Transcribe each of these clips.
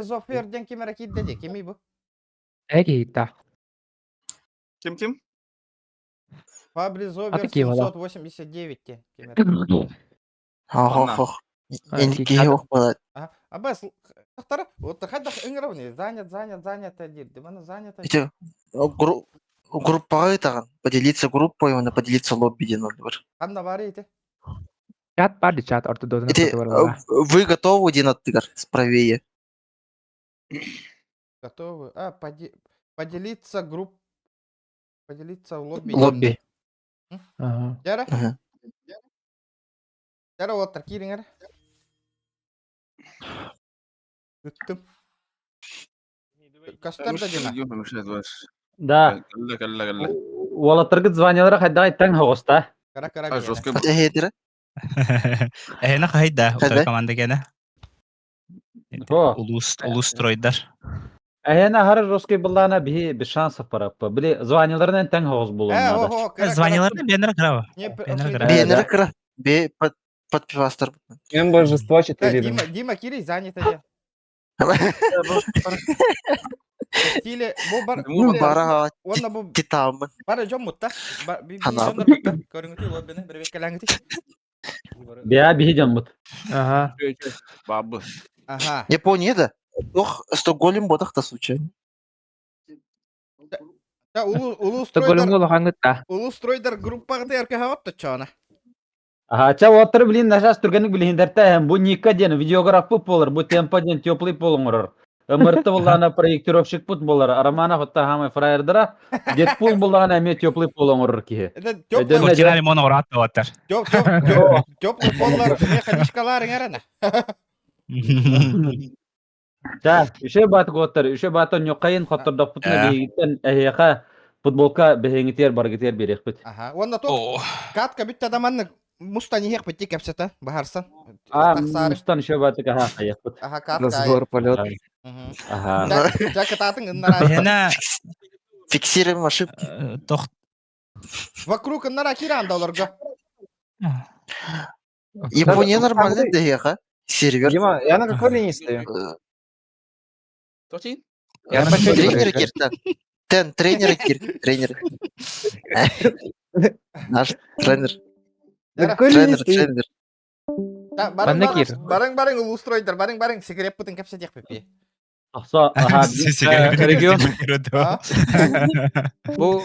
Фабризофер диэн ким эрэ киирдэ дии. Кимий бу? Э киһитта. Ким ким? Фабризовер Аты киһи 789 диэн ким эрэ. Хох-хох. Киһи ох буолар. Абас, тахтара, вот хайдах ыҥырабын, занят, занят, занят диир. Маны занят. Ити группаҕа ыытаҕын. Поделиться группой уонна поделиться лобби диэн бар. Ханна баар ити? Чат бар ди чат ортодотун Ити вы готовы диэн аттыгар справее. Готовы. А, поделиться групп поделиться в лобби. Лобби. Ага. Дьара? Дьара уоттар киириҥэр. Ыттым. Кастар да дина. Да. Кэллэ, кэллэ, кэллэ. Уолаттаргыт званиялара хайдаҕай таҥ оҕуста. Кара кара. А, жестко. Эһиэтирэ. Эһэни хаһайда, утары команда гена. О. Улуус улуус стройдар. Эһэни аһары жесткий быллаана биһи без шансов бараппа. Били званияларынан тэҥ оҕус булуон надо. Званияларынан бэннere кыра. Бэннere кыра. Бе под под пивастар. Им божество 4. Дима, Дима Кирий занято. Стиле бу бар бара уонна бу титаммын. Бара дьон мутта. Би дьоннор мутта. Көрүҥүтүй лоббины бирбеккэлээҥити. Бя биһи дьоммут. Ага. Бабы. Ага. Япония да. Ох, Стокгольм бодах та случайно. Да, улуу улуу Стокгольмҥа улахаҥҥыт Улуу стройдар группаҕа эркэһэҕит точчоона. Ага, уоттары билин нашас түргэнник билиһиннэртэ бу Ника диэн видеографпыт буолар, бу Темпа диэн теплый пол оҥорор. МРТ буллаана проектировщикпыт буолар, Романов отта хаамай фраердара, Дедпул буллаҕына эмиэ теплый пол оҥорор киһи. Теплый лимон оҥорат уоттар. Теплый поллар механичкалар иҥэрэнэ. Да, үше баатык уоттар, үше баата ньуккайын хоттордохпутуна биһигиттэн эһиэхэ футболка бэһиҥитиэр баргытыар биэриэхпит. Аха, уонна туох катка бүтте да маннык мустан иһиэхпит дии кэпсэтэ баһарсан. А, мустан үше баатык аха хайыахпыт. Аха, катка. Разговор полет. Аха. Дьэ кытаатыҥ ыннара. Бэһэнэ Фиксируем ошибки. Тох Вокруг ыннара киранда олорго. Япония нормально дэһиэхэ. Сервер. Дима, я на какой линии стою? Тотин? Я на почете Тренер киртен. Тен, тренер кир, тренер. Наш тренер. На какой линии Тренер, стою? тренер. Барың барың барың улустройдар, барың барың секреппытын кэпсэтиэхпит. Ахса, аха, Регион. Бу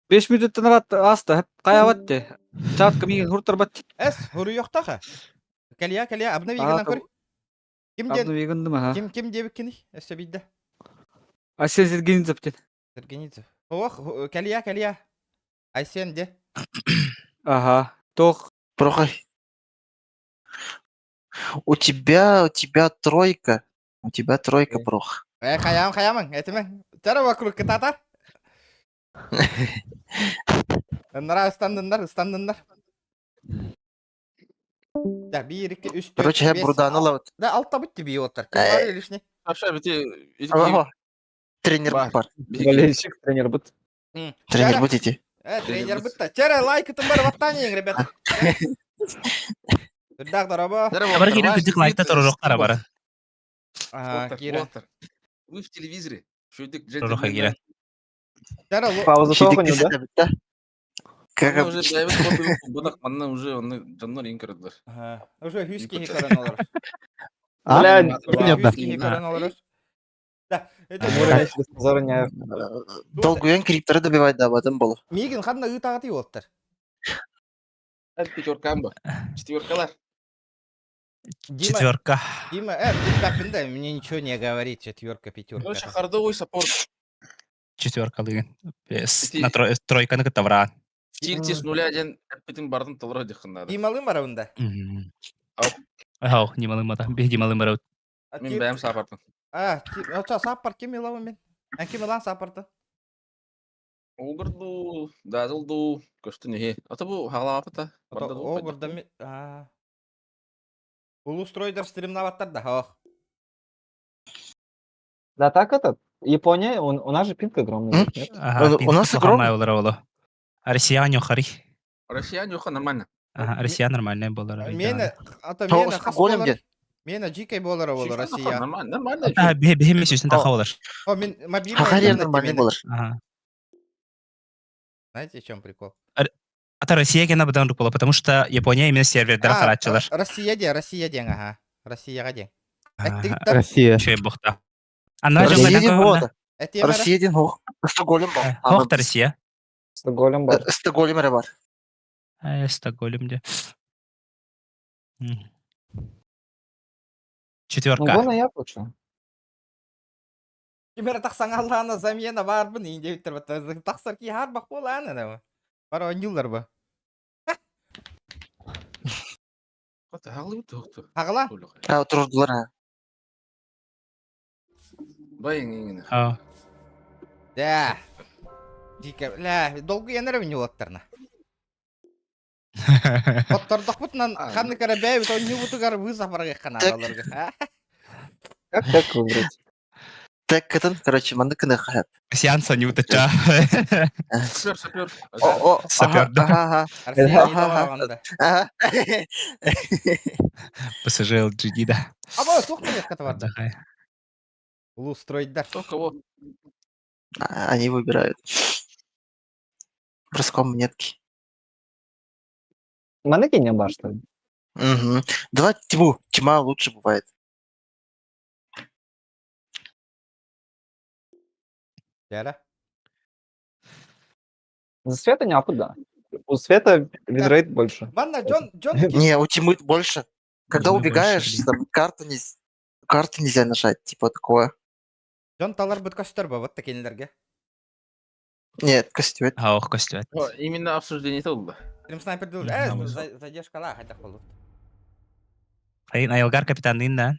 5 минуттан арат аста, каябат те. Чатка миген хуртарбат. Эс, хуруйохтаха. Кэлиэ, кэлиэ, обнови гынан көр. Ким диэн? Обнови гындым аха. Ким ким диэбиккиний? Өссө биирдэ. Айсен Сергеницев диэн. Сергеницев. Ох, кэлиэ, кэлиэ. Айсен де. Ага. Тох. Прохай. У тебя тройка. У тебя тройка, Прох. Э, хаям, хаямың, этиме. Чара вокруг кытата. Ыннара ыстандыннар, ыстандыннар. Да, биир, икки, үс, төрт, Короче, я бес, Бурданы лавыт. Да, алта бутти бии оттар. Ким бар лишний? Саша, бити... Тренер бар. Болельщик, тренер бут. Тренер будете. Э, тренер бутта. Чара лайк бар ваттанин, ребята. Үрдах дороба. Бар кире күдүк лайкта торорохтара бара. Ага, кире. Вы в телевизоре. Шүйдік Торороха кире. Пауза тоҕо да? Да. Как Манна уже бэйэбит курдук манна уже оны дьоннор иин көрдүлэр. Ага. Уже хүс киһи көрөн олорор. Бля, Хүс киһи көрөн олорор. Да, это Долгуян крипторы добивать да, об этом было. Мигин ханна ыытаҕытый уолаттар? Пятерка ба. Четверкалар. Четверка. Дима, да, мне ничего не говорит, четверка, пятерка. Короче, хардовый саппорт. Четверка лыгын. На тройканы кытта бараан. В тильте с нуля один эппитин бардын толоро дихын надо. Дималым барабында. Ау, Дималым мата. Бих Дималым барабыт. Мен бэйэм саппортын. А, оча саппорт ким илабын мен? Эн ким илан саппорты? Огырду, дазылду, көстүн ихи. Ата бу хаалаапыта. Огырда ми... Улустройдар стримнаваттар да, ох. Да так этот, Япония, у нас же пинг огромный. Нет? Ага, У нас огромный. огромный. А россияне хари. Россияне нормально. Ага, Россия нормальная была. Мені, ата мені хас Голем болар. Мена дьиикэй буолара буолар Россия. Нормально, нормально. А, биһи сүүстэн таха болар. О, мин мобильный Хахария нормальный болар. Ага. Знаете, в чем прикол? Ата Россия гена быдан рук потому что Япония именно сервердер А, харааччылар. Россия де, Россия ден, ага. Россияға ден. Россия. Үчүгэй бухта. Анна Россия дьоҥҥо ден хода. Россия ден хох. Стокгольм бар. Хохта Россия. Стокгольм бар. Стокгольм эрэ бар. Э, Стокгольм де. Ну, Четверка. гона я получу. Кимера тахсан аллаана замена баарбын иин диэбиттэр бата тахсар ки хаарбах буолаан ана бар оонньуулар ба Хаҕала А, турдулар ha. Байың Аа. Да. Дика, ля, долгуйан эрэ оонньуулаттарна. Оттордохпутунан ханнык эрэ бэйэбит оонньуубутугар вызов барыахха наадаларга. Как так выбрать? Так кытын, короче, маннык кыныха. Сеанс анютача. Сапер, сапер. О, о, Сапер, да. ага, Арсений ага. Ага. ПСЖ LGD, да. Аба, туох кыныахха бар. Отдыхай. Улустройдар. Кто кого? Они выбирают. Броском монетки. Манеки не бар, что ли? Угу. Давай тьму. Тьма лучше бывает. Дьэ. За света не апы, да. У света винрейт больше. Манна Джон Джон Не, у тьмы больше. Когда Тьмы убегаешь, больше, там карту не карту нельзя нажать, типа такое. Джон талар бут көстөр ба вот такинлерге. Нет, костюет. Ох, костюет. Именно обсуждение это было. Стрим снайпер дыл. Мгм. Э, задержка ла хотя болот. Айын Айылгар капитанын да.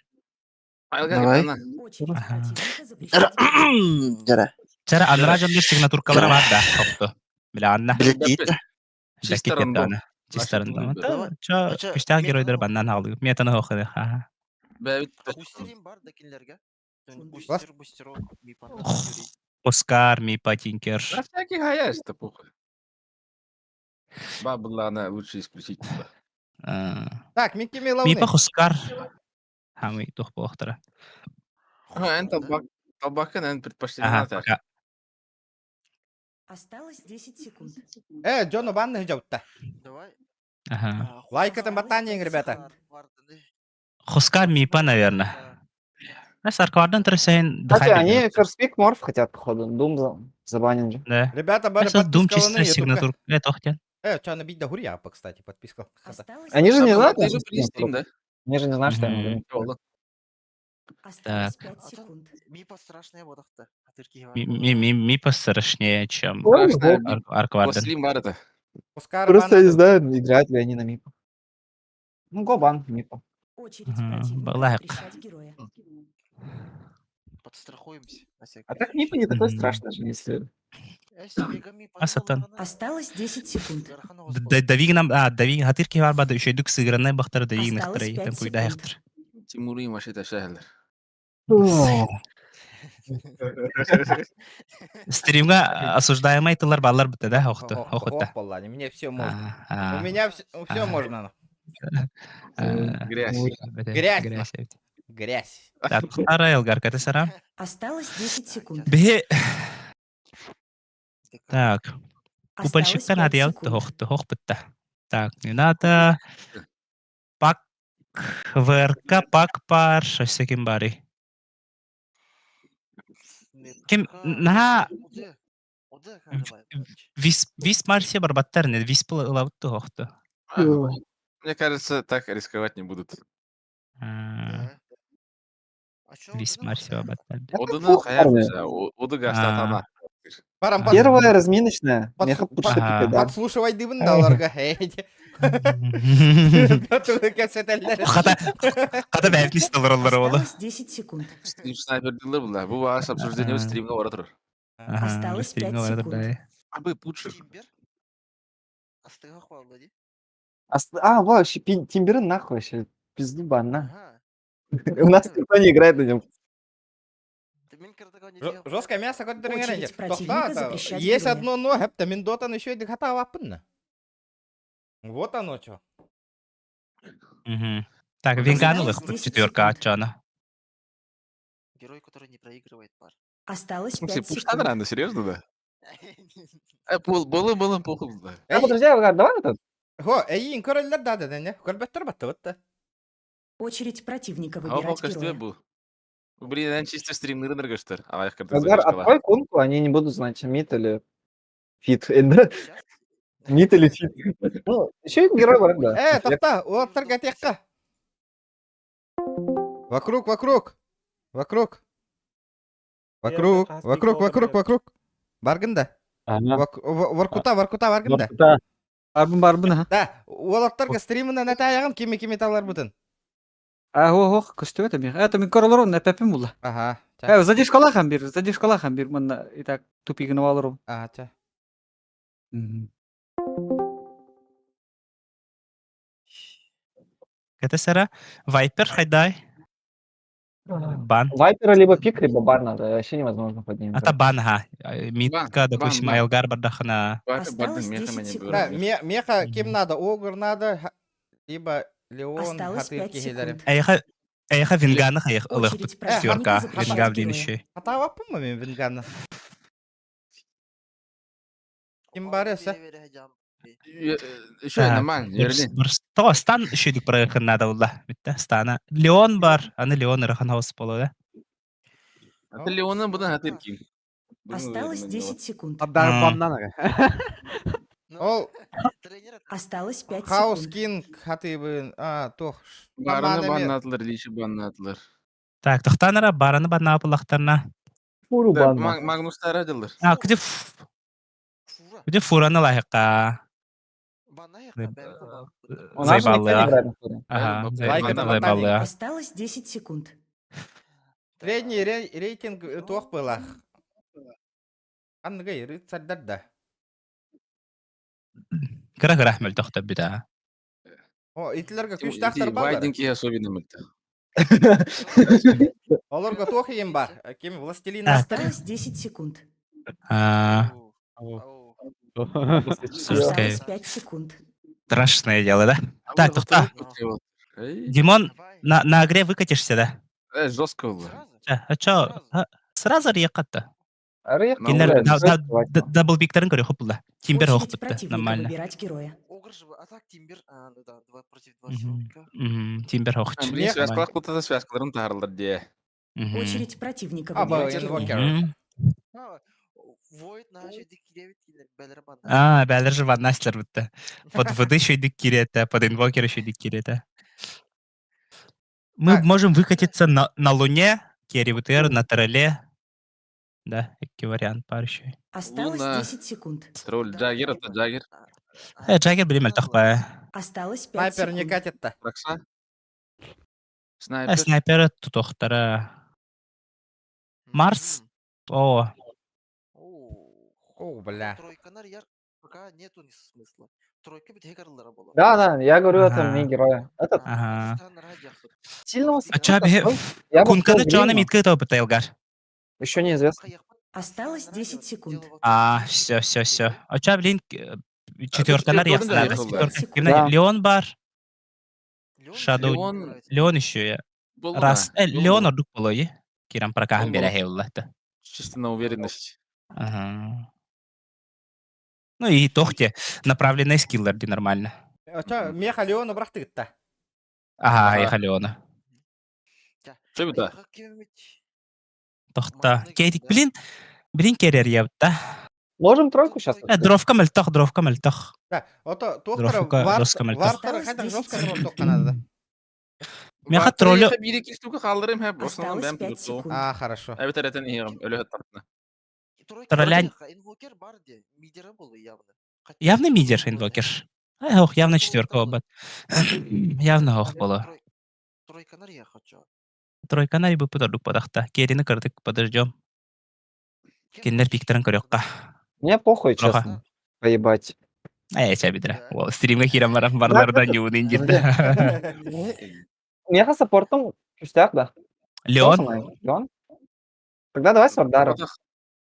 Давай. Очередь Ага. противника запрещать игру. Дьэ. Чара анра дьоннор сигнатуркалара бар да. Хопто. Бля, Анна. Блядь, Чисто рандом. Чисто рандом. Давай. Чо, Ча, күстәк метаны геройдар баннан алды. Метаны хохы. Ага. Бустерим бар да кинилерге. Бустер, бустерок, мипа. Оскар, Мипа, Тинкер. На всякий хаяш, это похуй. Бабла, она лучше исключить. типа. Так, Микки Милауны. Мипа Оскар. Хамы тух бохтара. А, эн табак, табака, наверное, предпочтение Ага, надо. пока. Осталось 10 секунд. Э, Джону банны жаутта. Давай. Ага. Лайк это ботанин, ребята. Оскар Мипа, наверное. Сарквардан трсен Кстати, они first pick морф хотят, походу. Дум забанен же. Да. Ребята, бары Это дум подпискаланы чисто сигнатур. Э, тохтен. Э, чё, на бить да хурья, кстати, подписка. Осталось Они же не А, знают, ты что же при стрим, да? Они же не знают, что я Мгм. могу. Осталось Так. 5 секунд. Мипа страшная бодахта. Мипа страшнее, чем Ой, Страшная бог. Аркварден. Властелин бар это. Оскар Просто я не банны. знаю, играют ли они на Мипа. Ну, го бан, Мипа. Очередь Мгм, противника Балак. запрещать героя. Подстрахуемся. на всякий А так Мипа не такой Мгм. страшный же, если... А сатан. Осталось 10 секунд. Давигнам, а, давиг, хатырки бар бада, еще идук сыгранай бахтар давиг Осталось нахтар, пять там куйда секунд. хахтар. Тимур им вообще это шахлер. Стримга осуждаемый тылар баллар бітті, да, хохты, хохытта. Ох, Алла, мне все можно. У меня все, А. можно. Грязь. Грязь. Грязь. Грязь. Так, вторая Элгарка, ты сара? Осталось 10 секунд. Бе... Так, Осталось купальщиктан 5 адыял секунд. хохты, хох бітті. Так, не надо. Пак, ВРК, пак, пар, шосекин бары. Ким, на... Вис, вис Марсия барбаттар, не, вис пылабытты хохты. Мне кажется, так рисковать не будут. Вис Марсия барбаттар. Одуну плохо, хаяр, парни. оду гастатана. Барам под... Первая разминочная. Под- Меха пучта Ага. пика, да. подслушивай дыбын даларга. Хата, хата бәйбни сталыралар олы. Осталось 10 секунд. Стрим снайпер дылы была. Бу ваш обсуждение стримга бара турар. Осталось пять секунд. Абы пучер. А, вообще, Тимберы нахуй вообще. Пизду банна. У нас никто не играет на нем. Жесткое мясо, кот Очередь противника запрещать Есть героя. одно но, хепта Миндотан еще и хата вапынна. Вот оно что. Так, Винганы Осталось ылыхпыт 10 четверка секунд. аччана. Герой, который не проигрывает пар. Осталось В смысле, 5 пуштан секунд. рано, серьезно, да? Э, был, было, было, было, да. А, подожди, Алгар, давай этот. Хо, эйин көрөллөр да дэнэ. Көрбөттөр баттыбыт да. Очередь противника А выбирать ол героя. был. Блин, эн чисто стримнырын ыргыштыр. Ағайық кірді Алгар, открой кунку, они не будут знать, мид или фит. Да? Мид или фит. Ну, еще и герой бар, да. Э, тохтоо, уолаттар кэтиэххэ. Вокруг, вокруг. Вокруг. Вокруг, вокруг, вокруг, вокруг. Бааргын да. Ага. Воркута, Воркута бааргын да. Воркута. Баарбын баарбын ха. Да, уолаттарга стримынан этайагын кими кими талар бутын. А ох, көстүбэт эми. Это мин көрөлөрүм эпепим була. Ага. ча. Э, задержкалахан бир, задержкалахан бир манна и так тупигин алырым. Ага, ча. Это сара Вайпер хайдай. Бан. Вайпера либо пик, либо бар надо. Вообще невозможно под ним. Ата бан ха. Митка, Бан, допустим, бан. Айлгар бардахана. Осталось 10 секунд. Да, меха ким надо, Огр надо, либо Леон, Осталось Хатыр 5 кихилери. секунд. Эйха Эйха Винганы хайых Очередь ылыхпыт противника четверка. запрещать Винга блин героя. еще. Хатаабаппын ма мен Винганы? Ким бар эсэ? Еще Так, нормально, ерден. То стан еще дик проехать надо было. Битте стана. Леон бар. Аны Леон ырахан хаус боло да. Аты Леона бұдан хатыр ким. Осталось 10 секунд. Абдар М. баннан ага. Ол Осталось 5 Хаус секунд. Кинг хатыбын, а, тох. Бараны баннатылар, лиши баннатылар. Так, тохтанара бараны банна апылахтарна. Фуру Да, бан. Магнустар адылар. А, где где фураны лайыққа? У нас же никто не Заебалы, а. играет на фуре. Ага, Лайк это заебалы. а. Осталось 10 секунд. Средний рейтинг туох былах. Анныгай рыцарьдар да. Кыра-кыра мөлтөхтө бүт, О, итилерге күчтәхтер баллар. Вайдинг особенно мөлтө. Олорго туох ием бар. Ким Властелин Так. Осталось 10 секунд. А, Осталось 5 секунд. Страшное дело, да? Так, тохта. Димон, на игре выкатишься, да? Э, жестко было. А чё? А, Сразу рекатта. Арыйах, Кинер блядь, жестко, Вася. дабл пиктерин көрө хопулда. Тимбер Очередь хопутта. противника Нормально. выбирать героя. Тимбер хохч. Блин, связкалар кутата связкаларын таарылар де. Очередь противника А, выбирать бо- героя. Инвокер. А, бәлер же ваннастер бітті. Под воды еще идут кирета, под инвокер еще идут кирета. Мы Так. можем выкатиться на Луне, Керри ВТР, на Тролле. Да, какой вариант пар еще. Осталось Луна. 10 секунд. Тролль, Джаггер, это Джаггер. Джаггер, блин, мельтохпа. Осталось 5 Снайпер не секунд. катит-то. Ракса. Снайпер. Снайпер тутохтара. Марс. О, О, бля. Пока нету смысла. Тройка Да, да, я говорю, это Ага. мне героя. Этот ага. сильного А чё, саппорта бе- был, я бы Кунканы хотел чоны Грима. митка то Елгар. Еще неизвестно. Осталось 10 секунд. А, все, все, все. А чё, блин, четверка на четверка надо. да, Четверка. да. Кимна- Да. Леон бар. Shadow. Леон. Леон еще я. Был, Раз. да, Э, был, Леон был. ордук болой. Киран пракахан Был, бере был. хеуллахта. Чисто на уверенность. Ага. Ну и тохте направленный скиллер ди нормально. А чё, меха Леона брахтыгытта. Ага, Ага. ехали Леона. Что это? Тохта. Кейтик, блин, блин керер ябта. Можем тройку сейчас? Э, дровка мельтох, дровка мельтох. Да, ото туохтара Дровка, вар жестко мельтох. вартара Осталось хайдах 10 жестко секунд. дров тоққа надо. Меха троллю. Бири кистука халдырым хэп, основном Осталось бэм 5 туту. секунд. А, хорошо. Эбит эрэтен иһиҕим, өлө тартына. Троллянь. Явно мидер инвокер. Ай, ох, явно четверка оба. Явно ох было. Тройка на бы подордук подахта. Керини кырдык, подождем. Киндер пиктерин көрөкка. Мне похуй, Плохо. честно. Поебать. Ай, ча бидре. Ол стримге кирен барам барлардан юун индирде. Меха саппортом кустях, да. Леон. Тоже Леон? Тогда давай Сардара.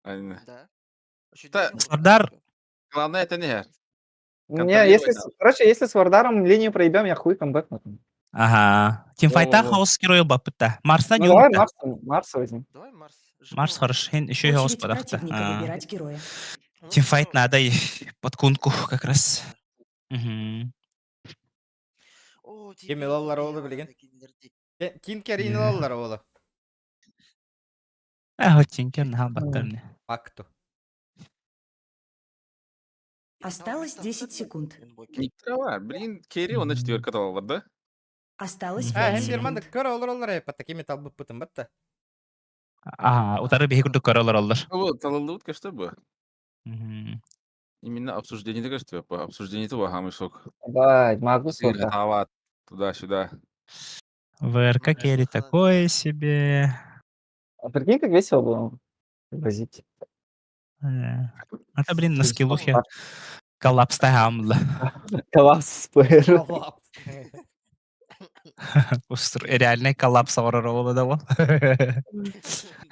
Да. Сардар. Главное это не Не, если, короче, если с Вардаром линию проебем, я хуй камбэк. Ага. Тимфайтах Во-во-во. хаос герой баппыта. Марсна Ну давай дьулта. Марса, Марса возьми. Давай Марс. Марс хорош. Хин еще и хаос Очередь падахта. противника выбирать героя. Тимфайт надо и под кунку как раз. Мгм. Ким ылаллар оҕолор билигин? Тинкерин ылаллар оҕолор. А, вот Тинкер наһаа баттар не. Факту. Осталось 10 секунд. Никтрава, блин, Керри, он на четверка талалар, да? Осталось Мгм. А, 5 һин бир маннык секунд. көр олороллор э, такими талбыппытын батта. А, утары биһи курдук көрө олороллор. Вот, талаллыбыт что бы. Мгм. Именно обсуждение такое, что по обсуждение того хамый сок. Давай, могу сколько. Тават, туда-сюда. ВРК керри такое себе. А прикинь, как весело было возить. Это, блин, на скиллухе коллапс тагамла. Коллапс с ПР. Коллапс. Реальный коллапс оҕорор да ол.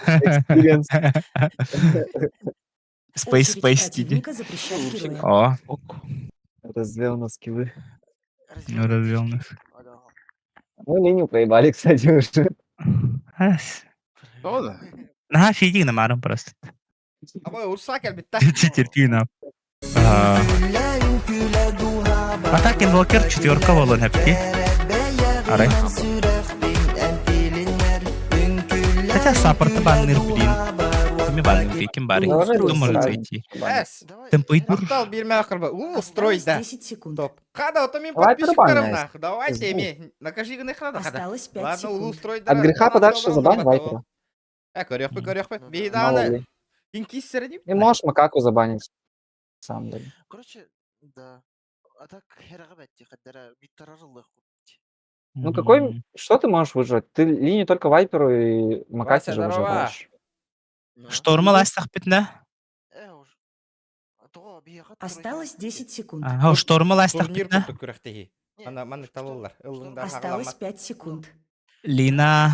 Experience. Space Очередь Space тиди. противника запрещать героя. О, Развел на скиллы. ну развел нас. Мы линию проебали, кстати, уже. Ас. Да. Наһаа фиди намарым просто. Абы урса кэлбитта. Терпи на. А так инвокер четверка болон хепки. Арай. Хотя саппорты банныр, блин. Кими банныр, ким бары. Давай Кто может Руслан. зайти? Эс. Темпоидур. Мактал бирмэ акырба. У, строй Осталось да. 10 секунд. Топ. Хада, ото мин Давай подписчиктарым перебаняй. нах. Давайте Пизду. ми. Накажи гны хада хада. Осталось 5 Ладно, улуу секунд. стройдара. От греха подальше забань Вайпера. Э, көрөкпү, көрөкпү. Биһи Мало даҕаны ли. инкиссер дип. И можешь макаку забанить. Сам деле. Короче, да. А так херага бәтти, хаддара биттарарылых. Ну какой, что ты можешь выжать? Ты линию только Вайперу и Макаке Вася, же здорово. выживаешь. Шторма ластах битна. Осталось 10 секунд. Ага, шторма ластах Турнир битна. курдук күрэхтэһии. Ана маннык талыллар. Ыллыңдар Осталось хаҕаламмат. 5 секунд. Лина.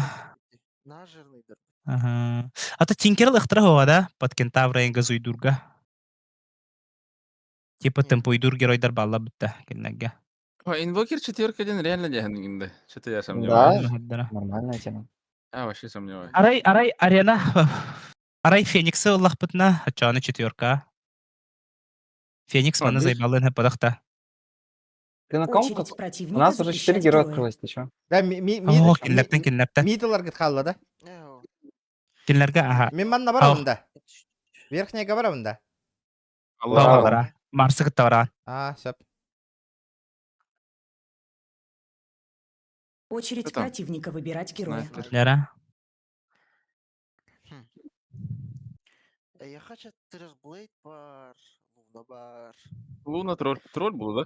Нажирныйдыр. Ага. А то Тинкер лыхтыра хуа, да? Под кентавра газуйдурга. Типа темпоидур геройдар балла битта киннеге. Инвокер четверка один реально дегенде. Что-то я сомневаюсь. Да, нормальная тема. А, вообще сомневаюсь. Арай, арай, арена. Арай Фениксы Аллах битна, ачаны четверка. Феникс А, маны видишь? заебалын падахта. Ты на ком? Очередь У противника нас уже 4 запрещать героя героя. открылось, ты чё? Да, ми ми О, ми кинлептен кинлептен. мидылар халла да. Кинлерге аха. Мин манна барабын да. Верхняя барабын да. Аллах. Бағалара. Марсы кыттавара. А, сөп. Очередь Что там? противника выбирать героя. Снайпер. Лера. Я хочу Трэшблейд бар, Луна бар. Луна тролль. Тролль был, да?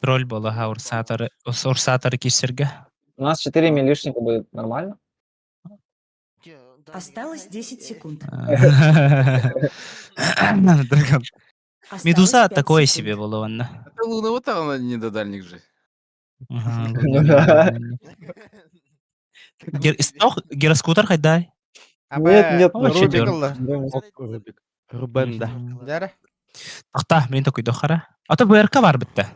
Тролль бола ха урсаторы. Урсаторы кисерге. У нас 4 милишника будет нормально? Осталось 10 секунд. Осталось Медуза 5 такое секунд. себе было онна. Это Луна вот она не до дальних же. Ага, Ну да. Стох гироскутер хайдай. Нет, нет, О, Рубик четвёрка. ылла. Рубик. Рубен, да. Дәрі. Тахта, мен такой дохара. А то БРК бар бітті.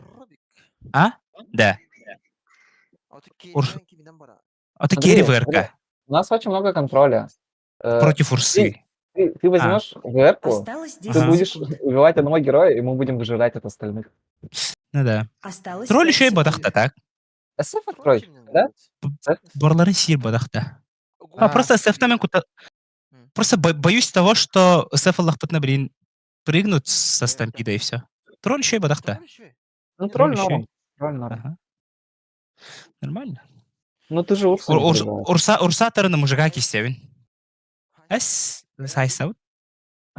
А? Да. А то Смотри, керри смотри. ВРК. У нас очень много контроля. Против Урсы. Ты возьмешь ВР-ку, Осталось ты 10 Ага. будешь секунд. убивать одного героя, и мы будем выжирать от остальных. Ну да. Осталось Тролль 5 еще и секунд. бадахта, так? СФ открой, да? Борлары сир бадахта. А, А. просто СФ мен кута... Просто боюсь того, что СФ Аллах блин, прыгнут со стампида и все. Тролль еще и бадахта. Ну, тролль ещё и- норм. Тролль норм. Ага. Нормально. Ну, ты же Урсу не прибиваешь. Урса, урсаторы на мужика кистевин. Эс, сайсаут.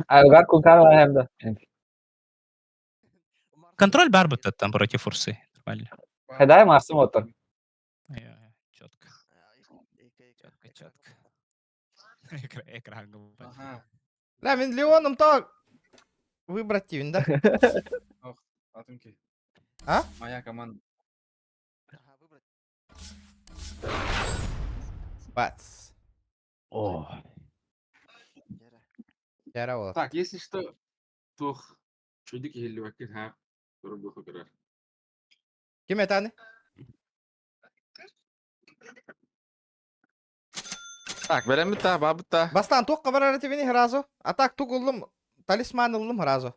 А Элгар Кулкарова да. Контроль барбата там против Урсы. Нормально. Хайдай Марс Мотор. Четко. Четко, четко. Экран голубой. Ага. Да, мин Леоном то выбрать тивин, да? Атымки. А? Моя команда. Бац. О. Дәрі ол. Так, если что, тух. Чудик или вакин ха. Рубуху Ким этаны? Так, бэлэммит та, баабыт та. Бастаан туохха барар этибини сразу? А так тук ыллым, талисман ыллым сразу.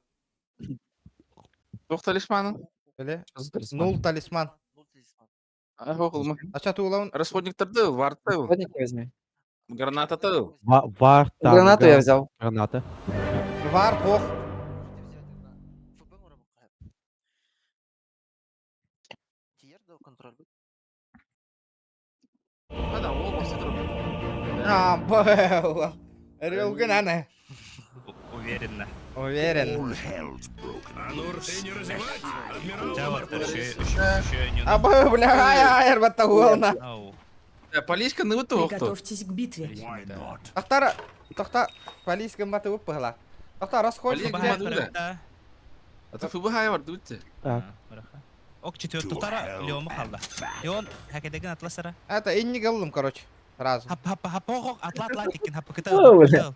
Туох талисманын? Биле. Что за талисман? Нул талисман. А, хоқ ылма. Ача туулабын. Расходниктарды ыл, варты ыл, Расходники возьми. гранататы ыл. Вар там. Гранату я взял. Граната. Вар ох. Хада, ол басы тұр. А, б. Рилгын аны. Уверенно. Уверен. Хотя вот еще, еще, еще не А, б, бля, ай, ай, батта уолна. Ау. Полиска ныбыты оқты. Приготовьтесь к битве. Тахтара, тахта, полиция баты выпыгла. Тахта, расходник. Полиция баты Да. Ата фыбы хай бар, дубытты. Так. Ок, четвертый тара, Леон махалла. Леон, хакедеген атласара. Это и не голым, короче. Сразу. Хап хап хап ох атла атла тикин хап кыта. О, бля.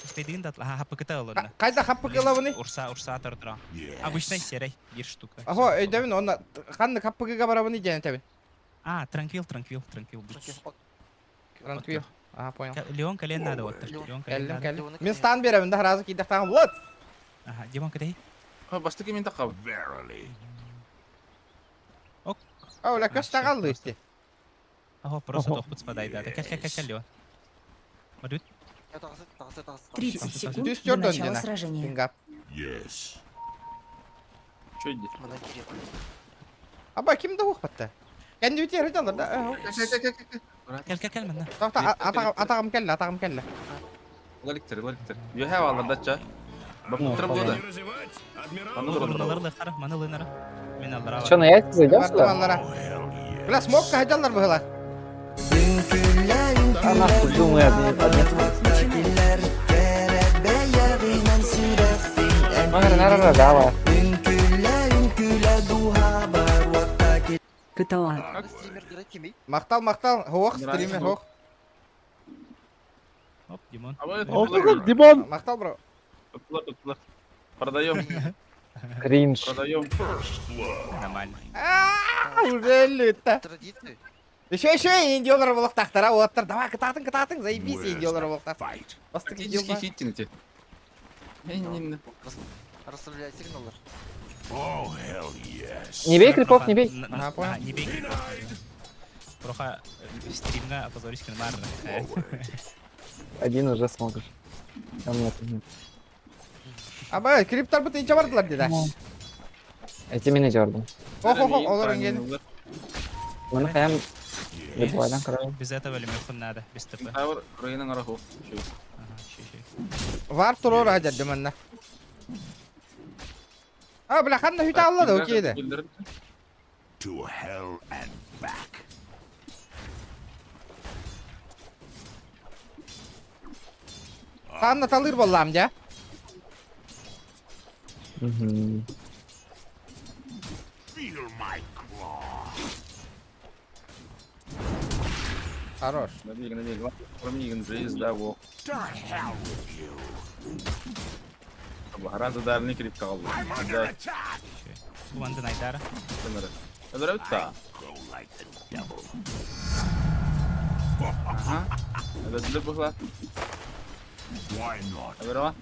Успейдин да атла хап кыта олорна. Кайда хаппы кылабыны? Урса урса тордра. Обычный серый, бир штука. Ахо, өйдөбүн, онна ханны хаппыгыга барабыны диэн тебин. А, транквил, транквил, транквил. будь. Транквил. Ага, понял. Леон колен надо вот. Леон колен Кэллим, надо. кэллим. Мин стан беремин да сразу кийдахтаан. Вот. Ага, Димон кытай. Басты кемен тақабы. О, бля, көс тагаллы исти. Ага, просто Ого. тохпут спадай да. Кэл кэл кэл Леон. Мадут. 30 секунд Түс до терден начала дена. сражения. Пингап. Чё иди? Аба ким да ухпатта? Кэнди бити эрдалар да. Кэл кэл кэл манна. Тахта атагым келле, атагым келле. Лаликтер, лаликтер. Юхэ алладача. Баптыр булды. Аны Маны дурын. лыхара, маны лынара. Мен аллара. Че, на яйца зайдем сюда? Аллара. Бля, смок кайдалар быгыла. А нахуй, думаю, одни. Ну, граната, давай. Мактал, мактал. Хох, стример, хох. Оп, Димон. О, Димон! Мактал, бро. Продаем, Кринж. продаем. Нормально. А, Уже лето. Еще, еще индиолар болук тахтара оттар. Давай, кытатын, кытатын, заебись индиолар болук тах. Бастык Тактический индиолар. хиттинг те. Не бей крипов, не бей. Ага, понял. Не бей крипов. Проха стримга опозорись кинмар. Один уже сможешь. А мне нет. Аба, криптар бут инча бардылар деди. Эти меня дернул. Ох, ох, ох, олар инген. Мы нахаем любой, да, короче. Без этого лемеху надо, без ТП. Тавр, Рейнан Арахов. Ага, щи, щи. Вар турор хадер деменне. А, бля, ханна хүтә аллады, окей де. Ханна талыр боллам, дя. Мгм. Хорош. Звезда, во. Раза дальний крип калды. Да, Куванды Найдара. Öldürüp Aha. Öldürüp bıkla. Öldürüp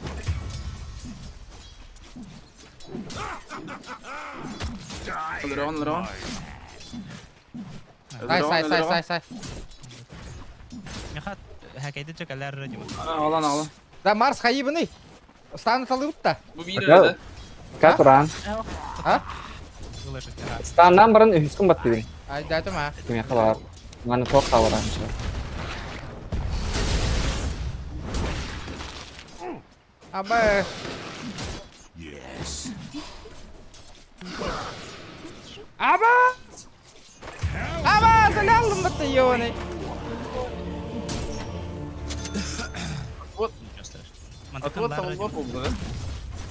Öldürüp öldürüp. Сай, сай, сай, сай, сай. Меха хакайды чакалар Димон. Алан алан. Да, Марс хайыбыны. Станы талып та. Bu bir Ага. yerde. Катуран. А? Выложить. Ага. Станнан барын үхүскүн баттыгын. Ай, дайтым, а. Киме калар. Маны ток калар анча. Аба. Аба! Аба, залялым бытты ёбаный. Ничего страшного. Atı Мантыкан var oldu lan.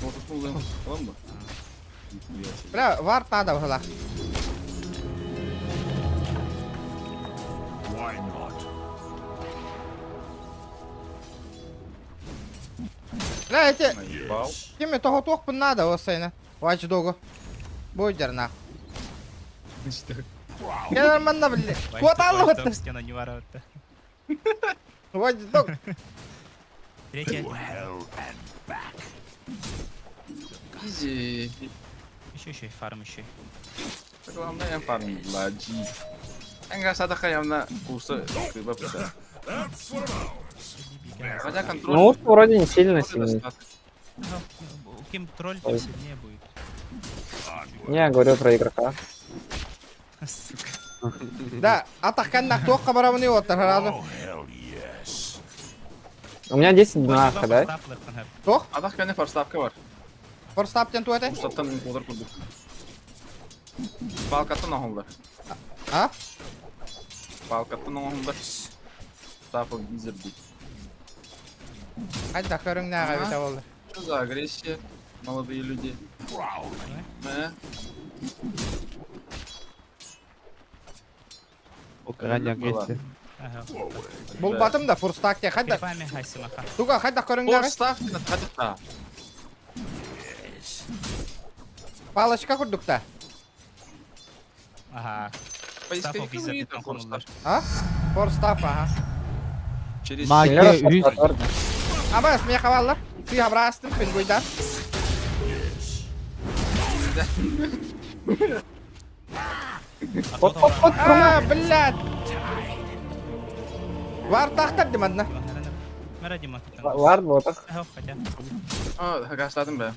Ortası oldu. Tamam mı? Бля, вар надо было. Бля, эти... Бау. Кими того тохпын надо, осайна. Вач догу. Буйдер нах. Кенерманна, бля. Кот аллы бытты. Стена не ворота. Вот док. Третья. Изи. Еще, еще, фарм еще. Главное, я фарм ладжи. Энга садака явно курса рыба пута. Хотя контроль... Ну, вот вроде не сильно контроль сильный. достаточно. Ну, Кем тролль, Ой. тем сильнее будет. Не, я говорю про игрока. Сука. Да, атах каннах туох хабарабыны оттар сразу. У меня 10 дна, да? Туох? Атах кәне форставка бар. Форстаптен туэте? Курсаттан олар курдук. Балкаттан оңолдар. А? Балкаттан оңолдар. Стафф Визард. Хайда көрүҥнээҕэ эбитэ буолла. Что за агрессия, молодые люди? Э? Украина агрессия. Ага. Булбатым да форстак те хайда. Крипами хайсымаха. Туга хайда көрүҥнээҕэ. Форстав на хадыта. Палочка курдук та. Ага. Стафф Визард там хомуллар. А? Форстаф, ага. Через Магия үс. Абас, мне хаваллар. Ты абрастым, пингуйда. Вот, вот, вот, А, блядь. Вар тахтар димадна. Мара Дима. Вард вот так. Ага, хотя. А, хагастадым бе.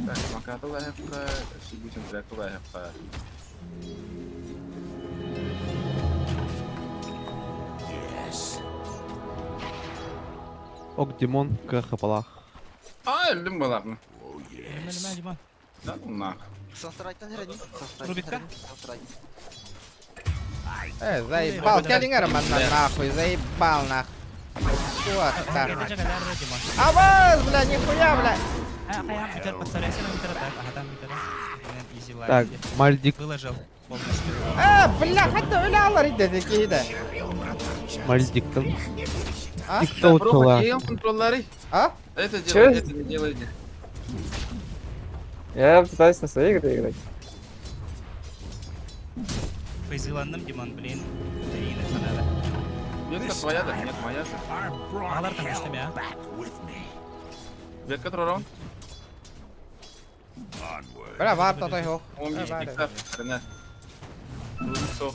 Так, макаты лайфка, сибутин трек лайфка. Ок, Димон, кахапалах. А, өлдüm баларны. Мара Дима. Да, нах. Рубика? Э, заебал. Келиңер манна нахуй, заебал нах. Вот так. Абас, бля, нихуя, бля. Так, Мальдик, Выложил полностью. Э, бля, хотя өлө алар иде киһиде. Мальдиктон. А? Диктолчула. контроллары. А? Это Чё? делайте, это не делайте. Я пытаюсь на своей игре играть. Фейзиланным Димон, блин. Ирина надо. Ветка твоя, да? Нет, моя же. Алар там үстеме, а? Ветка тророн. Бля, вар татай хох. Он Э, бит диктар. Рене. Со.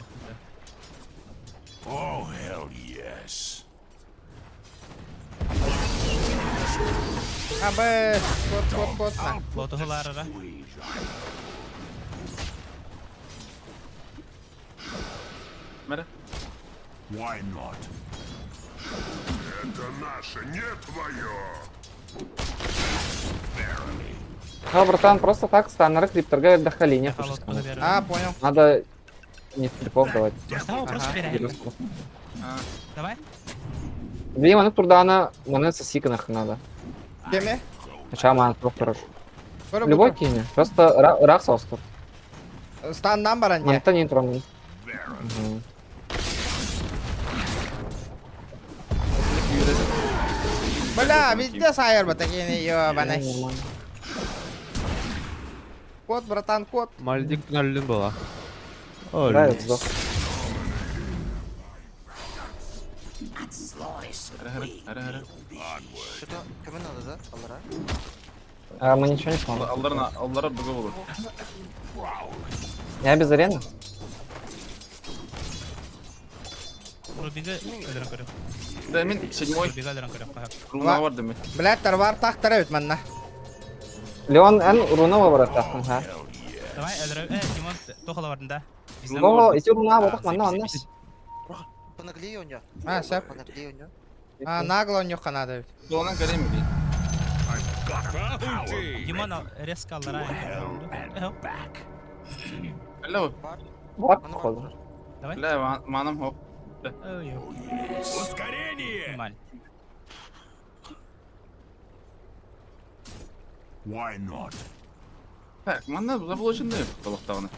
Абы, кот, кот, кот, на. Лотухулар ара. Мере. А, братан, просто так станнер крипторга отдохали, не Лотуху А, понял. Надо не стрипов давать. Просто просто берем. А, Давай. Блин, маны турдана, маны сосиканах надо. Кеме? Сначала маны доктор. Көрө Любой кине. Просто ракс остур. Станнан баран Маны же. та не тронул. Мгм. Бля, везде сайыр бата кини, ёбаный. Нормально. Кот, братан, кот. Мальдик наллин была. Да, я Ой, сдох. Аре, аре, аре. А мы ничего не сможем. Алларына, аллара быгы болur. Я без арены. Рубига өлөрөн көрөм. Да, мен седьмой Рубига өлөрөн көрөм. руна бар деме. Блядь, вар тахтар өт манна. Леон эн руна выбрат ха. Давай өлөрөм. Э, Димон, тохола бардын да. Го, ити руна вот манна манна. А, сәп. А, нагло нюха надо ведь. Доланан көрем би. Димон резко аллара. Алло, Вот, походу. Давай. бля, манам хоп. Ой. Ускорение! Так, манна заблоченный толықтағына.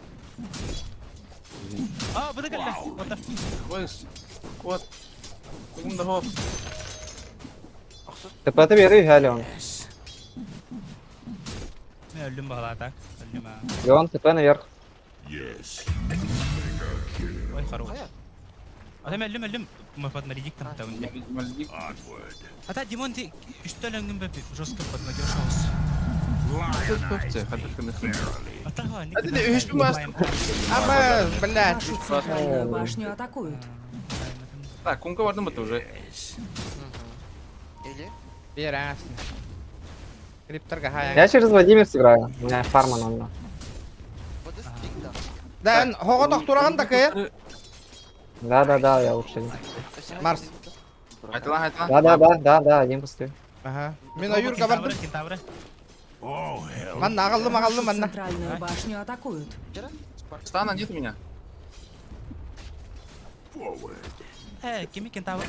А, буду калда. Вот. Ой, кот. Кугунда хоп. ТП ты бери, я Леон. Мен өлдүм багала так. Өлдүм. а. Леон, ТП наверх. Ой, хорош. Ата мөллүм мөллүм под Маледиктом там. Маледик. Ата Димон ты что лөңгүн бе жестко подводишь аус. Ата Hadi de üç mü bastın? Аба, блядь. Вашу центральную башню атакуют. Так, кунка бардым бит уже. Или? Прекрасно. Крипторга хая. Я через Владимир сыграю. У меня фарма надо. Да, хого тураган такая. Да-да-да, я лучше. Марс. Айтылан, айтылан. Да-да-да, да-да, один пустый. Ага. Мен Аюрга бардым. Кентавры. Манна агаллым агаллым Вашу манна. центральную башню атакуют. Стана нет у меня. Кими кентавр?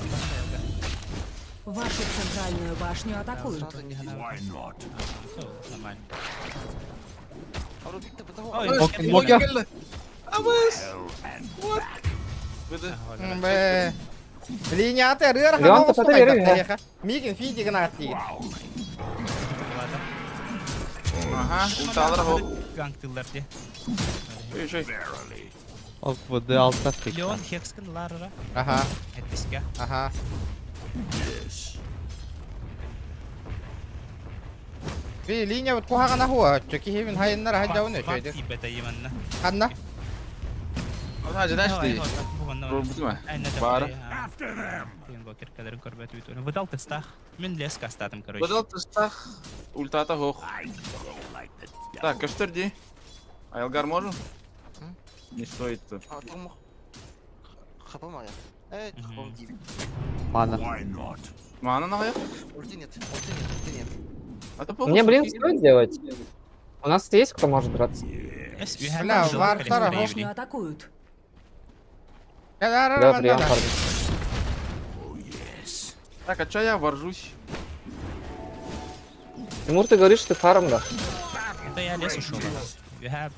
Вашу центральную башню атакуют. Нормально. Ой, Абыс! What? Бе. Линия аты рыр Леон, хана ты поверь, осу Мигин фиди гына аттиги. Ага, ульталар хоп. Гангтылар де. Ой, ой. Ок, воды алта Леон Хекскин ларра. Ага, Эттиске. ага. Би линия вот кухагана хуа, чеки хевин хайыннар хаджауны шойды. Тибета иманна. Ханна? Ата жадаш ди. Бар. Выдал тестах. Мен лес кастатым, короче. Выдал тестах. Ультата хох. Так, каштыр ди. Айлгар можем? Не стоит. Мана. Мана нагая? А то Мне, блин, стоит делать? У нас есть кто может драться? Бля, вар Башню атакуют. Да, прием фарм. Так, а чё я воржусь? Тимур, ты говоришь, ты фарм, да? Это я лес ушел.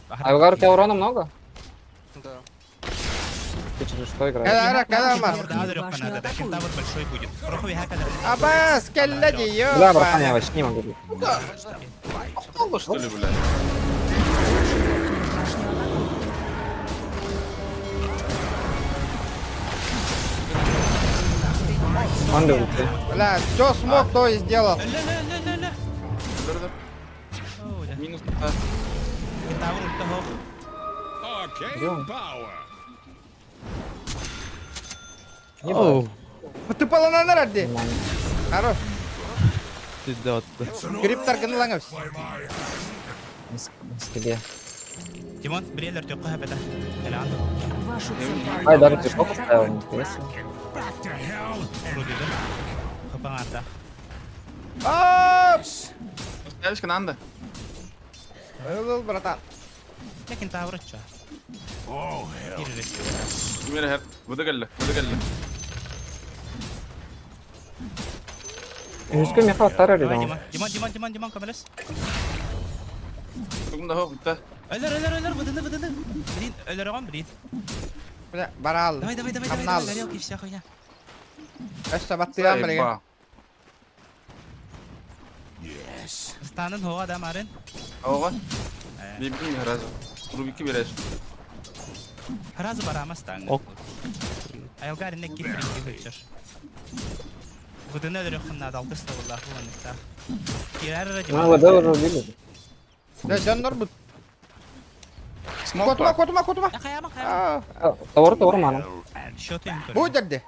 А у тебя урона много? Да. Ты через что играешь? Кадара, кадара, Марс. Кентавр большой будет. Абас, келледи, Бля, братан, я ёба. вообще не могу. Охтало, что ли, бля? Он любит. Бля, что смог, то и сделал. Минус та. Кентавр ульта хох. Где он? Не Оу, Ты полонанар адди. Нормально. Хорош. ты да. Криптор гынлаңыз. Скибе. Димон, брелер тёкка хапета. Вашу центральную Ай, даже башню цветок оставил, атакуют. интересно. Рудида. Хапаңарда. Оп! Ставишь надо. Ыл, братан. Я кентавр чё? Мира хер. Буду келли, буду келли. Жүзгө меха оттар Давай, эле. Димон, Димон, Димон, Димон, Димон, камерас. Тугунда хоп, битта. Өлөр, өлөр, өлөр, выдыны, выдыны. Блин, өлөр огон, блин. Бля, барал. Давай, давай, давай, давай, Камнал. давай, горелки, вся хуйня. Өссө баттыган билеген. Станын хоға да марын. Ого. Бибин разу. Рубики берешь. Разу барама станын. Ок. Айылгар не кифринги хөчөр. Выдыны өлөр хынна алты столла хуаныкта. Кирар Ну, ЛД уже убили. Да, жоннор бут. Смок Котума, котума, котума. Хаяма, хаяма. Таур, таур, мана. Счеты им Бу дерди.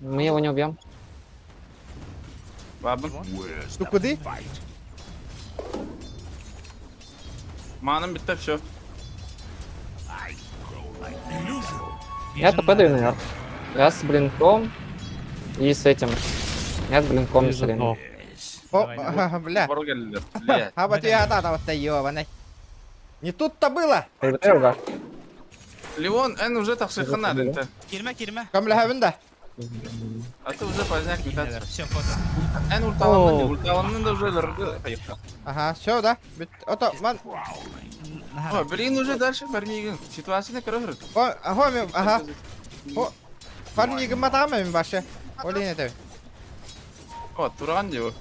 Мы его не убьем. Бабын. Тукуди. Маным битта все. Я ТП даю наверх. Я с блинком и с этим. Я с блинком и с Ареной. О, бля. Барыл келди. Бля. А вот я да, вот ёбаный. Не тут-то было. Леон, эн уже тахсы хана дэнте. Кирме, кирме. Көмлөһөбүн да. А ты уже поздняк метаться. Все, фото. Эн ульталанны, ульталанны да уже дыргы. Ага, все, да. Бүт. Ото, ман. О, блин, уже дальше фармигин. Ситуация короче. О, ага, ага. О, фармигин матагам мен башы. Олин этебин. О, туран дио.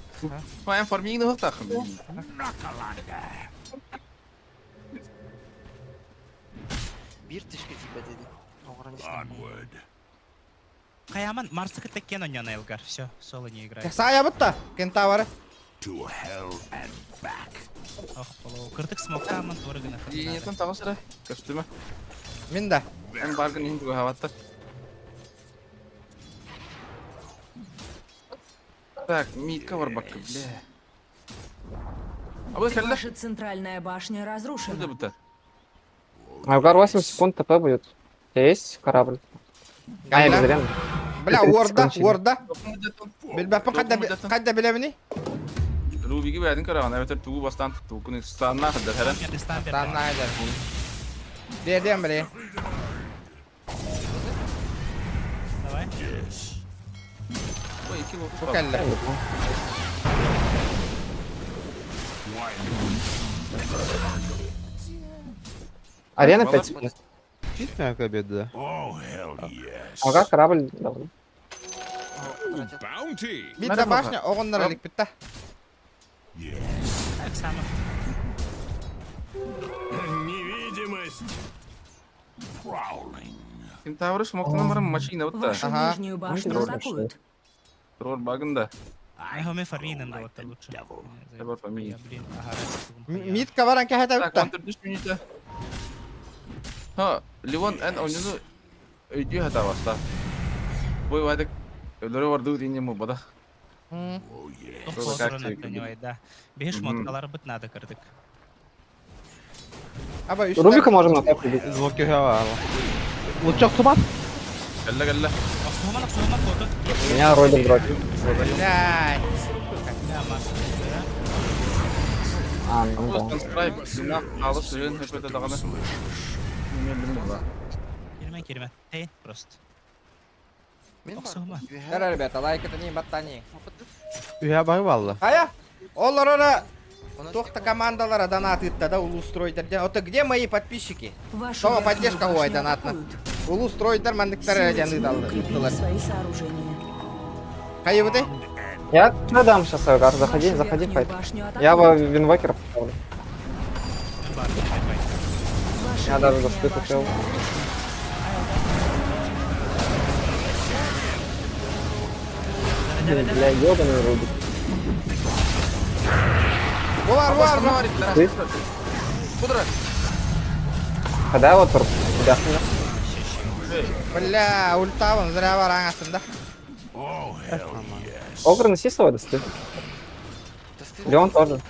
Эн фармигин хохтахым. Bir тишке типа dedi. Хаяман Марса кытта кен онньон Элгар. Все, соло не играет. Саайабыт да, кентавры. Ох, полу. Кырдык смоктааман туора гына. Линиятын таҕыс эрэ. Көстүмэ. Мин да. Эн баргын иһин тугаһабаттар. Так, митка барбакка, бля. А вы кэллэ? Ваша центральная башня Куда разрушена. быта? Айгар 8 секунд ТП будет. У тебя есть корабль? А, я без арены. Бля, 30 уорда, секунд через. уорда. Билбэппин хадда билэбини? Рубиги бэйэтин көрөҕүн, эбэтэр тугу бастаан тугун станна хаддар хэрэн. Станна айдар. Биэрдиэм били. Давай. Ой, iki лотус Бу бар. кэллэ. Арена 5 секунд. Чисто к обеду, да? Ага, корабль давно. Биир башня оҕоннор эликпит да. Так, само. Кентавры смоктанан баран машина бытта. Вашу Ага. нижнюю башню Тролль атакуют. Тролль багында. Ай, фарминен да вот лучше. Бар фамилия. Я, блин, ага. Митка баран кэһэтэ Так, битта. 14 минута. Ха, Ливон эн ойуну өйдүү хатабаста. Бой вадык өлөрө барды динем бада. Тоқ да. Беш моткалар быт надо кырдык. Аба үс. Рубика можем на ТП прибить. Звуки хава. Лучок сумат? Кэллэ кэллэ. Охсуһуман, охсуһуман, куотун. Меня Ролик дропит. Блядь. Да, маска. А, ну да. Санстрайк, сына алыс сөйөн хөпөтө даганы. Мен билмейм ба. Кирмен, кирмен. Эй, просто. Охсуһуман. Кара, ребята, лайк это не баттани. Үһэ бар валла. Ая, олар Тохта командалара донат да улустройдер. Ото где мои подписчики? Вашу Това верхнюю поддержка башню ой донатна. атакуют. Улустройдер мандыктар Силы дяны тьмы далы. укрепили свои сооружения. Хайы быты? Я тебе дам сейчас Айгар, заходи, Вашу заходи, верхнюю файт. башню Я во атакуют. винвокера поставлю. Бар, давай, давай. Ваша Я даже верхняя засты башня купил. разрушена. Бля, ёбаный Рубик. Булар, булар, булар. Ты? Кудра. Когда вот тебя? Бля, ультавын зря бар аңасында. Огр носи свой досты. Леон тоже.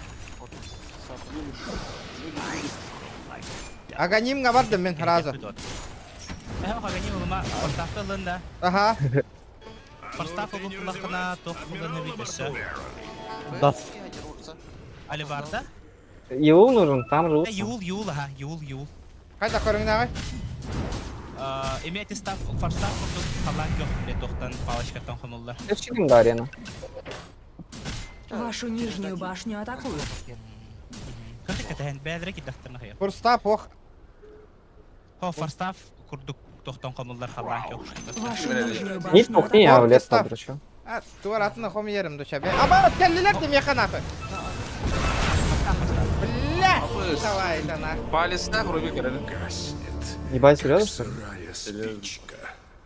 Аганимга бардым мен сразу. Эх, аганим улума, форстафты ылын да. Ага. Форстаф улу кулахына тоқ кулыны бит өссө. Дас. Алибарда? Юл нужен, там же Э, Уса. Юл, юл, ага, юл, юл. Кайда көрүңнө агай? Имеете став, форстаф курдук халан жоқ, биле тоқтан палочкаттан хомуллар. Включи да, арена. Вашу нижнюю башню атакуют. Кырдык кэтэн бэдре кидахтарна хая. Форстап ох. Хо форстаф курдук тоқтан хомуллар халан жоқ. Вашу нижнюю Ник башню тухни, я в лес Став. подрачу. А, туар атын хом ерим душабе. Абарат келлилер дем яханапы. Бля! Давай, да нах. Палеста Рубик эрен. Ебать, серьезно, что ли?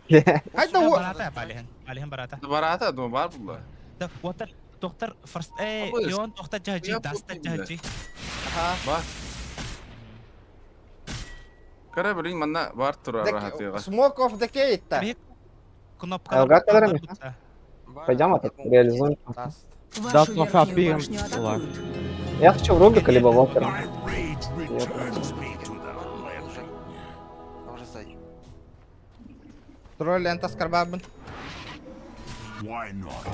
Бля. Хайда о. Барата балихан, балихан барата. Барата, ну бар булла. Да, отар доктор форст э Абыс. Леон доктор жажи, Я даста путаю, жажи. Ага. Бар. Кара блин манна бар турар рахатыга. Smoke of the gate та. Бек кнопка. Алгар кадрами, Пойдем этот реализуем. Даст. Вашу Да, верхнюю пием. башню Ла. атакуют. Я хочу в Рубика либо Вокера. Тролль лента скарбабын.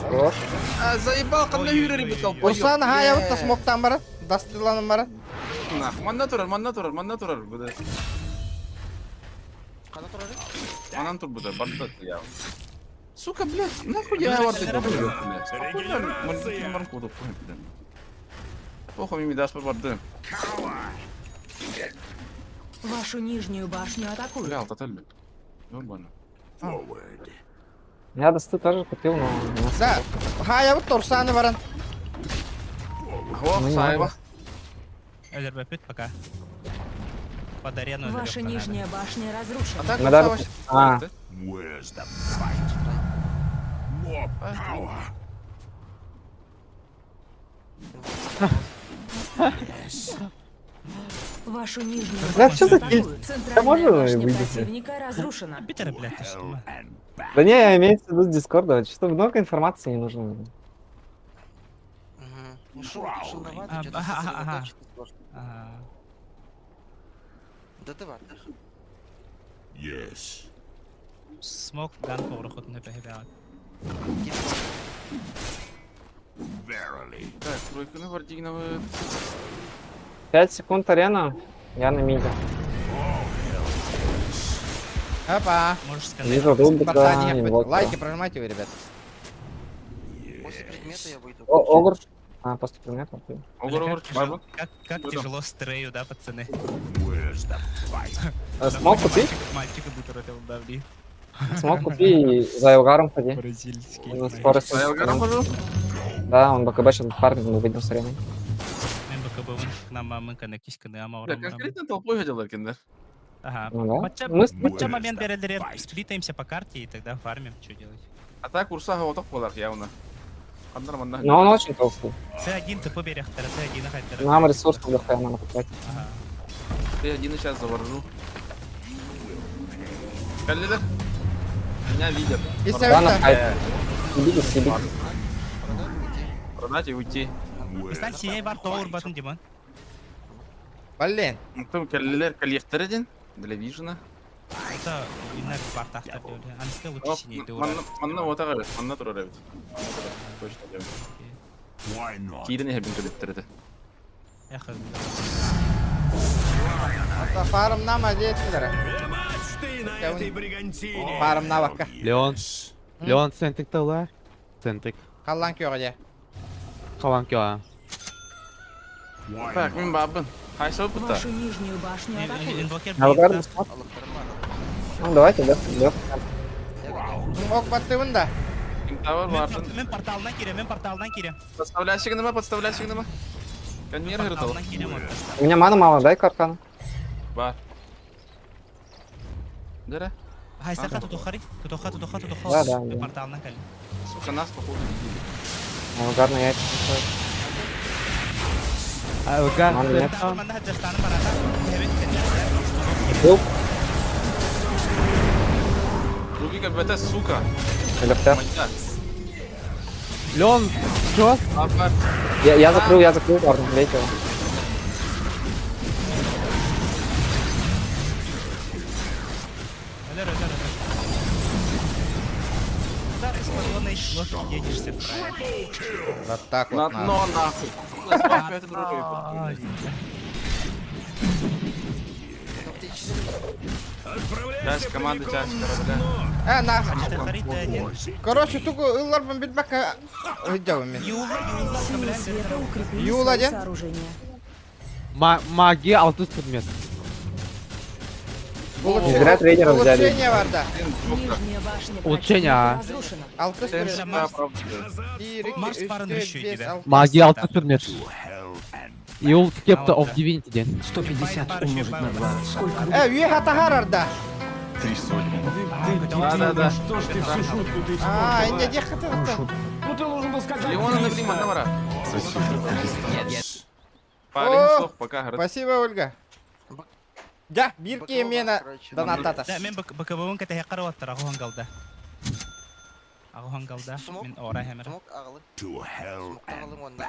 Хорош. А заебал кандай хүрери бит алып. Урсан хая бутта смоктан бара. Дастыланын бара. Манна турар, манна турар, манна турар. Буда. Анан тур буда, барта я. Сука, блядь, нахуй я варды блядь. Спокойно, ман куду блядь. Похуй ми дашь барды. Вашу нижнюю башню атакуют. Бля, алтатель. Нормально. Я досты тоже купил, но... у нас Да. Хая бутта урсаны баран. Ох, Ну, не сайба. Өлөр бөпүт пока. Под арену Ваша өлөрүөххэ наада. нижняя башня А разрушена. так Надо- вообще. А. Вашу нижнюю Бля, башню что за киль? атакуют. Центральная можно башня выйдете? противника разрушена. Питер, блядь, ты что? Да не, имеется в виду с Дискорда. Что-то много информации не нужно. Мгм. Ушел, ушел на вату, А, что-то ага, ага. сосредоточиться сложно. А, Да ты варта. Смок ган порохот не пехебят. Так, тройку на вардигновую. 5 секунд арена. Я на миде. Опа. Можешь Вижу сканировать. Рубика Пацаны, и Инвокера. лайки прожимайте вы, ребят. После предмета я выйду. О, Огр. А, после предмета. окей. Огр, Бля, огр, как тяжело, барбан. как Буду. тяжело стрею, да, пацаны? Смог купи? Мальчика бутерброд давли. Смог купи и за Элгаром ходи. Бразильский. Он скоро За Элгаром хожу? Да, он БКБ сейчас фармит, мы выйдем с арены. Мен БКБ Бля, конкретно толпой ходил киндер. Ага. Ну да. Матча, Мы с- матча момент берелдер, сплитаемся по карте и тогда фармим, что делать. А так урса готов болар явно. Андар манна. Но он очень толстый. С1 ТП берехтер, С1 хайтер. Нам ресурсов дохуя надо потратить. Ага. Ты один и сейчас заворожу. Каллидер. Меня видят. И Да, на совета. хайп. Съебитесь, съебитесь. Продать и уйти. Стань сией бар тоур батын, Димон. Блин. Там каллилер каллихтер один. Для вижена. Это инна бар тахтар диоле. Анска лучше синей дура. Манна вот ага, манна турар эбит. Точно делаю. Кирин хебин каллихтер это. Эх, Ата фарм нама дейтилер. Фарм навакка. Леон. Леон центрик тылла. Центрик. Халлан кёрде. Калан кёа. Так, мин бабын. Хайсы опыта. Вашу нижнюю башню атакуют. инвокер Элгар бейт, без смог? Ну давайте, да, да. Ок баттыбын да. Кентавр бартын. Мен порталынан кире, мен порталынан кире. Подставляй сигнама, подставляй сигнама. Конвейер гыртал. Порталынан кире, вот. У меня мана мало, дай аркан. Бар. Дара. Хайсаха тутухари, тутуха, тутуха, тутуха. Да, да, да. Порталынан кали. Сука, нас походу видели. Элгар на яйца заходит. Элгар. Маны нет. Тавр манна хаджастаны барата. Хебет кенжер. Был. Рубика БТ, сука. Легте. Маньяк. Леон, чё? Бар. Я закрыл, ладно, бейте его. Өлөр, өлөр, өлөр. Куда ты с подводной лодки денешься, фраер? Вот так На вот надо. дно нахуй. Опять дружи. Часть команды, часть корабля. Э, на. Харит один. Короче, тугу ыллар бен билбакка. Ыддабын мен. Юла, юла, Силы блядь. света укрепили Юла свои один. сооружения. Магия алтыс предмет. Не зря тренера взяли. Улучшение бар да. Нижняя башня Улучшение, а. противника разрушена. Алтыс Всем предмет. правда. Бир, икки, Марс үч, парын төрт, еще бес, иди, алты. Магия алтыс предмет. Юл скепта of divinity ден. 150 умножить на 2. Э, үйе хатахар арда. Да, да, да. А, инде дек хатахар. Леона на Блима, навара. Парень, О! стоп, пока, говорит. Спасибо, Ольга. Да, бирки мена донатата. Да, мен БКБ-ын кете хекар оттар, ағухан қалда. Ағухан қалда. Смок? Мен ора хемер. Смок ағылы. Смок ағылы онда.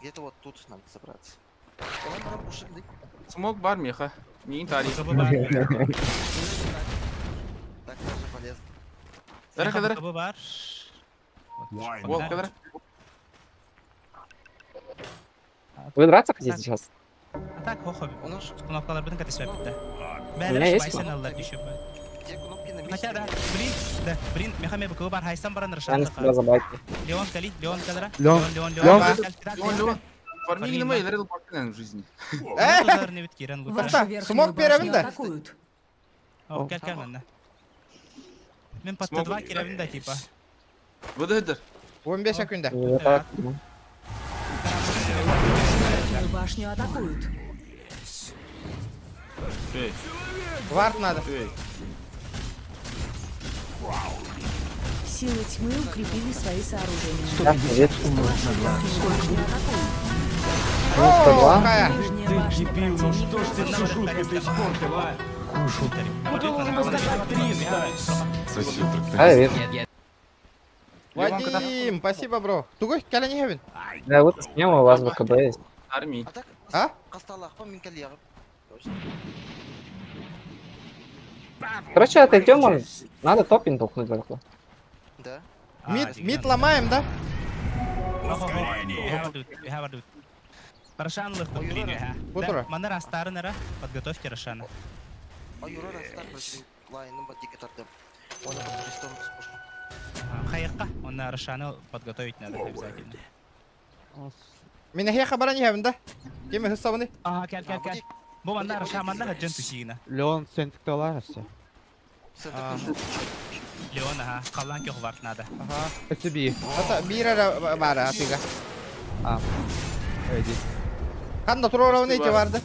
Где-то вот тут надо собраться. Олар барап ушырды. Смок бар меха. Не тарих. БКБ бар. Так даже полезно. Дара, кадара. БКБ бар. Вол, кадара. Вы драться хотите сейчас? А так, хохо. У нас Кнопкалар бүтін кете сөпті. У меня есть те кнопки на месте. Хотя да, блин, да, блин, мехаме БКБ бар, хайсан баран Я на рашан. себя забайтил. Леон кали, Леон кадара. Леон, Леон, Леон. Леон. Леон, Леон. Фарминг на мой, лерил в жизни. Вашу Тоқта, верхнюю смок башню беремін да. атакуют. Кел, кел, манна. Мен под Смок. Т2 керемін да, типа. Выдадыр. 15 секунда. Не так, ну. Верхнюю башню атакуют. Эй, Вард надо. эй. Силы тьмы укрепили свои сооружения. 150 Вашу верхнюю башню атакуют. Ну, 102. Какая? Нижняя башня противника разрушена. А, я вижу. Вадим, спасибо, бро. Тугой, кәлә не хәбин. Да, вот схема у вас БКБ есть. Армии. А так, А? Касталахпа мин кэлиэҕим. Короче, отойдем, может, надо топин толкнуть вверху. Да. Мид, мид ломаем, да? Рошан лыхтут линию, ха. Бутура. Манна растарын подготовьте Рошана. Ойура растар против лайным бадики тардым. Оны под крестом спушу. Хайыққа, онна Рошана подготовить надо обязательно. Мин хә хабара не хәбин да? Кем хысабыны? Ага, кел, кел, кел. Бу манна Рошан, манна хаджан тусигина. Леон сентикталар все. А. Леон, ага, қалан кех варт надо. Ага. Өтү Ата бир бара атыга. Өйди. Ханда турорауны ите барды.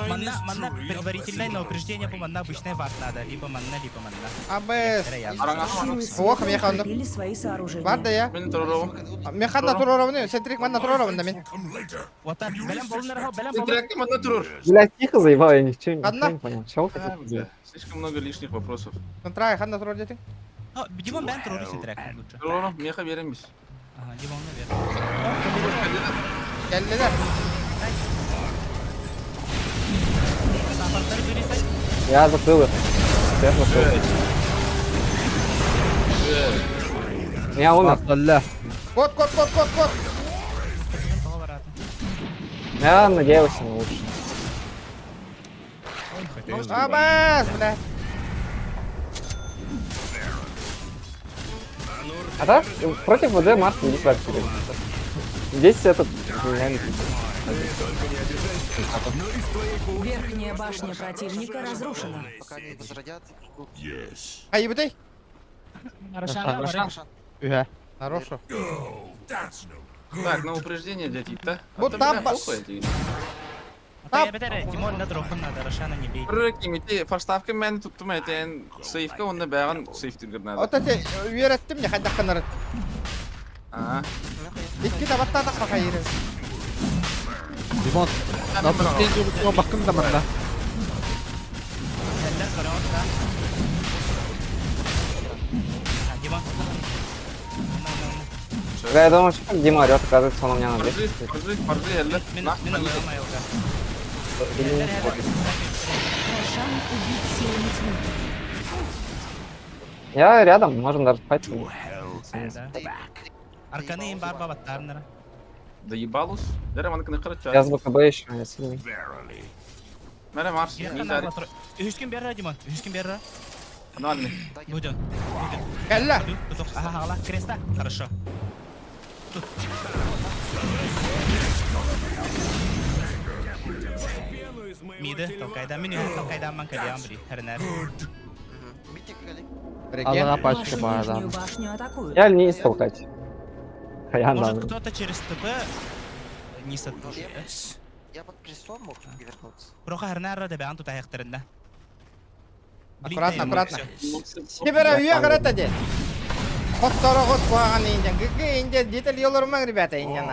Манна, манна предварительное на упреждение по манна обычная варт надо. Либо манна, либо манна. Абес. Силы Ох, света меха онда. укрепили свои сооружения. Бар да я. Мен турору. Мен ханда турорауны, сентрик манна турорауны мен. Вот так, белем болнар, белем болнар. Интерактив одна турур. Бля, тихо заебал, я ничего, ничего Одна. не понял. Чего А, хотите сделать? бля, Слишком много лишних вопросов. Центрай ханда турор детин. О, Димон бен турору сентрек лучше. Турору, меха береміз. Ага, Димон бер. Келдилер. Саппорттары бери Я закрыл их. Всех закрыл. Я умер. Алла. Кот, кот, кот, кот, кот. Я надеялся на лучшее. Абас, бля. А так, против ВД Марс не сюда вперед. Здесь этот... реально Верхняя башня противника разрушена. Пока они возродятся, придут. Айбытай. Рошана, Рошан. Үһә. Хорошо. Так, на упреждение дядь, да? Вот там Димон, на дрохун надо, Рошана не бей. Прыгни, форставка мен туттум этен сейфка онда бәгән сейф тиргер надо. От эти үйрәттем не ханда канар. А. Икки табатта так бакайры. Димон, на стенге бакын да манда. Димон. Да, я думал, что как Дима орет, оказывается, он у меня на Поржи, 200. поржи, поржи, әллә. Мин Нах, мин ылмайылга. Рошан убит силами тьмы. Я рядом, можем даже файт. Арканы им бар бабаттарнара. Да ебалус. Дәрә маны кыны кырыч. Я с БКБ еще, я сильный. Мәрә Марс, ни зарик. Үскин берра, Димон. Үскин берра. Нормально. Буден. Кәллә. Ага, ага, креста. Хорошо. Тут. Миды, толкайда, мин толкайда ман калиам бри. Хернер. Митик кали. Аллага пачка Вашу бар нижнюю башню атакуют. Я не толкать. Я Может, надо. кто-то через ТП не сотпушит, да? Я под крестом мог вернуться. Проха хернер да бән тут аяктырында. Аккуратно, аккуратно. Кибера үйе карата де. Хотторо хот куаган инден. Гыгы инде деталь yollarım ребята инден.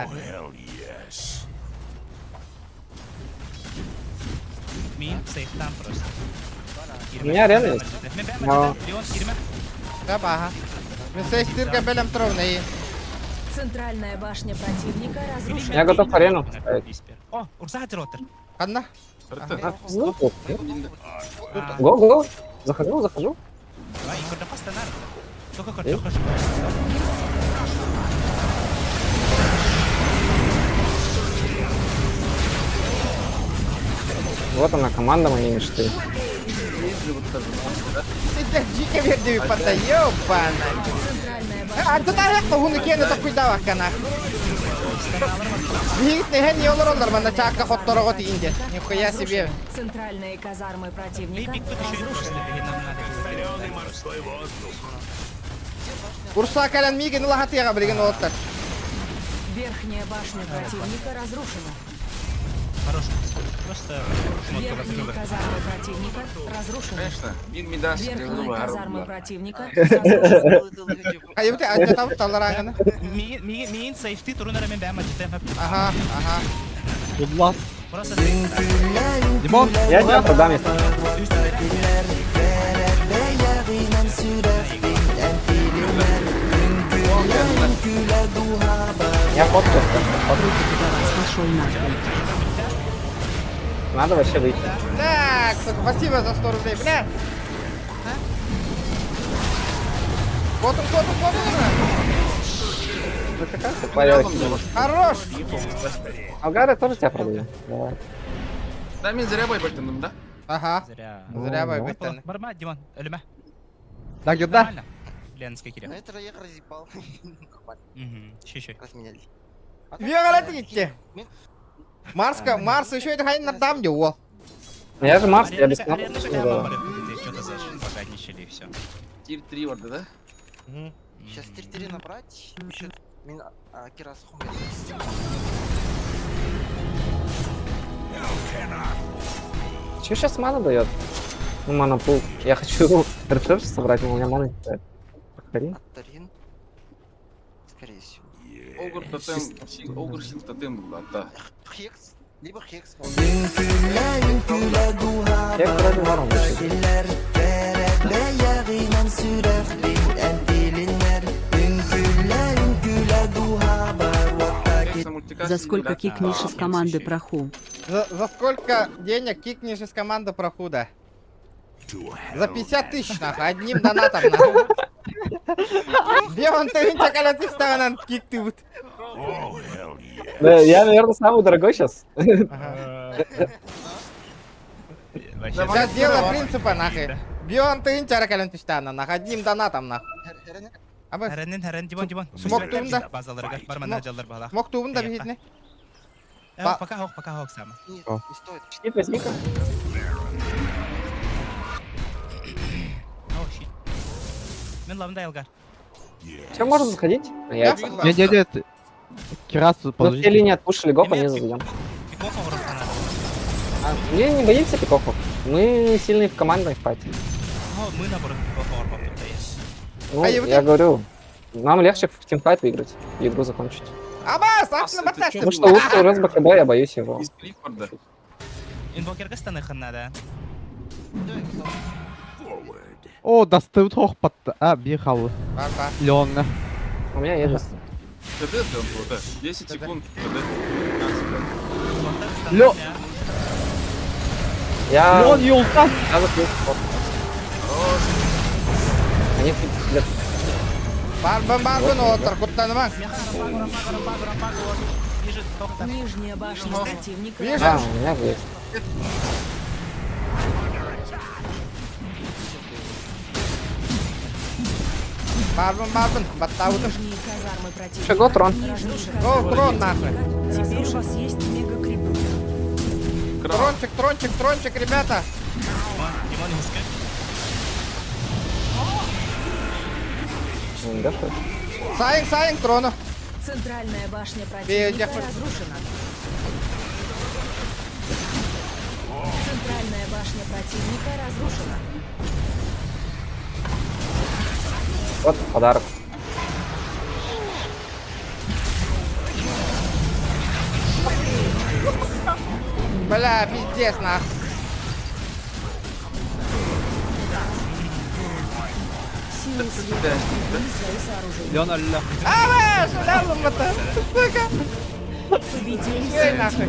Мин сейфтан просто. У меня арена есть. Мен бән Но- Леон кирме. Да баха. Мен сейфтирге белем туров не. Центральная башня противника разрушена. Я готов арену поставить. О, Урса ротор. Ханна? А, ну, тут, нет? Го, го. Захожу, захожу. Давай, көрді нар. Только Э? көрді Вот она, команда моей мечты. Сидя жике берди пата ёбана. Центральная башня А тут аяк хуны кене токуйда бакана. Бигит не хен yollar олар мана чакка хотторо гот инде. Нихуя себе. Центральные казармы противника Биг тут еще и просто разрушены. нам надо. Урса калан миген лахатыга билген оттар. Верхняя башня противника разрушена. Хорош. Просто шмотка Верхние вокруг. казармы противника разрушены. Конечно, бир Мидас Верхние казармы противника разрушены. Хайыбыт ачатабыт таллараҥаны. Миин сейфти турун эрэ мен бэйэм ачытыам. Ага, ага. Уллас. Просто Димон. Я тебя продам, если. Я фотку. Надо вообще выйти. Так, сука, спасибо за 100 рублей, бля. Вот он, вот он, вот он. Твоё. Хорош. Алгара тоже тебя продаю. Давай. Да мен зря байбаттым да? Ага. Зря. Зря байбаттан. Барма, Димон, өлүмэ. Да, да. Нормально. Ленский На киря. это я разъебал. Нормально, Угу, щи-щи. разменяли. Виолетта идти. Марска, Марс еще это хай надам де ол. Я же Марс, я без Аренда кнопки. какая Да. баба, ты что-то зашпагадничали и все. Тир 3 барды да? Сейчас 3-3 набрать, еще мин а, Кирас хумер. Че сейчас мана дает? Ну, мана пул. Я хочу рефреш собрать, но у меня маны не хватает. Повтори. Аттарин. Скорее всего. Огр тотем, Огр сил тотем был, да. Хекс, либо Хекс. Я вроде норм вообще. За сколько кикнешь из команды проху? За сколько денег кикнешь из команды прохуда? За 50 тысяч, нахуй, одним донатом, нахуй. Белон ты кик ты вот. Да, я, наверное, самый дорогой сейчас. Сейчас дело принципа, нахуй. Бион ты нахуй, одним донатом, нахуй. Аба, Әрәннен әрән Димон Димон. Смок туумда. Базаларга барман жаллар бала. Смок туумда бихитне. Пока хок, пока хок сама. Нет, не стоит. Щит возьми-ка. О, щит. Мен лавында Элгар. Че, можно заходить? На яйца. Нет, нет, нет. Кирасу Ну, все положите. линии отпушили, гоп, они зайдем. Пикофа урок А, мы не боимся пикофов. Мы сильные в командной файте. О, мы наоборот пикофа урок Ну, А я вот я говорю, нам легче в тимфайт выиграть, и игру закончить. Абас, атны батташ. Потому что лучше уже с БКБ, я боюсь его. Из Клиффорда. Инвокерга станы ханнада. О, достают хохпатта. А, бихал. Бар, бар. Леонна. У меня есть. КД там было, да. 10 секунд КД. 15, да. Лё... Я... Леон юлта. Я закрыл спорт. Они тут, блядь, Барбын, барбын, отыр, куттанымаң. Нижняя башня противника Вижу. А, у меня есть. Барбын, барбын, баттаудым. Нижние казармы противника Че, го, трон? разрушены. Го, трон, нахуй. Теперь у вас есть мега-крипы. Трончик, трончик, трончик, ребята. Димон иска. Ну, да, что ли? Сайын, сайын, трону. Центральная башня Бей, противника дяхнуть. разрушена. Центральная башня противника разрушена. Вот подарок. Бля, пиздец, нахуй. Силы света укрепили свои сооружения. Леон алла. Абас, лялым бата. Сука. Победили Эй, нахуй.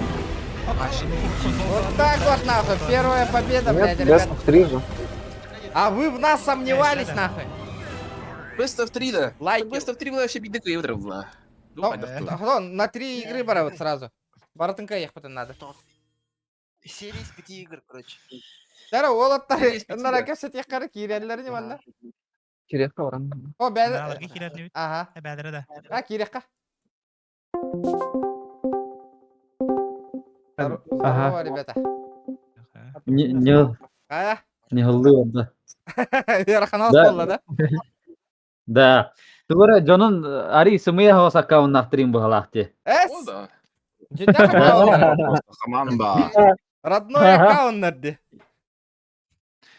Вот так вот, нахуй. Первая победа, блядь, Нет, ребят. best of 3 же. А вы в нас сомневались, нахуй. Best of 3, да. Лайки. Best of 3 была вообще бигдека и была. Ну, на три игры бара вот сразу. Баратынка ехать надо. Серия из пяти игр, короче. Дара, олаттар, Серия из пяти, нара да. кепсет яққары киреллері не ванна? Кирехка баран. О, бәді. Аларга кирәк Ага. Бәдәрә да. А, кирехка. Ага. Здорово, ребята. Не, не, А? не голды да. Верханал Да. болла, да? Да. Тугара дьонун ари сымыя хос аккауннахтырын быһалаахти. Эс! О, да. Дьиннээх аккауннар. Просто команда. Родной аккауннар ди.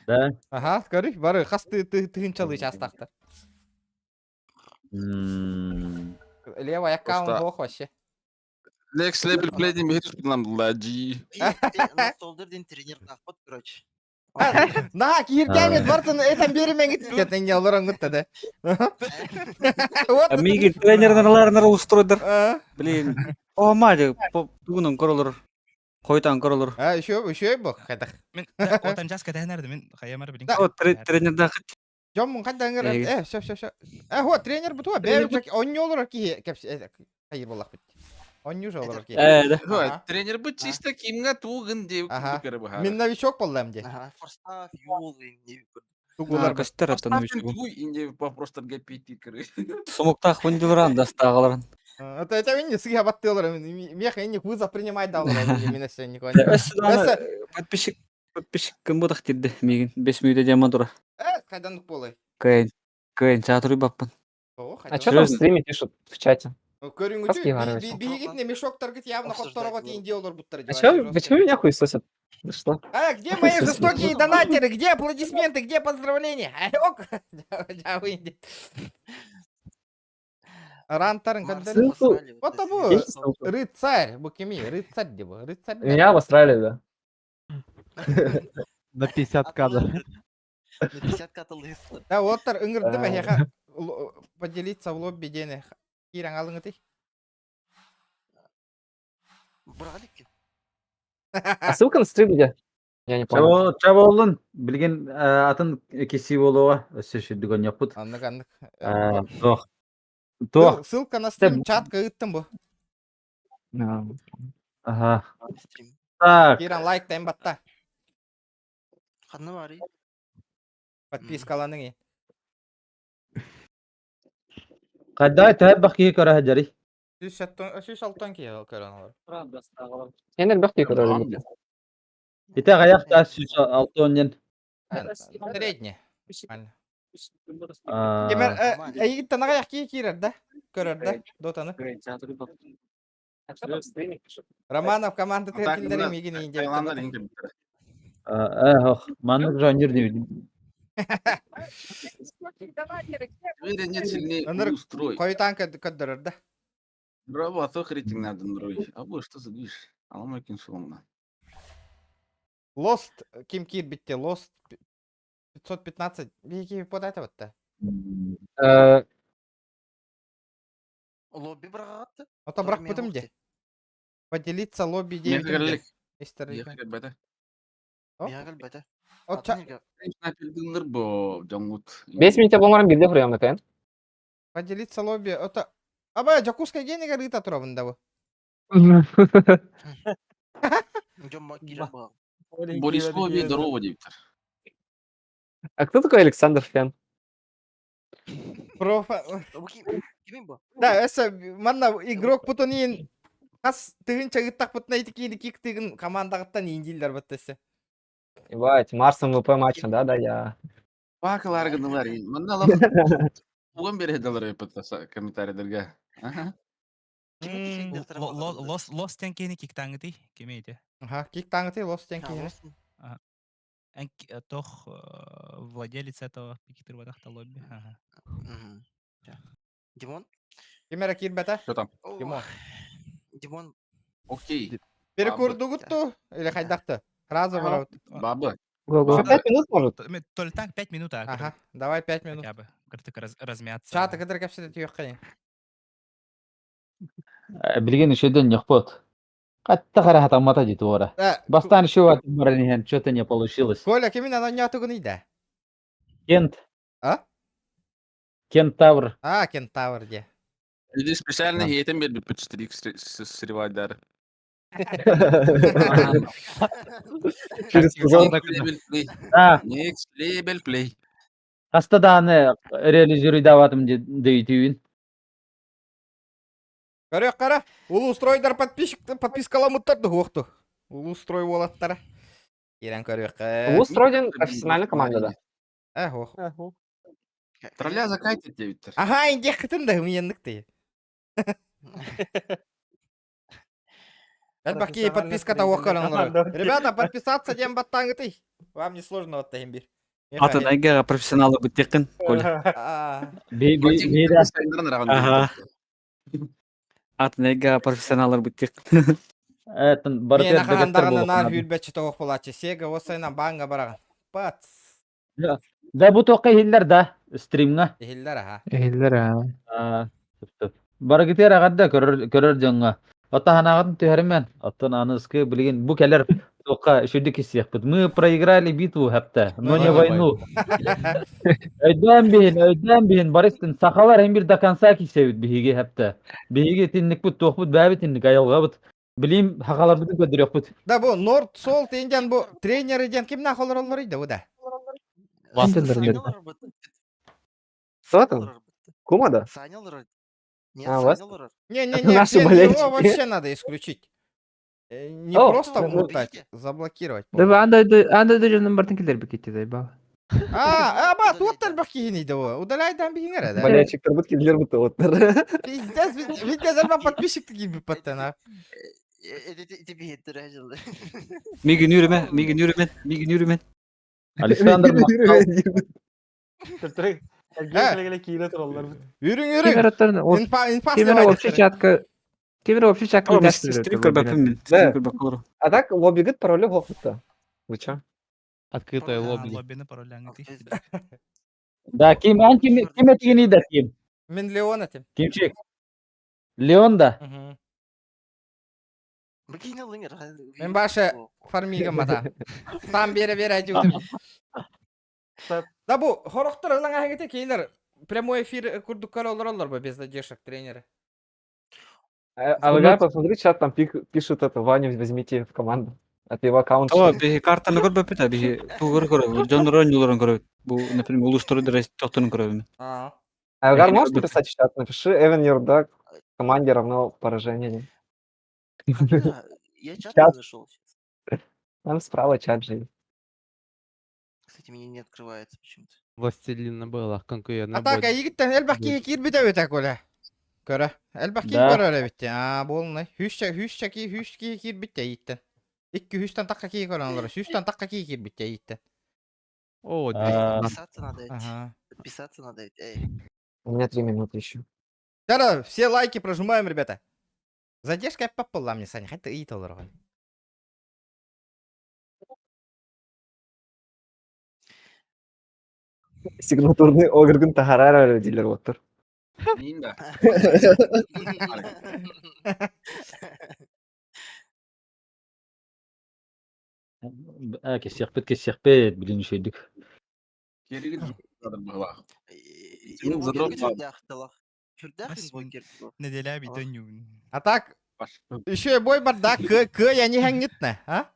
Да. Аха, көрү, бары хас тыһынчалыы чаастаахтар. Левый аккаунт Просто- бох вообще. Next level play диэн биһи туспутунан булла, G. Солдер диэн тренер таахпыт, короче. Наһаа киирдээмит бартын этэн биэримэҥит диэн не олороҥҥут да. Вот. Миигин тренернерларынар устройдар. А, Блин. О, мать, тугунан көрөлөр. Хойтан көрөлөр. А, еще, еще бу хайдах. Мин отан час кэтэһэн мин хайамар билин. Да. О, тренердаахыт. Дьон мун хайда ыңыр. Эйги. Все, все, все. Вот тренер бу туа. Бэйбит онньу олорор киһи кэпс хайыр буоллахпыт. Онньу же олорор киһи. Э, да. Ага. Тренер бу чисто кимҥэ тугун диэбит Ага. курдук эрэ быһаарар. Мин новичок боллам ди. Ага, форстав, юл, не Тугулар бу. Көстөр аттан Поставьте тугуй инде вопростарга пяти кыры. Сумуктаах хундиларан дастаагаларан. Это это мин сыга баттылар. Меха инник вызов принимать дал. Мен сен никого. Өссө подписчик подписчик кым бутах тирде миигин 5 мүнөтэ диэн тура. Хайдан болай. Кыайын кыайын чаатырый баппын. А что там в стриме пишут в чате? Көрүңүтү Иванович. биһигитне мешок таргыт явно хотторого тиин олор буттар. А чё, почему меня хуесосят? Да что? А где мои жестокие донатеры? Где аплодисменты? Где поздравления? Ок. Рантарын каддары. Ссылку. Вот тобой. Есть ссылку? Рыцарь, бу кими? Рыцарь деп. Рыцарь. Меня обосрали, да. На 50 кадров. На 50 каталыста. Да, оттар ыңырды мә поделиться в лобби дене. Кирен алыңыты. Бұрағалик. А ссылка на стрим где? Я не понял. Чаболун билген атын киси болуға өссө шүрдүгөн яппыт. Аннык, аннык. Тох. Тох. Ссылка на стрим чатка ыттым бу. Ага. Стрим. Так. Кирен лайк тайм батта. Қанны бар, и? Подпискаланың. Кайда төһөп бак киһи көрө жари. 106 ки көрөн олар. Я не бахты көрөр. Ите гаяк та сүз алты оннен. Средне. Кемер әйгиттен аяк ки кирер да? Көрөр да? Дотаны. Романов команда теркиндери мигин инде. Таиланддар инде биттер. Ох, маннык жонжур диби. Теперь нет сильнее Ынырык устрой. Койтан көддөрөр да. Браво, а то рейтинг надо нрой. А бу что за движ? Аламайкин шоломна. Lost ким кир битте? Lost 515 беги подата батта. Лобби бұрағатты. Ото брак бутым де. Поделиться лобби Мен 9. керлик. Мистер Рика. Бәті. Мияғал бәті. Отча Снайпердіңдер бу жоңгут. 5 минут болмарам бирде хуруям да поделиться лобби. Ото Аба, жакуска генега рыта турабында бу. Борис Лови здорово диптер. А кто такой Александр Фен? Профа. Да, эсэ манна игрок бутунин хас тыгын чагыттак бутна итики кик тыгын командагыттан индилдер баттысы. Ебать, Марс МВП матча, да, да, я. Бакалар гыналар. Манна лав. Уган бере далар пытаса комментарийлерге. Ага. Лос лос тенкени киктаңыты кемейте. Ага, кик таңыты лос тенкени. Тох владелец этого пикитыр лобби. Ага. Димон? Кимера кирбета? Что там? Димон. Димон. Окей. Перекурдугутту или хайдакты? Сразу барабыт. Бабы. Го-го. 5 минут может? Только так 5 минут, а. Ага, давай 5 минут. Хотя бы. Кыртык размяться. Чаты кыдыр кепсете түйөк Билген үшөдөн яппыт. Катта кара хатамата дит ора. Бастан еще баран что-то не получилось. Коля, кимин ана нятугун иде? Кент. А? Кентавр. А, Кентавр де. Иди специально етем берді 4 сревайдар. Через сезон. Да. Next level play. Хаста дааны реализируй даватым дейтүүн. Көрөк кара, улустройдар подписчик подпискаламыттарды хуохту. Улустрой болаттара. Ирен көрөк. Улустройден профессиональная команда, да. Э, ох. Тролля закайтит девиттер. Ага, инде хытын да миенник ты. Элбэх киһи подписката уоккалан олорор. Ребята, подписаться диэн баттааҥытый. Вам не сложно оттайын бир. Атын айгага профессионалы быттыккын, Коля. Би би би Ага. Атын айгага профессионаллар быттык. Этин барытыгар Мен дэгеттер ахандаҕына наар буолуохтаах. хүрбэччи тоҕох буолааччы. Сега осайна баанга бараҕын. Пац. Да бу туохха иһиллэр да стримҥа. Иһиллэр аха. Иһиллэр аа. Барыгытыгар аҕарда көрөр көрөр дьоҥҥо. Оттон ханаҕытын түһэримэн. Оттон аныскы билигин бу кэлэр туохха үчүгдүк истиэхпит. Мы проиграли битву хапта, но не войну. Өйдөөн биһин, өйдөөн биһин барыстын сахалар эм бир до конца кисебит биһиги хапта. Биһиги тинникпит туохпут бэбит тинник айылҕабыт. Билим хахаларбытын көрдөрүөхпүт. Да бу Норд Солт индиан бу тренеры диэн кимнээх олороллоруй да бу да? Кто там? Кума да? Саня олорор. Нет, А, вас? Саня олорор. Не-не-не, Наши Ксен, болельщики. его вообще надо исключить. Не О, просто ну, мутать, заблокировать. Да анда анда дожонун бартын килер бикетти дайба. А, аба, тут элбэх киһини да Удаляйдан биһиңер да. Болельщиктер бут киллер бут оттар. Пиздец, везде элбэх подписчик такие баттан, а. Мигин үрүмэ, мигин үрүмэн, мигин үрүмэн. Александр Махтал. Үрүң үрүң. Инфа инфа Кемер общий чатка Кемер общий чатка Стрим көрбөппүн мин. Стрим көрбөк А так лоббигит паролю хохотта. Вы чё? Открытое лобби. Лоббины паролляңы Да, ким ан ким ким этигини да ким? Мен Леон этим. Кимчик? Леон да. Мен башы фармига мата. Там бере бере айтып Да бу хорохтор ылаң ахыңыты кейлер прямой эфир курдук олороллор бу без задержек тренеры. Алгар, посмотри, чат там пишут это, Ваню возьмите в команду. От его аккаунта. О, биһи картаны көрбөппүт, а биһи тугур көрөбүт, дьон оонньууларын көрөбүт. Бу, например, улуустары тохтонун көрөбүт. Алгар, можешь написать в чат? Напиши Эвен Ердак команде равно поражение. Я чат не зашел. Там справа чат же. Кстати, мне не открывается почему-то. Властелина была конкурентна. А так, игиттен элбэх киһи киирбитэ эбитэ Коля. Көрө. Элбэх киһи Да. көрөр эбит. Аа, буолунай. Хүсчэ хүсчэ киһи хүс киһи киирбит ииттен. Икки хүстэн такка киһи көрөн олорор. Сүүстэн такка киһи киирбит ииттен. О, Подписаться надо ведь. Подписаться надо ведь, эй. У меня 3 минуты еще. Да, все лайки прожимаем, ребята. Задержка попала мне, Саня. Хотя и толоргон. Сигнатурный огргын тахарара дилер оттар. Нинда. Кесиэхпит кесиэхпит билин үчүйдүк. Керигит была. Неделя битен А так, еще и бой бардак, к, к, я не хангитна, а?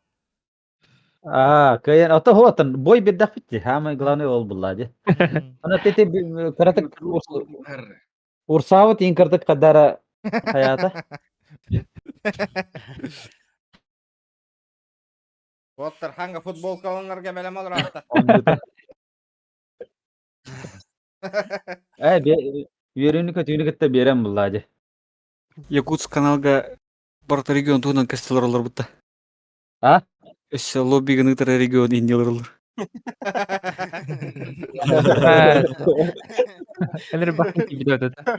Аа, кыйан ото хуотан бой бирдах битти. Самое главное ол булла ди. Ана тети каратык урсаабыт инкардык кадара хаята. Оттар ханга футболкаланарга белем алыр Э, үөрүүнү көтүүнү кытта берем булла ди. Якутск каналга барыта регион туһунан кэстилер олор бутта. А? Өссө лоббигын ытар регион иннилер олор. Элер бакын кибит да.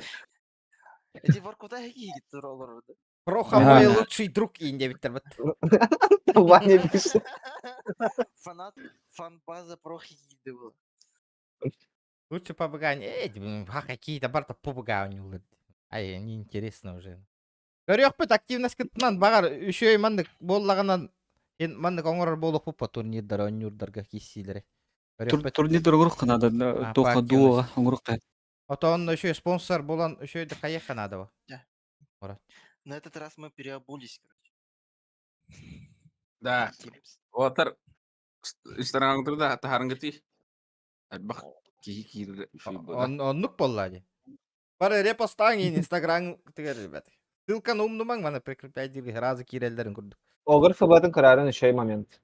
Эти Воркута какие олор. Проха мой лучший друг инде биттер бит. Ваня пишет. Фанат, фан-база Прохи был. Лучше побыгань. Эй, какие-то барта побыгань. Ай, неинтересно уже. Көрүөхпүт активность кыттынан багар еще и маннык боллаганан эн маннык оҥорор буолуохпут турнирдар оонньуурдарга киссиилэри. Турнирдар оҥоруохха наада, туохха дуоҕа оҥоруохха. Отон еще спонсор болан еще и кайыхха надо. На этот раз мы переобулись, короче. Да. Отар Инстаграмда тахарынгыти. Бах кихи киир Оннук болла ди. Бары репостаң инстаграм тигер ребят. Ссылканы умнумаң мана прикреплять дири разы кирелдерин курдук. Огр ФБ-тын көрәрін еще момент.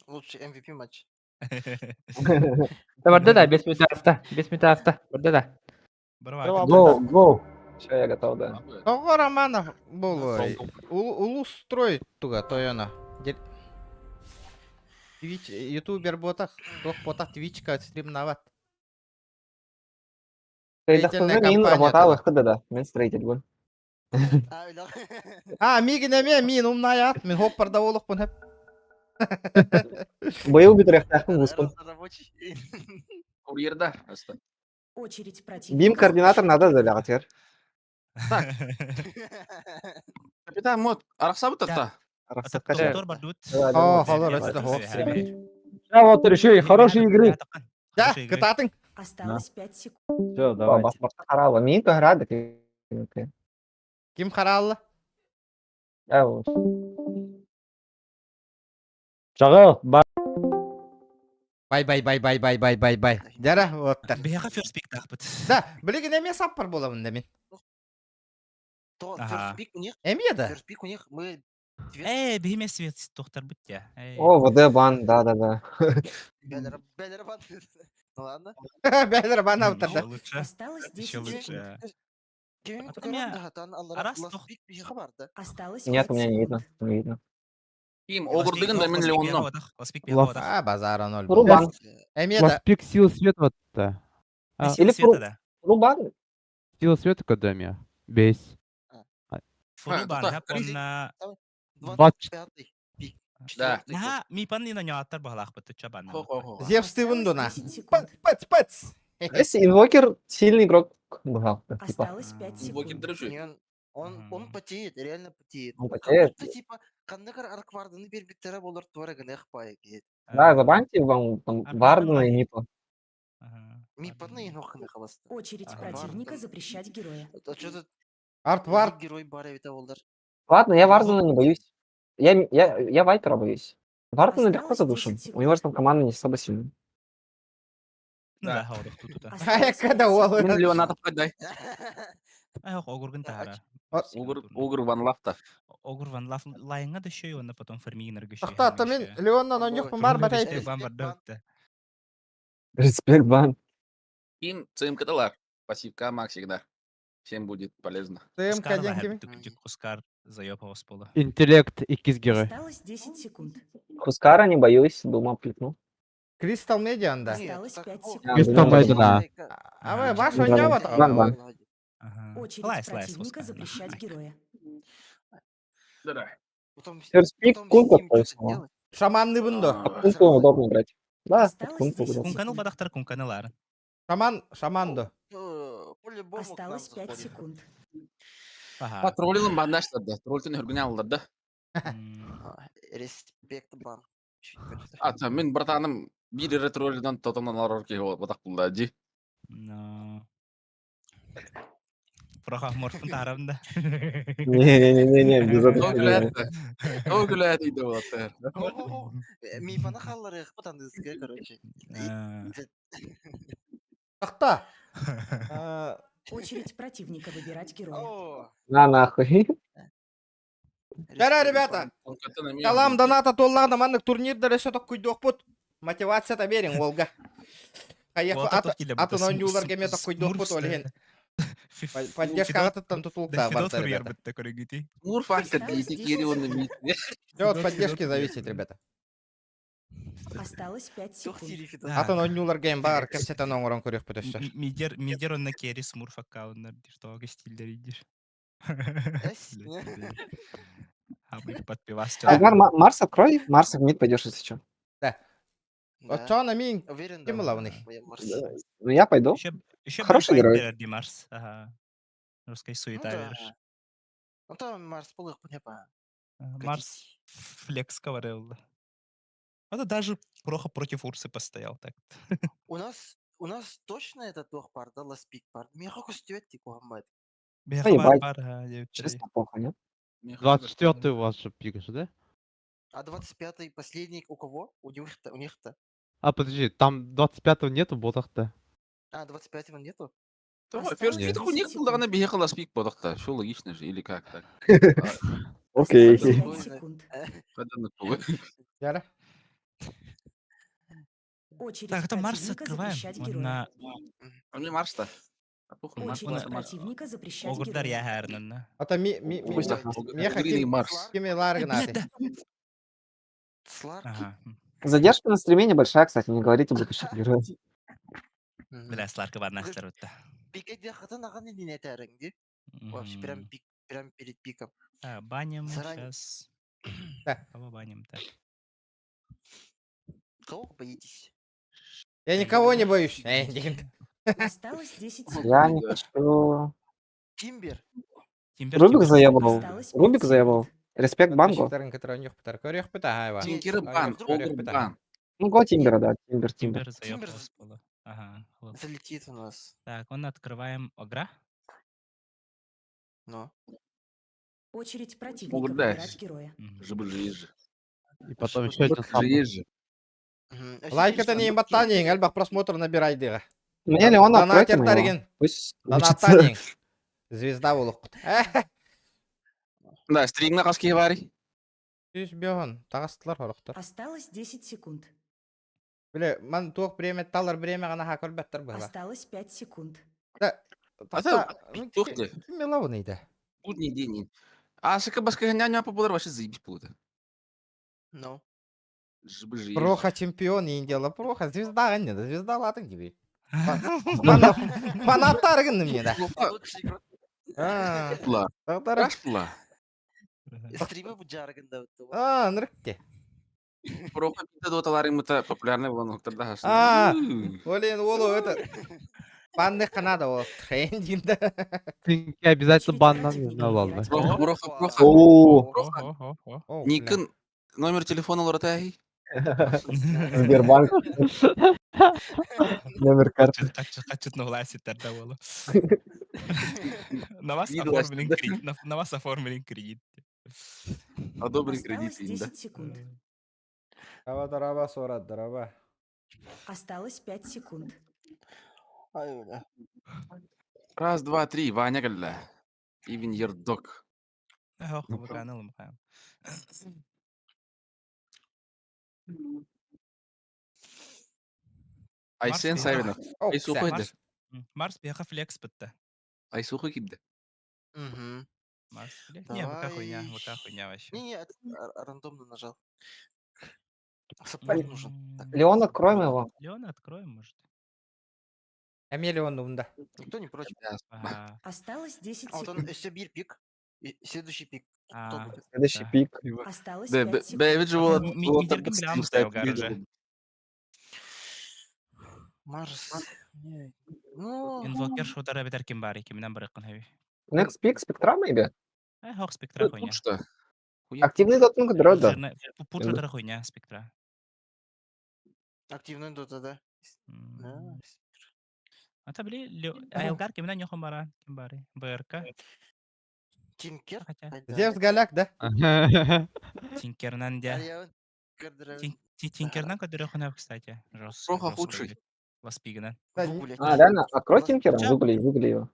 Лучший MVP матч. Да барда да, 5 минут аста, 5 минут аста. Барда да. Go, go. Все, я готов, да. Тоҕо Романов буолуой? Улус строй туга тойоно. Твич ютубер буотах, туох буотах Твичка стримнават. Строительная мин работал да, да, мен строитель бун. А, мигин эмиэ мин умнаят, мин хоппарда олохпун хэп. Быйыл бүтүрөхтээхпин буспун. Курьерда аста. Очередь противника. Бим координатор надо залягатер. Так. Капитан мод, арахсабыт атта. Доктор бардут. О, холор, это хоп. Да, вот еще и хорошей игры. Да, кытаатыҥ. Осталось 5 секунд. Все, давай. Харала, мин кыһыраадык. Ким хараалла? Чаҕыл, бар. Бай бай бай бай бай бай бай бай. Дьара, уоттар. Биһиэхэ first pick-таахпыт. Да, билигин эмиэ саппар буолабын да мин. То first pick у них. Эмиэ да. First pick у них мы Ээ, биһиме свет тохтарбыт я. О, ВД бан, да-да-да. Бэлэр бан. Ну ладно. Бэлэр бан автор да. Лучше. Осталось 10 Еще секунд. лучше. Ким А потом я- Арас Арас Осталось Нет, 5 у меня не видно, секунд. не видно. Ким огурдыгын да мен Леонно. А, базара ноль. Рубан. Эмиэ да. Ласпик сила света-то. А, Или света, Рубан. Сила света кадамия. Бес. Фурубан, онна... 25-й пик. Да. Наха, ми панни на ньоаттар баһалаахпыт чабан. Зевс тывын дуна. 10 секунд. Пац, пац. Если инвокер сильный игрок был, типа. Осталось 5 Инвокер секунд. дрыжи. Он, он, он потеет, реально потеет. Он Как потеет. будто, типа, канныгар арквардыны бербиттера болар туара гынах пай. Да, забаньте вам там А, Вардена и Мипа. Ми панны нохны халаста. Очередь Ага. противника Варден. запрещать героя. А что-то Артвард. герой бара ведь болар. Ладно, я Вардена не боюсь. Я Вайпера боюсь. Вардена легко Осталось задушим. 10 У него же там команда не особо сильная. Ну да, хаурах тут да. Осталось когда 5 уолы. секунд. Мен Леона тапкадай. Ай, огургын тахара. Огур огур ван лафта. Огур ван лаф лайнга да шөй онна потом фармигнер гөшөй. Тахта, мин Леоннан оньохпун бар батай. Бан бар да. Респект, бан. Ким ЦМК-талар. Пассивка Максигда. Всем будет полезно. ТМК ден кими? Хускар заебал с пола. Интеллект иккис герой. Осталось 10 секунд. Хускара не боюсь, думал, плюнул. Кристал Медиан да. Осталось 5 секунд. А, Кристал Медиан. А вы ваш Бан, оньяват. бан, бан. Очередь Лайс, лайс, противника Хускар. запрещать героя. Да. Потом, First pick потом Кунка Steam что-то точно. делает. Шаманны до. Под Кунку удобно играть. Да, под Осталось Кунку 10 удобно. Кунканыл бадахтар кунканылар. Шаман, шамандо. По-любому к нам Осталось 5 заходит. секунд. Ага. А троллилым бандашлар да. Троллтын хүргүнэ аллар да. А, Респект бан. Чуть больше. А та мен братаным бир эре троллидан тотомнан алар ки батак булда жи. Но. Проха морфун тарабында. Не-не-не-не, без этого. О не. күләт. О күләт иде болот. О-о-о, Мипаны халлары пытандызга, короче. Тахта. Очередь противника выбирать героя. О, На нахуй. Дара, ребята. Калам доната толлаҕына маннык турнирдар өссө токкуйдуохпут. Мотивация берин Волга. Атын оонньуулар кеме токкуйдуохпут ол иһин. Поддержка аттан тутулуктаах барда, ребята. Мур фактор дейти кири оны мит. Все от поддержки зависит, ребята. Осталось 5 секунд. Атын оонньуулар кем бар кэпсэтэн оҥорон көрүөхпүт өссө. Мидер, мидер он на керри смурф аккаунтнар дир, тоҕо стильдер идир. А мы подпивас Агар, Марс открой. Марс в мид пойдешь, если что. Да. Оччоҕуна мин Уверен, ким да. ылабыный? Я Марс. Ну, я пойду. Еще, еще Хороший герой. Марс. Ага. Русской Ну суета да. веришь. Ну там Марс полых не па. Марс флекс говорил. Это даже плохо против Урсы постоял так. У нас точно этот лох пар, да, ласпик пар. Меха костюет типа гамбат. Да ебать. Бар, Честно, плохо, нет? 24 у вас же пик же, да? А 25-й последний у кого? У них-то, у них-то. А, подожди, там 25-го нету ботах-то. А, 25-го нету? First pick у них булдагына бихе last pick бодакта. Шо логично же или как так? Окей. Осталось 5 секунд. Кадан тугы. Яра. Очередь Так, это Марс противника открываем. запрещать Он героя. на А мне Марс-то. Похуй, Очередь Марс, Марс. противника запрещать Огурдар героя. яһаарнанна. Ата ми ми ми Пусть меха Огры ким Марс. кими ларгнаты. Сларк. Ага. Задержка на стриме небольшая, кстати, не говорите, буду еще герой. Бля, Сларка барнастар утта. Пик хатын аған не этәрің, Вообще прям пик, прям перед пиком. Так, баним Заранее. сейчас. Да. Кого баним-то? Кого вы боитесь? Я никого не боюсь. Э, диэн. Осталось 10 секунд. Я не хочу. Тимбер. Тимбер, Рубик Тимбер. заебал. Осталось пять Рубик заебал. секунд. Респект Бангу. Подписчиктарын кытары ньох пытар. Көрүөх пыта хайва. Тинкер бан, Көрүөх Огр пыта. бан. Ну, го Тимбера, да. Тимбер, Тимбер. Тимбер заебал Тимбер с пола. Ага. вот. Залетит у нас. Так, он открываем Огра. Но. Очередь противника Огурдай. выбирать героя. Мгм. Жибы же есть же. И потом еще один Же сам. есть же. Мгм. А Лайк сегодня это не что? имбаттанин, элбах просмотр набирай дыга. Мне Леона откройте Донатер моего. тарген. Пусть учится. Донаттанин. Звезда болук. Да, стримна каски бари. Түс бёгон, тагастылар хорохтор. Осталось 10 секунд. Биле, ман туох время талар время гана ха көрбәттер была. Осталось 5 секунд. Та туох де. Ким мелавын иде? Будний день. А шика башка няня популар вообще заебись полута. Ну. Жибы же есть же. Проха чемпион индияла, проха звезда ган да, звезда латын gibi. Фанаттар гын мне да. Лучший игрок. А, Ла. тагтар. Рашла. Стримы bu жаргында өтті. А, нырыкте. Проха бита доталарың мыта популярный болан октарда А, Олен олу это Банны канада ол трендинде. Тинки обязательно Очередь баннан противника ладно. выбирать Проха, героя. проха, проха. О, О, о, о. Никон номер телефона лоратай. Сбербанк. Номер карты. Качет на власти тогда было. На вас Видела, оформлен что- кредит. На вас оформлен кредит. Одобрен кредит. Осталось да. 10 секунд. Драба драба сорат драба. Осталось 5 секунд. Ай, бля. Раз, два, три, Ваня Галля. Even your dog. Ох, выканал им. Айсен Марс Савинов. О, Айсухой Марс, Марс бияха флекс бітті. Айсухой кибді. Мгм. Марс флекс. Не, ВК хуйня, Давай. ВК хуйня вообще. Не-не, это рандомно нажал. Саппорт нужен. Так, Леон, откроем его. Леона откроем, может. Амелион умда. Никто не против. Ага. Осталось 10 А вот он секунд. еще бир пик. И следующий пик. Кто А, будет? Следующий Да. пик. Осталось Да, 5 секунд. бе, же вот. Мидерген прям стоял гараже. Марс. Не, Ну, Инвокер шутара битер ким бар, кимнен барыкын хави. Next pick, спектра, maybe? Э, хох спектра хуйня. Что? Активный дотинг дроида. Пут шутара хуйня спектра. активный дота, да. Да. Ата били Айлгар кимнен йохон бара, ким бары. БРК. Тинкер. Хотя Зевс Галяк, да? Тинкернан дя. Ариан. Кадры. Тинкернан көдөрө хуйня, кстати. Жестко. Проха худший. Ласпигна. Да, А, реально, открой Тинкера, Чё? гугли, гугли его.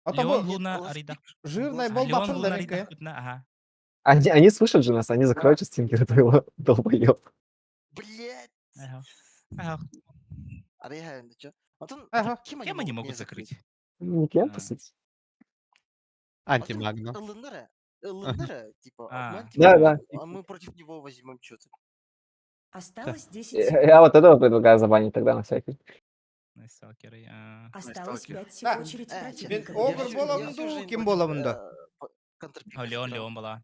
А то Леон бу Луна Арида. жирная Леон болбапын Луна да Арида хутна, ага. Они слышат же нас, они закроют сейчас Тинкера твоего, долбоеб. Блять. Ага. Ага. Ариан, да чё? Антон, Ага. кем Кем они могут закрыть? Никем, А. по сути. Антимагну. Лунара. Лунара, типа. А. мы антимаг, Да, да. А мы против него возьмем что-то. Осталось 10 Я секунд. я вот этого предлагаю забанить тогда на всякий. На сталкеры. а. Осталось сталкер. 5 Да. секунд. Очередь Э, противника Мен огр выбирать боламын героя. ду, ким боламын да. О, Леон, Леон была.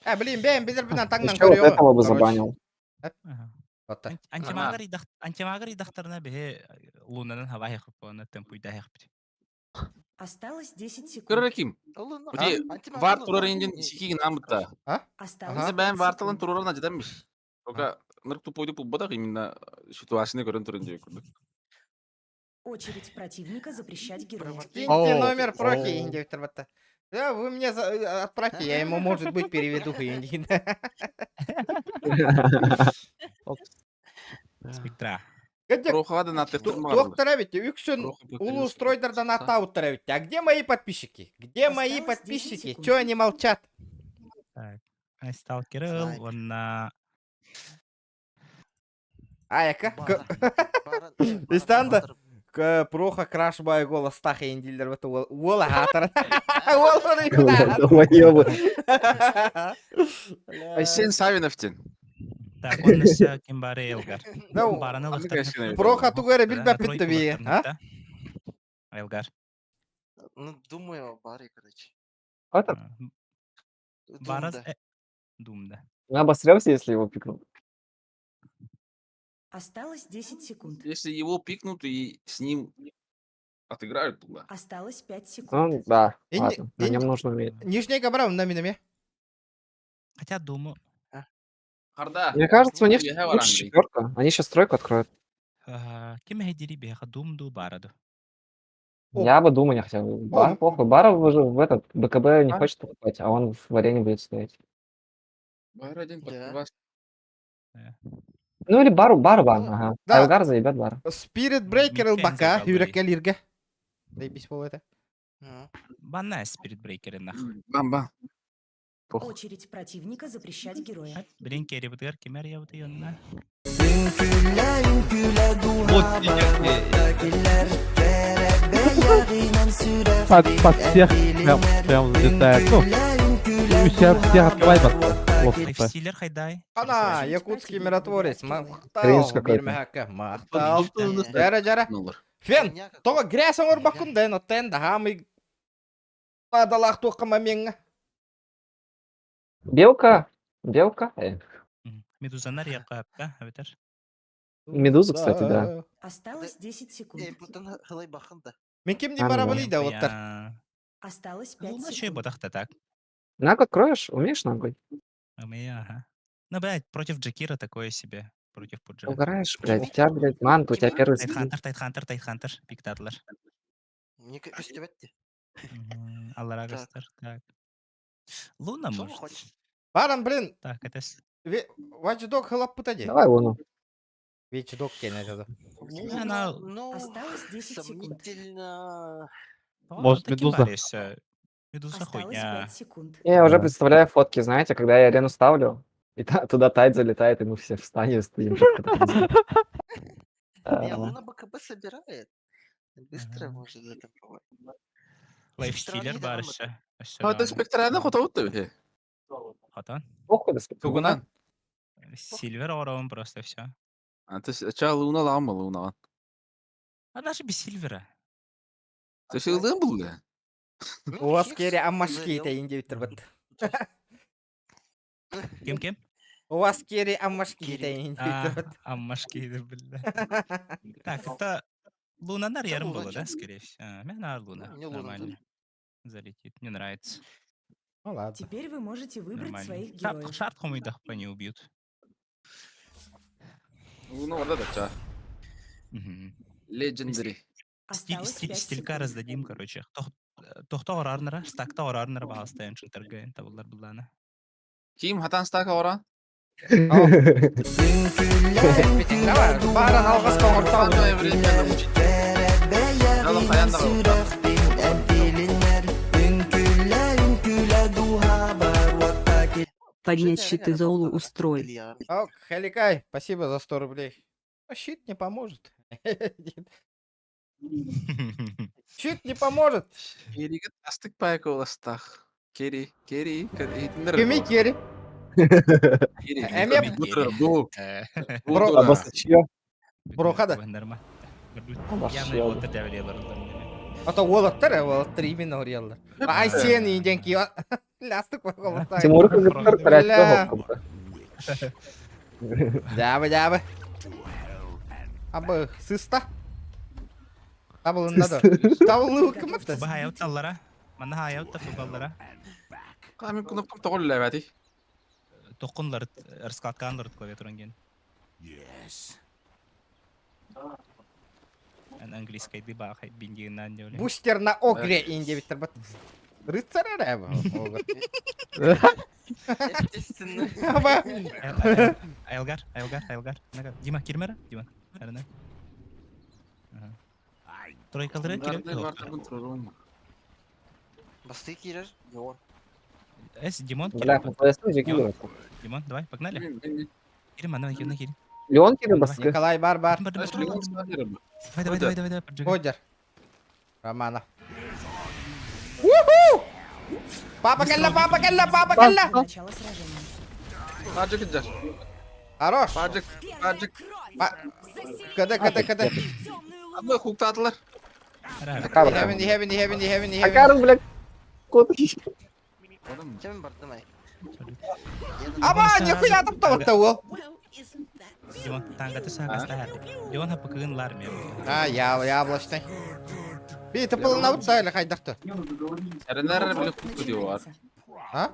Э, блин, бэм, билер бинан таңнан Еще вот көрүө. этого бы забанил. Ага. Отта. Антимагар антимагар идахтарына бихе лунанан хава хеппона темпуйда хеппит. Осталось 10 секунд. Көрөр ким? Луна. Бudi Вар турар инден сикигин амытта. Осталось Бизе 5 бәйін варталын секунд. турарына жетемиш. Только нырк тупойду пулбадак именно ситуацияны көрөн турун деп көрдүк. Очередь противника запрещать героя. Киньте О, номер прохи, о. Индия Виктор Да, вы мне отправьте, я ему, может быть, переведу. Индия. Спектра. Где Прохада на техтурмар. доктора ведь, үксүн улустройдардан аттауттара ведь. А где мои подписчики? Где мои Осталось 10 подписчики? секунд. Чё они молчат? Так. Ай, Сталкер, Снайпер. он на... Айака. Баран. Истанда. Проха краш бай голос тах индилер бата уол хаатар. Уол Долбоёбы. Айсен Савинов ден. Так, он өссө ким бары Элгар. Да, Бараны Аны конечно, Проха тугу эрэ билбэппит да бии, а? Элгар. Ну, думаю о баре, короче. Это? Барас Думда. Думда. Мы обосрёмся, если его пикнут. Осталось 10 секунд. Если его пикнут и с ним отыграют туда. Осталось 5 секунд. Ну, да, Инди- ладно, на нем инди- нужно уметь. Нижний габра на минами. Хотя думаю, Харда. Мне кажется, у них Я лучше четверка. Они сейчас тройку откроют. ким эһидири биһиэхэ Думду бараду. О. Я бы думаю, не хотел. Бар, О. похуй. Бара уже в этот БКБ не А? хочет покупать, а он в арене будет стоять. Бар один Да. подкрывас. Ну или Бару, Бару бан, ага. Да. Айлгар заебет Бару. Spirit Breaker Миккен бака, забрал хүрекке лирге. Заебись бол это. Ну. Банна Spirit Breaker нах. Бам-бам. Похуй. Очередь противника запрещать героя. Блин, керри бытыгар кимер я вот на. Вот под всех прям, прям залетает. Ну, у себя всех открывает под Лайфстиллер хайдай. Ана, якутский миротворец. Кринж Махтал, какой-то. бирмехакка, махтал. Жара, жара. Фен, тоға грязь оңор бакун дэн, оттен да хамы падалах тоққа мамеңа. Белка. Белка. Медузанар якка абетер. Медуза, кстати, да. Осталось 10 секунд. Эй, бутан хылай бахында. Мен ким не А, ну да. барабылы да оттар. Осталось 5 Луна еще и секунд. ботахта так. Нагу откроешь? Умеешь ногой? Умею, ага. Ну, блядь, против Джакира такое себе. Против Пуджа. Угораешь, блядь. У тебя, блядь, манта, у тебя первый скилл. Тайтхантер, Тайтхантер, Тайтхантер. Пиктатлар. Мне көстөбөттү. Алларагастар. Так. Луна, Что может. хочешь? Баран, блин, Так, это... Watch Dog хылап путади. Давай Луну. Watch Dog кен это. Она- Ну, Осталось 10 секунд. сомнительно. Может, Медуза? Медуза Осталось хуйня. 5 секунд. Я уже представляю фотки, знаете, когда я арену ставлю, и туда Тайт залетает, и мы все встанем и стоим. как это Не, А, Луна БКБ собирает. Быстро Ага. может затамповать. Лайфстиллер Странный барыша. А это спектрально хотовут ты. Хотон. Похуй, да спектр. Тугунан. Сильвер ором просто все. А ты ча луна лама луна. А даже без Сильвера. Ты силдын был да? Ну, У вас Хекс кере аммашки залил. это индивитер бат. Кем-кем? У вас кере аммашки это Керри. А, индивитер бат. аммашки, бля. Так, это Луна на Чё Рерм Луна, было, да, чё? скорее всего? А, у меня на Луна. мне Луна Нормально. Залетит. Мне нравится. Ну ладно. Теперь вы можете выбрать Нормально. своих Шарт, героев. шарт хомидах не убьют. Луна вода да ча. Мгм. Legendary. Стиль, Осталось стиль, 5 стилька секунд. раздадим, короче. Тохто орарнара, стакта орарнара бағастайын шынтаргайын табылар бұлланы. Ким хатан стака ора? Давай, баран алғас коңыртал. Самое время научить. Надо хаян Поднять щиты Золу устрой. Ок, Халикай, спасибо за 100 рублей. А щит не поможет. Щит не поможет. Керриге астык пайка оластах. Керри, Керри, Кими керри? Керри. Эме- Бу. Бро- Обосочье. Брохада. Явно Обосочье. отыр дәвелелер А то олаттар, олаттар именно ореллар. Ай сен инден ки. Лястык олаттар. Тимур Кызыктар, блядь, Бля. всё, Дябы, дябы. Абы, сыста. Табылын надо. Табылы кім атты? Бахаяут аллара. Мана хаyaут футболлара. Камин кнопкам тоғыл ләбәти. Тоққунлар раскладканлар клавиатуранген. Ан английской дыба хай биндигинан деуле. Бустер на огре инде биттер бат. Рыцарь рэб. Естественно. Аба. Айлгар, Айлгар, Айлгар. Дима, кирмера? Дима. Арана. Тройкалары кирер. Басты кирер, Димон. Эс, Димон, Бля, кирер. ну поясни, Джеки Димон, давай, погнали. Кирим, ана, кирим, кирим. Леон кири баскы. Николай бар бар. Давай, давай, давай, давай, давай, поджигай. Ходер. Романов. Уху! Папа кэллэ, папа кэллэ, папа кэллэ! Начало сражения. Хаджик иджар. Хорош. Хаджик, хаджик. КД, КД, КД. Абы хуктатылар. Иһэбин, иһэбин, иһэбин, иһэбин, иһэбин. Акарым, блядь, кот. Кем бардым ай? Аба, нихуя там того уол. Димон, тангаты саагастаһар. Леон хапыкыгын лар мен. А, я, яблочный. Би, тыпылына утса или хайдахты? Эренер били хукка диyor. А?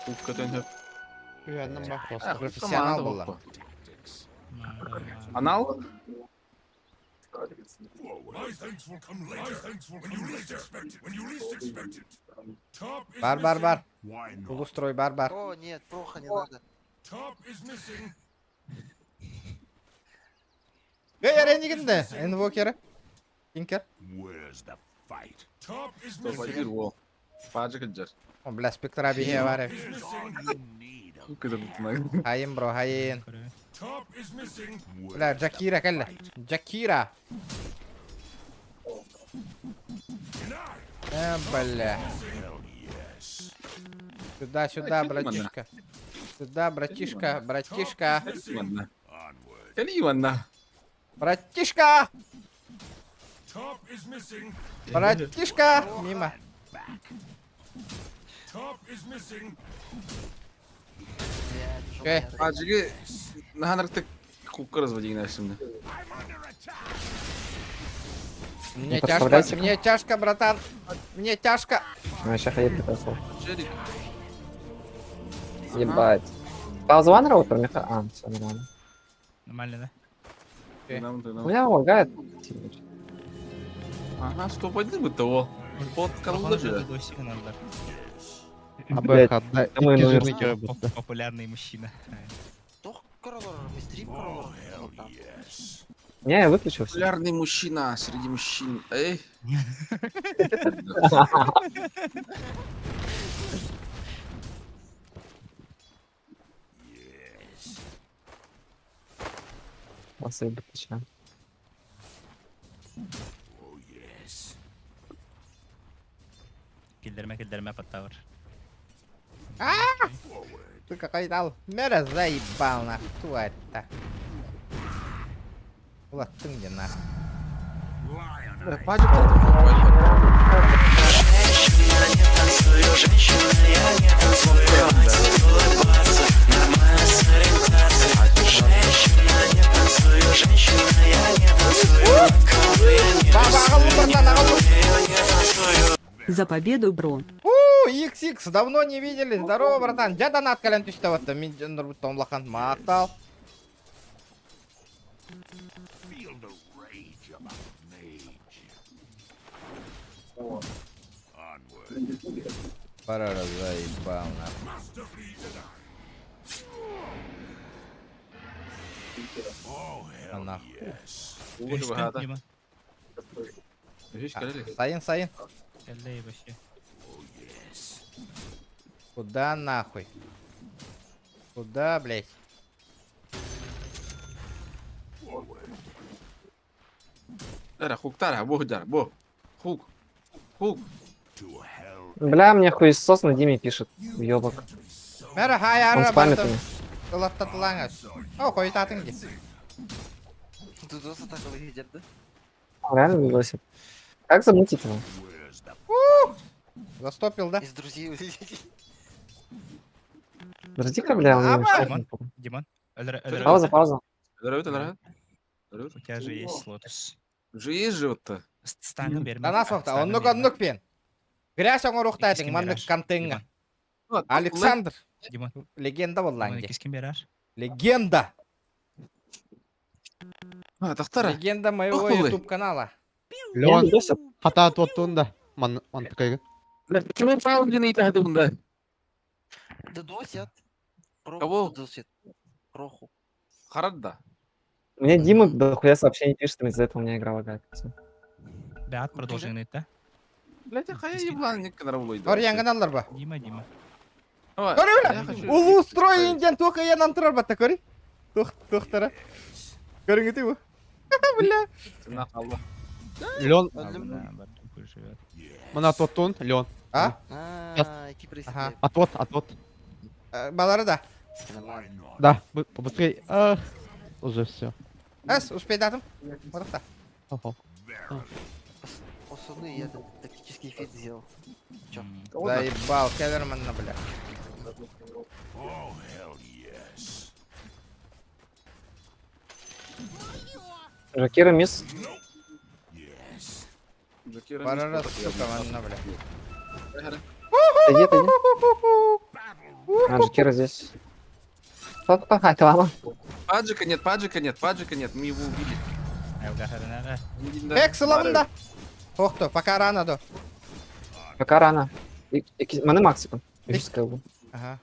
Хукка төнөп. Профессионал була. Анал? Бар, бар, бар. Улустрой, бар, бар. О, нет, плохо не надо. Эй, эренигинде, инвокеры. Тинкер. Топ один уол. Хаджик иджар. О, бля, спектра бихе бар. Хукка да бутына. Хайын, бро, хайын. Бля, Джакира кэллэ. Джакира. Бля. Сюда, сюда, братишка. Сюда, братишка, братишка. Кали манна. Братишка! Братишка! Мимо. Окей. Хаджиги наханрыктык хукка разводигна şimdi. Мне тяжко, подставляйте. мне тяжко, братан. Мне тяжко. Ну, сейчас я пошел. Джерик. Ебать. Пауза ван роутер, Миха? А, все нормально. Нормально, да? У меня лагает. сильно. Ага, стоп один бы того. Под колоду. Блядь, АБХ, отдай. мы Икки номер жирный герой был. Популярный мужчина. Тох королор, стрим королор. Не, я выключил все. Популярный мужчина среди мужчин. Эй. Вас я выключаю. Килдерме, килдерме подтавыр. Ты какой дал? Мера заебал нахуй. Тварь-то. Улаттың где нахуй. Баба, ағылы, братан, ағылы. За победу, бро. У, XX, давно не виделись. Здорово, братан. Дьэ донат кэлэн түстэ вот мин дьоннорбуттан улахан махтал. Пора заебал нахуй. А нахуй. Димон. Сайын, сайын. Кэллэ вообще. Куда нахуй? Куда, блядь? Эра, хуктара, бу жар, бу. Хук. Хук. Бля, мне хуесос на Диме пишет. Уёбок. Мэра хай Он ара спамит бартым. меня. Ылаттатылаңыз. О, хойытатын ди. Дудоса так выглядит, да? Реально выбросит. Как замутить его? Застопил, да? Из друзей улететь. Подожди-ка, бля, он мне Аба! мешает. Димон, Димон. Пауза, пауза. Өлөрөбүт, өлөрөбүт. Өлөрөбүт. У тебя же есть лотус. Уже есть же вот-то. Стангын берме. Танас вақта, оннук оннук пен. Грязь оңоруқтайтын, маннык контенга. Александр, Димон. легенда болланги. Кискин берер. Легенда. А, тахтара. Легенда моего Ох, YouTube канала. Леон, хата туоттуун да. Ман, мантыкайга. Кимин паузины итаһы бунда? Дудосят. Кроху Кого? дудосят. Кроху. Харадда. Мне Дима дохуя сообщений пишет, из-за этого у меня игра лагает. Всё. Бәт продолжение да? Блядь, я еблан не канарабулай. Орьянган аллар ба. Дима, Дима. Көрі бля, улуу строй инден туқ иен антырар батта көрі. Туқ Тухтара. Көрүҥүтүй бу. Бля. Лен, Өллүм. мына тоттун, Лен. А? А, киприс. Ага. Отвод, отвод. Балары да. Да, побыстрей. Ах, уже все. Эс, успейдатым. Мырықта. Основной я этот тактический фит сделал. Чё? Заебал, Кеверман на бля. Жакира мисс. Барара, сука, манна, бля. Отойди, отойди. А, Жакира здесь. Папа, лама. Паджика нет, паджика нет, паджика нет, мы его убили. Эк, сыламында. Охто, пока рано до. Пока рано. Маны максимум. Ага.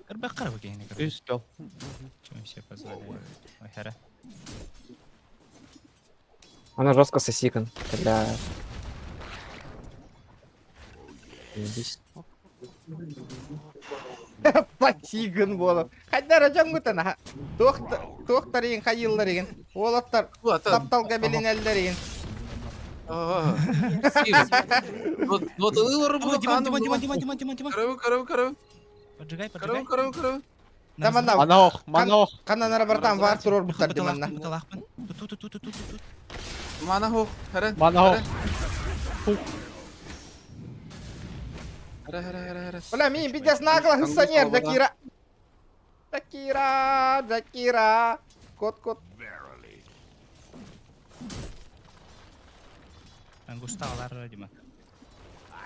Успел. Чем все позволяют. Ой, хара. Она жестко сосикан. Бля. Заебись. Патигын болып. Хайдар жангутан. Тохтарин хайылларин. Олаттар тапталга билинеллерин. Вот Димон, Димон, Димон, Димон, Димон, Димон, Димон. Каравы, каравы, каравы. Поджигай, поджигай. Каравы, каравы, каравы. Таманна. Манох, манох. Кананара бартан var турор буттар диманна. Тут, тут, тут, тут, тут, тут. Манахох, хара. Манахох. Хара, хара, хара, хара. Бля, мин пиздец нагло хыссанер, Закира. Закира, Закира. Кот, кот. Ангусталар, Дима.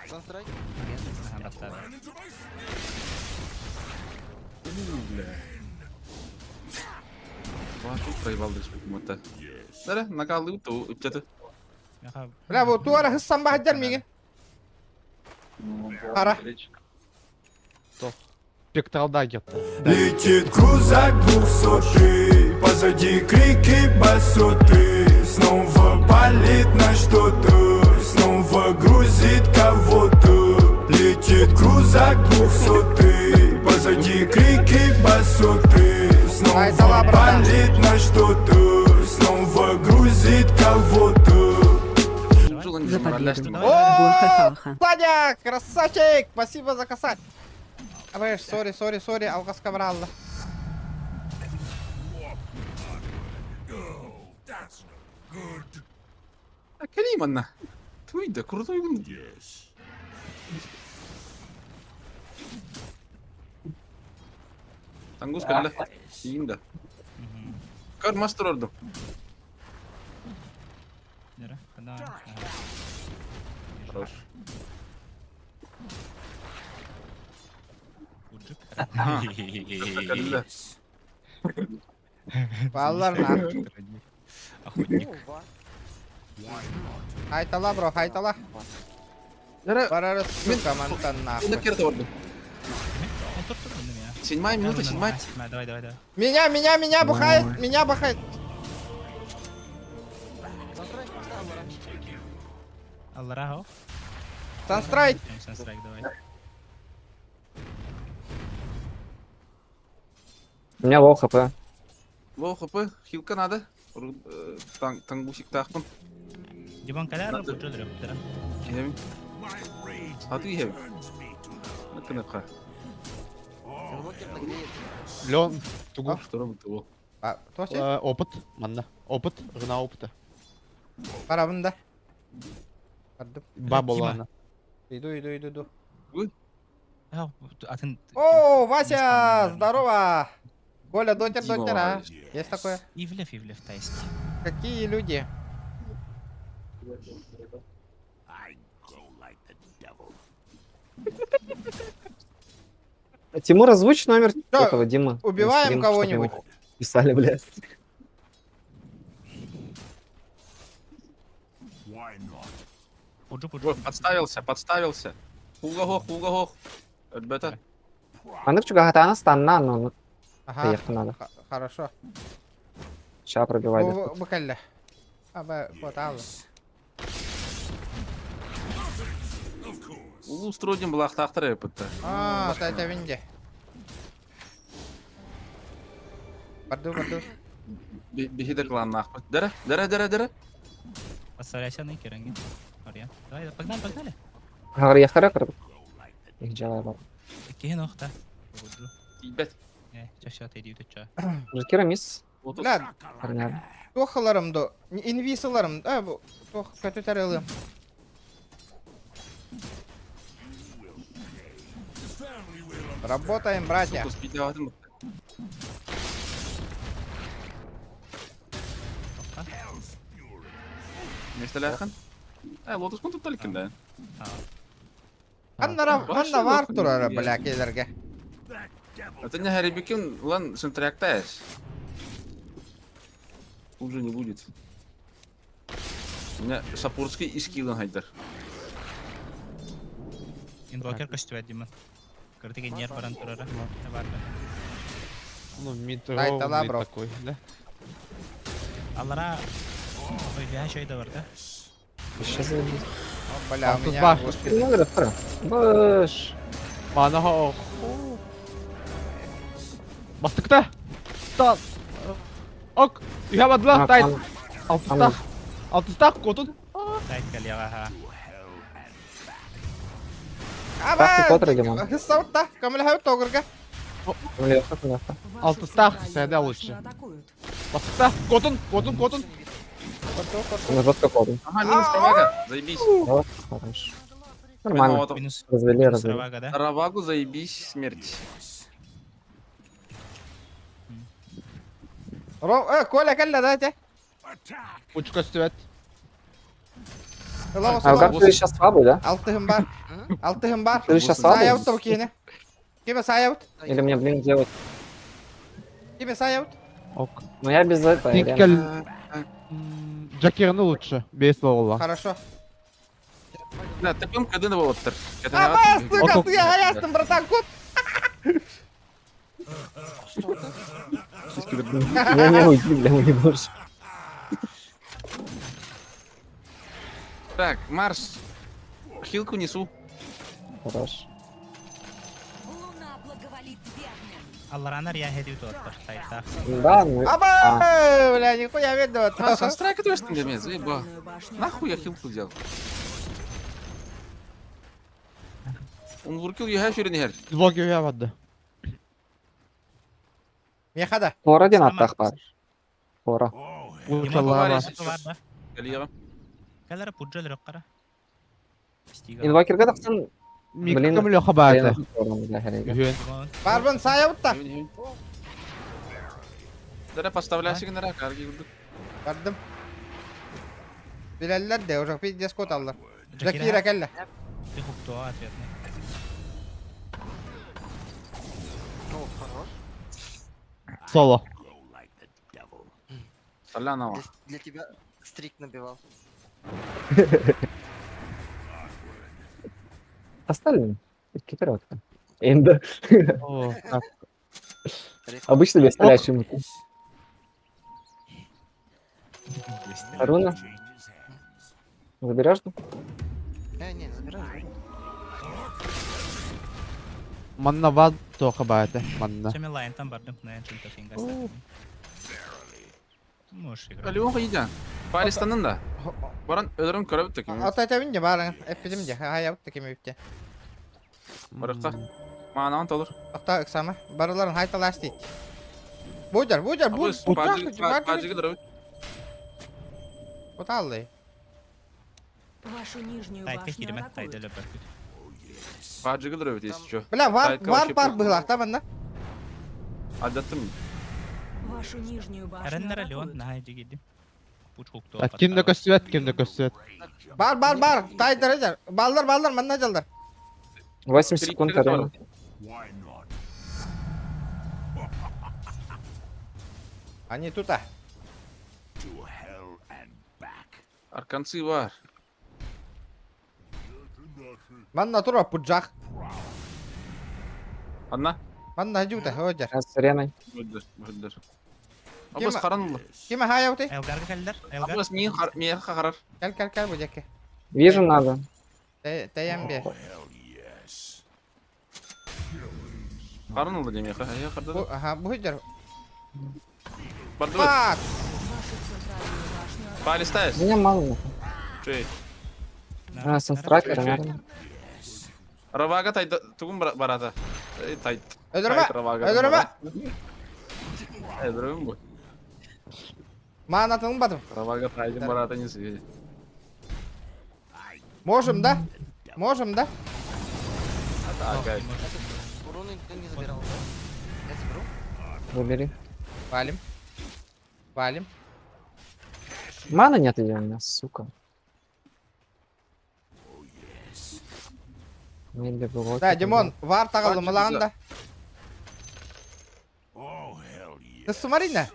Санстрайк? Бля. Проебал дальше почему-то. Да, накалы то Бля, вот туара хыссан бахаджар миги. Ара. Спектрал дагер. Летит крузак двухсотый, позади крики басоты. Снова палит на что-то, снова грузит кого-то. Летит крузак двухсотый, позади крики басоты. Снова палит на что-то, снова грузит кого-то. За победу. О, Владя, красавчик! Спасибо за косарь. Абэш, сори, сори, сори, алгаска бралла. Калиманна. Твой да крутой он. Тангус калла. Инда. Кар мастер орду. Хорош. Баллар на. Охотник. Хайтала, бро, хайтала. Барара, сука, мантан нахуй. Седьмая минута, седьмая. Давай, давай, давай. Меня, меня, меня бухает, меня бухает. Алларахо. Санстрайк. Санстрайк, давай. У меня low хп. Low хп, хилка надо. Тангусик тахпан. Димон Каляр, буджудрю. А ты хевин. Наканепха. Лен, тугу. Что работало? Опыт, манна. Опыт, жена опыта. Барабында. Бабула она. Иду, иду, иду, иду. О, Вася, здорово! Коля, дотер, дотер, а? Есть такое? Ивлев, Ивлев, тайский. Какие люди? Тимур, озвучь номер этого Димы. Убиваем кого-нибудь. Писали, блядь. Подставился, подставился. Хугахох, хугахох. Ребята. Аны чугахатана станна, но Ага. ехать надо. Хорошо. Ща пробивай. Букалля. Аба, вот, алла. Улустродим была ахтахтар эпэтта. А, та это винде. Барду, барду. Биһи да кланнаахпыт. Дара, дара, дара, дара. Подставляйся на Киранги. Арьян. Давай, погнали, погнали. Хаҕырыйахтара кырбыт. Их дьала бар. Киһи нохта. Тиийбэт. Э, все, отойди, ты чё? Жекира мисс. Бля, Понятно. туох ыларым до? Инвиз ыларым. А, бу туох көтүтэр ылым. Работаем, братья. Сука, спидаватым. Миэстэлээххин? Э, лотус кун туттар иккин да. Ханнара, ханна бар турара, бля, келерге. Это не Харибикин, лан синтрактаешь. Уже не будет. У меня сапурский и скиллен хайдар. Инвокер көстүбэт Дима. Кырдык нер баран турара. Бар. Ну, мид Дай ровный талабров. такой, да? Аллара Ой, я еще и бар, да? Еще заебись. О, бля, у Тут меня баш. вот Ну, да, Баш. Мана хо. Бастыкта. Стан. Ок. Үһә бадла, тайт. Алтыстах. Алтыстах, котун. Тайт калева, ага. Аба! Котра, Димон. Хыссаутта, көмөлөһөбүт тогурга. Алтыстах, сәдә лучше. Бастыкта, котун, котун, котун. Ну, жестко котун. Ага, минус Равага, заебись. Вот, хорош. Нормально. Минус. Развели, Минус развели. Равага, да? Равагу заебись, смерть. Ро, Коля, кэллэ, дайте. Учка стүвет. Ылабыс, А как ылабыс. ты сейчас слабый, да? Алтыһым бар. Алтыһым бар. Ты сейчас слабый? Саябыт тобу киһини. Киме саябыт? Или мне, блин, делать? Киме саябыт? Ок. Ну я без этого. я реально. Никель. Джакерны лучше. Бес ловла. Хорошо. Да, таким кадын болоттыр. Аба, сука, ты аястым, братан, кут. Не, не, уйди, бля, не можешь. Так, Марс. Хилку несу. Хорош. Луна благоволит верным. Алларанар я хедью туаттар. Тайтта. Да, ну... Аба, бля, нихуя видно. А, санстрайк это что мне, заеба. Центральную башню Нахуй я атакуют. хилку взял? Он вуркил еха шүрін Блоки үһә бадды. Мехада. Фора один аттах бар. Фора. Уча лава. Бар, да? Галияға. Калара пуджал роккара. Стига. Инвокерге тақсан... Микка көмөлө хабааты. Үһүөн. Барбын саябыт та. Дара поставляйся генера, карги гурдук. Бардым. Билэллэр де, уже пиздец кот аллар. Джакира кэллэ. Ты хуктуа ответный. Ну, хорош. Соло. Солянова. Для тебя стрик набивал. Остальным. Киперотка. Энда. О, так. Обычно без стреляющий. Руна. Заберешь? да? Не, не, забирай, забирай. Манна вад то хабааты. Манна. Чами лайн там бардым на Ancient of Ingas. Можешь играть. Алион қайда? Паристанын да. Баран өлөрүм көрөбүт таким. Ата этебин де барың. Эппитим де. Хаябыт та кеме битте. Барыкка. Маанан толур. Акта ыксама. Барыларын хайталаш дейт. Буджар, буджар, бу. Бажыгы Оталлы. Вашу нижнюю Тайтка башню кириме, атакуют. тайда лөпөр. Бажыгы дөрөбүт если чё. Бля, вар, Тайтка вар вообще бар похуй. быһылаах та манна. Адаттым. Вашу нижнюю башню Ареннера Леон атакуют. на дигиди. Пуч хуктуа. Ким да көстүбэт, ким да көстүбэт. Бар, бар, бар. Тайдара жар. Баллар, баллар, манна жалдар. 8 секунд арена. Они тут, а. Арканцы бар. Манна тура пуджах. Анна. Манна жута, хожар. Сейчас с ареной. Бөддөр, бөддөр. Ким- Абас каранлы. Киме хаябыты? Элгарга каллар. Элгар. Абас мин мин харар. Кел, кел, кел бу жеке. Вижу надо. Тэйэн бе. Каранлы деме ха. Я Бу, карда. аха, бу хожар. Бардыбыт. Бац! Палистаешь? Меня мало нахуй. Чей. А, Санстрайкер, наверное. Равага тайда тугун барата. Тайт. Өлөрүмэ! Өлөрүмэ! Өлөрүм бу. Маанатын бадым. Равага тайдын барата не свидеть. Можем, да? Можем, да? А так, Руны никто не забирал, да? Я заберу. Выбери. Валим. Валим. Маны нет у меня, сука. Да, Димон, вар тагалым ылаҕын да. Ты смотри на.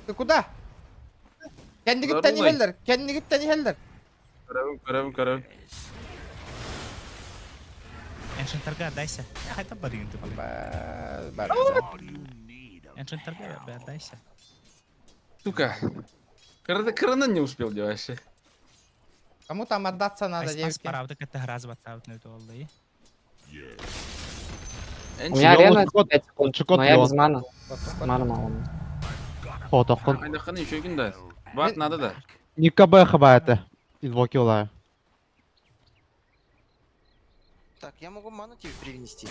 Ты куда? Кэннигиттэн Здоровый. иһэллэр, кэннигиттэн иһэллэр. Көрөбүн, көрөбүн, көрөбүн. Эншентарга отдайся. Хайта барыгын ты. Бар. Эншентарга отдайся. Сука. Крына не успел делать вообще. Кому там отдаться надо, Айспас девки? правда это граз ватаут на это. У меня арена Лучше кот- 5 секунд, лучше кот но я Леон. без маны. Маны мало у меня. Хотоххун. Айдаханы еще күн да. Бат надо да. Ника Б хабаята. Инвоки улаа. Так, я могу ману тебе привнести.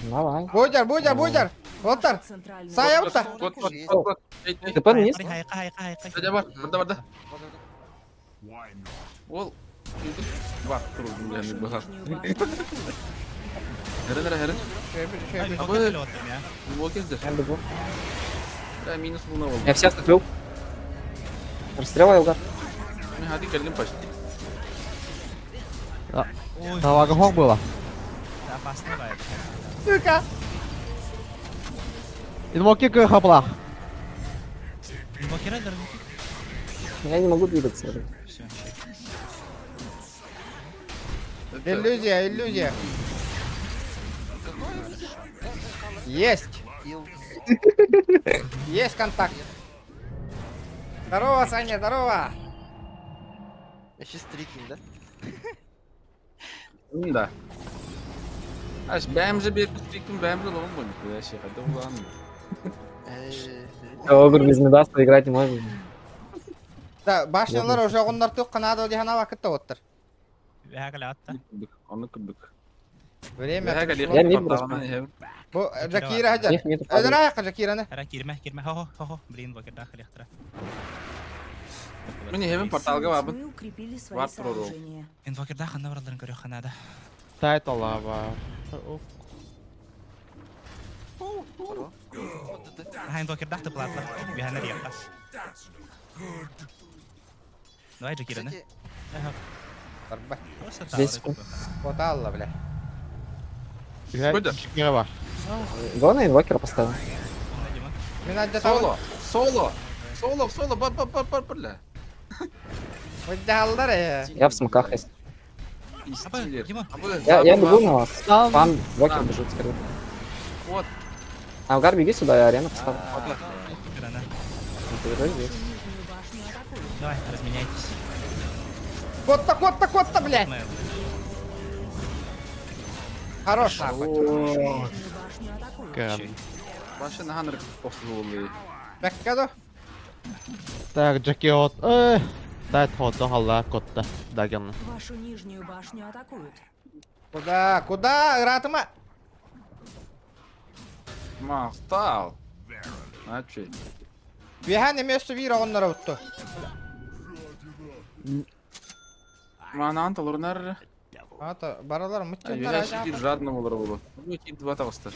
Давай. Будер, будер, будер. Оттар. Центральную Сая Кот, утта. кот, кот, кот, кот. Эй, эй. ТП вниз. Хайка, хайка, хайка. Дядя бар, барда, барда. Вот, вот, вот. Ол. Бар, тур, бля, Вашу не бага. нижнюю башню атакуют. Херен, херен. Инвокер Я бегу. Да, минус луна болды. Я всех закрыл. Расстрел Элгар. Мен хади келдим почти. Тавага хох было. Опасно бывает. Сука. Инвоки к хаблах. Инвокера дорогие. Я не могу двигаться. Все. Иллюзия, иллюзия. Есть. Ил. Есть контакт. Здорово, Саня, здорово. Я сейчас стрикин, да? Да. Аш бәмже бер стрикин бәмже ловым бу. Я ще хада улан. Огр без Мидаса играть не может. Да, башнялар уже оннар тук канада дихана вакытта оттыр. Оны күрдүк. Время. Я мид просто. Бу Джакира хаджар. Их мид падает. Öldür ayakka Джакираны. Ара кирме, кирме. Хо, хо, хо. Блин, инвокер да халехтра. Мени хебен порталга бабын. Тьмы укрепили свои Вар пророл. сооружения. Инвокер да ханна бараларын көрө ханада. Тайт алаба. Вот это. Ага, инвокер да платла. Бихана риякка. Давай Джакираны. Кстати, Барба. Просто Здесь тауэр. Вот Алла, бля. Куда? Джакира бар. Главное инвокера поставил. Мен адда Соло, соло. Соло, соло, бар, бар, бар, бар, бля. Выдалдар э. Я в смоках есть. Истилер. Я бегу на вас. Вам инвокер бежит скорее. Вот. Алгар, беги сюда, я арену поставлю. Ну, ты здесь. Вашу нижнюю башню атакуют. Давай, разменяйтесь. Котта, котта, котта, блядь. Хорош нахуй. Нижнюю башню атакуют. Башы нахан рык посулы. Бәккә Так, Джаки от. Э, Тайт хотто халла котта. Даган. Вашу нижнюю башню атакуют. Куда? Куда? Ратыма. Махтал. Ачи. Биһан эмес вира оннара утту. Манан талырнар. Ата баралар мытчыннар Я ажа. сидит жадно болар болу. Ну, тип два тавста.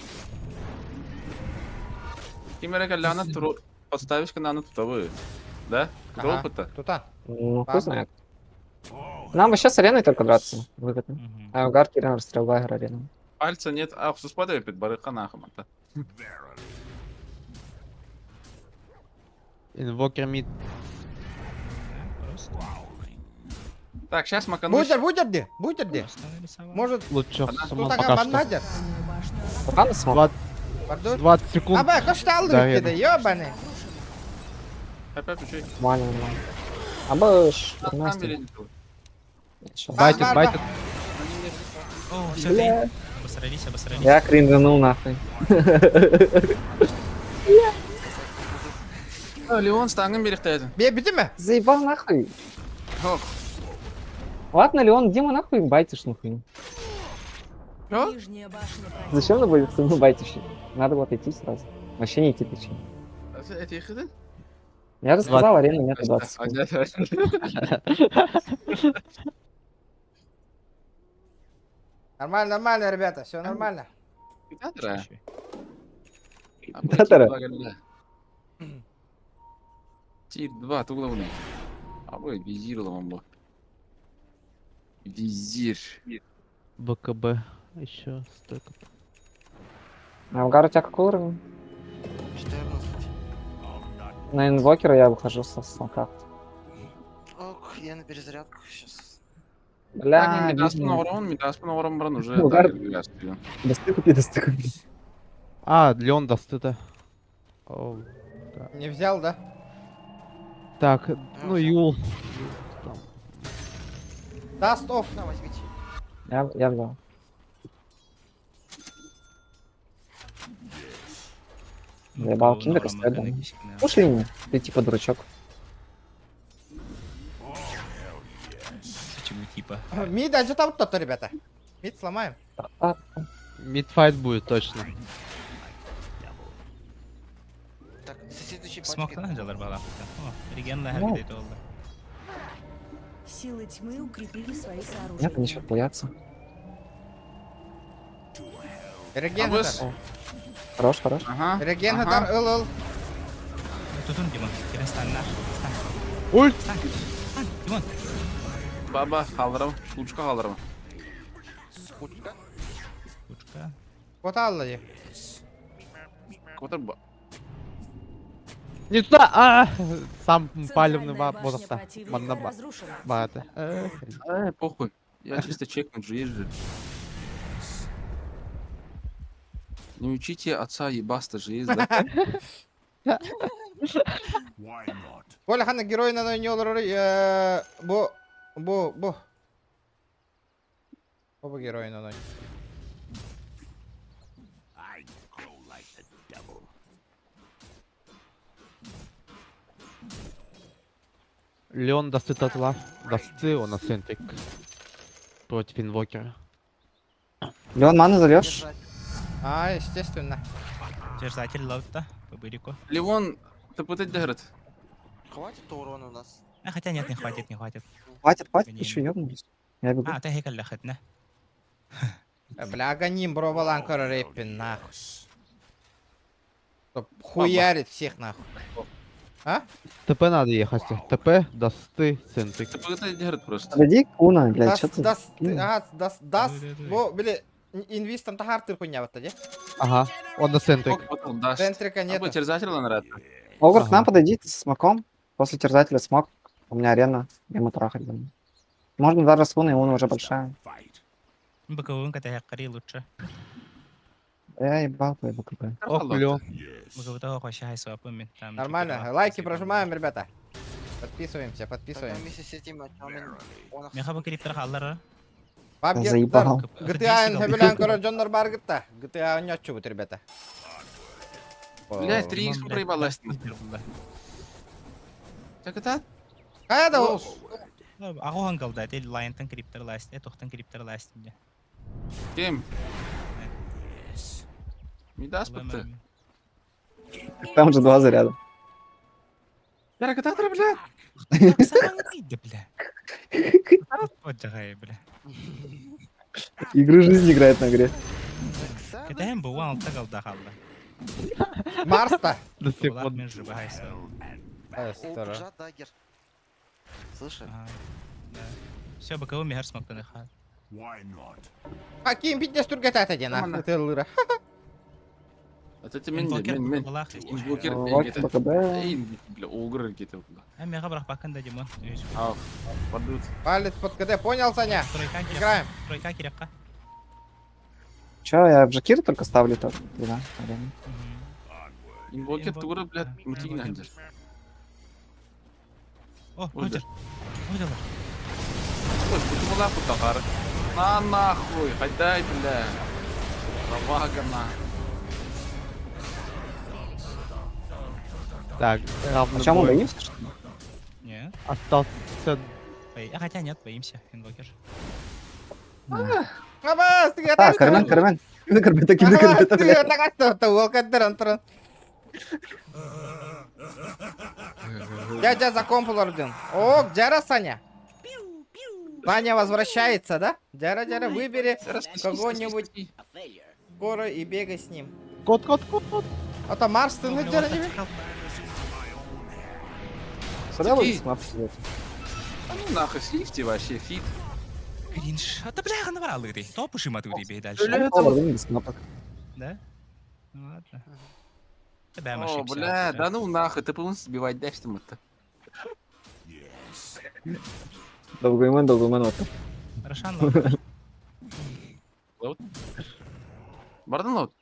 Кимере калляна туру подставишь кананы тутабы. Да? Ага. Опыта. Тута. Ну, хуй знает. Нам вообще с ареной только драться выгодно. А Алгар Кирен расстрел Вайгер арену. Пальца нет, а суспада пит барыка нахам. Инвокер мид. Так, сейчас маканусь. Будер, будер де, будер де. Может, Лучше Она суммон тут пока ага что. баннадер. Центральную башню атакуют. Пока на смок. Пардон. 20 секунд. Аба, кошта алды Да, битти ёбаный. Опять учи. Нормально, нормально. А бэш, Там нормально. или Щас. Байтит, Бар, байтит. О, все, Бля. ты. Обосрались, обосрались. Я кринжанул нахуй. Леон стангын берехтәдин. Бе битиме? Заебал нахуй. Ох. Ладно, Леон, Дима, нахуй байтишь нахуй. Чё? Нижняя башня противника. Зачем на бой ну, байтишь? Надо было отойти сразу. Вообще не идти точнее. Эти хиты? Я же сказал, арена нет 20 секунд. Нормально, нормально, ребята, все нормально. Татара. Тир 2, туглавный. А вы визир вам Визир. БКБ. Еще столько. А Угар у тебя какой уровень? 14. На инвокера я выхожу со смока. Ок, я на перезарядку сейчас. Бля, Мидас видно. урон, Мидас урон бран уже. Угар. Досты купи, досты купи. А, Леон даст это. О, Не взял, да? Так, ну Юл. Там. Даст офф. На, возьмите. Я взял. Заебал, Киндер стоит, да. Слушай меня, ты типа дурачок. Почему типа? Мид, а что там то-то, ребята? Мид сломаем. А, Мидфайт будет точно. Так, со следующей Смок пачкой. надо бала. О, реген на Ну. где-то oldu. Силы тьмы укрепили свои Нет, сооружения. они сейчас боятся. Реген А вы с- хатар. Хорош, хорош. Ага. Реген ага. хатар, ыл ыл. Tutun Димон. Кирен стан на. Стан. Ульт! Стан. Стан. Димон. Баба, халдырам, лучка халдырам. Кучка. Кучка. Кота алла Кого-то ба. Не туда! А! Сам палевный Центральная ба башня бодахта. противника Манна ба. разрушена. Баата. Похуй. Я чисто чекнуть же есть же. Не учите отца ебаста же есть, да? Коля хана герой на не олор бу бу бу. Оба герой на ноль. Леон дасты татла. Дасты он асентик. Против инвокера. Леон, ману зальешь? Держать. А, естественно. Терзатель лаутта. По бырику. Леон, ты пытать дегрет. Хватит урона у нас? А хотя нет, не хватит, не хватит. Хватит, хватит, Не, ты еще ёбнулись. Я бегу. А, ты хекал лахатна. Бля, гоним бро баланкара рэппин нахуй. Чтоб хуярит всех нахуй. А? ТП надо ехать. ТП, дасты, центрик. Ты пытать дегрет просто. Подойди, Куна, блядь, что Дас, ты? дас, М. ага, дас, дас, Дуй-дуй-дуй. бу, били, инвиз там тахар тыр хуйня вот тоді. Ага, он на центрик. Даст. Центрика А бы нету. терзатель нравится. Огр, к нам Ага. подойди ты со смоком. После терзателя смок. У меня арена, ему трахать буду. Можно даже с Луной, Луна уже большая. Боковым кота хакари лучше. Я ебал твой БКБ. Ох, Леон. Бокового вообще хайсуапы там. Нормально. Лайки прожимаем, ребята. Подписываемся, Тогда подписываемся. вместе с этим Артёмом он их Меха бакриптер халлара. Паб Заебал. GTA хөбүлән көрөр дьоннор бар гытта. GTA ньотчу бут, ребята. Блядь, 3 х проебалась. Так это? Кая да о? Агохан галда, тел лайнтан криптер ласт, тохтан криптер ласт. Кем? Мидас пытты. Там же два заряда. Таракататор, блядь. Да, бля. Вот жагай, бля. Игры жизни играет на игре. Кэтэн бу ван алта галда халла. Марста. До сих пор. Мен жыба хайса. Ай, О, здорово. Джа дагер. Слышишь? Все, боковым мехар смоктаны ха. А ким битнес түргәтә ден, Амана. а? Тыллыра. Это ты мен, мен, мен. Инвокер, Инвокер, это- БКБ. Эй, бля, огр где-то. А меха брах бакында Димон. А, подут. Палец под КД, понял, Саня? Тройка Играем. Тройка кирякка. Че, я в Джакир только ставлю так. Да, арену. Инвокер тура, блядь, мутигин ханжар. О, Ой, Оджер. Оджер. Ой, почему лапу тахар? На нахуй, хайдай, бля. Равага на. Так, А равный чем мы бой. боимся, что ли? Нет. Остался А хотя нет, боимся, инвокер. Аба, А, Кармен, Кармен. Кимди көрбөтө, кимди көрбөтө, блядь. Дядя за комп орден. О, Джара Саня. Саня возвращается, да? Джара, Джара, выбери кого-нибудь скоро и бегай с ним. Кот, кот, кот, кот. А то Марс, ты ну Джара не Куда вы смап сидите? А ну нахуй, сливьте вообще, фит. Кринж. А то бля, наврал ты. Топуши матури бей дальше. Да? Ну ладно. Тебя О, бля, да ну нахуй, ты полностью сбивать дай что мы-то. Долгуйман, долгуйман, вот. Рошан лоуд. Бардан лоуд.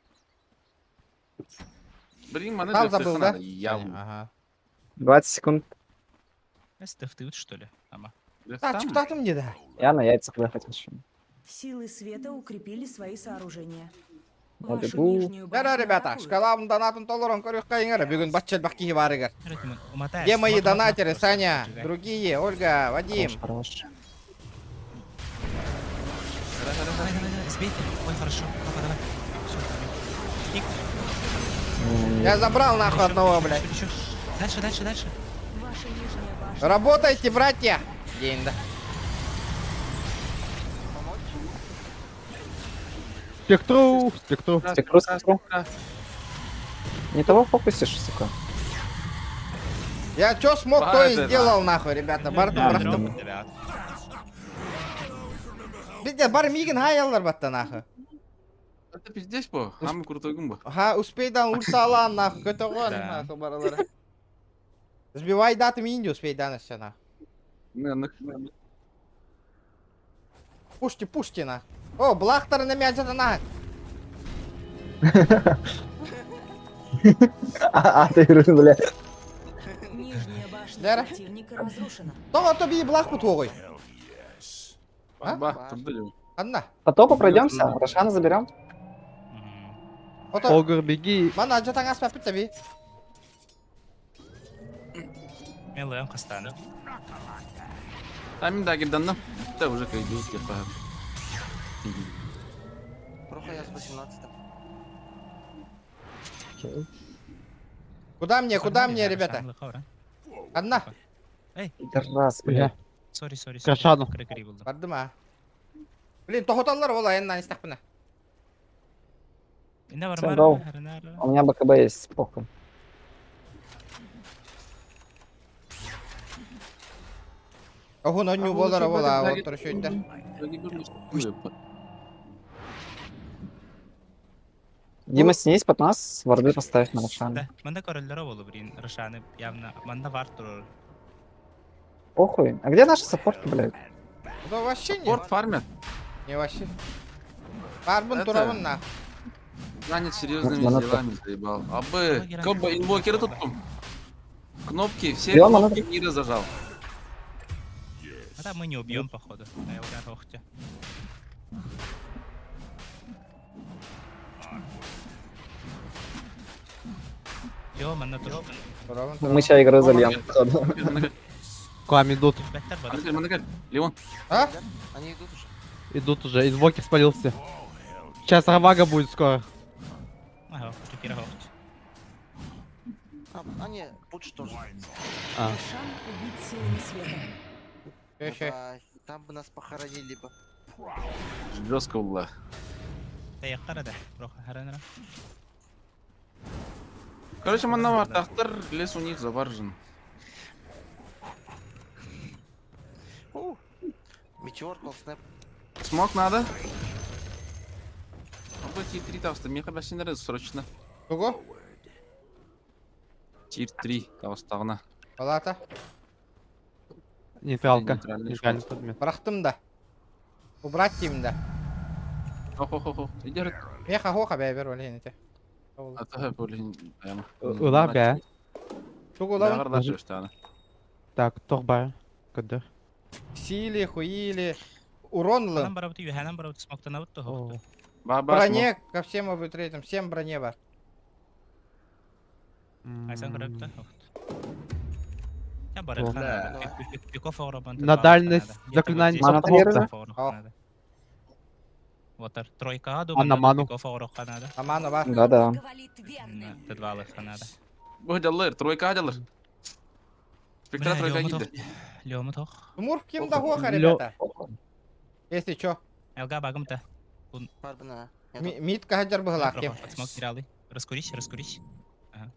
Блин, маны Там забыл, да? Я. Ага. 20 секунд. Стефтют, что ли? Ама. Так, что там мне да? Я на яйцах выехать хочу. Силы света укрепили свои сооружения. Я Вашу бегу. нижнюю Дара, башню ребята, атакуют. шкалам донатын толорон көрүккә иңер. Бүгүн батчел бакки барыгар. Где мои донатеры, Саня? Другие, Ольга, Вадим. Хорош, хорош. Давай, давай, давай, сбейте. Ой, хорошо. Папа, давай. Всё, Ник. Я забрал нахуй одного, блядь. Еще. Дальше, дальше, дальше. Ваша нижняя башня. Работайте, братья. День, да. Спектру, спектру. Спектру, спектру. Не того фокусишь, сука. Я чё смог, то и База, сделал, нахуй, ребята. Бардым, бырахтым. Бизде бар мигин хаяллар батта, нахуй. Это пиздец, по. Самый крутой гумба. Ха, успейдан ульталан, нахуй. Көтөгөн, Да. нахуй, баралары. Сбивай датым инди, успейдан все, нахуй. Ну, Пушти, пушти, нахуй. О, блахтар на меня где-то, нахуй. А, ты, бля. Нижняя башня Лера. противника разрушена. Того тобі блах путогой. А? Ба, туда делай. Анна. По топу пройдемся, Рошана заберем. Ото. Огр, беги. Мана жатаң аспап бит таби. Мелэм хастаны. Там да, гирданна. Да, уже кайдут, типа. Проха я с 18 Куда мне, куда мне, ребята? Анна. Пидорас, бля. Сори, сори, сори. Крашану. Кры-кры булдым. Бардым а. Блин, тохоталлар ола эннан истахпына. Инде бар Всё, бар. гоу. У меня БКБ есть, похуй. Охун онню болар ола, оттор шөйттер. Дима, снизь под нас, варды поставь на Рошана. Да, манда короллера болу, блин, Рошаны явно. Манда вар турur. Похуй. А где наши саппорты, блядь? Да вообще не. Порт фармят. Не вообще. Барбын Это- турабын нах. Занят серьезными Монета. делами, заебал. Абы, коба, инвокеры тут. Кнопки, все Бьем, кнопки мира зажал. А там мы не убьем, походу. На Элгарохте. Йо, манда тур. Турабын, Мы турабын. сейчас игру зальем. К вам идут. Бәттер бар. Манакаль, манакаль. Леон. А? Они идут уже. Идут уже. Инвокер спалился. Сейчас Равага будет скоро. Ага, теперь хохте. А, не, Пудж тоже. А. Рошан убит силами света. Еще. Да, там бы нас похоронили бы. Жестко было. Да, я да. Проха, харанара. Короче, манна тахтар, лес у них заваржен. У, Метеор, колснэп. Смок надо. Абы тир 3 тавста, мне хабасин срочно. Тугу? Тир 3 тавстагына. Палата. Нейтралка. Нейтральный Нейтральный предмет. Бырахтым да. Убрать тим да. Хо-хо-хо. Иди, Меха хоха бәйбер олейн эте. А то, блин, прямо. Ыла бә. Тугу лабын. Так, торба. Кадыр. Сили, хуили. Урон Анам лын. барабыты, юханам барабыты, смоктана бутты хохты. Броне ко всем обытрейтам, всем броне бар. Айсан көрөптө хохты. На дальность заклинание Мана Вотар тройка А на ману? А ману бар. Да-да. Бу дьаллар, тройка дьаллар. Спектра тройка киирдэ. Лёма тох. Мурф ким да хоха, ребята. Если чё. Элга багым-то. Мид кахаджар быһылаах ким. Подсмок киралы. Раскурись, раскурись. Ага.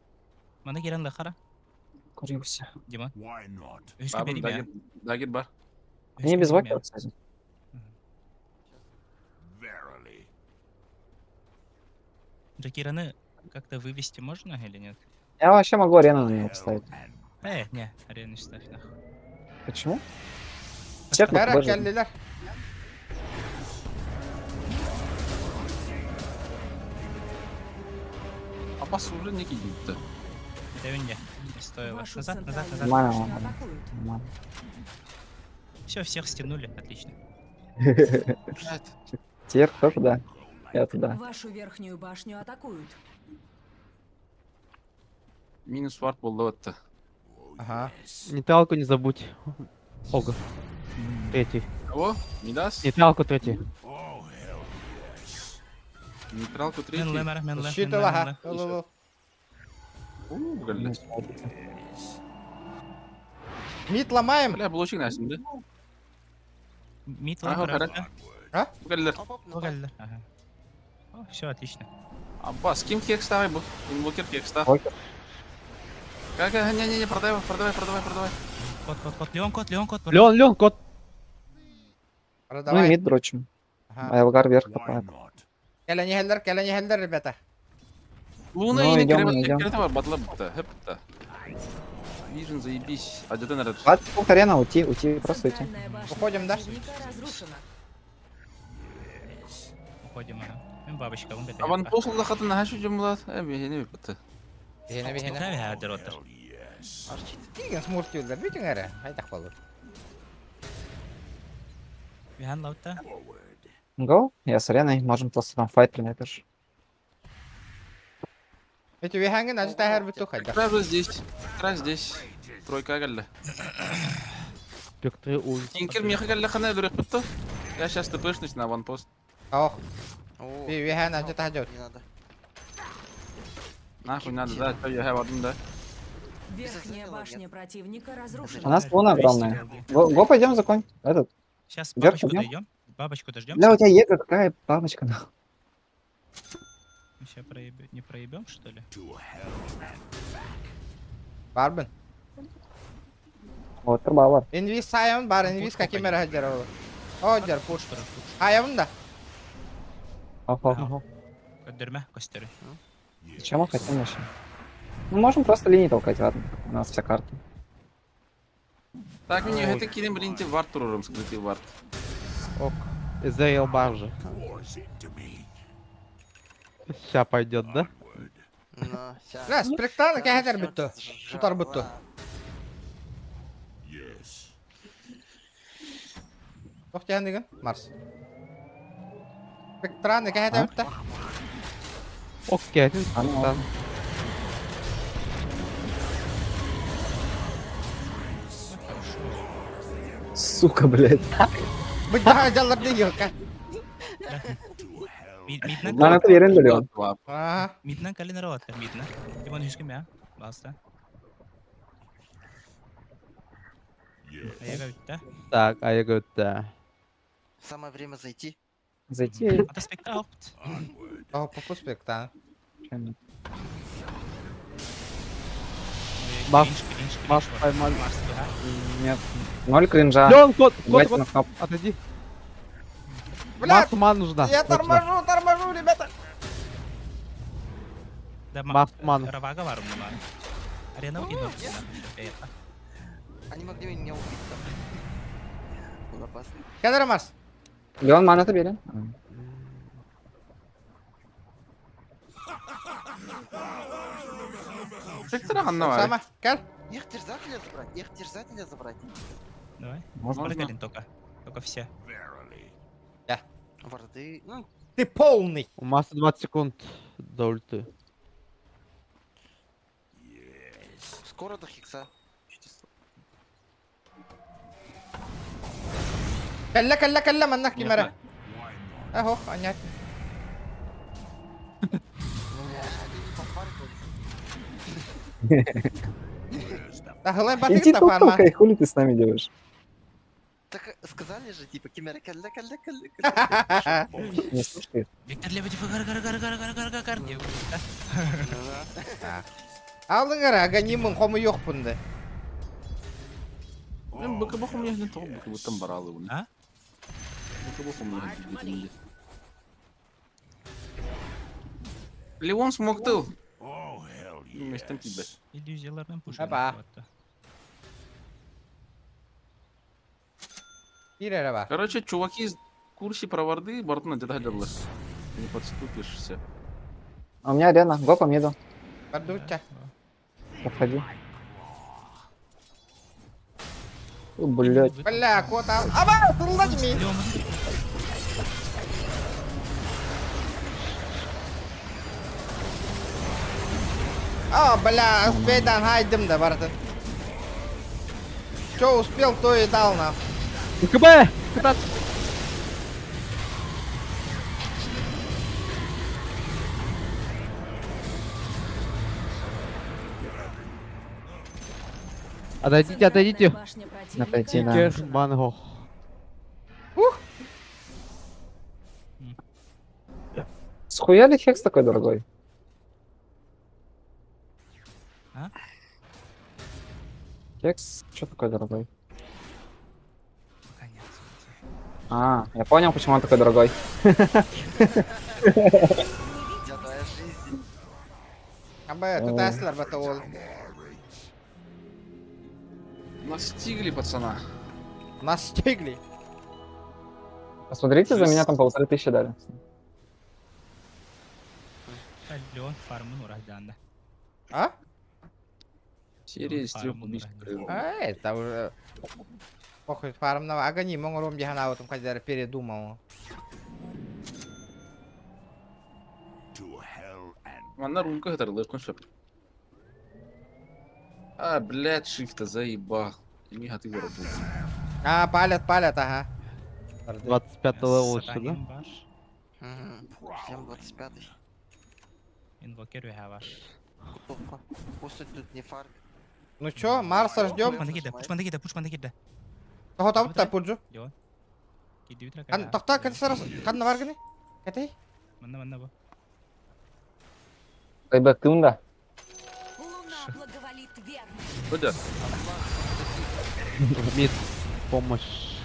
Мана киран лахара. Курился. Дима. Үскө бери мя. Дагер бар. Они без вакера, кстати. Джакираны как-то вывести можно или нет? Я вообще могу арену на него поставить. Не, арену ставь нахуй. Почему? Всех Кара боже. кэллилэр. Апас уже не кидит. Это не, не стоило. Назад, назад, назад. Нормально, нормально. Нормально. Все, всех стянули, отлично. Тир тоже, да. Я туда. Вашу верхнюю башню атакуют. Минус вард был это. Ага. Нейтралку не забудь. Ого. Третий. Кого? Мидас? Нейтралку третий. Нейтралку третий. Щит ага. Ыл-ыл-ыл. Мид ломаем. Бля, блочик насим, да? Мид ломаем. А? Ага. О, все, отлично. Аббас, ким хекс ставай был? Инвокер хекс став. Как, не-не-не, продавай, продавай, продавай, продавай. Кот, кот, кот, Леон, кот, Леон, кот. Леон, Леон, кот. Ну и мид дрочим. А Элгар вверх копает. Кэлэ ребята. Луна Ну, или идем, идем. кревата батла бта, хэпта. Вижен, заебись. А где ты 20 секунд арена, уйти, уйти, просто уйти. Уходим, да? Уходим, ага. Бабочка, он А вон посол да хаты на хашу джумлат. Бихени бит. Бихени, бихени. Тиген смуртюллар, бүтүн эрэ. Айтах болur. Бихан лаута. Го, я с ареной, можем просто там файт принять тоже. Эти вихангын ажы тахар бүтү хайда. Сразу здесь. Сразу здесь. Тройка галля. Спектры ульт. Тинкер меха галля хана дурек битто. Я сейчас тпшнусь на ванпост. Ох. Би вихан ажы тахажот. Не надо. Нахуй надо, да, то я один, да. Верхняя башня противника разрушена. У нас луна огромная. Го, го пойдем за конь. Этот. Сейчас Вверх бабочку пойдем? дойдем. Бабочку дождемся. Бля, у тебя Ега, какая бабочка, нахуй. Сейчас проеб... не проебем, что ли? Барбын. Вот, труба, вот. Инвиз сайын бар, инвиз каким эрэ ол. О, жар пуш. Хайын да. Охо, охо. Көдөрмө, көстөрү. Чем мы хотим вообще? Ну, можем просто линии толкать, ладно. У нас вся карта. Так, мне это кинем, блин, те вард турурум, скрытый вард. Ок. Израил баржи. Ща пойдет, да? Раз, спектакль кәһәтер бүтті. Тутар бүтті. Тох тян деген, Марс. Спектраны кәһәтер бүтті. Окей, один спектан. Сука, блядь. Быть да, жаллар деген ка. Нам это верен Леон. Ага. Миднан калин раватка, мидна. Димон хүскем я. Баста. Аяга бүтті. Так, аяга өтті. Самое время зайти. Зайти. Ата спектра опт. О, попу спектан. Маш, Маш поймали. Нет. Ноль кринжа. Леон, кот, кот, Давайте кот. на кнопку. Отойди. Бля, Масу ман нужна. я срочно. торможу, торможу, ребята. Да, Масу ману. Равага варум ман. Арена утино. Они могли меня убить там. Было опасно. Кәдер Марс. Леон, мана это верен. Спектра ханна Сама, кәл. Их терзать нельзя забрать, их терзать нельзя забрать. Давай. Можно. Можно только. Только все. Да. Варды, ну, Ты полный. У Массы 20 секунд до ульты. скоро до хикса. Чудесно. Кэллэ, кэллэ, кэллэ, манна ким эрэ. Ах, ох, анять. Тахылай Иди батыгыта тут фарма. толкай, хули ты с нами делаешь? Так сказали же, типа, кимера кэллэ, кэллэ, кэллэ, кэллэ. Не слушай. Виктор Лебедев, гар гар гар гар гар гар гар гар. Алың эрэ, аганимын хомуйуохпун да. Мен БКБ хомуйан тоҕо БКБ-тан бараалыбын. А? БКБ хомуйан билбитим. Леон смоктыл. Местен тебе. Иллюзиялардан пушка. Опа. Киир эрэ бар. Короче, чуваки в курсе про варды, борту где-то Не подступишься. А у меня арена, го по миду. Бардучча. Проходи. О, блядь. Бля, кота. Аба, тылла ми. А, бля, успейдан хайдым да бардын. Чё успел, то и дал нам. КБ! Кытат! Отойдите, отойдите. Башня противника Отойти, да. Кеш манго. Схуя ли хекс такой дорогой? А? Хекс, что такой дорогой? Пока нет. А, я понял, почему он такой дорогой. Я твоя жизнь. Аба, тут аслар бата ол. Настигли пацана. Настигли. Посмотрите, за меня там 1500 дали. Леон фармын урахданды. А? Серия из трех убийств. А, это уже... Похуй, фармного. Агани, моңором диханаутым, хотя передумал. Манна рунка хатарлы коншеп. А, блядь, шифта заебал. Не ты работал. А, палят, палят, ага. 25 левел еще, да? Бар. Всем 25-й. Инвокер бар. Плохо. Пусть тут не фармит. Ну чё, Марса ждем? Пушманда кирде, пушманда кирде, пушманда кирде. Того там та пуджу. Леон. Киди утра Кан тохта кәтсәрс кан бар гыны? Кәтей? Манна манна бу. Байбек, ты унда? Луна благоволит верно. Куда? Мид, помощь.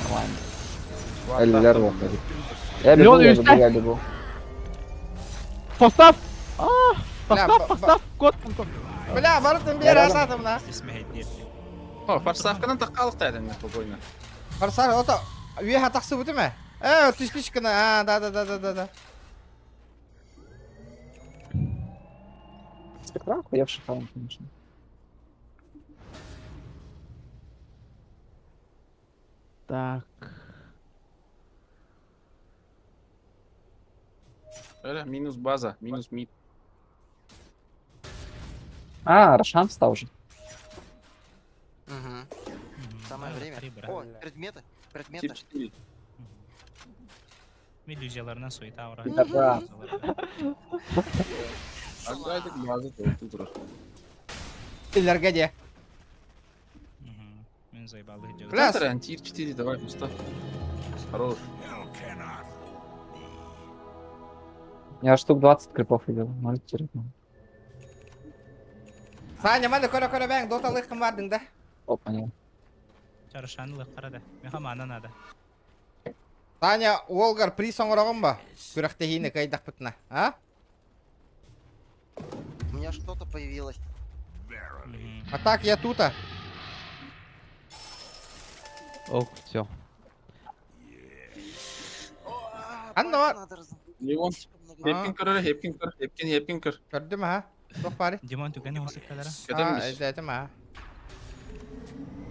Нормально. Эльвер выходит. Я бегу, Леон, я бегу, юстай. я бегу. Фостав! А, Бля, Фостав, фостав, кот. Бля, бартын бер Я рядом. асатым на. Здесь мехет О, форсавканан таккалык та спокойно. Форсар, ото үе хатаксы бутыма. Э, түспиш кына. А, да, да, да, да, да, да. Спектра охуевший фаун, конечно. Так. Эля, минус база, минус мид. А, Рошан встал уже. Угу. Самое время. О, предметы. Предметы. Тип 4. Иллюзияларынан суета ура. Да. Отдайте базу, то тут раз. Иләргә де. Мен заебал их Бля, Бля, тир 4, давай, пусто. Хорош. Я штук 20 крипов видел. 0,4. Саня, маны көрө көрө бәң, дота лыхым бардың да. Опа, не. Чарышанлы карада. Меха мана надо. Таня, Олгар приз оңорогон ба? Күрәхтәһине кайдак бутна. А? У меня что-то появилось. А так я тута. Ох, все. Анна бар. Надо разобрать. Леон, Слишком много. хепкин көр, хепкин көр, хепкин, хепкин көр. Көрдүм ха. Тох бари. Димон түгәне осып калара. А, Кетеміз. әйтем ха.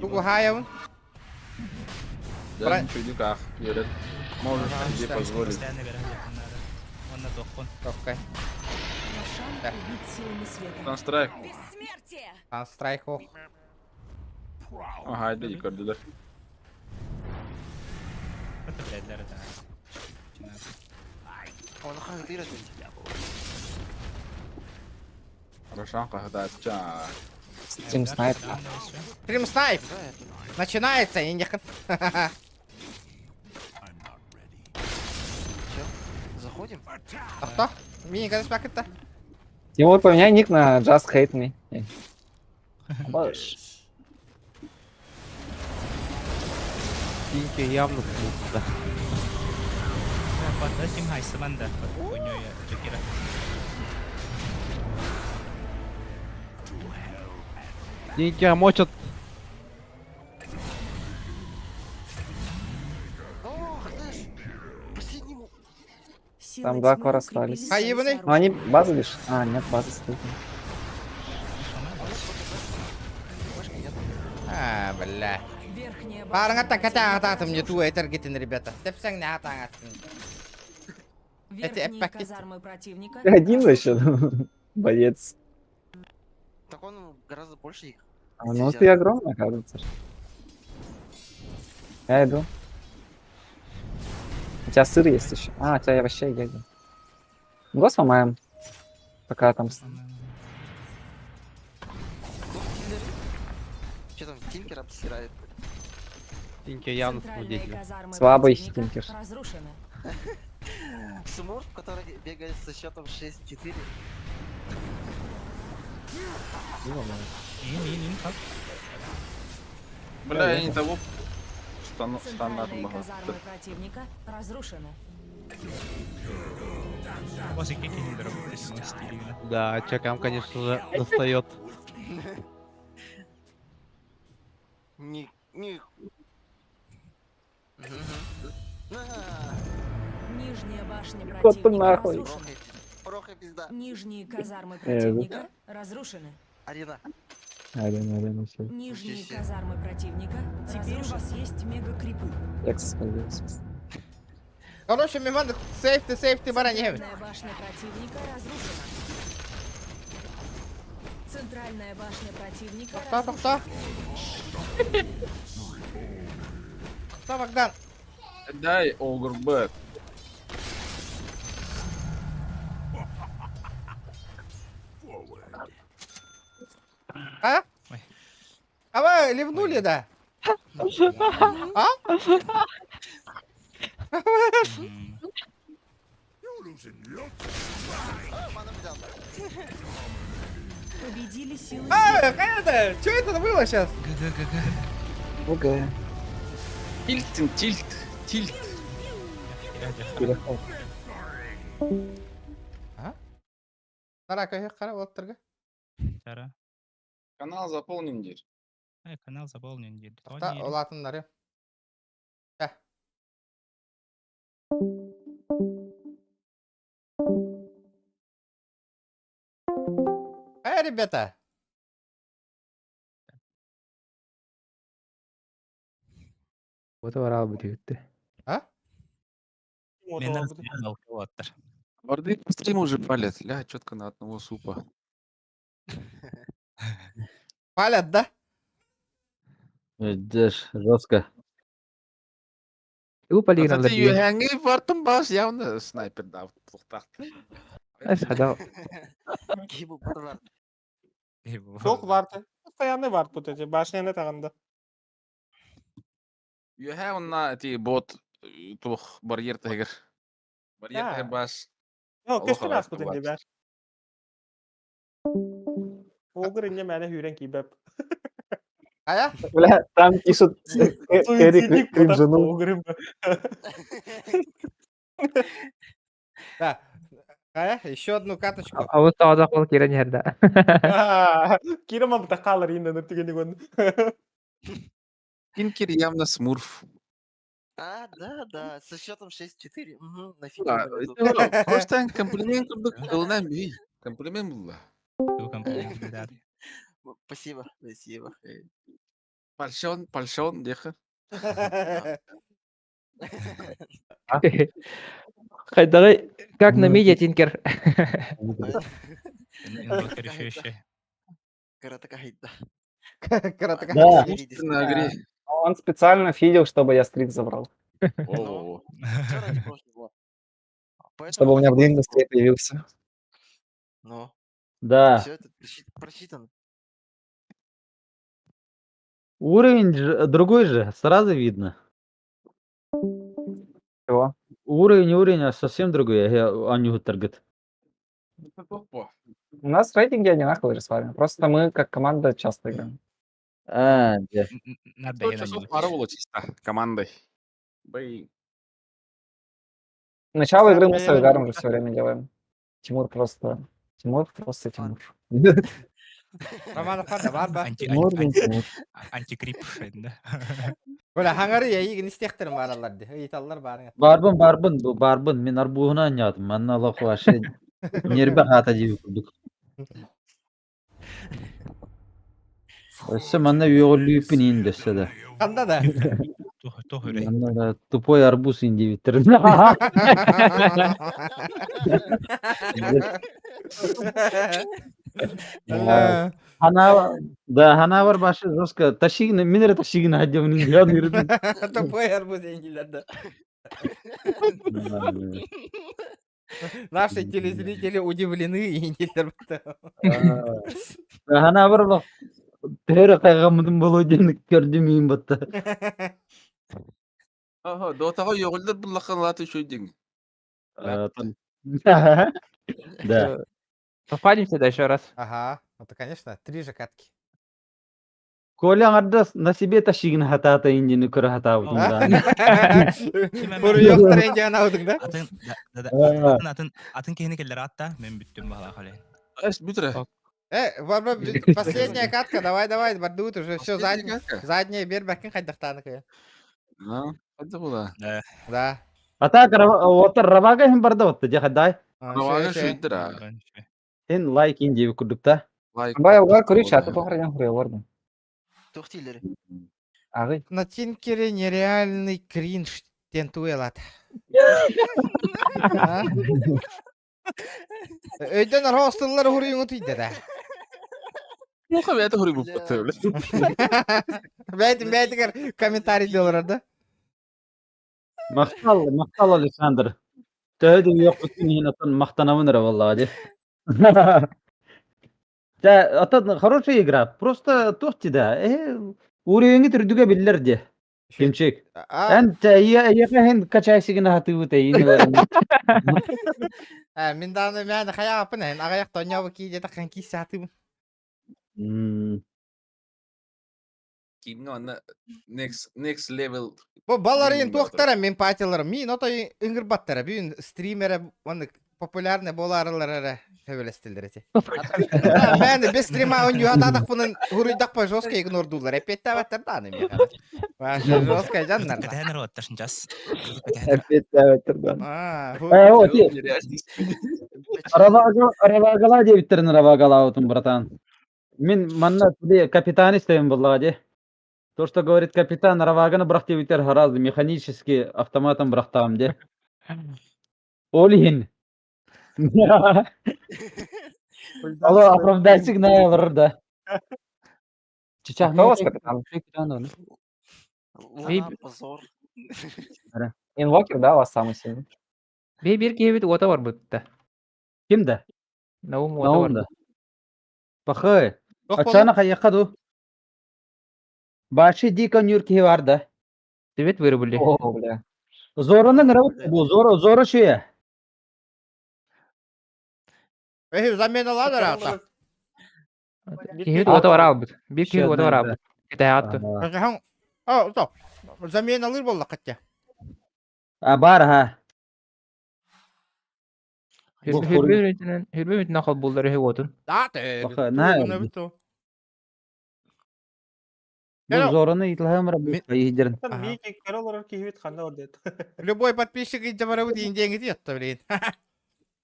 Тугу хаявын. Да, Бра- ничего, иди как, говорят. Можешь Ага, себе да. позволить. Постоянно берәм якыннары. Онна тохкон. Тохкай. Рошан Да. убит силами света. Санстрайк. Бессмертие! Анстрайк ох. Ага, да, көрдүлэр. Это, блядь, да. Он хаһытыыр этин. Рошан хаһытаачча. Стрим снайп. Стрим снайп! Да, это. Начинается, я не Все, заходим. А кто? Мини когда спакет-то? Тимур, поменяй ник на Just Hate Me. Баш. Тинки явно смутно, да. Поддадим хайсаманда под хуйню я Джокера. Тинки мочат. Ох, ты ж! Последнему. Силы Там два тьмы кора укрепили остались. А, свои ебаный? Ну они базу лишь. А, нет, база стоит. Башки нет. А, бля. Верхняя башня Барыңаттан ката противника ататым не разрушена. ту этергетин, ребята. Тепсең не атаң аттын. Это Верхние пакет. казармы противника Ты один вообще? Боец. Так он гораздо больше их. А, ну ты огромный, оказывается. Я иду. У тебя сыр есть еще. А, у тебя я вообще еду. Го сломаем. Пока там... Че там, Тинкер обсирает? Тинки явно Центральные смудитель. казармы Слабый противника Тинкер. разрушены. Смурф, который бегает со счетом 6-4. Ин, ин, ин, как? Бля, я не того стандартом Центральные багато. казармы противника разрушены. После каких не стилина. Да, Чакам, конечно же, достает. Не, не. Мгм. На! Нижняя башня Вот ты противника нахуй. разрушена. Прохай, прохай, пизда. Нижние казармы Э, противника разрушены. Арена. Арена, арена, все. Нижние Ничего себе. казармы противника. Теперь у вас есть мегакрипы. Экс появился. Короче, миман сейф ты, сейф ты, баран не Центральная башня противника разрушена. Центральная башня противника Тоқта, разрушена. тоқта. Тоқта, Богдан. Дай Огр Бэк. А? Ой. А вы ливнули, да? А? М, А, ману взял. Победили силы А, это, что это было сейчас? ГГ-ГГ. Окей. Тильтин, тильт, тильт. Переход. Қара, қара, болып Тара. Канал заполнен, дер. Э, канал заполнен. дейді. Тоқта, Тони. олатындар. Ә. Э, ребята. Вот орал бы дегетти. А? Мен размял оттар. Варды по стриму уже палят. Ля, четко на одного супа. Палят, да? Пиздешь, жестко. У полигон А ты юхәңи вартын бас явно снайпер да тоқтақ. Хада. Гибу подвар. Çok vardı. Постоянный вард вот эти, башняны тағында. Юхә онна ти бот тух барьер тегер. Барьер Да. тегер бас. Yok, Аллах көстен алайық ас бұтын бар. дебер. Огыр инне мәне хүрен кибеп. А? Бля, там пишут Кэрри Суицидник кринжанул. Огырым. Да. А? Еще одну каточку. А вот саада кол кирен жерде. Кирама бұта қалыр инне нүртігені көн. Тинкер явно смурф. А, да, да, со счетом 6-4. Угу, на Да, фиге. Просто комплимент ылынан бүй. Комплимент булла. Ту комплимент, да. Спасибо, спасибо. Пальшон, пальшон, деха. Хайдагы как на медиа Тинкер. Инвокер еще еще. Каратака хайда. Кратко. Да. На игре. Он специально фидел, чтобы я стрик забрал. О, Всё ради профи было. Поэтому Чтобы у меня вот в такой день быстрее появился. Ну, Да. все это просчитано. Уровень же другой же, сразу видно. Чего? Уровень, уровень, а совсем другой. Я Аню таргет. У нас рейтинги одинаковые же с вами. Просто мы как команда часто играем. А, да. Надо 100 часов пара было чисто командой. Бэй. Начало игры мы с Айгаром же все время делаем. Тимур просто... Тимур просто Тимур. Романов ханна бар ба. Анти, Тимур, анти, Тимур. антикрип. Да. Бля, хаңары яйыгын истехтерим баралар ди. Ыйталлар барыңа. Барбын, барбын, бу барбын. Мен арбуһуна анньаатым. Манна олох вообще нербе хаата диби курдук. Өссө манна үөҕүллүүппүн иин дөссө да. Ханда да. Тох үрей. Манна да тупой арбуз иин диэбиттэр. Хана, да, хана бар башы жестко. Тащигин, мен эрэ тащигин хадьабын иин диэн Тупой арбуз индилер да. Наши телезрители удивлены индилер. Хана бар олох төһөрө хайҕаммытым буолуо диэн көрдүм иин батта. Ага, дотаға йоғылдар бұл латы шөйден. Да. Попадемся да еще раз. Ага, это, конечно, три же катки. Коля аңардас на себе тащигин хатаата иин диэн көрө хатаабытым да. Буруйок трендиан аудың да? Атын, да, да, да. Атын, атын, атын кehini келлер атта, мен бүттүм бала хале. Эс, бүтірі. Барба, последняя катка, давай, давай, бардут уже, все, задняя, задняя бер бәкин хайдахтаны. Қайда бұла? Да. Да. А так, оттар рабага хим барда отта, жа дай. Рабага шөйдір, а. Сен лайк ин диэби курдук та. Лайк. Бай, Алгар көрейікші, а то тоқырдан құре оларды. Тухтилери. Ағый. На Тинкере нереальный кринж тентуэлат. Өйдөн архостыллар хуруйуңу түйдө да. Муха бәйті хұры бұп бітті, Бәйтин бәйтигер комментарий делар да. Махтал, махтал Александр. Төһөдү yok бүтүн иһин атын махтанабын эрэ буоллаҕа дии. Да, ата хорошая игра. Просто туох да. Уровеньги түрдүгэ биллер де. Кимчик. Эн эйиэхэ качайсигин хатыбыт эйин. Мин дааны мәне хаяапын эн агаяк тоньябы ки дете хан ки сатыбын. Кимге аны next, next level. Бу баларын туохтара мен патилар мин отой ыңгыр баттара бүгүн стримере оны популярный боларылар эре хөбөлестилер эти. Мен без стрима он юатадак бунун хуруйдак па жестко игнордулар. Эпеттабаттар да аны мен. Вообще жестко жаннар. Кэтэнер отташын жас. Эпеттабаттар да. А, Э, о, ти. Рабагала диэбиттерин рабагалаабытым, братан. Мин манна туди капитан истэбин буоллаҕа дии. То, что говорит капитан, Раваганы бырах диэбиттэр гораздо механически автоматом бырахтаҕым дии. Ол иһин. Алло, оправдайсың на олорор да. Чычах Кто у вас капитан? Луна, позор. Инвокер, да, у вас самый сильный? Бей бир киһибит уота барбытта. Ким да? Наум уота Наум да. барбыт. Пахай. Ачана хайяха ду. Баши дика нюр киһи бар да. Привет вырубили. О, бля. Зораны нравится бу, Зоро, Зоро шуя. Эй, замена ладар ата. Киһибит уота бараалбыт. Бир киһи Еще уота одна бараалбыт. Кэтэһэ атту. О, стоп. Замена лыр болла каття. А бар ха. Бу Хүрбе мүтүнэн холбууллар үһү уотун. Да, те. Баха, на. Бу Бу Зораны итлахамра бу иһдерин. Мики көрө киһибит ханна ордет. Любой подписчик иджабарабыт индеңи диетта, блин.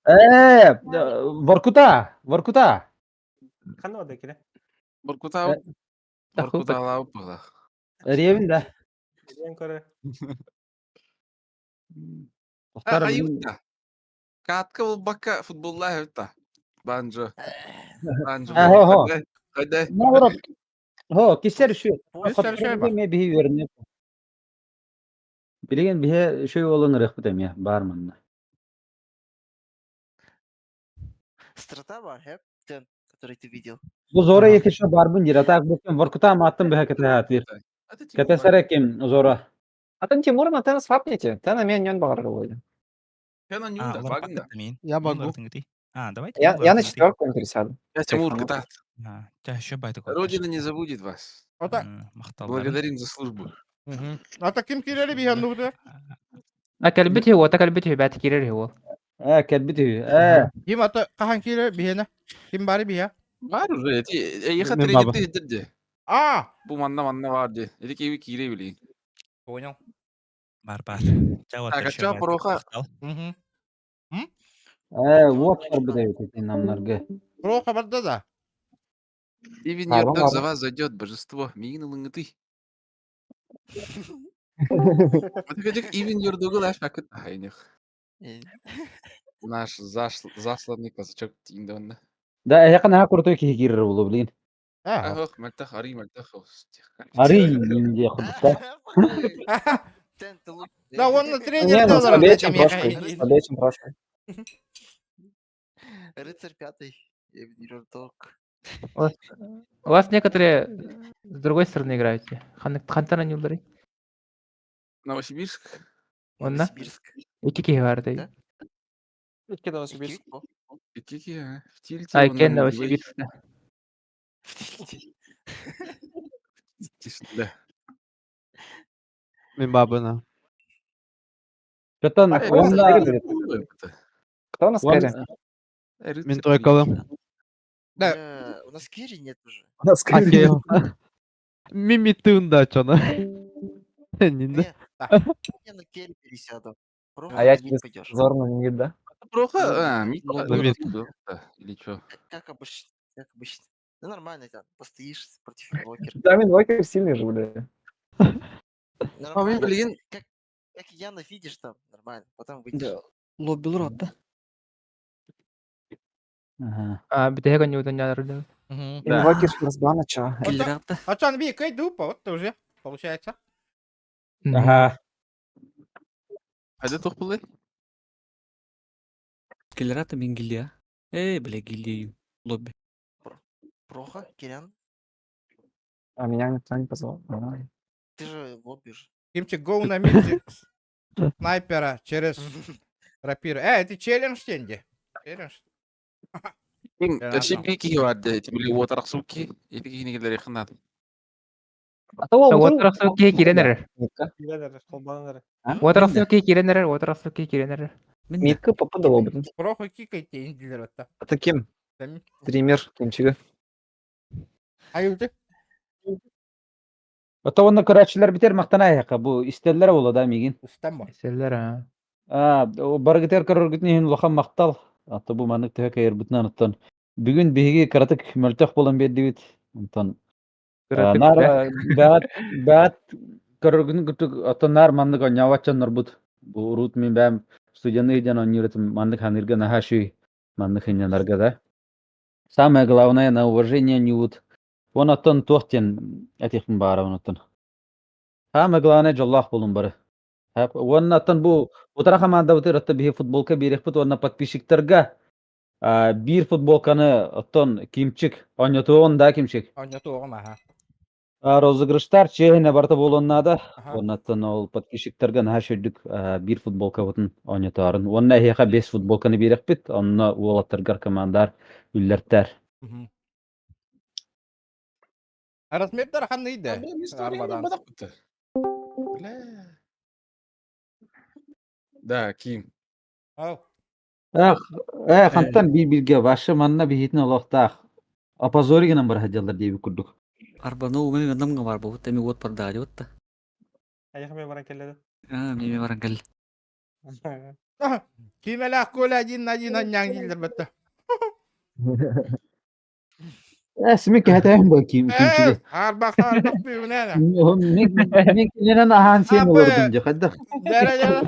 Воркута, Воркута. Ханна ордет кире. Буркута, Буркута лауп бұла. Ревин да. Ден көрө. Тохтар Айутта. Катка бұл бакка футболла айутта. Банжо. Банжо. Хо, хо. Қайда? Наоборот. Хо, кисер үчү. Кисер үчү ба. Мен биһи үөрэнэ. Билигин биһи үчү уолун ырыахпыт эмиэ баар манна. Страта бар, хэп, тен, который ты видел. Бу Зора если что барбын дир, а так бу кем Воркута маттым быһа кэтэ хаатыр. Кэтэ ким Зора. А там Тимур на Тена свапните. Тена мен нен багаргылы. А, Я могу. А, давайте. Я на четверку пересяду. Я Тимур, кытаат. А, еще байтык. Родина не забудет вас. Благодарим за службу. Ата ким кирели биһэн нугда? А кэлбит үһү, уота кэлбит үһү, бэт киирэр үһү уол. Э, кэлбит үһү. Э. Ким ата хаһан киирэр биһэнэ? Ким бары биһэ? Бар уже, эти эйиха Мен баба. тренерди дирди. А! Бу манна манна бар ди. Эти киви киире билин. Понял. Бар бар. Так, а чё, Проха? Мгм. Э, вот барбыт эбит намнарга. Проха барда да. Ивин Ладно, Йордок за ладно. вас зайдет, божество. Миин ылыңыты. Вот Ивин Йордогу лаш акыт ахайнех. Наш засланный казачок тиндонна. Да, эйха наха крутой киһи киирэр буолуо билигин. Ах, мальтах, ари, мальтах. Ари инде худта. Да, он на Не, тренер ну долларов. слабее, чем прошлый. Слабее, чем прошлый. Рыцарь пятый. Йордок. У вас некоторые с другой стороны играете. Хантана не ударит. Новосибирск. Онна? Новосибирск. Икки киһи бар дей. Икки Новосибирск. Икки, а? В тильте. А, икки Новосибирскта. Да. Мен бабына. Катан, А кто у нас онна Кто у нас Он- Кэрри? Мен тройкалым. Да. У нас Кири нет уже. У нас Кэрри Окей. нет. Мимитун да, чё на. Нинда. Я на Керри пересяду. Проха А я на мид через пойдешь. Зорну не да? Проха, а, мид, На мид. Или чё? Как обычно. Как обычно. Да нормально, там, постоишь против инвокера. Да, инвокер сильный же, бля. Нормально. блин. Как, как Яна видишь там, нормально. Потом выйдешь. Да, лобби рот, да? Ага. А, бүтэһик оонньуутун ньаалар. Инвокер разбана, чё? А чё, би кай дупа, вот уже, получается. Ага. Хайда тух булы? Киллерата мин гильдия. Эй, бля, гильдию. Лобби. Проха, Кирян, А меня никто не позвал. Нормально. ты же в лобби же. Кимчик, гоу на мид снайпера через рапиру. Э, это челлендж тенди. Челлендж. Эши бики бар ди. Тибли уотарак суки. Эти кинигилер якыннат. Уотарахсык киһи киирэн эрэр. Митка. Киирэн холбанан эрэ. Уотарахсык киһи киирэн эрэр, уотарахсык киһи киирэн эрэр. Митка попадала, блин. Проху кикайте, индилер это. Это кем? Стример, кемчига. Аюты. Ата онна көрәчилер битер мактана яка бу истеллер була да мигин. Устан бар. Селлер, а. А, баргытер көрөргүтүн улахан мактал. Ата бу манык төһө кайырбытынан оттон. Бүгүн биһиги каратык мөлтөх болан бердибит. Онтон Кыратык, нар да? баат баат көрөргүтүн күтүк оттон нар маннык оньяватчан норбут. Бу урут мин бэм студенты ден оньюрытым маннык ханырга нахаши маннык хиннанарга да. Самое главное на уважение не вот. Он оттон туохтен этихпин баара он оттон. Самое главное жоллах болун бары. Онна оттон бу утара команда бутыр отто биһи футболка биэрехпит уонна подписчиктарга биир футболканы оттон кимчик онньотуон да кимчик. Онньотуоҕум, аха. Розыгрыштар чиэһинэ барыта буолуон наада. Аха. Оннаттан ол подписчиктарга наһаа шүрдүк биир футболкабытын онньотоорун. Уонна эһиэхэ бес футболканы биэрэхпит, онно уолаттаргар командар үллэртэр. Мгм. А размердер ханныйды? Арбадан. Бля. Да, Ким. Ау. Ах, э, хантан биир бирге башы манна биһитин олохтаах. Опозори гынан бар хадьаллар диэби курдук. Арбану умы намга бар бу, теми вот пардари вот. Аяқ мен баран келеді. А, мне баран кел. Кимелах Коля один на один анняң дииллэр бэтте. Э, сими кэһэтээн бу ким Э, кимчиге. арбах арбах бүүнээнэ. Мен мен кининэн аһаан сиэн Абы. олордум дьэ хайдах. Дәрэ дәрэ.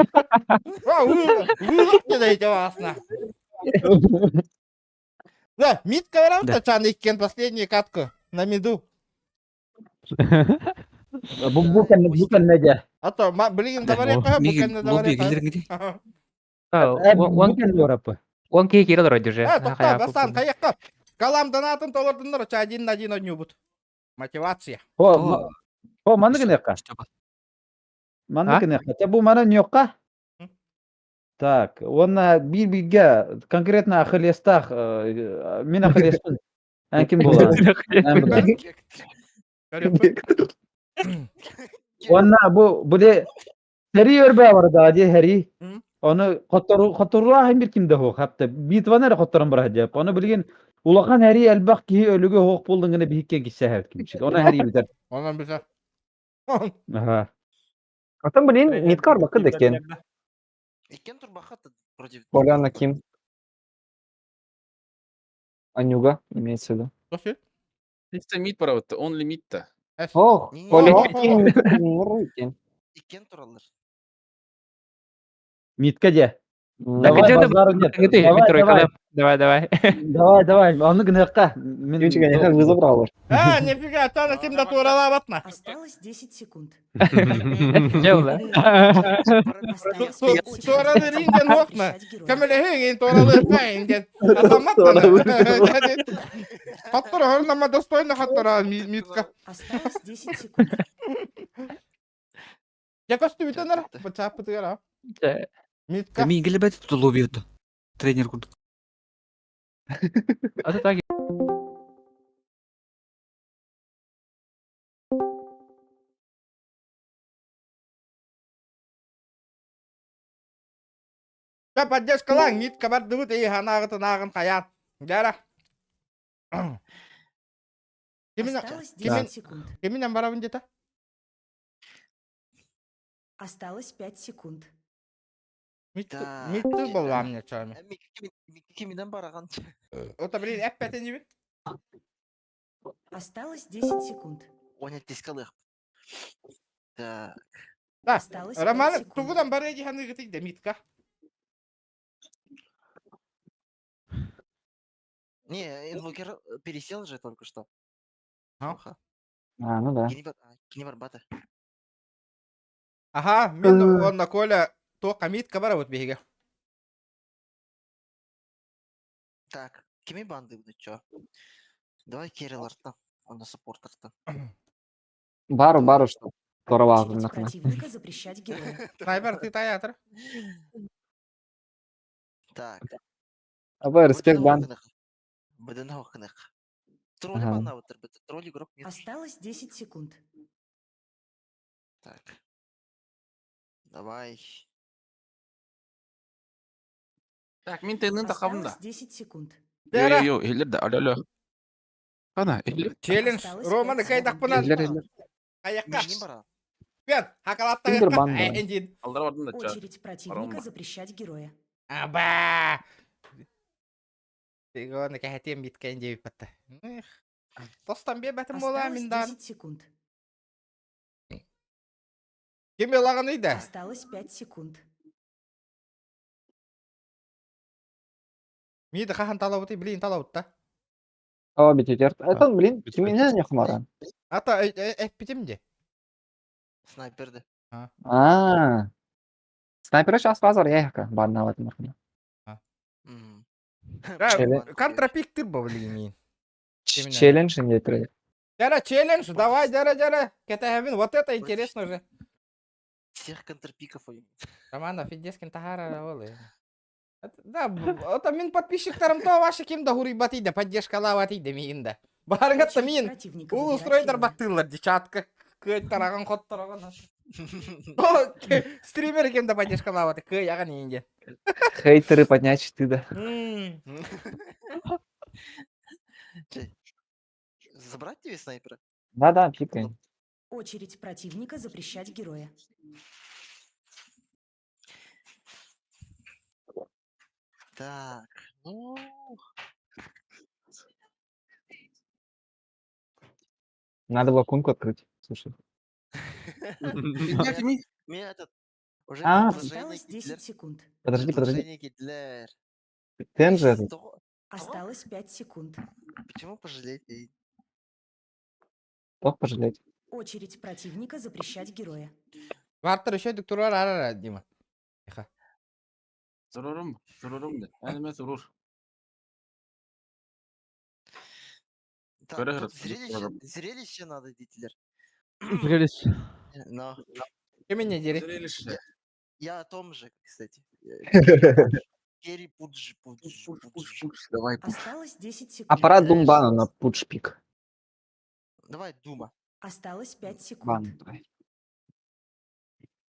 Ва, уылып дедейте басына. Да, мид говорил, Да. чан иккен последнюю катку на миду. Бу бу кэннэ бу кэннэ дьэ. А то, блин, давай бу кэннэ давай. Бу кэннэ ораппы. Он киһи киирэ олорор уже. Э, тохтоо, бастаан хайакка. Калам донатын толордуннар, оча один на один ойнуубут. Мотивация. О, о, манны гыныахха. Манны гыныахха. Те бу мана ньуохха. Так, уонна биир бииргэ конкретно Ахиллестаах мин Ахиллеспин. Эн ким буолаҕын? Эн буолаҕын. Уонна бу бу де сэрии өрбөө бардаҕа дии сэрии. Ону хоттору хотторулаах бир ким да суох хапта битваны эрэ хотторон барар диэп. Ону билигин улахан сэрии элбэх киһи өлүгү суох буоллун гына биһиккэ киссэһэбит кимчик. Ону сэрии бүтэр. Онон бүтэр. Аха. Потом, блин, мидкар бакы декен. Иккен турбахат против. Поляна ким? Анюга, имеется в виду. Слушай. Чисто мид барабытта, он лимитта. Ох, Коля ким? Иккен тураллар. Митка де. Давай, базару нет. Давай, давай. Давай, давай. Давай, давай. Аны гыныкка. Мин Ключик не забрал. А, нифига, тана ким да туралабатна. Осталось 10 секунд. Дело. Туоралы ринген окна. Көмөлөһүн туоралы инген. Атаматтана. Хаттара хорнама достойно хаттара митка. Осталось 10 секунд. Я көстүбүтэнэр бачааппытыгар. Митка. Мин келбет тулубиоту. Тренер курдук. А то так Да поддержка лаң митка бардыбыт и ханаагытын аагын хаян. Дара. Кимин Осталось 10 секунд. киминен барабын дета? Осталось 5 секунд. Митты болла мне чами. Киминен бараган. Ота блин эппетен ибит. Осталось 10 секунд. Оня тискалых. Так. Да. Осталось 5 Роман секунд. тугудан бары диханы гытык да митка. Не, инвокер пересел же только что. А? А, ну да. Кини барбата. Ага, мен онна Коля то митка бара вот биһиге. Так, кими банды будут чё? Давай Керрилартан, он на саппортартан. Бару, бару, что? Здорово, Очередь противника запрещать героя. Снайпер ты таятыр. Так. Абы, респект бан. Бден хохнах. Тролли Ага. банна вот тролли игрок нет. Осталось 10 секунд. Так. Давай. Так, мин тенин тахабын да. Осталось 10 секунд. Йо, йо, йо, эллер да, алло, алло. Ана, эллер. Челлендж Романы кайдакпынан. Эллер, эллер. Аякка. Мин бара. Пен, хакалатта Киндер бан давай. Эндин. Алдара бардым да ча. Очередь противника Рома. запрещать героя. Аба. Тигоны кәһәтем биткән дип битте. Эх. Тостан бе бәтем була Осталось мин да. 10 секунд. Кем елаган иде? Осталось 5 секунд. Миди хахан талабыты, блин талабытта. О, битетер. Это, блин, киминен не хумара. Ата эппитим де. Снайперді. А. Снайпер сейчас базар яхка, банна в этом. Контрапик ты блин мин. Челлендж не тренер. Дара челлендж, давай, дара, дара. Кетәһәбин, вот это интересно уже. Всех контрпиков. Романов, Фидескин тахара олы. Да, это мин подписчиктарым то ваши ким да гурибат иде, поддержка лават иде мин да. Баргатта мин. Противника Ул выбирать устройдар героя. баттылар, дечатка, кый тараган хот тараган. Стример кем да поддержка лават, кый яган инде. Хейтеры поднять щиты, да. Забрать тебе снайпера? Да-да, пикай. Очередь противника запрещать героя. Так, ну... Надо было кунку открыть. Слушай. Меня этот... Уже А, предложение Осталось Гитлер. 10 секунд. Подожди, подожди. Предложение Гитлер. Тен же этот. Осталось 5 секунд. Почему пожалеть? Плохо пожалеть. Очередь противника запрещать героя. Вартер еще дуктурар арара, Дима. Тихо. Сурурум, сурурум да. Әнеме сурур. Так, Көрө тут сырыт. зрелище, зрелище надо, дейтилер. Зрелище. Но Ты меня дери. Зрелище. я о том же, кстати. Керри пудж, пудж, Пуш, пудж. пуш, пуш, давай, пуш. Осталось 10 секунд. Аппарат Думбана на пудж-пик. Давай, Дума. Осталось 5 секунд. Бан, давай.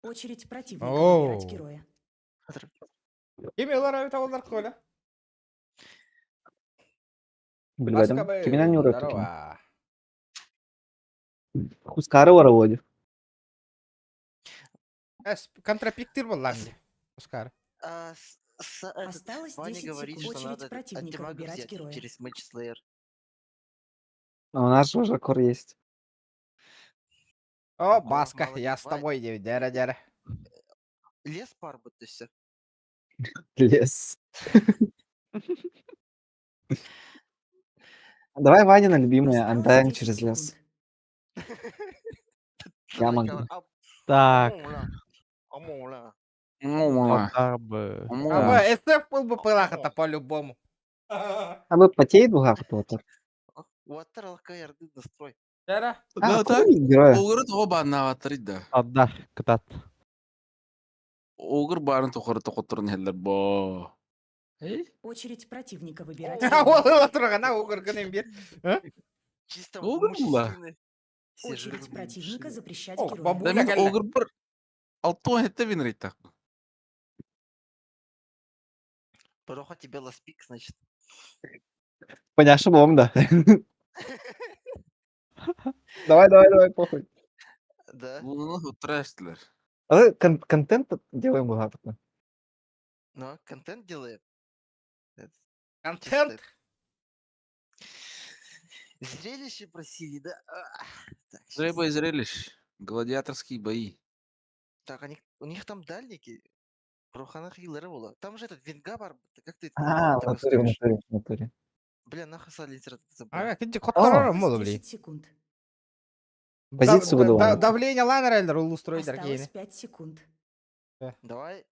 Очередь противника выбирать Оу. героя. Ким елар эбит олар коля? Билбедим. Киминен юрөттүк? Здорово. Хускары бар Володя. Эс, контрапиктир был лам Оскар. А, этот, Осталось Ваня 10 говорит, секунд. что Очередь надо этот противника антимага выбирать взять героя. через Match Slayer. А у нас же уже кор есть. О, Кор Баска, мало я с бывает. тобой, девять, дяра, дяра. Лес пар вот и все. Лес. Давай Ванина любимая, Осталось Undying 10 через лес. секунд. Я могу. Так. Муа. Алдар бы. А Муа. вы, СФ был бы пылаха-то по-любому. А бы потеет бугак то настрой. Дяра. А, Да, так. какой герой? Огыр того баннаваттар да. Алдар, кытат. Огыр барын тохоры тохотторун хеллер бо. Эй? Очередь противника выбирать А героя. ол ыла турган, а угыр гынын бир. Чисто Огыр була. мужчины. Все Очередь жирные противника мужчины. запрещать О, героя. бабуля Да мин кэллэ. огыр бір алтуан хетте вин рейтак. Пороха тебе ласпик, значит. Поняша бом, да. Давай, давай, давай, похуй. Да. Лунаны хуттыра эстилер. А контент делаем бугак. Но контент делаем. Это Контент. чисто Зрелище просили, да? Ах, Так, щас. Рыба и зрелищ. Гладиаторские бои. Так, они, у них там дальники. Прохана хилера была. Там же этот Венга бар, как ты А, в такой натуре, в стоишь? натуре, в натуре. Бля, нахуй салитер забыл. Ага, кинчи котторор Осталось молу, бли. 10 секунд. Позицию выдавал. Давление ланер ул устроить Осталось 5 секунд. Давай,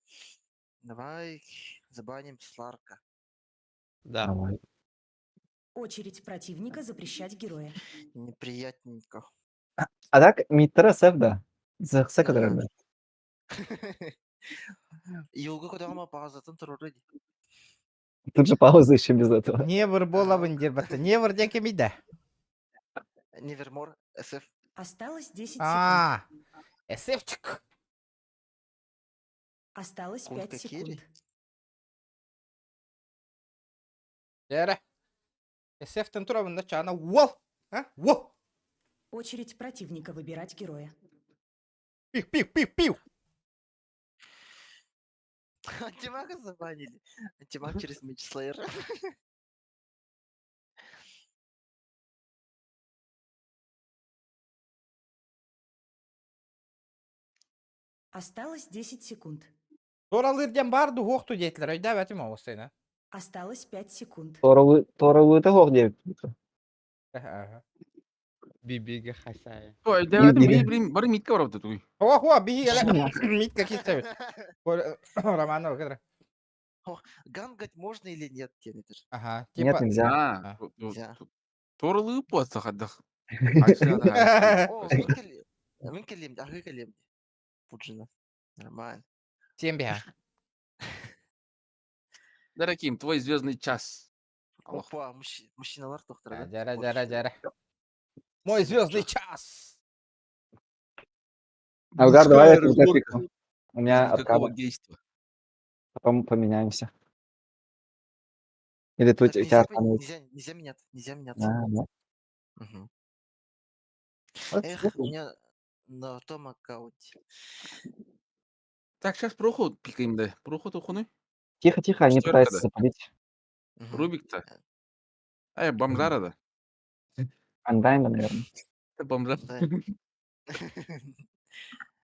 давай забаним Сларка. Да. Давай. Очередь противника запрещать героя. Неприятненько. А так, Митра Сеф, да. Захса Ага. да. Юлга кудагама паузатын туруру. Тут же пауза еще без этого. Невр болабын дербатта. Невр деке мида. Невермор, СФ. Осталось 10 секунд. А, СФчик. Осталось Кунка 5 Керри? секунд. Дяра. СФтен турабын да чана. Уол. А? Уол. Очередь противника выбирать героя. Пиу, пиу, пиу, пиу. Антимага забанили. Антимаг через Меч Слеер. Осталось 10 секунд. Торалырден барды хоқту дейтілер. Ойда бәтім оғыстайна. Осталось 5 секунд. Торалы это хох деп. Ага. Бибиге хасая. Ой, да, Бибиге. блин, бары митка барып туй. Охо, биги эле митка кистебит. Романов кедр. Гангать можно или нет, Тенетер? Ага, Нет, типа. нельзя. А, Нельзя. Торалы пуатса хаддах. О, мин келем, ахы келем. Пуджина. Нормально. Всем бия. Дараким, твой звездный час. Аллах. Опа, мужчиналар доктор, да? Жара, Вот жара, что. жара. Мой звездный час. Алгар, давай я Мужская тебя разборка. пикну. У меня Никакого аркада. действа. Потом поменяемся. Или тут Так, у тебя нельзя, аркана есть? нельзя, нельзя меняться, нельзя меняться. А, да. Мгм. Вот, Эх, у слушай. меня на том аккаунте. Так, сейчас проход пикаем, да. Проход ухуны. Тихо, тихо, они Четверка, пытаются да. запалить. Мгм. Рубик-то. Эй, бомжара, да. Андайна, наверное. Это бомжар. Да.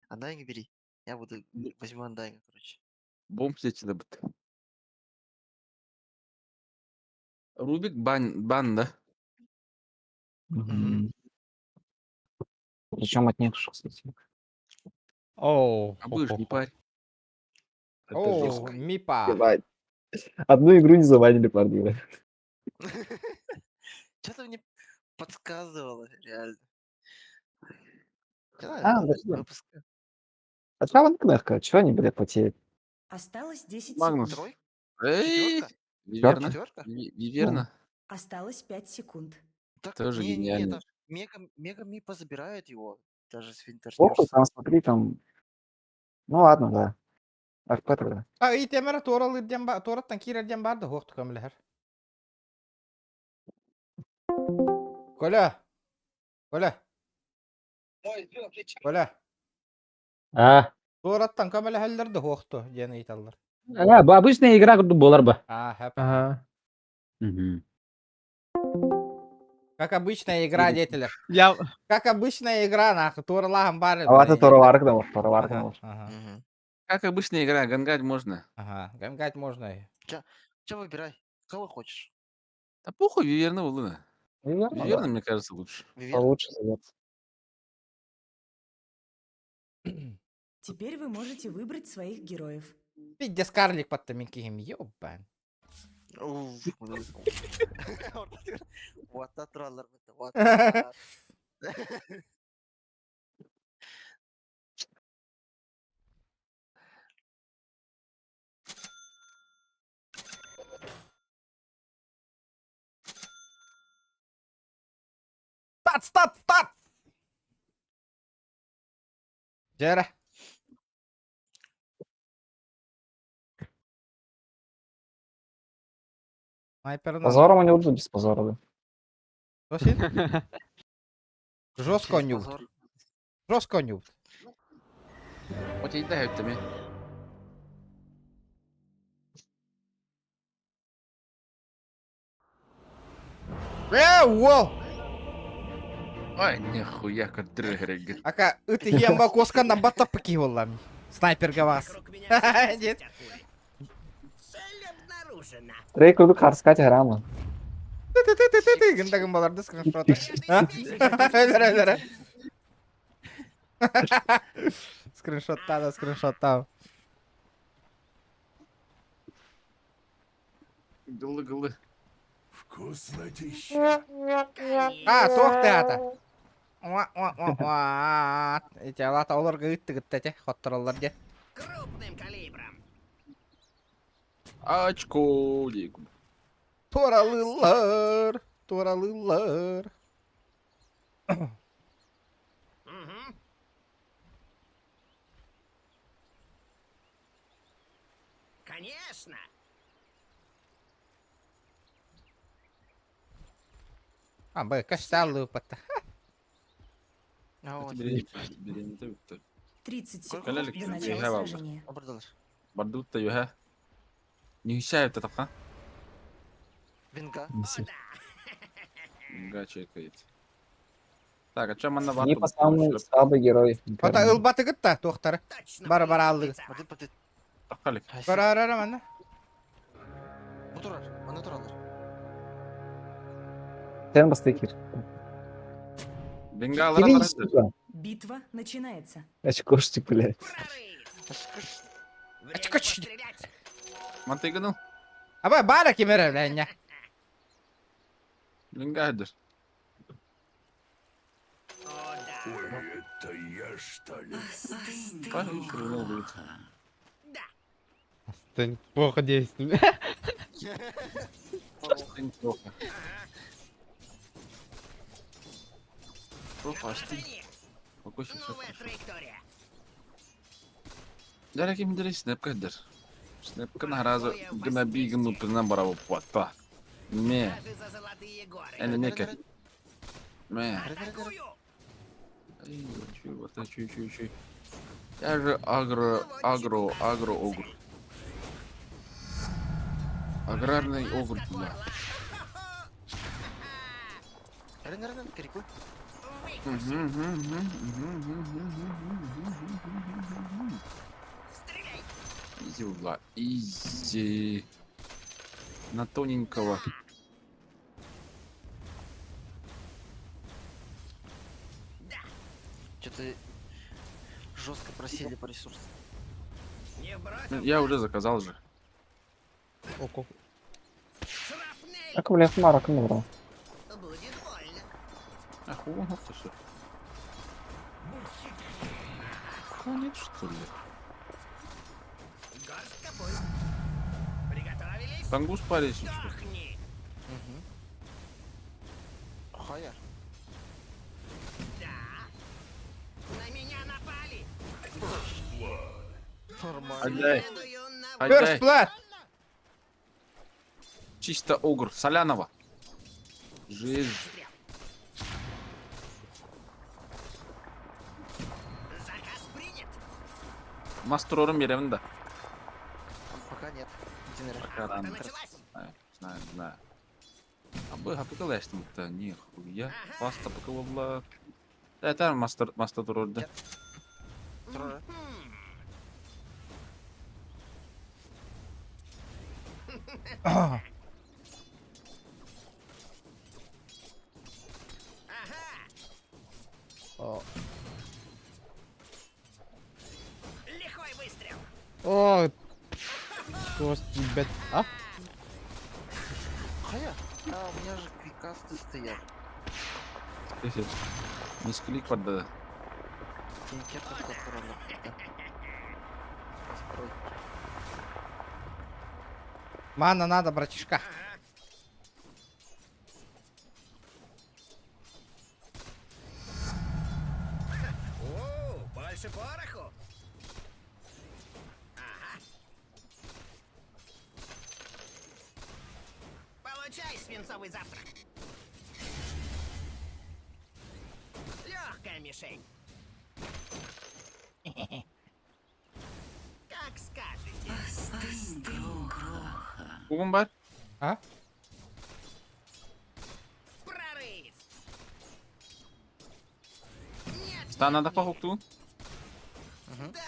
Андайнга бери. Я буду, возьму Андайнга, короче. Бомб здесь да быт. Рубик бан, бан, да? Мгм. Причем от некших, кстати. Оу. А будешь не парь. Это Оу, жестко. мипа. Ебать. Одну игру не забанили, парни. бля. Что-то мне подсказывало, реально. А, да что? Выпуск. А чё вон кнехка? Чё они, блядь, потеют? Осталось 10 Магнус. секунд. Трой? Эй, Четверка? Виверна. Четверка? Виверна. Осталось 5 секунд. Так, Тоже не, не, гениально. там Мега, Мега Мипа забирает его, даже с Похуй, Винтерстерса. там, смотри, там... Ну ладно, да. РП тогда. А, итемere туоралыыр диэн ба- туораттан киирэр диэн баар да суох көмөлөһөр. Коля! Коля! Коля! А, Туораттан көмөлөһөллөр да суох дуо диэн ыйыталлар. а, бу обычная игра курдук буолар ба. А, хэп. Ага. Мгм. Как обычная игра, деятелер. Я... Как обычная игра, нахуй. Туоралаһан баар. А это Торварк, да, Торварк, Ага, ага, Мгм. Как обычная игра, гангать можно. ага. Гангать можно. и. Че выбирай? Кого хочешь? Да похуй, Виверна Улына. Виверна, Виверна, да. мне кажется, лучше. Виверна? Получше зайдет. Теперь вы можете выбрать своих героев. Пиздец, карлик под тамикием, ёбан. Уф, Вот троллер, вот. это. Стат, стат, стат! Дьэ. Снайпер Позором они лучше без позора, да. Досин? Жестко Через нют. позор. Жестко нют. Вот я и даю тебе. Э, уол! Ай, нихуя, как дрыгрыг. Ака, ыт иһиэн косканнан баттаппы киһи буоллам. Снайперга вас. Дед. Трей курдук харскать грама. Ты-ты-ты-ты-ты, гындагын баларды скриншот. Өлөр, өлөр. Скриншоттаа, скриншоттаа. Гылы-гылы. Вкуснотища. А, туох теата. Уа, уа, уа, уа. Ити алата олорго ыттыгытта те, хоттороллар де. Очко, дику. Туоралыыллар, туоралыыллар. А, б, кашталы патта. А, вот. 30 секунд Калалик, до начала я вам. сражения. Обрадалар. Бардутта юха. Нихищаю татака. Винга. Га чекает. Так, а чем она Нипа самый слабый герой. Ота ылбатыгытта туохтары. Бар бар аллыгыт. Барды барды. Такалик. Бар манна. Бу турар, мана туралар. Сен бастыкер. Бенгал Кирилл, сука. Битва начинается. Очкошник, блядь. Очкоч. Мантыгыныл. Аба бара кимере блядь. Бенгадыр. Ой, это я, что ли? Ты плохо действует. Плохо. Плохо, аж ты. Дараки мидери снэпка дыр. Снэпка наразу гнабигну пнамбараву пуатта. Ме. Эне неке. Ме. Ай, чуй, вот, чуй, чуй, чуй. Я же агро, агро, агро, огр. Аграрный огр, бля. Рен, рен, рен, перекуй. Изи, угла. Изи. На тоненького. Что-то жестко просели по ресурсам. Я уже заказал же. Око. Как бля, марок набрал. Аху, ох ты всё. Нет, что ли? Тангус парень, что ли? Хая. Нормально. Отдай. First Отдай. blood! Чисто огр. Солянова. Жизнь. Мастерором беремін да. Пока нет. Динер. Пока рано. Знаю, знаю, знаю. А бы хапыкалаштым-то не хуя. Паста пакалабла. Это мастер мастер да. Трое. О. О, Кости, бет. А? Хая? А, у меня же квикасты стоят. Мисклик под Тинкер такой да. Строй. Мана надо, братишка. Больше пороху. Получай свинцовый завтрак. Легкая мишень. Как скажете. Остынь, кроха. Кугум бар? А? Прорыв. Нет, Ста надо по хукту. да.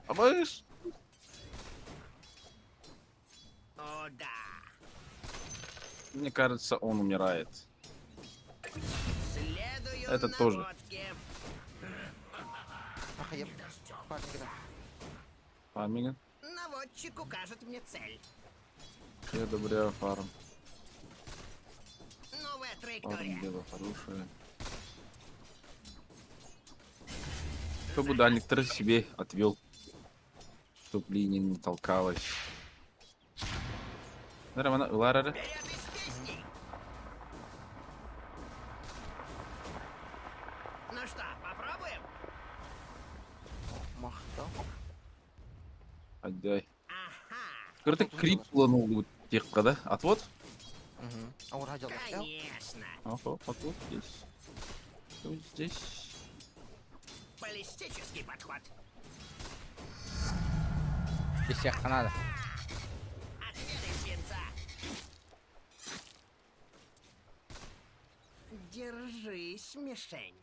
Абыш. О, да. Мне кажется, он умирает. Следую Это тоже. наводке. Ага, я парень, Фарминга. Наводчик укажет мне цель. Я одобряю фарм. Новая Фарм траектория. дело хорошее. Чтобы дальник себе отвел. Чтоб линия не толкалась. Нормально, Ларара. Вперед и с песней. Ну что, попробуем? Мах, да? Отдай. Ага. Короче, крип ланул тех, да? Отвод? Угу. А он хотел. Конечно. Ага, отвод здесь. Что здесь? Баллистический подход. Из всех надо. Отведай свинца. Держись, мишень.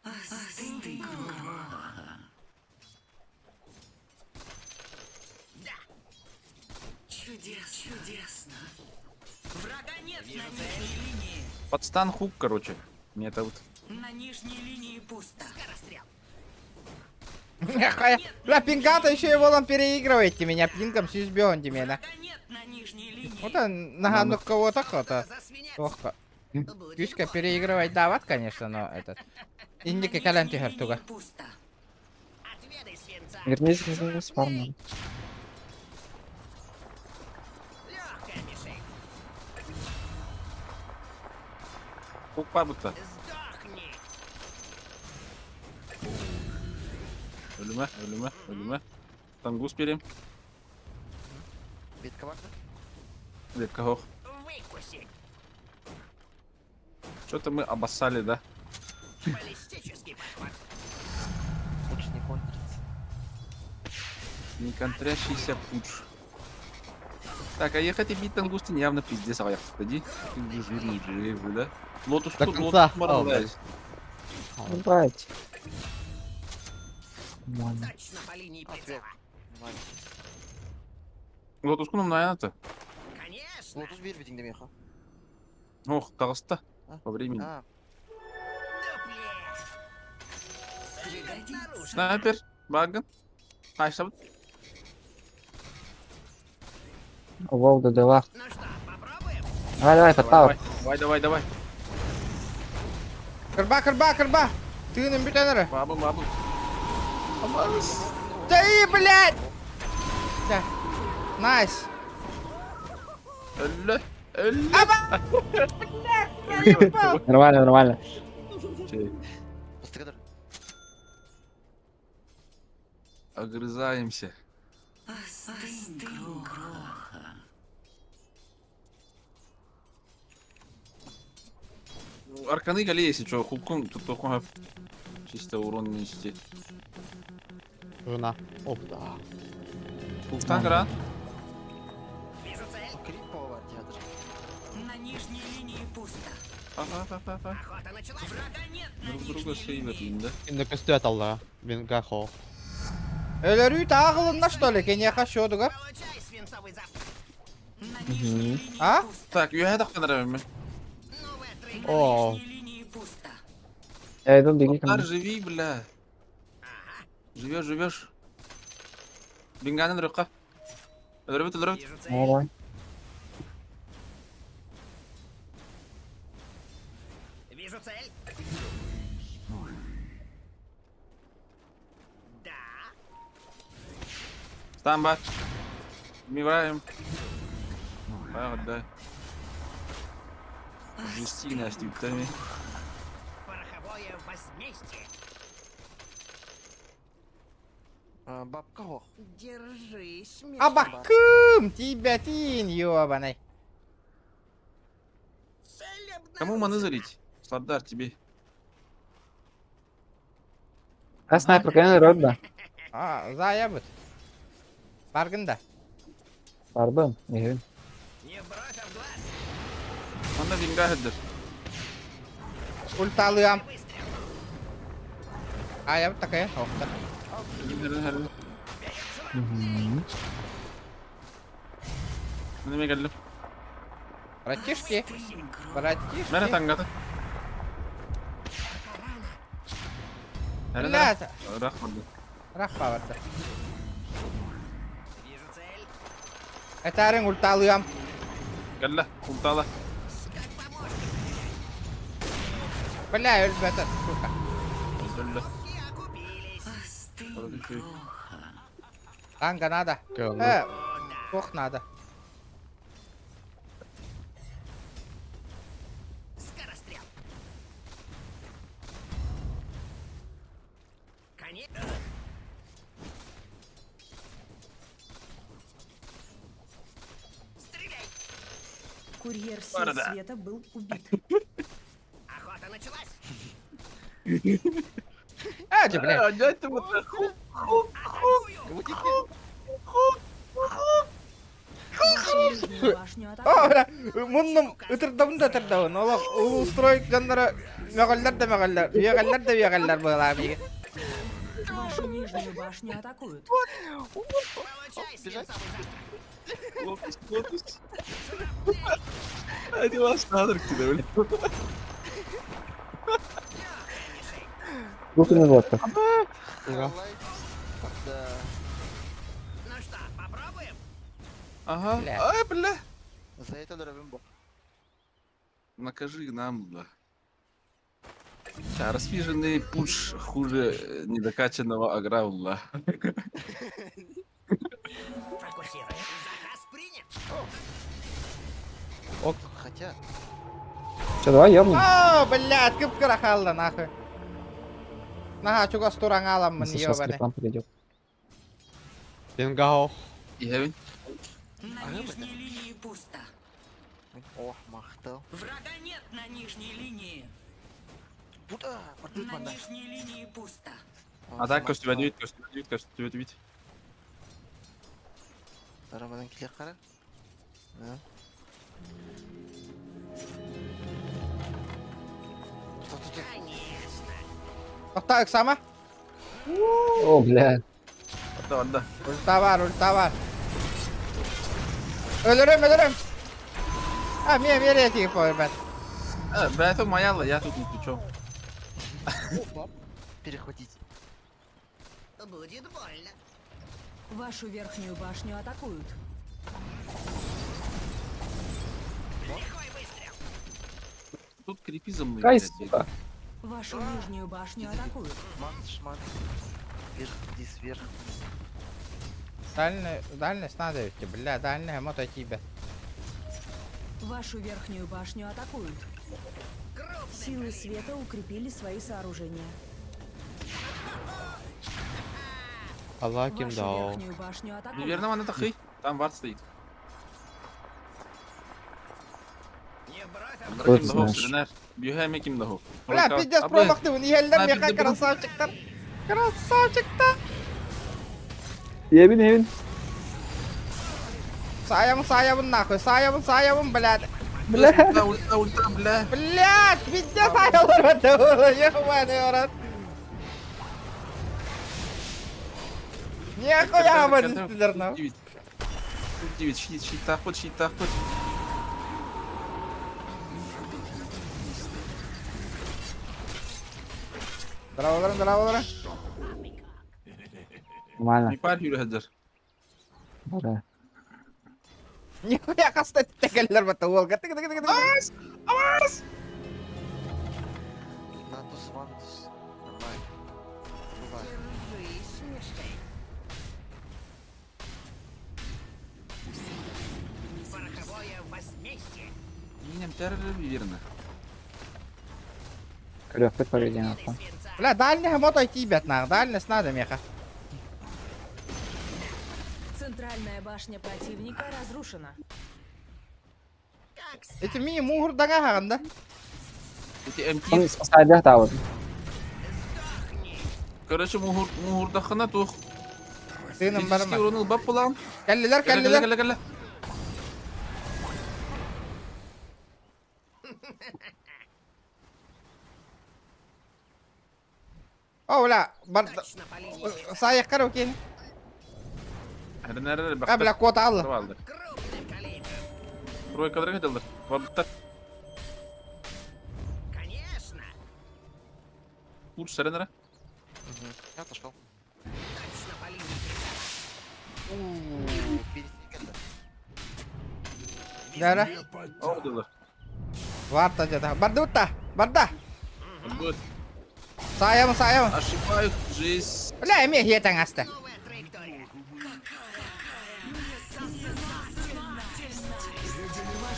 Остынь, кроха. Да. Чудес, чудесно. Врага нет на нижней линии. Подстан хук, короче. Мне это вот. На нижней линии пусто. Скорострел. Бля, пингата еще и волом переигрываете меня. Пингом сюзбен меня. Врага нет на нижней линии. Вот он на ну кого-то хото. За свинец. Ох, Будет Кюшка больно. переигрывать дават, конечно, но этот. Индика На калянти нижней хартуга. линии пусто. Отведай свинца. Вернись, вернись, фармом. Легкая мишень. Хук пабута. Сдохни. Ölüme, ölüme, ölüme. Тангус берем. Битка варда? Ветка хох. Выкуси. Что-то мы обоссали, да? Баллистический подход. Лучше не контриться. Не контрящийся пуч. Так, а ехать и бить тангустин явно пиздец, а я Ходи. Ты же жирный, жирный, да? Лотус До тут, конца. лотус моралась. Ебать. Нормально. Точно по линии Ответ. прицела. Внимание. Лотус кунум на это. Конечно. Лотус бир битинг демеха. Ох, таҕыста. По времени. А, Снайпер, баган. Хайсабыт. Вов, да дела. Давай, давай, под tower. Давай, давай, давай. Кырба, кырба, кырба! Тыыным бүтэн эрэ. Бабыл, бабыл. Ты, блядь! Да. Nice. Өллө, өллө. Аба! Блядь, проебал! Нормально, нормально. Бастыгадыр. Огрызаемся. Остынь, кроха. Арканы кали, если что, хукун, тут только чисто урон нести. Жена. Оп, да. Хуктан гран. Крип повар театр. На нижней линии пусто. Ага, ага, ага. Врага нет на Друг друга нижней сейвят, линии. да? Инде көстү алла. Мен гахо. Өлөрүү таагылынна что ли? Кенеха шодугар. На нижней линии А? пусто. Так, я так нравится. На О. нижней линии пусто. Я иду, беги ко Алтар, мне. живи, бля. Живешь, живешь. Бинганын рыкка. Өлөрбүт, өлөрбүт. Давай, давай. Стан бар. Мивраем. Баягы да. Жести нас типтами. А, Бабка хох. Держись, Абакым! Тебя тин, ёбаный. Кому маны залить? Сладдар тебе. А снайпер, конечно, рот, да. А, заябыт. Баргын да. Пардон, не говори. Анда винга хеддер. Ульталыам. Аябыт такая, охта. Неме келдим. Братишки, Остынь, кроха. братишки. Мene тангаты. Блядь, Рахмат. рах бабарда. Этарың ульталыам. Келле, култала. Бля, өлбөтө, сука. Өллө. Остынь, кроха. Танга надо. Кэлл. Ох надо. Курьер сил Борода. света был убит. А, ты, бля. Дядь ты вот хук, хук, хук, хук, хук. Вашу нижнюю башню О, атакуют. бля, муннум ытырдабын да ытырдабын. Олох устроить дьонноро мөҕөллөр да мөҕөллөр, үөҕэллэр да үөҕэллэр буолаа биги. Вашу нижнюю башню атакуют. Бежать? Лопись, лопись. Один вас надо тебе, бля. Руки на лодках. Да. Ага. Бля. Ай, бля. За это дорогим бог. Накажи нам, бля. Да, распиженный пуш хуже недокачанного аграула. Хотя, Че, давай ёбнем. О, блядь, кып-кыра хаалла нахуй. Наһаа чугас туран ааламмын, Если сейчас ёбаный. реклам придет. Мен гахо. Иһэбин. На нижней линии пусто. о, махтал. Врага нет на нижней линии. Буда, бардыт На манда. нижней линии пусто. А так көстүбэт көстүбэт көстүбэт бит. Тарамадан келе қара. Да. Стоп, стоп, стоп. Тохтоо ыксама. О, бля. Барда барда. Ульта бар, ульта бар. Өлөрөм, өлөрөм. А, мие, мие тиги ребят. Бля, это моя, я тут ни при чем. Опа. Перехватить. Будет больно. Вашу верхнюю башню атакуют. Лихой выстрел. Тут крипи за мной, Кай, блядь, сука. Вашу нижнюю башню атакуют. Ман, шман. Вверх, вниз, вверх, вниз. Дальность, дальность надо ведь, бля, дальняя мото тебе. Вашу верхнюю башню атакуют. Силы света укрепили свои сооружения. Аллах ким Вашу дал. верхнюю башню атакуют. Неверно, она тахи. Там вард стоит. Кто ты знаешь? Бьюхами ким дохов. Бля, пиздец, промахнул, не елдер, меха, красавчик-то. Красавчик-то. Евин, Евин. Саябын, саябын, нахуй, саябын, саябын, блядь. Бля. Ульта, ульта, ульта, бля. Блядь, пиздец, аялар это, ебаный рот. Нихуя вы не 9, щит, щит, тахот, щит, тахот. Здорово, здорово, здорово. Нормально. Не парь, Юрий Хаджар. Да. Нихуя хаста текеллер бата уолга. Тык тык тык тык. Натус, вантус. Нормально. Бывает. Держись, мишень. Пороховое возмездие. Минем террор верно. Легкой победе нахуй. Бля, дальняя мото тебе нах, дальность надо меха. Центральная башня противника разрушена. Эти ми мур дага хаганда. Эти МТ. Он спасает да, вот. Короче, мугур, мугурдахана тух. Тыным Физический барма. урон бап булан. Каллилер, Калла, каллилер. калла, калла. О, бля, бар. Саяк караоке. А, бля, кот алла. Тройка дырга Вабта. Конечно. Лучше саренера. Я отошел. Точно по линии прицела. Ууу, пересекали. Дара. О, дылар. Варта где-то. Бардута. Барда. Вот. Саям, саям. Ошибаюсь, жизнь. Бля, эме хетаң аста. Новая траектория.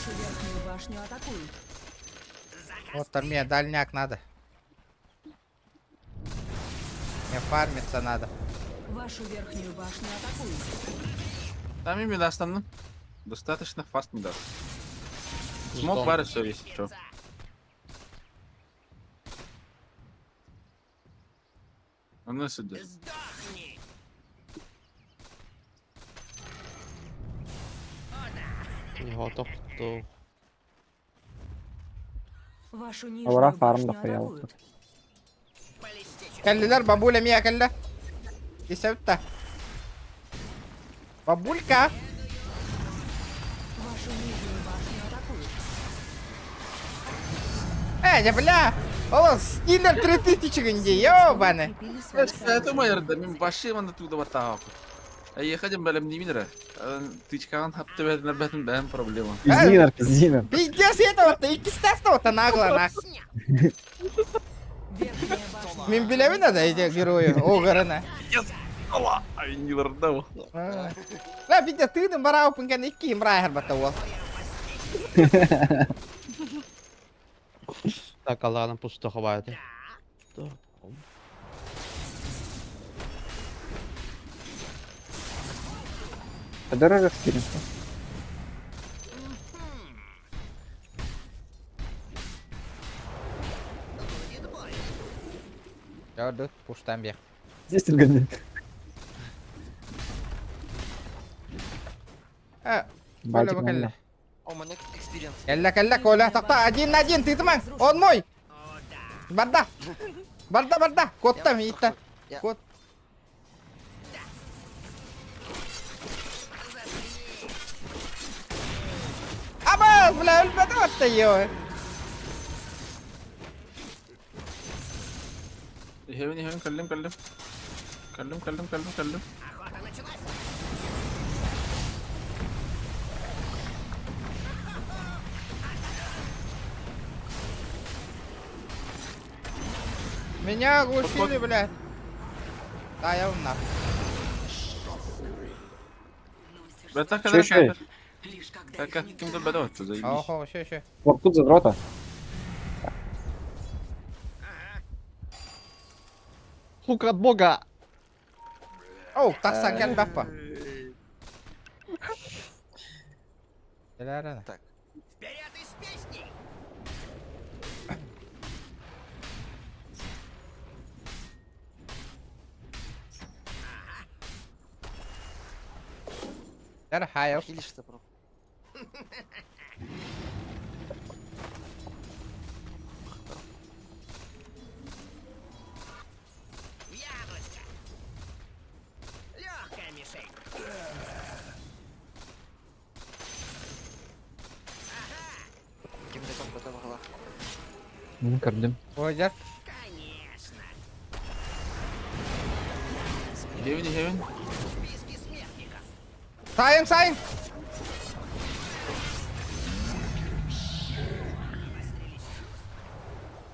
Вашу верхнюю башню атакуют. Вот там мне дальняк надо. Мне фармиться надо. Вашу верхнюю башню атакуют. Там и медас там. Достаточно фаст медас. Смог пары все, если что. А ну сюда. Сдохни. Не готов, то Вашу Аура нижнюю фарм башню дохуя атакуют. Каллилер, бабуля мия калля. Исәптә. Бабулька. Вашу нижнюю башню атакуют. Э, бля. О, стиллер 3000 гынди, ёбаны. Укрепили свои Это сооружения. моя мен башым анда туда батап. Ехадим бәлем неминер. Тычкан хапты бәден бәден бәден проблема. Пиздинер, пиздинер. Пиздец, это вот, икки вот нагло, нах. Верхняя башня. Мин биләбин да эти герою, огарына. Ай, не лордау. Ла, пиздец, тыдым барау пынген икки имрай бата ол. Так, Аллах пусто хватит. Дорого экспириенс. Жауды, пуштан бер. Здесь ты Э, Байтик Коля, на О, у меня экспириенс. Кэллэ, кэллэ, Коля, тохто, один на один, ты тыман, он мой. Барда. Барда, барда, кот там, ита. Кот. Абас, бля, өлбөтө батта ё. Иһэбин, иһэбин, кэллим, кэллим. Кэллим, кэллим, кэллим, кэллим. Охота началась. Меня оглушили, блядь. Да, я вам нахуй. Бэтэ Чё еще? Так, ким да бэтэ отчу, заебись. Охо, еще, еще. Коркут задрота. Хук от бога! Оу, тахсан кэл баппа. Кэлээрэ. Так. Вперед из песней! Дэр хайа. Хилишься, бро. В яблочко! Легкая мишень! Ким де там бата бағала. Мин көрдүм. Ой, Конечно! Иһэбин, иһэбин. В списке смертников! Сайын, сайын!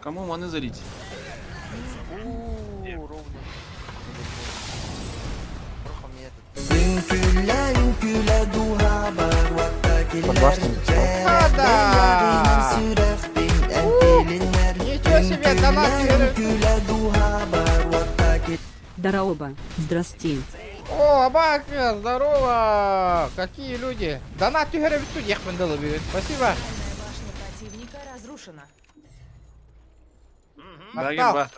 Кому маны залить? Ууу, ровно. Прохом не этот. Под башней. А, да! Ничего себе, донат Дараоба, здрасте. О, Абака, здорово! Какие люди! Донат түһэрэ тут ехмендалы берет. Спасибо. Центральная башня противника разрушена. Дагер Мактал. ба.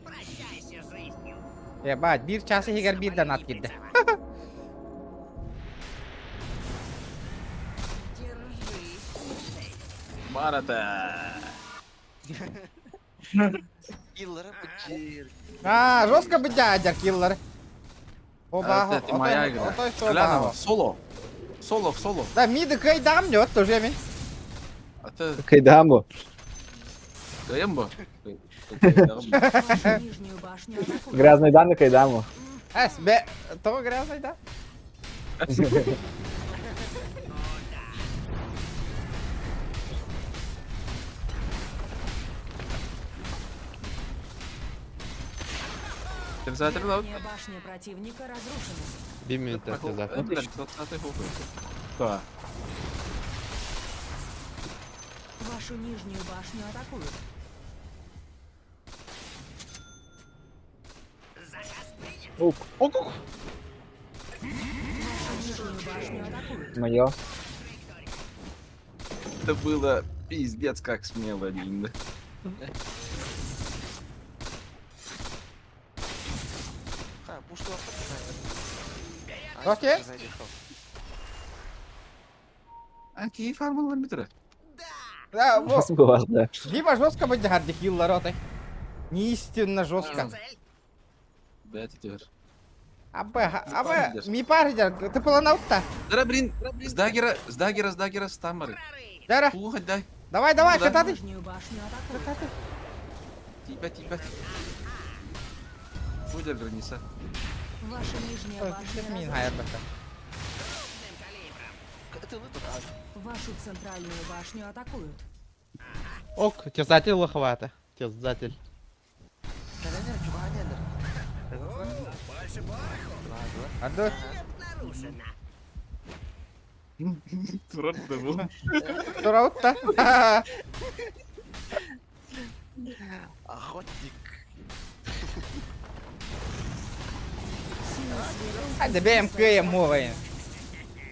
Прощайся с жизнью! Ебать, биир час иһигэр биир донат киирдэ. Держись, мишень! Барата. Киллера бычыр. А, жестко бы дядя киллер. Оба, Это моя игра. Отой Глянова, соло. Соло, в соло. Да, миды кайдам нет, тоже мин. А ты Кайдамбу. Гэмбо? Вашу нижнюю башню атакуют. Грязные данные Кайдаму. Эс, бе, того грязный, да? Верхняя башня противника разрушена. Бимин Да. Вашу нижнюю башню атакуют. Заказ принят! Ок. Вашу нижнюю башню атакуют. Мое. Это было пиздец как смело, Линда. Ха, пушку Окей. А какие фармы метра? Да, во. Было, да. Либо жестко быть дядя киллер, отой. Неистинно жестко. Цель! Да, теперь. Абы, абы, ми пар ты полонаутта. Да, блин, с даггера, с даггера, с даггера, с тамары. Прорыв! Дара, Плохо дай. давай, давай, Да. кататы. Нижнюю башню атакуют. Тебя, тебя. Будь граница. Ваша нижняя башня Мин разрушена. хайырбата. Крупным калибром! Это вы тут. Вашу центральную башню атакуют. Ок, терзатель лоховато. Терзатель. Калянер, чуганелер. Больше пороху! Аду. Обнаружено! Турат да был. Тураутта. Охотник. Силы света А да БМК мовы.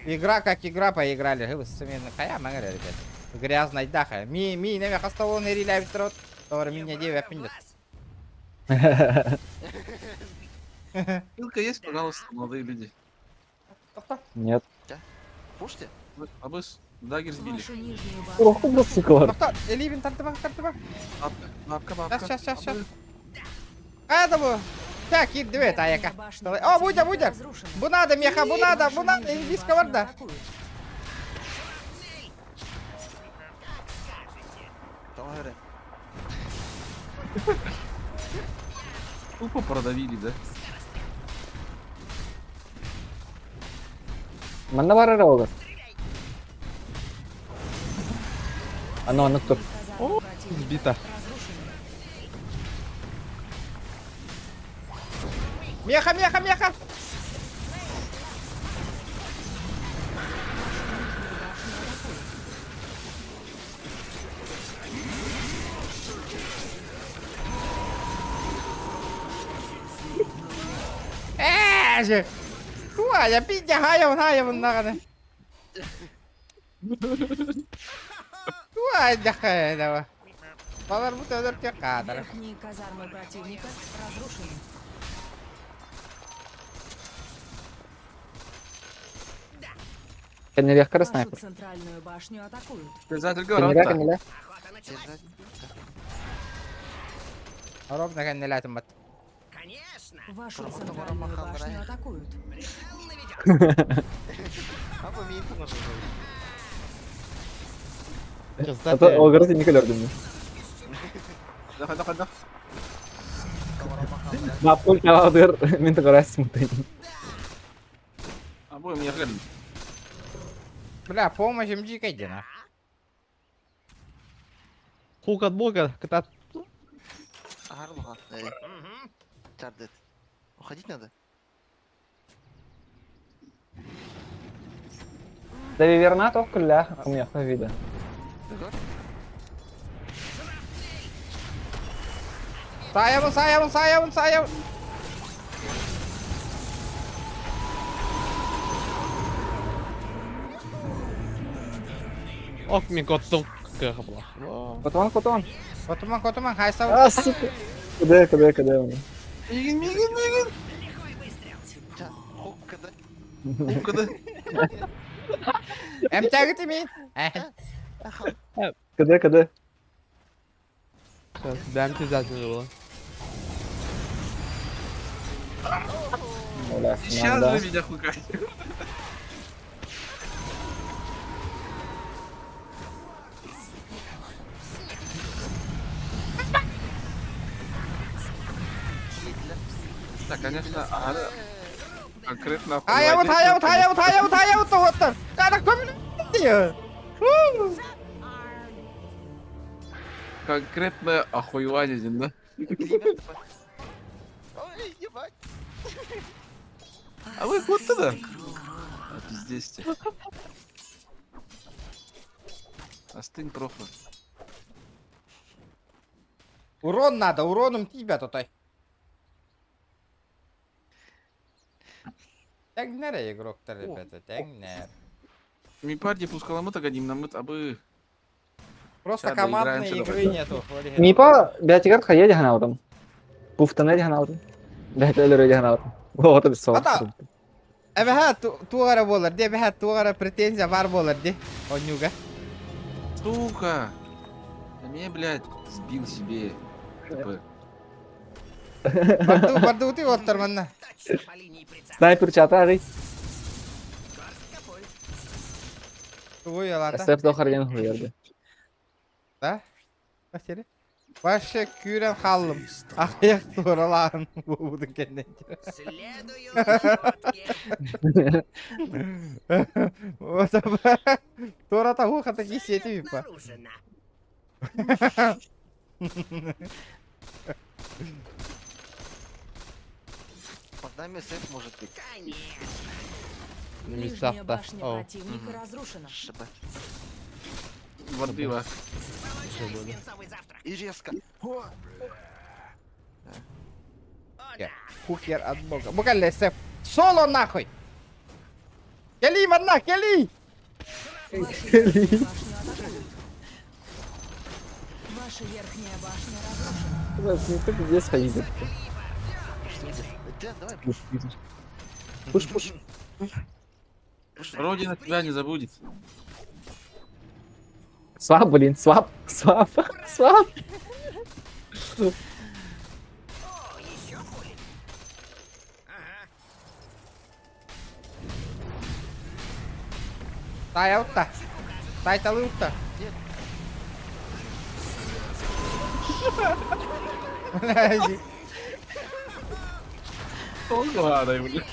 Игра как игра поиграли. Гыбы сымен кая маңыр ребят. Грязный даха. Ми ми неме хасталон эриле битирот. Тор Не мине деве в пиндет. глаз! Ссылка есть, пожалуйста, молодые люди. Нет. Пушьте? Абыс, даггер сбили. Вашу нижнюю башню Ох, да, сука. Тоқта, элибин тартыба, тартыба. Бабка, бабка, бабка. Сейчас, сейчас, сейчас, сейчас. Кая Так, кир две Верхняя таяка. башня О, будя, противника будя. разрушена. Бу надо, меха, бу надо, бу Вашу надо, нижнюю инвиска башню варда. атакуют. Как скажете! Tamam öyle. Тупо продавили, да? Манна бар эрэ ол. Аны оннук тур. Казармы противника Сбито. разрушены. Меха, меха, меха! Ээ, же. Туа, пидя хайа, хайа, наганы. Туа, дяхая, давай. Балар бу төдөр те кадар. Верхние казармы противника разрушены. Кэннилиэххэ Вашу снайпер. центральную башню атакуют. Терзатель Кэннилээ говорит, кэннилээ. Охота началась. Держать. Робна кеннелятым бат. Конечно. Вашу Работа центральную ворома башню хандрай. атакуют. Прицел наведен. А по минуту можно А то огород не көрдүм. Да, да, да. Маппул каладыр мин тыгырас мутын. А будем ехали. Бля, помощь им дикой дина. Хук от бога, кота. Арлуха. Мгм. Тардет. Уходить надо? Да виверна тоқ күлләх кымяхы вида. Саябын, саябын, саябын, саябын. Ок, мен коттум. Кыха была. Котон котон. Котуман, котуман, хайса. А, сука. Куде, куде, куде оны. Мигин, мигин, мигин. Лихой выстрел. Да. Хоп, когда. Хука, да. Эмтягы ми. Куде, куде. Сейчас, дай обязательно было. Сейчас же меня хукать. Да, конечно, ага. Конкретно Хаябын, хаябын, хаябын, хаябын, хаябын, тоғыттар. Кара көмін. Конкретно охуевание, да? Ой, ебать. А вы куда тогда? А пиздец тебе. Остынь, профа. Урон надо, уроном тебя тутай. Тэҥнэр игроктар, ребята, тэҥнэр. Ми партия пускала мы так одним намыт, а бы... Просто Ща командной доиграемся, игры давай. нету. Мипа бәтигер хая диханаутым. Пуфтана диханаутым. Бәтелер диханаутым. Вот это сол. Ата. Эбэһэ тугара буолар ди, эбэһэ тугара претензия бар буолар ди. Онньуга. Сука! Да меня, блядь, сбил себе. ТП. Барду, барду ты оттар манна. Точно по линии прицела. Снайпер чата арый. Горстка пуль. Тугуй алата. Сеп дохар ден хуярды. Да? Басери. Башы күүрэн хааллым. Ахыйах туоралаан буолбутун кэннэ. Следую наводке. Вот Туората хуухата кисиэти випа. Обнаружено. Под нами сейф может быть. Конечно. На Нижняя местах-то. башня Оу. противника разрушена. ШБ. Вордыла. Получай свинцовый завтрак. И резко. О! О, да. Хукер от бога. Букале сеп. Соло нахуй! Кели, манна, кели! Вашу верхнюю башню атакуют. Ваша верхняя башня разрушена. Ну ты здесь ходить. Что это? Дэн, давай пуш. Пуш, пуш. Родина тебя не забудет. Свап, блин, свап, свап, свап. О, еще пули. Ага. Тайаутта. Тайталыутта. Толгаадай, бля.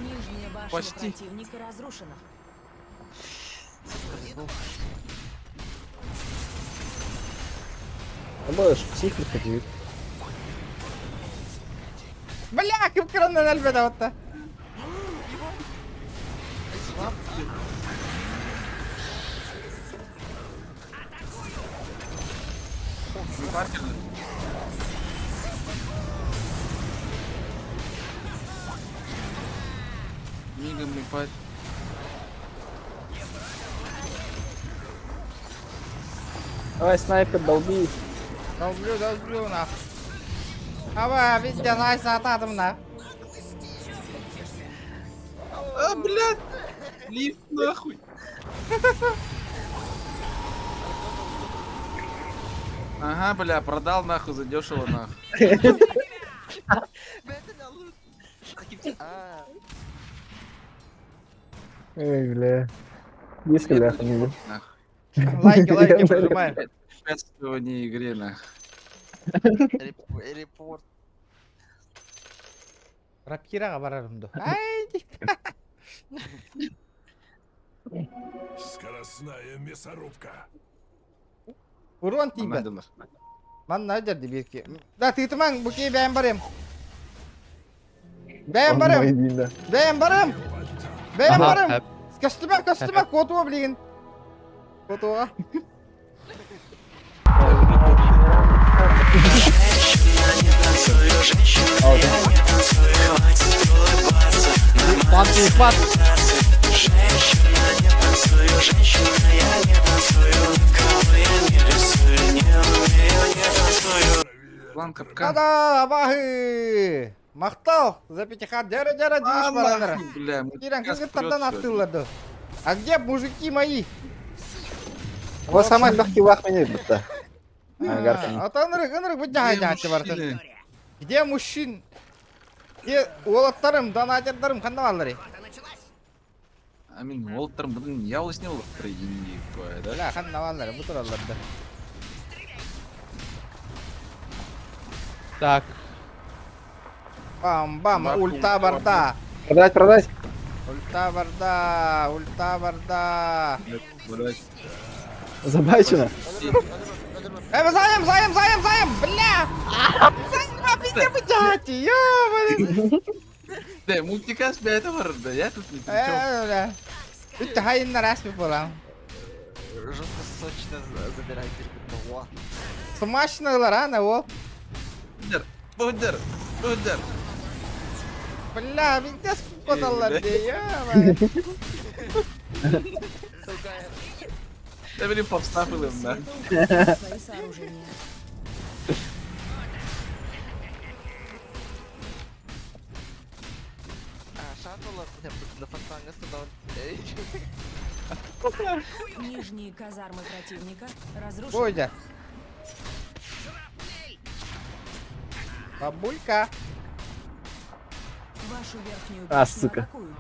Нижняя башня Почти. противника разрушена. Можешь псих приходить. Бля, ким кыраннан өлбөтө отта. Мигом ебать. Давай, снайпер, долби. Долблю, долблю нах. Аба, везде найса атадым на. А, блядь! Лифт нахуй! Ага, бля, продал нахуй задешево нахуй. Бэтен алыр. А, Эй, бля. Есть бля, не Нахуй. Лайки, лайки прожимаем. Препятствование игре нахуй. репорт. Рапирага барарым ду. Ай, Скоростная мясорубка. Урон тиибэт. Мандылар. Манна дерди бирки. Да тыытымаҥ бу кии бэйэм барым. Бэйэм барым. Бэйэм барым. Бэйэм барым. Көстүмэ, көстүмэ, куотуо билигин. Куотуоҕа. Пат, План капкан. Ада, абаһы! Махтал за пятихат. Дяры, дяры, А, дивиш баранара. нахуй, бля, мы Киран, сейчас кыргыттардан прёт всё. аттыыллар А где мужики мои? Вот самый легкий вах меня будто. А, ынырык, ынырык, бу Где жаһай бартын. мужчины? Где мужчин? Где уолаттарым, донатердарым, ханна баллары? А мин уолтарым бүгүн явласны уолаттар инди да? Бля, ханна баллары, бу тураллар да. Так, Бам-бам, Бакум, ульта барда. Продать, продать. Ульта барда, ульта барда. Блядь. Забачено. Э, заем, заем, заем, заем, бля! Заем, везде бдяти, ёбаный. Да, мультикас, бля, это бар, да, я тут ни при чём. Э, бля. Үтті хайыннар әспі болам. Жестко сочно забирает Во. Смачныйлар, ана ол. Будер, будер. Бля, везде скоталар, ёбаный. Да, били попстапил им, да. Света укрепила свои сооружения. А, шаттлов на фонтанга становится. Нижние казармы противника разрушены. Бойда. Бабулька. Вашу верхнюю А, башню сука. атакуют.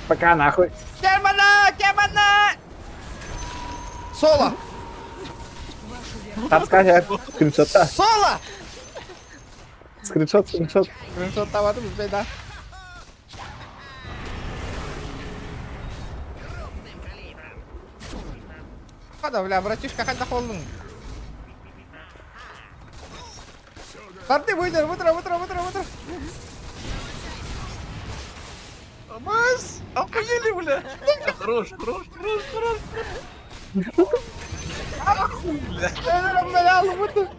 Пока нахуй. Кермана, кермана! Соло! Вашу верхнюю Подсказка. Скриншота. Соло! Скриншот, скриншот. Скриншот табадым, беда. Хада, бля, братишка, хада холдың. Тарды, выйдер, вытра, вытра, вытра, вытра. Мас, охуели, бля. Хорош, хорош, хорош, хорош. Ахуй, бля. Бля, алып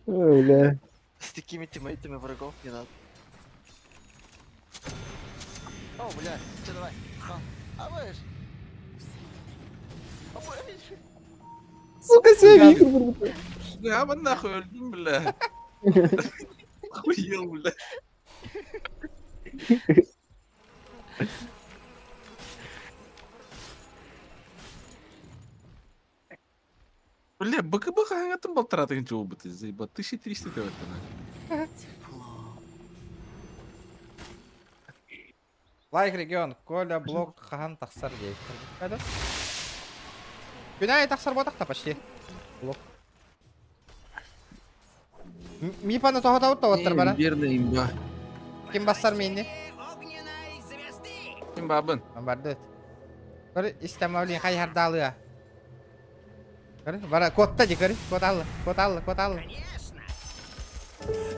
Ой, бля. С такими тиммейтами врагов не надо. О, бля, че давай. Ха. А будешь? А будешь? Сука, себе игру. Бля, а нахуй, өлдүм, бля. Охуел, бля. Бля, БКБ хаңатын балтаратын жол быты, заеба, 1300 деп это. Лайк регион, Коля блок хаһан тахсар диэбиттэр. Күн аайы тахсар буотахта почти. Блок. Мипаны тоһотабыт тоҕоттор бара. Верно имба. Ким бассар миини? Ким бабын? Барды. Көрү истэмавлин хайһардаалыа. Көрү бара куотта ди көрү. Куоталла, куоталла, куоталла.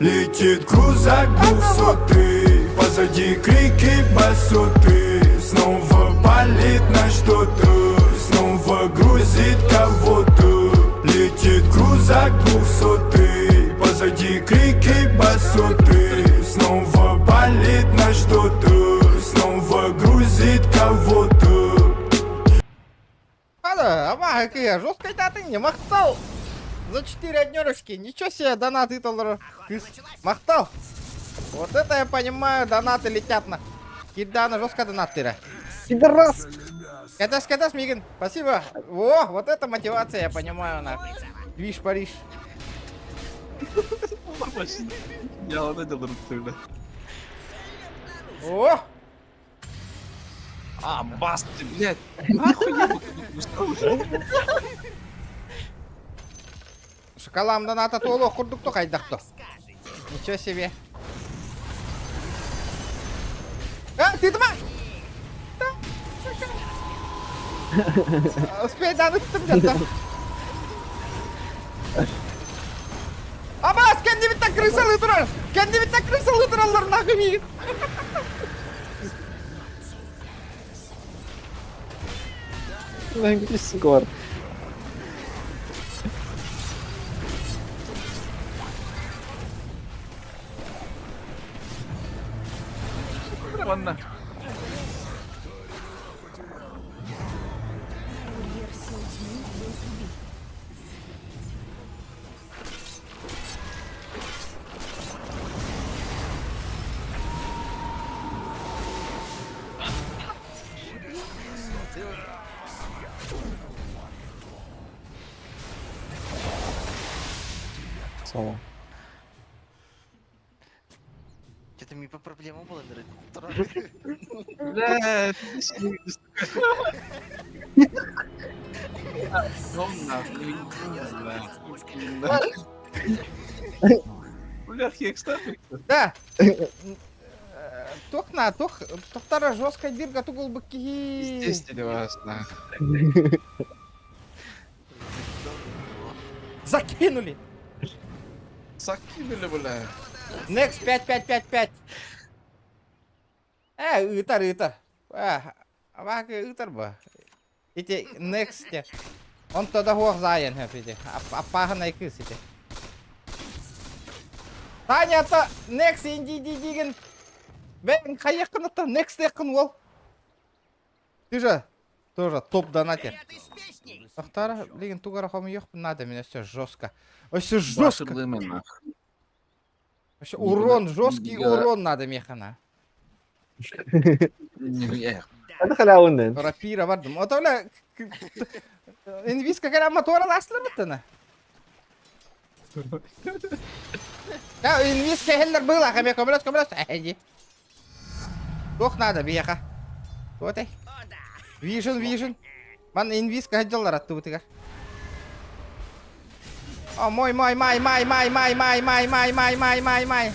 Летит крузак двухсотый, позади крики басоты. Снова палит на что-то, снова грузит кого-то. Летит крузак двухсотый, позади крики басоты. Снова палит на что-то, снова грузит кого-то. Ада, ама какие жесткой даты не махтал. За 4 однерочки. Ничего себе, донаты толор. Махтал. Вот это я понимаю, донаты летят на. Кидана жестко донаты. Пидорас! Катас, катас, Миган. Спасибо. О, вот это мотивация, я понимаю, на. Движ Париж. Yalan edildim türlü. О! А, басты, блядь. Нахуй я буду Шоколамдан ата туолуох курдук то хайдах то. Ничего себе. А, ты тма! Успей даныттым где-то. Абас, кэннибиттэн крысалыы турар! Кэннибиттэн крысалыы тураллар нахуй миигин! Сука бар. Манна. Курьер сил тьмы был убит. Соло. Что-то мне по проблема была, наверное. Бля, Бля, Да. Тух на, тух, тухтара жесткая дырка, тугул бы киһи. Естественно, Закинули. Закинули, бля. Next 5 5 5 5. Э, ыытар, ыытар. Э, абаакы ыытар ба. Ити next те. Он тогда хуох заайан хөп ити. Аппааһын кыыс ити. Таня та next инди ди деген. Бен хайыққын та next якын ол. Ты же тоже топ донатер. Ахтара, блин, тугара хом надо, меня все жестко. Вообще жестко. Вообще урон, жесткий урон надо механа. Это халявный. Рапира бардым. Ото бля, инвиз какая мотора ласлы быттына. Я инвиз кехеллер было, хаме комрос комрос. Эди. Тух надо, бияха. Вот эй. Вижен, вижен. Ман инвиз кахаджаллар атты бутыгар. О, мой, мой, май, май, май, май, май, май, май, май, май, май, май.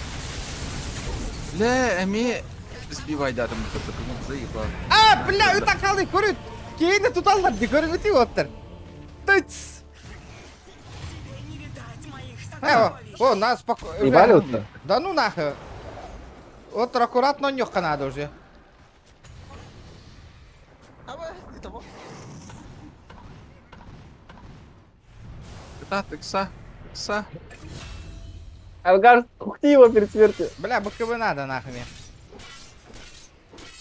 Бля, эми сбивай да там заебал. А, бля, ыта калды, көрүт. Кейini туталлар, ди көрүңү оттар. Тыц. Э, о, о, нас споко... Ебали вот Да ну нахуй. Вот аккуратно нюхка надо уже. Да, тыкса, тыкса. Алгар, хухти его перед смертью. Бля, БКБ надо нахуй мне.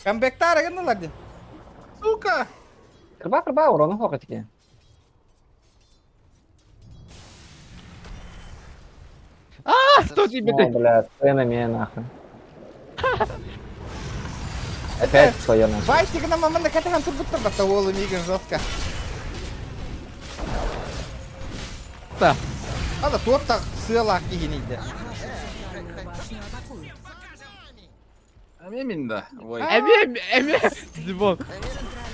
Камбэктары гыннылар дин. Сука! Кырба, кырба, урона хохотики. А, что тебе О, бля, цены меня нахуй. Опять свое нахуй. Байтик на маманы катахан турбуттар батта уолу мигин жестко. Да. Ада туотта сыалаах киһини иде. Башню атакуют. Эмиэ мин да. Ой. Эмиэ, эмиэ. Димон.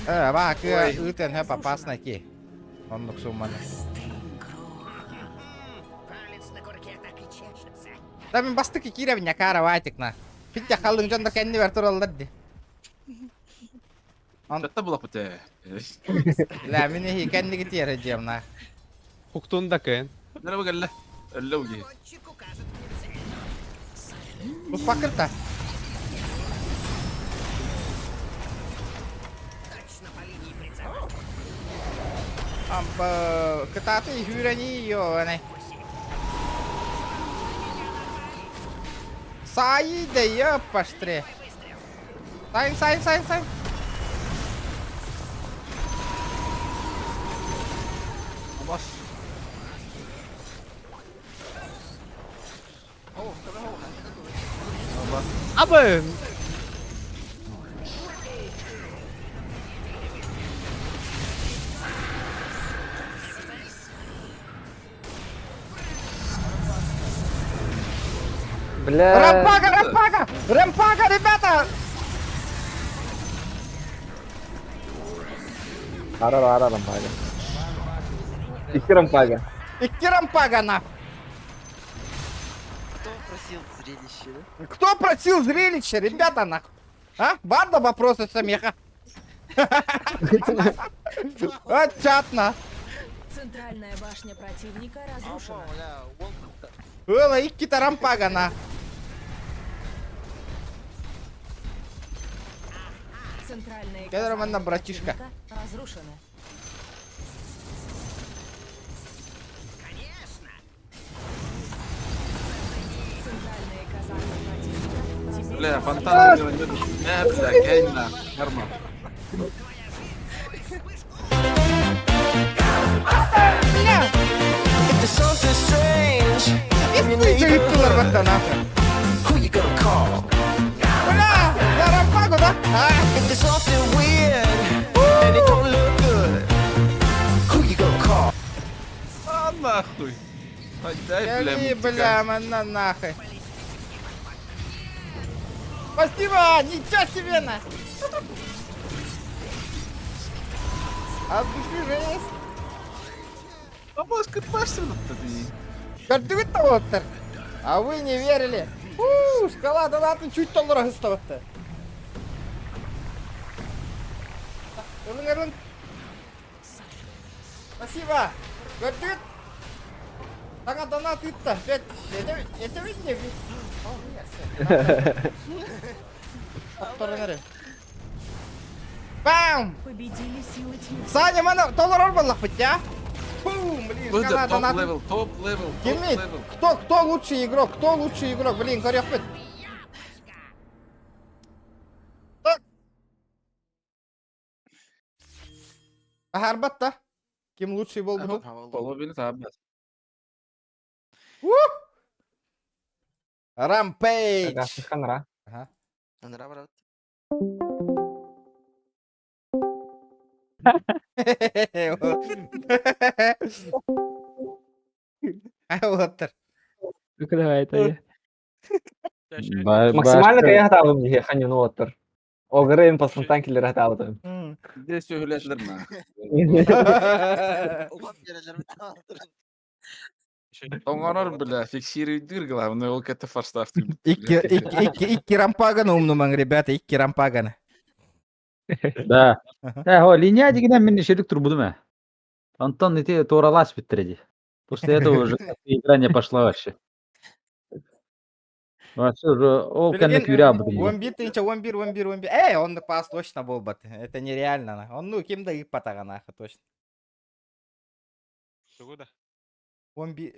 Э, ба, кыа ыытан хэп опасно ки. Оннук сумманы. Да мин бастык киирэбин якара ватик на. Питте халыҥ дьон да кэннибэр тураллар ди. Татта булапыт ээ. Лэ мин иһи кэнниги тиэрэ дьиэм на. Хуктун да кын. Нара бу кэллэ. Өллө уги. Бу пакырта. Амба кытааты хүүрэни ёне. Саида ёпаштре. Сайн, сайн, сайн, сайн. Бас. Абы! Бля. Рампага, рампага! Рампага, ребята! Ара ара рампага. Икки рампага. Икки рампага на. Кто просил зрелище, да? Кто просил зрелище, ребята, нахуй? А? Банда вопросы смеха. А, чатно. Центральная башня противника разрушена. Ыла икки тарампага на. Центральная Кедр казарма братишка. противника разрушена. Центральные казармы противника теперь Бля, фонтан. Бля, бля, гейна. Карма. Бля! Ыттылар баттан нахуй. Бля, я рампагу, да? А? А нахуй. Дай, бля, Кали, бля, манна нахуй. Спасибо, ничего себе на. От души жесть. А может, кытпашься ты? Көрдүгүт да А вы не верили. У, шкала донатын чуть толлара хыстабатты. Ылың, ылың. Спасибо. Көрдүгүт. Саҥа донат ыытта. Бет, это, это видно? Отторун Бам! Победили силы тьмы. Саня, мана толорор буоллахпыт я. Бум, блин, Бұл шкала топ донат. level, топ level, топ Кимий? level. Кто, кто лучший игрок? Кто лучший игрок? Блин, көрүөхпүт. Так. Аһарбат да. Ким лучший буолбутун? Половина табат. Рампейдж. Ханра. Ага. Нра, брат. Вот. Ну-ка давай, это Максимально кая хатабым дии ханин оттор. Огырын пасынтан килер хатабытым. Здесь все гулять на. Улан берелер Тоңорор, бля, фиксируй главное, ол кете форстав. Икки, икки, икки, икки рампаганы умнумаҥ, ребята, икки рампаганы. Да. Э, хо, линия дигинен мин шелик турбудум э. Антон ити туоралас бүттереди. После этого уже игра не пошла вообще. Вообще уже ол кэннэ күүрэ абыдым. 11 тысяча, 11, 11, 11. Эй, он пас точно был бы. Это нереально. Он, ну, ким да и патага нахуй, точно. 11,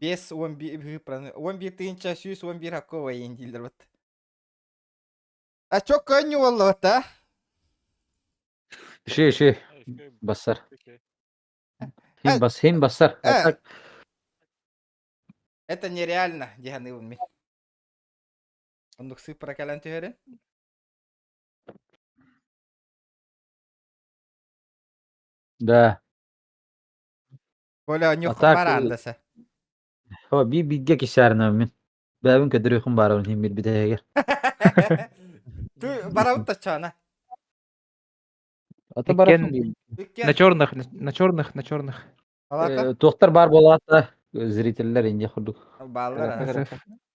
5, 11, 11 тысяча, 100, 11 какого индилер вот. А чё коню вот, а? Ши, ши, бассар. Хим бас, хим бассар. Э. Это нереально, дии мин. Оннук сыппара кэлэн түһэрин. Да. Коля А нюх так, барандаса. Хо, би бигге кисәрнө мин. Бэйэбин көдөрүөхүм баарабын иһин билбитэһигэр. Ту барабыт таччаана. Ата барахын Иккен на черных, на черных, на черных. Туохтар баар буолаата зрителлэр инде курдук. Бааллар.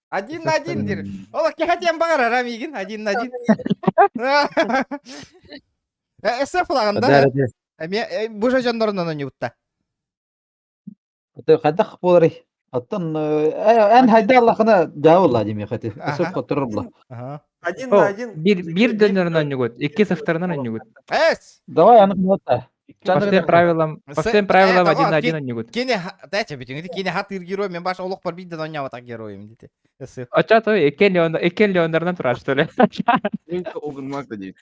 Один на один дир. Ол кэхэтиэн баҕарар миигин один на один. СФ лаганда. Эми бу же дьоннорунан ойнубутта. Хайдах буоларый? Оттон эн хайда аллахына дьаабылла диэми хати. Өсөп хотторор була. Один на один. Бир бир дөннөрүн ойнугут, икки сыфтарынан ойнугут. Эс! Давай аны кымата. По всем правилам, по всем правилам один на один ойнугут. Кини дача бүтүн кини хатыр герой мен баш олох бар биден ойнабатак героем дите. Оча то иккен леон иккен леондарынан турар что ли? Огынмак да дейт.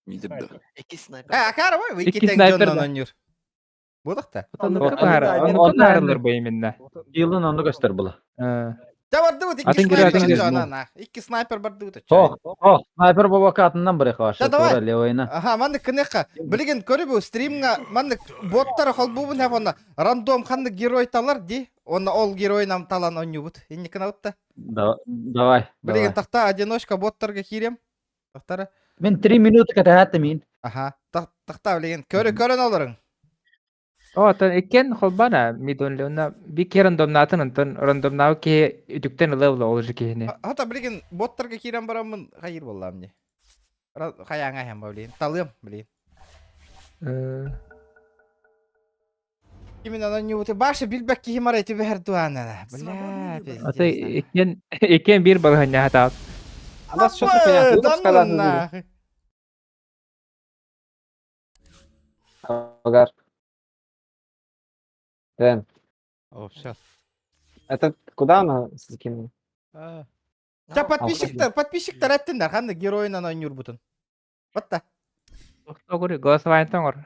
Мидерді. Икки снайпер. Э, акара бой, Икки икки тең снайпер дьоннон да. ойнуур. Будахта. Оннук бу именно. Йылын онну көстөр була. Та бардыбыт икки Атын герой, снайпер атын герой. чачана. Икки снайпер бардыбыт. Ох, ох, снайпер бобока атынан бір Да, қашы давай. тура левойна. Аха, маннык кыныкка. Билген көрүбү стримга маннык боттар холбубун хап онна рандом ханнык герой талар ди. Онна ол герой нам талан ойнубут. Инни кынабытта. Давай, давай. Билген тахта одиночка боттарга кирем. Тахтара. Мен 3 минута катаатты мин. Аха, тахта билген көрө көрөн олорун. О, тон иккен холбана мидон леона би ке рандомнаатын онтон рандомнау ке үтүктен ылы ол же киһини. Хата билген боттарга кирем барамын хайыр боллам не. Хаяңа хем билген. Талым билген. Кимин анан ньюты башы билбек кихим арай түбәһәр дуанана. Бля, Ата иккен иккен бир балыһыння хатаат. У нас что-то понятно. Да ну нахуй. Агар. Дэн, О, сейчас. это куда она закинула? Та подписчиктер, подписчиктер әттиндер, ханды геройынан ойнур бутун. Батта. Тоғыр голосование тоңор.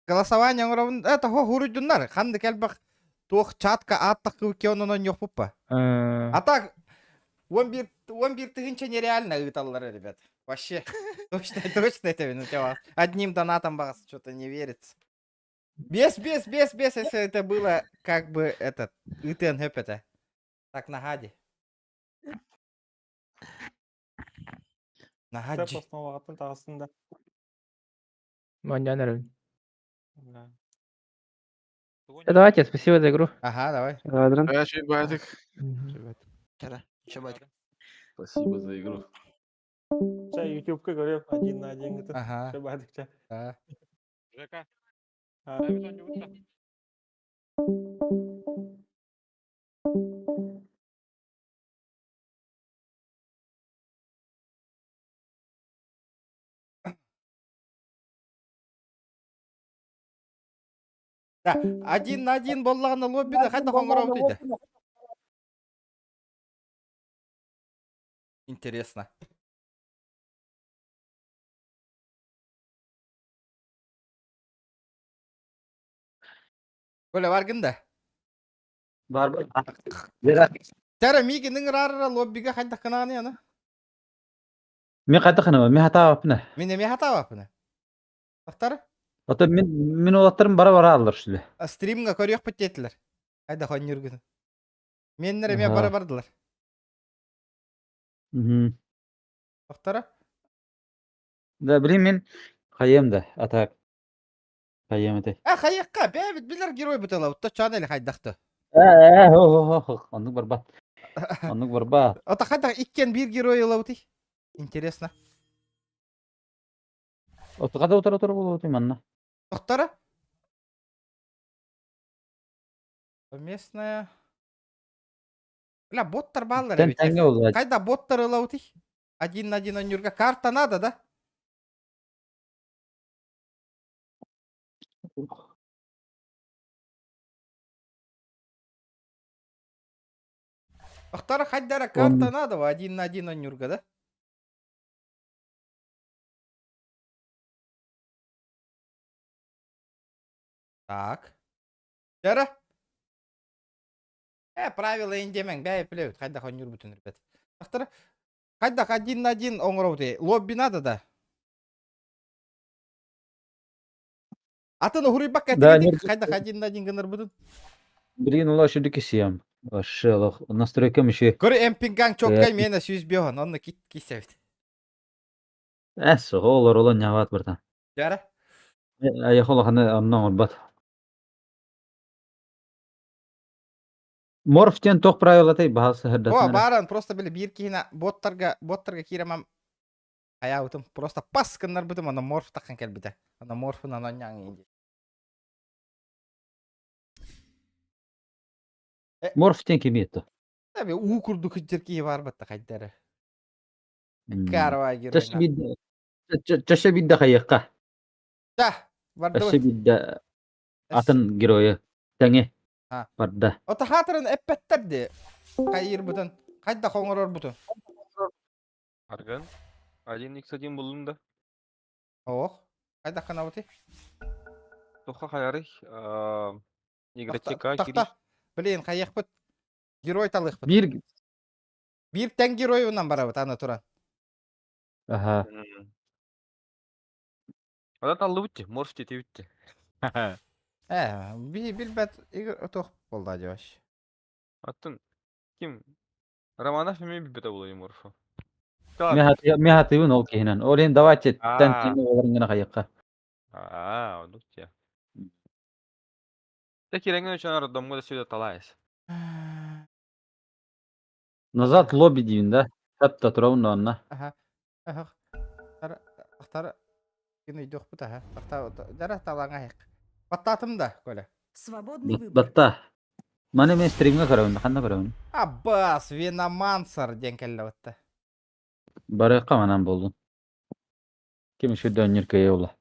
Голосование оңоробун, это хо хуруйдуннар, ханды келбах туох чатка аттак кеонон ойнур пуппа. А так 11 11 тыгынча нереально ыталлар, ребят. Вообще, точно, точно это ну, тебя одним донатом бас что-то не верится. Без, без, без, без, если это было как бы этот, ытен это. Так, на гаде. На гаджи. Основағатын тағысында. Моньян Давайте, спасибо за игру. Ага, давай. Бадик. Спасибо за игру. Ча ютубка көріп один на один. Ага. Шабадик ча. Да. Жека. Да, один на один боллағына лоббиді қайда қоңырау дейді. Интересно. Коля баргын да. Бар бар. Тәрі мигінің рарыра лоббиге қайда қынағаны яны? Мен қайта қынама, мен хата апына. Мен еме хата апына. Тақтары? Ата мен мен олаттарым бара бара алыр шүле. Стримға көрек бітетілер. Қайда хон жүргін. Меннер еме бара бардылар. Мгм. Тақтары? Да, билим мен қайым да, ата қайым ете. А, қайыққа, бәбіт білер герой бұтала. Ұтта чан әлі қайдақты. Э, хо хо хо, оннук барбат. Оннук барбат. Ата қайда иккен бір герой ылауты. Интересно. Отуга отор отор болот манна. Тоқтары? Местная. Бля, боттар баллар Тен ведь. теңге болду. Қайда боттар ылауты? Один на один ойнурга. Карта надо, да? Тоқтары қайдара карта надо, один на один ойнурга, да? Так. Жара? Э, правила индемең, бәй плевет, қайда ойнур бүтін, ребят. Тоқтары, қайда один на один оңырауды. Лобби надо, да? Атын ухурыйбак Да, кәтігедік, қайда один на один гыныр бүтін. Билген ула шүлү кесиям. Вообще олох настройкам еще. Көрө эмпингаң чоккай мена сүүс биоһон, онно кит кисэбит. Эс, олор олон няват братан. Жара? Айах улаханы онно оҥорбот. Морф диэн туох правилатай баһа О, сыһырдатан эрэ. бааран просто били биир киһини боттарга боттарга киирэмам хайаабытым просто пас гыннарбытым ана морф таххан кэлбитэ. Ана морфун ананьаҥ иди. Морф диэн кими это? Таби уу курдук кыдьыр киһи бар батта хайдары. Карвай Чаще геройна. бидде чаще бидде хайыкка. Да, Чаще бардыбыт. бидде атын геройы тэҥи А. барда. Ота хатырын эппеттер ди. Хайыр бутун. Хайда хоңорор бутун. Арган. 1x1 булдум да. Ох. Хайда канабыты. Тоха хаярый. Игротека кири. Тахта. Блин, хайыхпыт. Герой талыхпыт. Биир Биир тэҥ геройунан барабыт аны туран. Аха. Ода таллы бутти, морф ти битти. Э, би билбет игр тох болда дебаш. Аттын ким? Романов эми билбете болой морфу. Мехатыбын ол киһинэн. Ол иһин давайте тэн Аа. тиме олорун гына хайыкка. Аа, оннук тия. Та киреңен үчүн роддомго да сүдө талайс. Назад лобби диин да. Хатта турабын онна. Аха. Аха. Тара тара кини дохпут аха. Тахта дара талаңа хек. Баттатым да, Коля. Свободный выбор. Батта. Маны мен стримге көрөбүн, ханна көрөбүн. Аббас, Веномансер диэн кэллэ батта. Барыакка манан болдун. Ким үшүдө өнүр көйө була.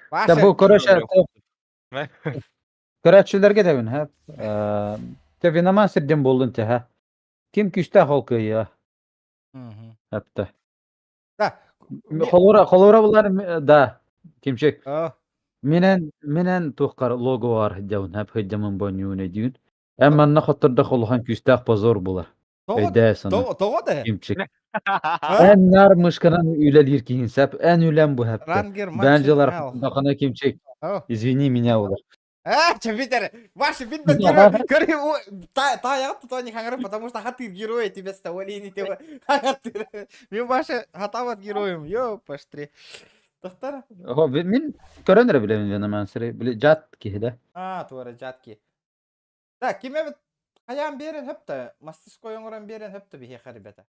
Ваша Да бу короче көрөчүлөргө дебин, ха. Те Веномансер ден болдун те, ха. Ким күстә хол көйө. Мгм. Хатта. Да. Холора холора булар да. Кимчек. О, Минен минен тухкар лого бар хиджабын, хап хиджамын бонюне дүйүн. Әмма манна хотторда холухан күстәк позор булар. Того Өйдә саны. того того да. Кимчик. А? Эн нар мышканан үлелир кийинсәп, эн үлән бу хәптә. Рангер Бәнҗеләр Максим хакына кимчик. О. Извини меня улар. А, че Питер, ваши видно герой, герой, та, та, я тут не хангры, потому что хаты герои тебя с того линии тебя, Мен ваши хатават героем, ё, паштри. Тохтар? Хо, мин көрөнөр билем Веномансеры, биле жат киһи А, туара жатки. Да, киме бит хаян берен хөптө, мастерской оңорон берен хөптө бихе ребята.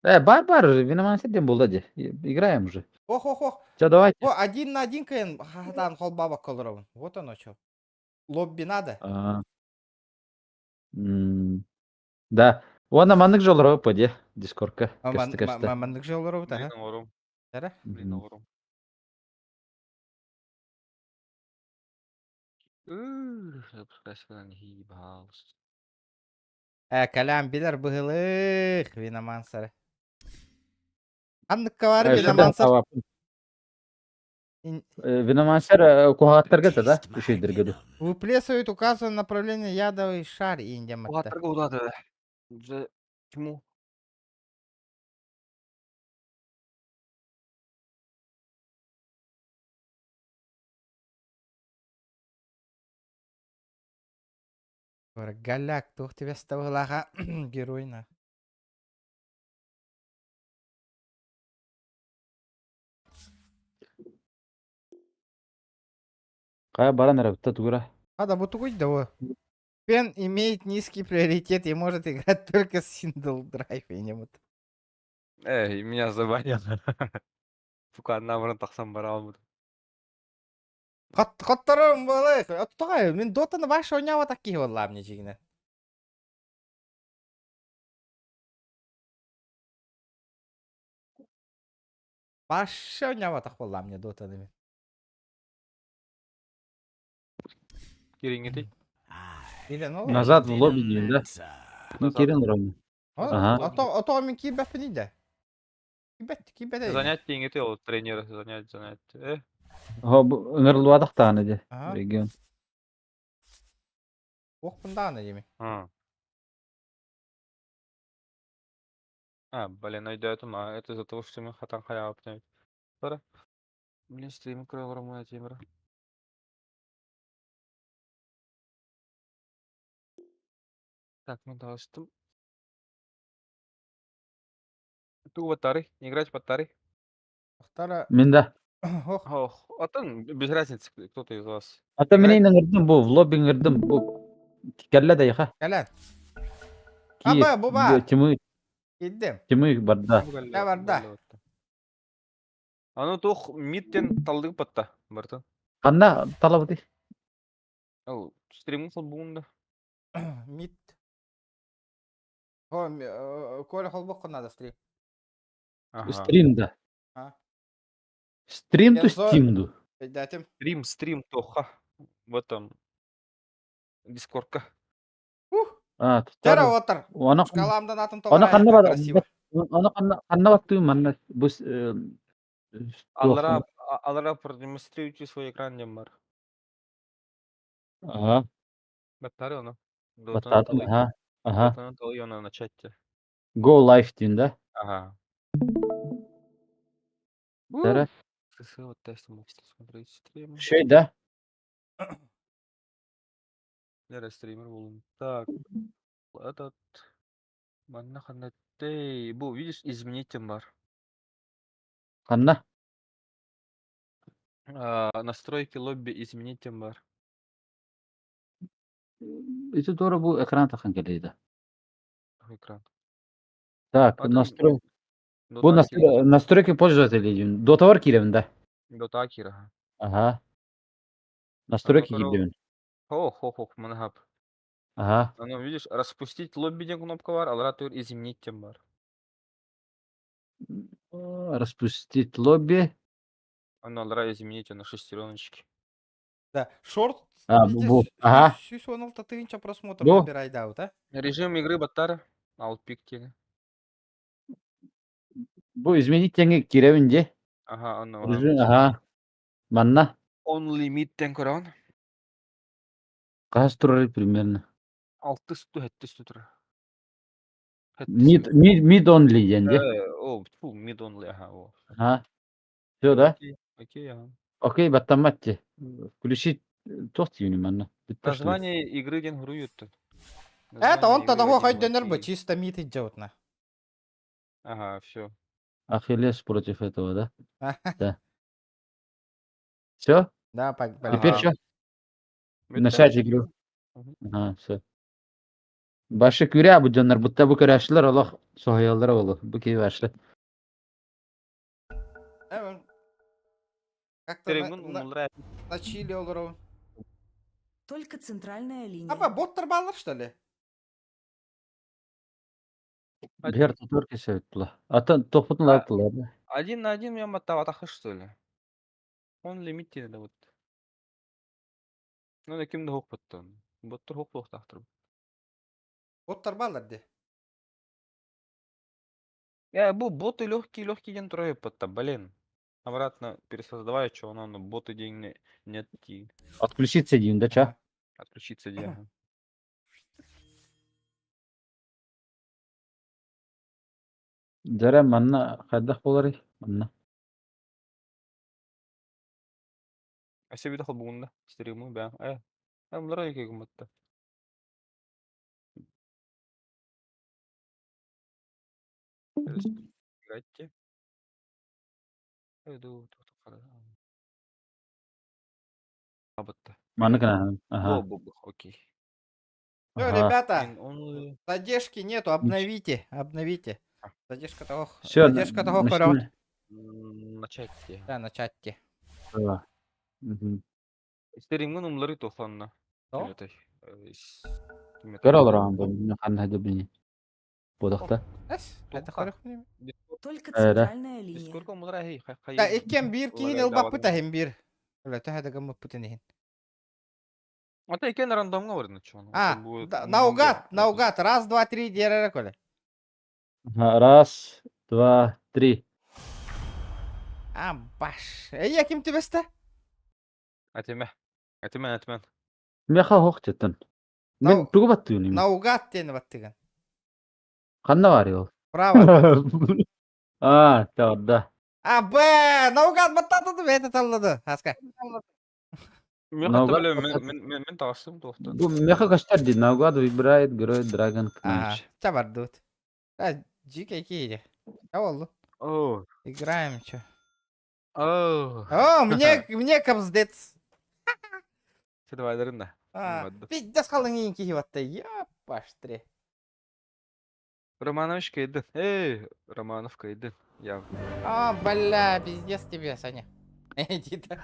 Э, бар бар, Веномансер ден булды ди. Играем уже. Ох, ох, ох. Чё, давайте. О, один на один кыйын хатан хол баба колоробун. Вот оно чё. Лобби надо. А. Да. Уонна маннык жолоро поди Дискордка. Кэсте кэсте. Мандык жолоробут, ага. Блин, орум. Тара? Блин, орум. Э, калям билер быһылык Веномансер. Анныкка бар Веномансер. Веномансер кухаттарга да, да? Үшөйдөргө ду. Выплесывает указанное направление ядовый шар индематта. Кухаттарга удады. Уже тьму. Голяк, тух тебе ставылаха геройна. Кая баран эрэ тугура. А, да, вот угодь, да, во. Пен имеет низкий приоритет и может играть только с сингл драйв и Эй, меня забанили. Сука, одна тахсан барал. Хоттором было, оттогай, мен дотаны баш ойнава такие вот ламни жигине. Баш ойнава так болла мне дотаны мен. Кириңети. Билен ол. Назад в лобби дейм, да? Ну, кирин ровно. Ага. Ото ото мен кийбеппин иде. Кийбет, кийбет. Занятие иңети ол тренер, занятие, занятие. Э, Хо, ыңырлуадак тааны де. Ага. Регион. Окпун дааны деме. А. А, блин, найдет, а это из-за того, что мы хатан халява Пора. Блин, стрим крыло моя темра. Так, ну таҕыстым. Тугу баттаарый? Играть баттаарый? Ахтара Мин да. ох. Ох, атын без разницы, кто-то из вас. Ата Играть? мин ыҥырдым бу в ыҥырдым бу кэллэ да яха. Кэлэн. Киир. Аба бу баар. Тимы Киирдим. Тимы барда. Бу кэллэ, Да бу барда. кэллэ батта. Аны туох мидтен талдык батта барытын. Ханна талабыты? Ол стримин холбуун да. Мид. О, Коля холбоххо надо стрим. Ага. Стрим да. А? Стрим ту Энзо- стим ду. Өйдөөтүм. Стрим, стрим тоха. В этом Дискордка. Ух. А, Тера тутар. отыр. Оны Шкаламдан атын Оны ханна бар. красиво. Оны ханна ханна баттым манна бу Аллара, аллара продемонстрируйте свой экран диэн бар. Ага, Баттары ону. Дотаны баттатым. талый. Ага. Ага. Дотаны талый оны начать. Go live дейін да. Ага. Тера. СС, вот тест можете смотреть стрим. Шей да. Лера стример болун. Так. Этот. Манна ханна тей. Бу, видишь, изменить бар. Ханна. А, настройки лобби изменить бар. Ити тура бу экран тахан келейді. Экран. Так, Атын настрой. Бу Дота настройки пользователей дейін. Дота бар киребин да. Дота кир, ага. Ага. Настройки Аны киребин. Хо, хо, хо, манахап. Ага. Аны, видишь, распустить лобби диэн кнопка бар, алара тур изменить тем бар. Распустить лобби. Аны алара изменить на шестереночки. Да, шорт. А, бу. Ага. 116 тысяча просмотров Бу. набирай да, а? Режим игры баттар. Алпик тиги. Бу изменить теңи киребин де. Ага, аны. Режим, Ага. Манна. Only mid тен көрөн. Қас турар примерно. Алты сто, хэтти сто тура. Mid, mid, mid only диэн де. О, фу, mid only, ага, о. Ага. Все, да? Окей, окей, ага. Окей, баттаматти. Включить туох тиюни манна. Бүтті, что ли? Название игры диэн хуруйут. Это он тогда хоть дөнөр бы чисто мид идет на. Ага, все. Ахиллес против этого, да? Да. Все? Да, Теперь Ага. что? Начать игру. Ага, все. Башы күрә бу дьоннор бутта бу көрәшләр Аллах соһаяллар олу. Бу кей башы. Как-то на, на чили олору. Только центральная линия. Аба, боттар баллар, что ли? Бер татар кесәбит була. Ата тохпутун лактылар. Один на один меня аттаватахы, что ли? Он лимит да вот. Ну, да ким да хоқ баттан. Боттар хоқ боқтақтыр. Боттар баллар де. Я, бу боты легкие, легкие день трое потта, блин. Обратно пересоздавай, что оно, боты день не, нет ти. Отключиться дейм да ча? Отключиться де. ага. Дәрә манна хайдах болар манна. А себе дохол бугунда. Стримы, бә. Э. Э, булар яке гыматта. Играйте. Иду, Абатта. Манна кына. Ага. Бу, бу, бу, окей. Все, Ага. ребята, Блин, он задержки нету, обновите, обновите. Задержка того, Все, задержка того хорот. начать. Да, начать. Да. Мгм. Стримын умлары тоханна. То? Көр олорон бу ханна дебини. Бодохта. Эс, это хорох. Только Э, да. центральная линия. Дискордка умлары хей, хай. Да, иккен бир киһин ылбаппыт аһын бир. Өлө төһө да гыммыппыт иһин. Ата икен рандомга бар чё. А, да, наугад, наугад. Раз, два, три, дерere коле. Ага, Раз, два, три. А, баш. Эй, я ким түбәстә? Атеме. Атемен, атемен. Меха хох теттен. Мен тугу баттыгын им. Наугад тени баттыгын. Ханна бар ол. Право. А, да. А, б, наугад баттады, это таллады. Хаска. Мен Наугад хатта билем, мен мен мен таҕыстым туохтан. Бу меха көстөр дии. Наугад выбирает герой Dragon Ага, Knight's. чабардут. А, дикий кири. А олу. О, Играем, чё. о. О, мне, мне кобздец. Сырвайдарын да. А, Мадды. пиздец халыңын киһи батта. Япаштре. Романович кайдын. Эй, Романов кайдын. Я. А, бля, пиздец тебе, Саня. Иди ты.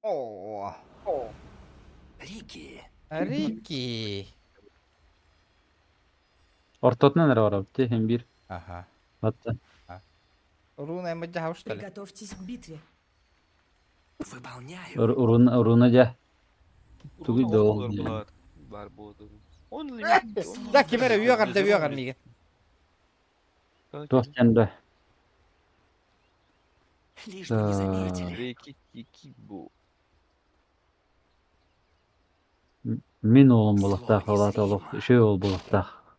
О, Рики. Рики. Ортотунан эрэ барабыт дии, иһин биир. Ага. Батта. Руна мадьяхау, что ли? Приготовьтесь к битве. Выполняю. Руна, руна дьэ. Тугуй да ол. Бар буолду. Он лимит. Да, кемере үйөҕөр да үйөҕөр миигин. Туох диэн да. Лишь бы не заметили. Рейки кики бу. Мин уолум буолуохтаах, ол аата олох үчүгэй уол буолуохтаах.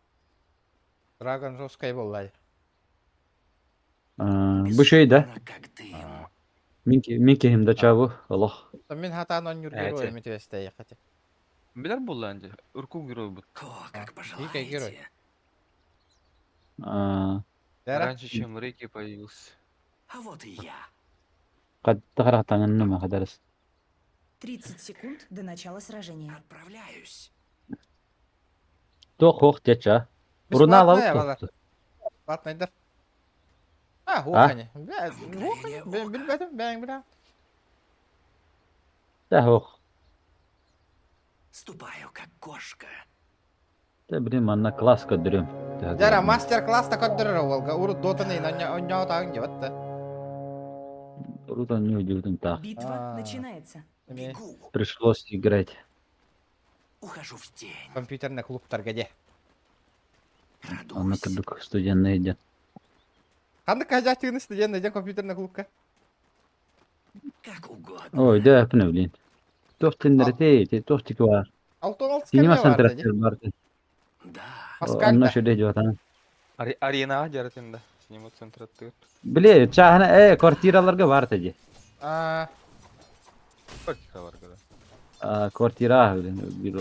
Драгон жесткай буолла. Бу үчүгэй да? Как дым. Мин мин киһим да чабы олох. Мин хатаан онньуур герой митивэстэй хати. Билэр буоллаан дии. Урку герой бут. О, как Дикий герой. пожелаете. Раньше, чем Рейки появился. А вот и я. Хатта харахтаҥынным хадарыс. 30 секунд до начала сражения. Отправляюсь. Туох хуох диэччэ. Руна Бесплатная алабыт бала. Платный А, хуохани. Бля, хуохани. Билбэтим, бэң бля. Да хуох. Ступаю, как кошка. Да блин, манна класс көрдөрүм. Жара мастер-класс та көрдөрөр уолга. Урут дотаны онньоо таҕын дьабатта. Урут онньуу дьыбытын таах. Битва начинается. Пришлось играть. Ухожу в тень. Компьютерный клубтарга де. Онно курдук студенный дьон. Ханнык хажаачыгын студент дьэ компьютерный клубка. Как угодно. Ой, да, пне, блин. Туох тиннэрэтей, туох тики бар. Алтон алтыс Синема кэмэ бар центр бар. Паскаль Онно да. шүрде жуатан. Арена жаратында. Синема центр аттыгыр. Биле, чахана э квартираларга бар теди. А, Квартира бар когда. А, квартира, блин,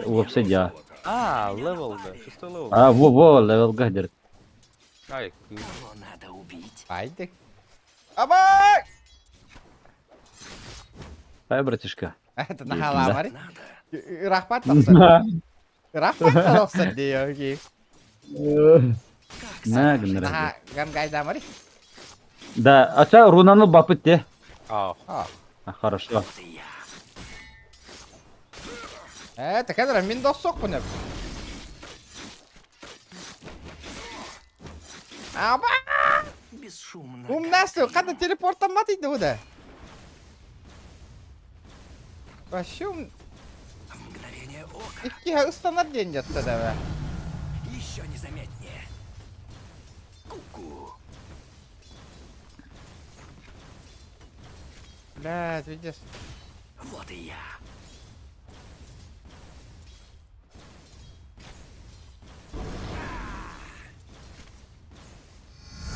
уопсе дя. А, левел да. Шестой левел. А, во, во, левелга дер. Ай, Кого надо убить? Байдык. Абай! Ай, братишка. Это Есть, нахала да. мари. Рахмат тахсар. Рахмат тахсар дии, окей. На, гыннар. Наха гангайда мари. Да, а ча рунаны бапыт те. А. А. А, хорошо. Э, такадра мин досок пунеп. Аба! Бесшумно. Умнасту, када телепорттан дейді да. Вообще ум... Мгновение ока. Икки ыстанар ден жатты да. Еще незаметнее. Ку-ку. Блядь, видишь. Вот и я.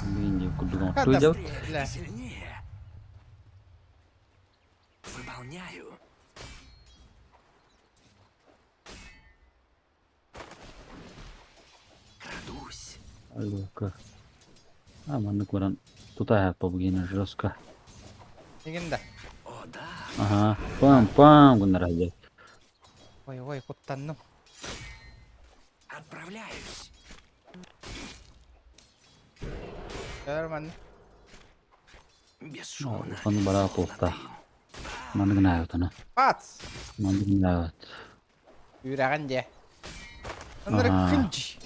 Блин, я курдук. Када, Что делать? бля. Сильнее. Выполняю. Крадусь. Алло-ка. А, маннык баран. Тута побгина жестко. Дегенде. О, да. Ага. Пам-пам, гыннар ажа. Ой, ой, куттанным. Отправляюсь. Көрмән. Бесшумно. Ону бара куохта. Маннык наятана. Пац! Маннык наят. Үрәгән де. Ынырык Ага. күнч.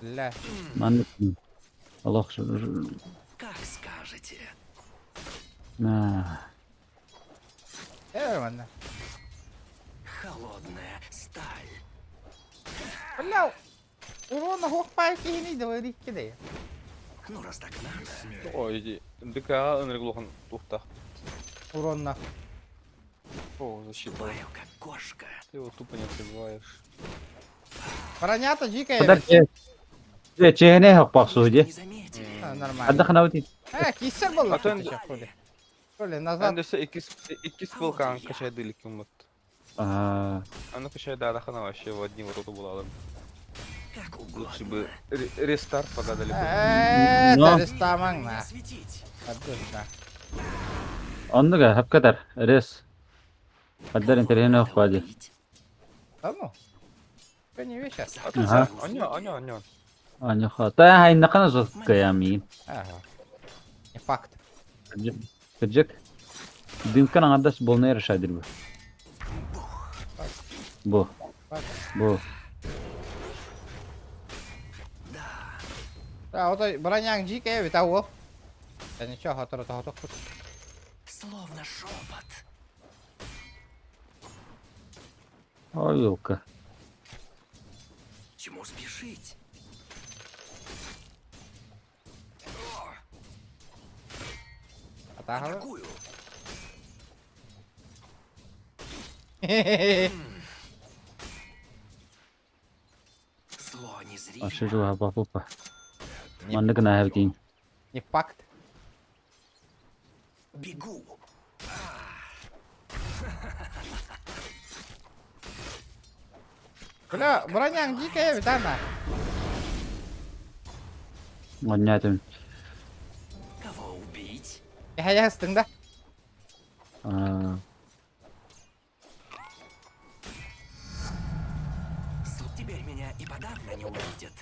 Бля. Маннык. Аллах. Как скажете. На. Көрмән. Холодная сталь. Бля. Урона хохпай кихини да рикки де. Ну, раз так надо. Ой, иди. ДК энерглохан тухта. Урона. О, защита. Ступаю, как кошка. Ты его тупо не пробиваешь. Бронята дикая. Подожди. Чehne хаппах суди. Не заметили. А, Нормально. Отдохнуть. А, кисер был. А то он- Коля, назад. Андерса икки спылкан качайды ким вот. А, А ну качай да, хана вообще в одни ворота была. Как угодно. Лучше бы рестарт погадали бы. Но. Это рестамang на. Светить. Подожди. Оннуга хапкатар. Рес. Аддар интерьерне хаппади. Да ну. Это не вещь. Ага. Аня, аня, аня. Аня хата хайнакана жесткая мин. Ага. Не факт. Кырдьык. Дымкан аҥардас буолна решайдыр бу. Бу. Бу. Да, вот броняң дикая, ведь а Да ничего, готово, готово. Словно шепот. Ой, елка. Чему спешить? Атаха. Атакую. Зло незримо. Ашы жуха папа. Маннык наһабитин. Не факт. Бегу. Бля, броняң дикая, ведь она. Оннятым. Кого убить? Я да? А, Теперь меня и подавно не увидят.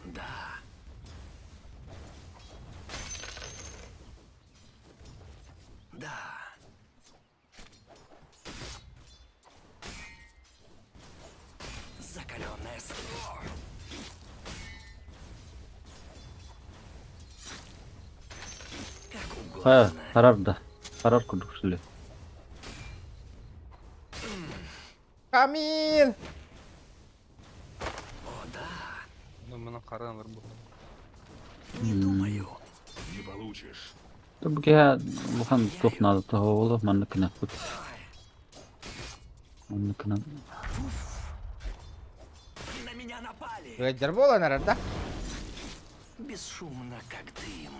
Да. Да. Закаленная Как Ха, угодно. харар да. Харар курдук сүле. Камил! О, да. Ну, мы на харан был. Не думаю. Не получишь. Бу киһи улахан туох наада тоһоҕоло маннык кынаппыт. Маннык кынан. На меня напали. Дербола, наверное, да? Бесшумно, как дым.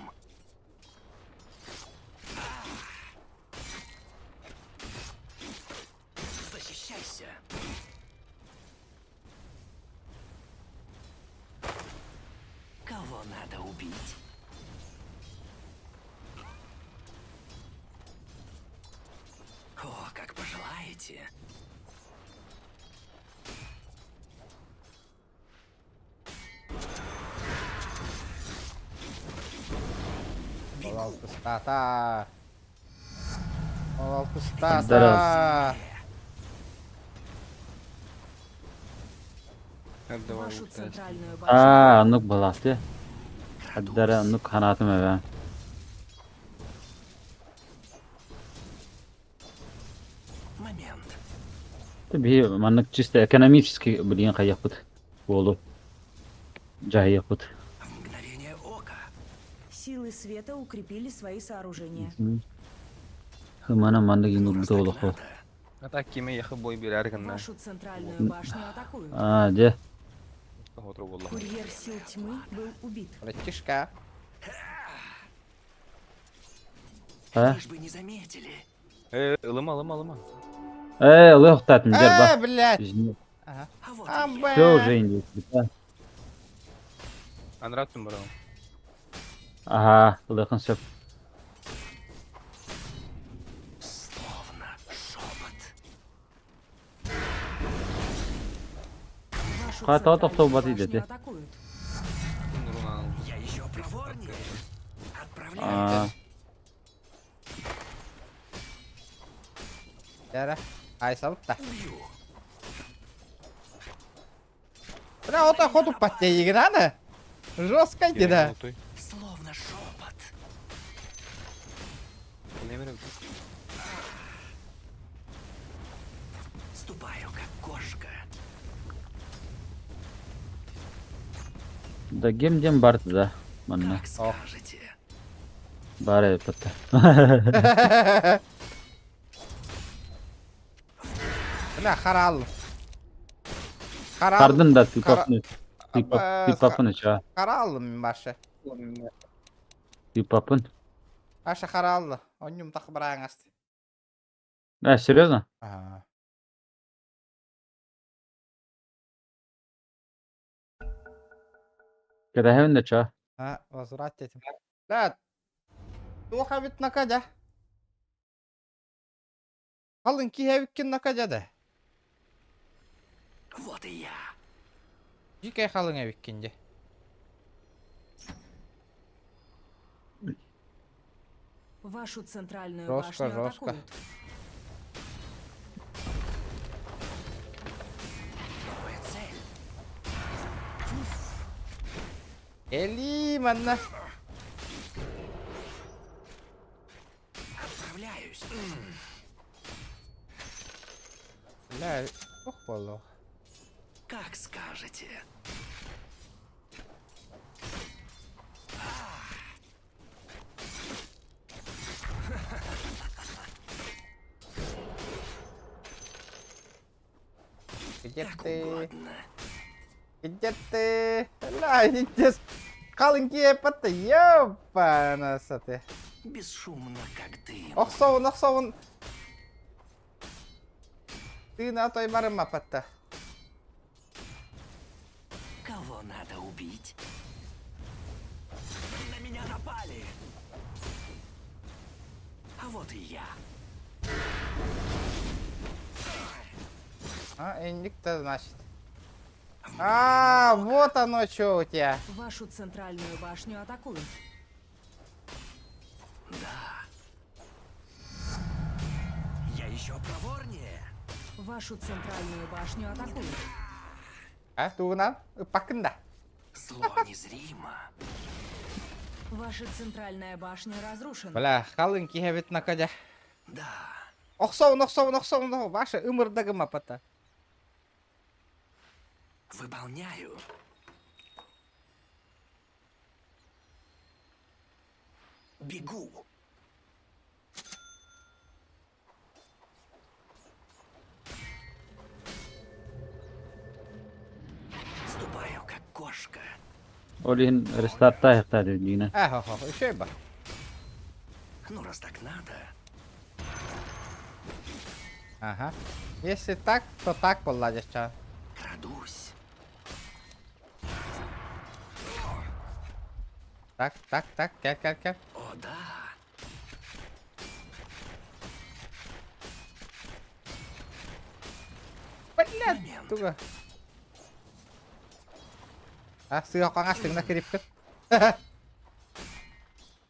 Защищайся. Кого надо убить? О, как пожелаете. Олалтыстата. Олалтыстата. Давай Вашу лутать. центральную башню. Аа, оннук балаахты. Аддара оннук ханаатым эбэ. Момент. Би маннык чисто экономически билигин хайахпыт. Буолу. Жайыппыт. В мгновение ока. Силы света укрепили свои сооружения. Хымана маннык ингурбута олохо. А так киме яхы бой берер гына. Вашу центральную башню атакуют. Аа, дьэ. Курьер сил тьмы был убит. Братишка. А? Лишь бы не заметили. Э, ылыма, ылыма, ылыма. Э, лыхтат мдер Э, ба. блядь. Извини. Ага. А вот Амбе. Все уже индийский. Анратын барам. Ага, лыхын сөп. Словно шепот. Вашу Хата центральную тоқтау бат башню иде. атакуют. Я еще проворнее. Отправляюсь. Аа, Яра. Ай, сабытта. Убью. Бля, вот охоту подтягивает, Жестко да. Словно шепот. Ступаю, как кошка. да гем дем барт да. Манна. Как скажете. Баар эбит. Бля, харал. Харал. Тардын да тыпапны. Тыпапын ча. Хараллым баша. Тыпапын. Аша хараллы. Онньум так бараҥасты. А, серьезно? Ага. Кэтэһэбин да ча. А, возврат этим. Да. Туох эбит накадя. Халын киһи накадя да. Вот и я. Дикай халын эбиккин де. Вашу центральную Жестко, башню жестко. атакуют. Новая цель. Эли манна. Отправляюсь. Бля, ох боло. Как скажете. Где Как ты? угодно. Где ты? Бля, иди Халын киһи патта, ёпана саты. Бесшумно, как дым. Охсовун, охсовун. Ты на той барыма патта. Кого надо убить? На меня напали. А вот и я. А, инник-то значит. А, вот оно что у тебя. Вашу центральную башню атакуют. Да. Я еще проворнее. Вашу центральную башню атакуют. А, тугунан, пакында. Зло незримо. Ваша центральная башня разрушена. Бля, халын киһи эбит накадя. Да. Охсовун, охсовун, охсовун, ваша ымырдагыма патта. Выполняю. Бегу. Ступаю, как кошка. Ол иһин рестарта хектар дина. А, хо, хо, еще ба. Ну, раз так надо. Ага. Если так, то так была ча. Крадусь. Так, так, так, кел, кел, кел. О, да. Бля, Момент. туга. А, сыга каңастың на кирип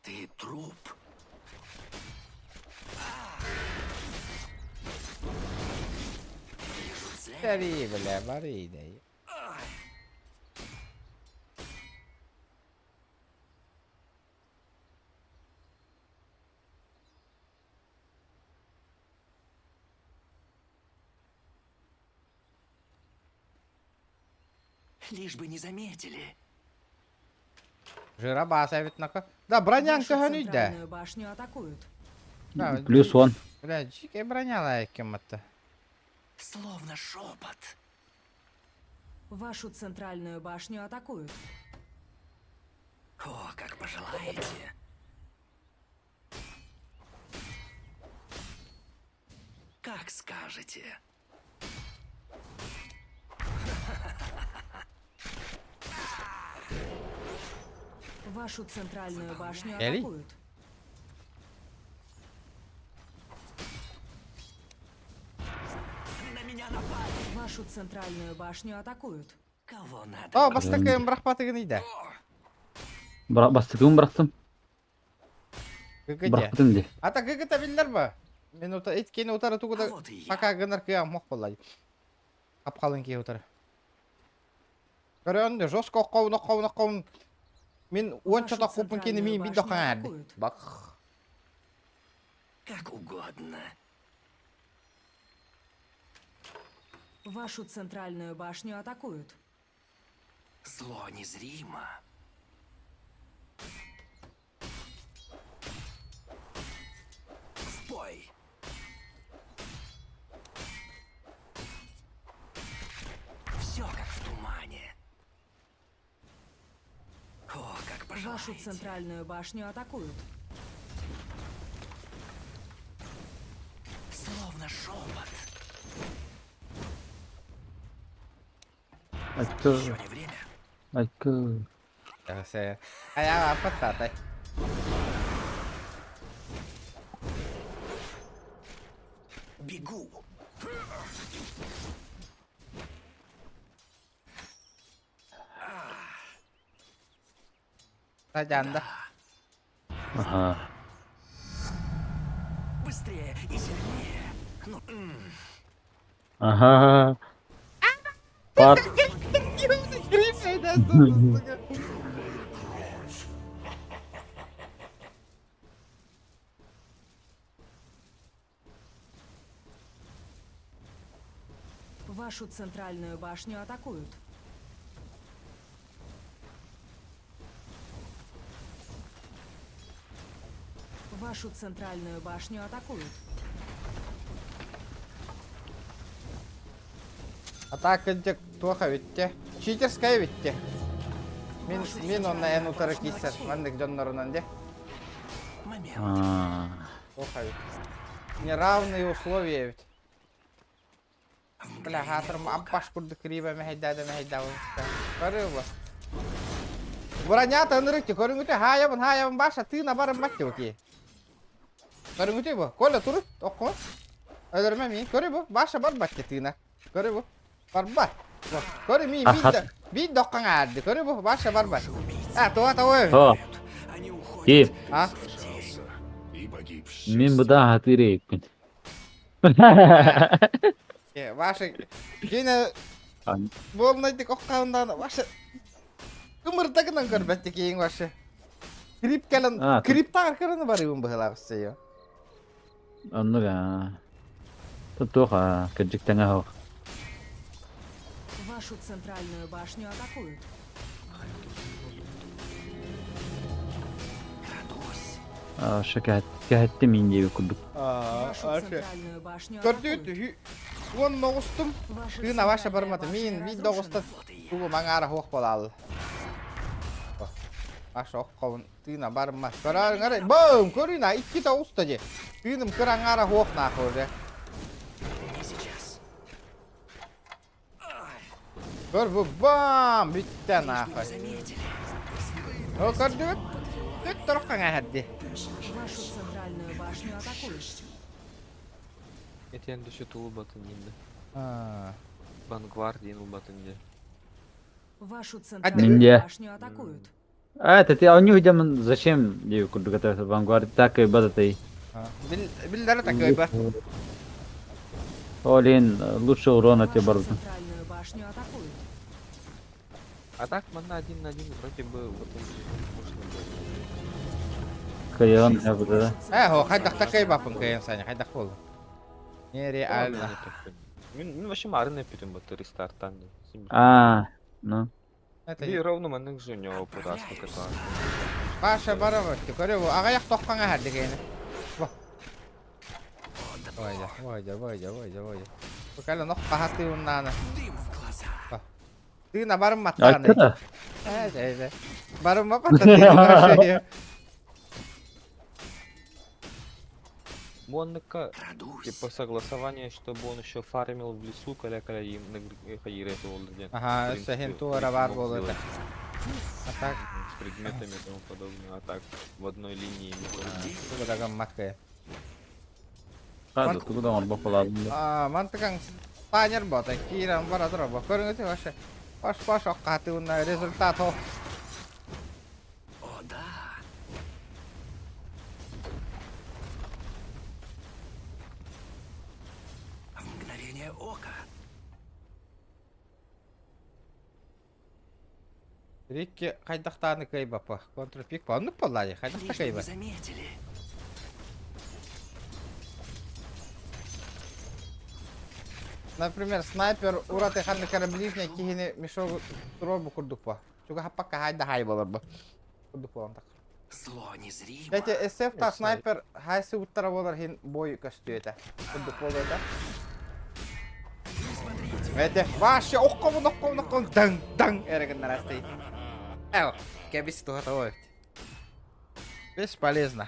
Ты труп. Вижу цель. Бери, бля, бери, да. Лишь бы не заметили. Жира баса ведь нака. Да, бронян Вашу көһөнүй да. центральную башню атакуют. Да, Плюс он. Бля, жике броняла кем-то. Словно шепот. Вашу центральную башню атакуют. О, как пожелаете. Как скажете. Вашу центральную башню Эли? атакуют. На меня напали. Вашу центральную башню атакуют. Кого надо? О, бастакы брахпатыгын иде. Бастыкын бырахтым. ГГ. Бырахпытым ди. Ата ГГ та биллер ба. Мен ута эткени утары А тугуда вот и я. пока гынар кыя мох болай. Капкалын ки утары. Көрөн жестко ковун ковун ковун. Мен онча Вашу та купын кени центральную мен бит башню дохар. атакуют. Бак. Как угодно. Вашу центральную башню атакуют. Зло незримо. Вашу центральную башню атакуют. Словно шепот. Айка. Еще не время. Айка. Айа апаттатай. Бегу. Садянда. Ага. Быстрее и сильнее. Ну, Ага. Пар. Вашу центральную башню атакуют. Вашу центральную башню атакуют. Атака дек туоха витте. Читерская витте. Мин мин онна эн утары киссер. Маннык дьоннорунан де. А. Туоха ведь. Неравные условия ведь. Бля, хатырым аппаш курдук криба мэһэйдээдэ мэһэйдээбит. Көрү бу. Бронята ынырыкты көрүҥүтэ хаайабын хаайабын баша тыына барым батты бу Көрүҥүтэ бу. Коля турут окко. Өлөрмө ми. Көрү бу. Баша бар батты тыына. Көрү бу. Барбат. Көрү ми бит бит доккан аарды. Көрү бу. Баша барбат. А, туа тауы. О. Кип. А? Мин буда хатырейкпин. Ваша Гене болнайдык оккаундан ваша ымырдагынан көрбөттү кейин ваша. Крип кэлэн крип таар кыраны барыбын быһылаах сыйо. Оннук аа. Туох аа, кырдьык тэҥэ суох. Вашу центральную башню атакуют. Ша кэһэттим мин диэбит курдук. Вашу центральную башню Көрдүгүт атакуют. Уон оҕустум. Ваша Тыына ваша центральная бармата. башня Мин бит разрушена. оҕуста тугу маҥаара хуох буолаал. Ваша оккобун тыына бармат. Көрөөрүҥ бум көрүнэ икки тоҕуста же. Тыыным кыраҥаара хуох наахы уже. Не сейчас. Көр бу бам бүттэ Лишь бы наахы. не заметили. О көрдүгүт? Түт тороххаҥа эһэрди. Вашу центральную башню атакуют. Этен дөшө тулубатын инде. А. Вангвард диэн улбатын дии. Вашу Минде. центральную башню атакуют. А, это ты, а у них идем зачем диэбит курдук это Vanguard так и бадатай. Биллere такой ба. Олин лучше урона тебе Вашу барда. центральную башню атакуют. А так манна один на один вроде бы вот он можно было. Кайон, я буду, да. Э, хо, хайдах такой бапын кайын Саня, хайдах болду. Нереально. Мин мин вообще марын эпитим бу рестарттан. А, ну. Это Би ровно маннык же у него путаска ката. Паша барабар, көрө бу аҕыйах тоххаҥа эһэрди кэйини. Бу. Войда, войда, войда, войда, войда. Бу кэлэн ох хаһатыыбыннааны. Дым в глаза. Тыына барым маттааны. Айка Э, э, э. Барым бапатта тыына көрөшөйө. Монника Крадусь. типа согласование, чтобы он еще фармил в лесу, коля коля им на хайре это ол ден. Аха, В өссө принципе, хин туора бар мог буолуо сделать. А так, С предметами и тому подобное, а так в одной линии не было. тугу да гыммат кайы. Хады, тугу да он бапаладым. А, мантыкаң спанер бота, киирэн бара тура бу. Көрүҥүтү вообще. Баш баш ох хаһатыыбынна результат о. О, да. В мгновение ока. Рикки хайдахтааны кыайбаппа. Контрпик па. Оннук буоллаа хайдахта Лишь бы не кыайба. заметили. Например, снайпер ураты ханны кораближня кихини мешок туруор бу курдук па. Чуга хаппакка хайда хай болар бу. Курдук болан так. Зло незримо. Кстати, SF та снайпер хайсы уттара болар хин бой көстүөтэ. Курдук болуота. Эте, вообще оккобун оккобун оккобун даң даң эрегиннер асты. Эо, кебис туха той. Бесполезно.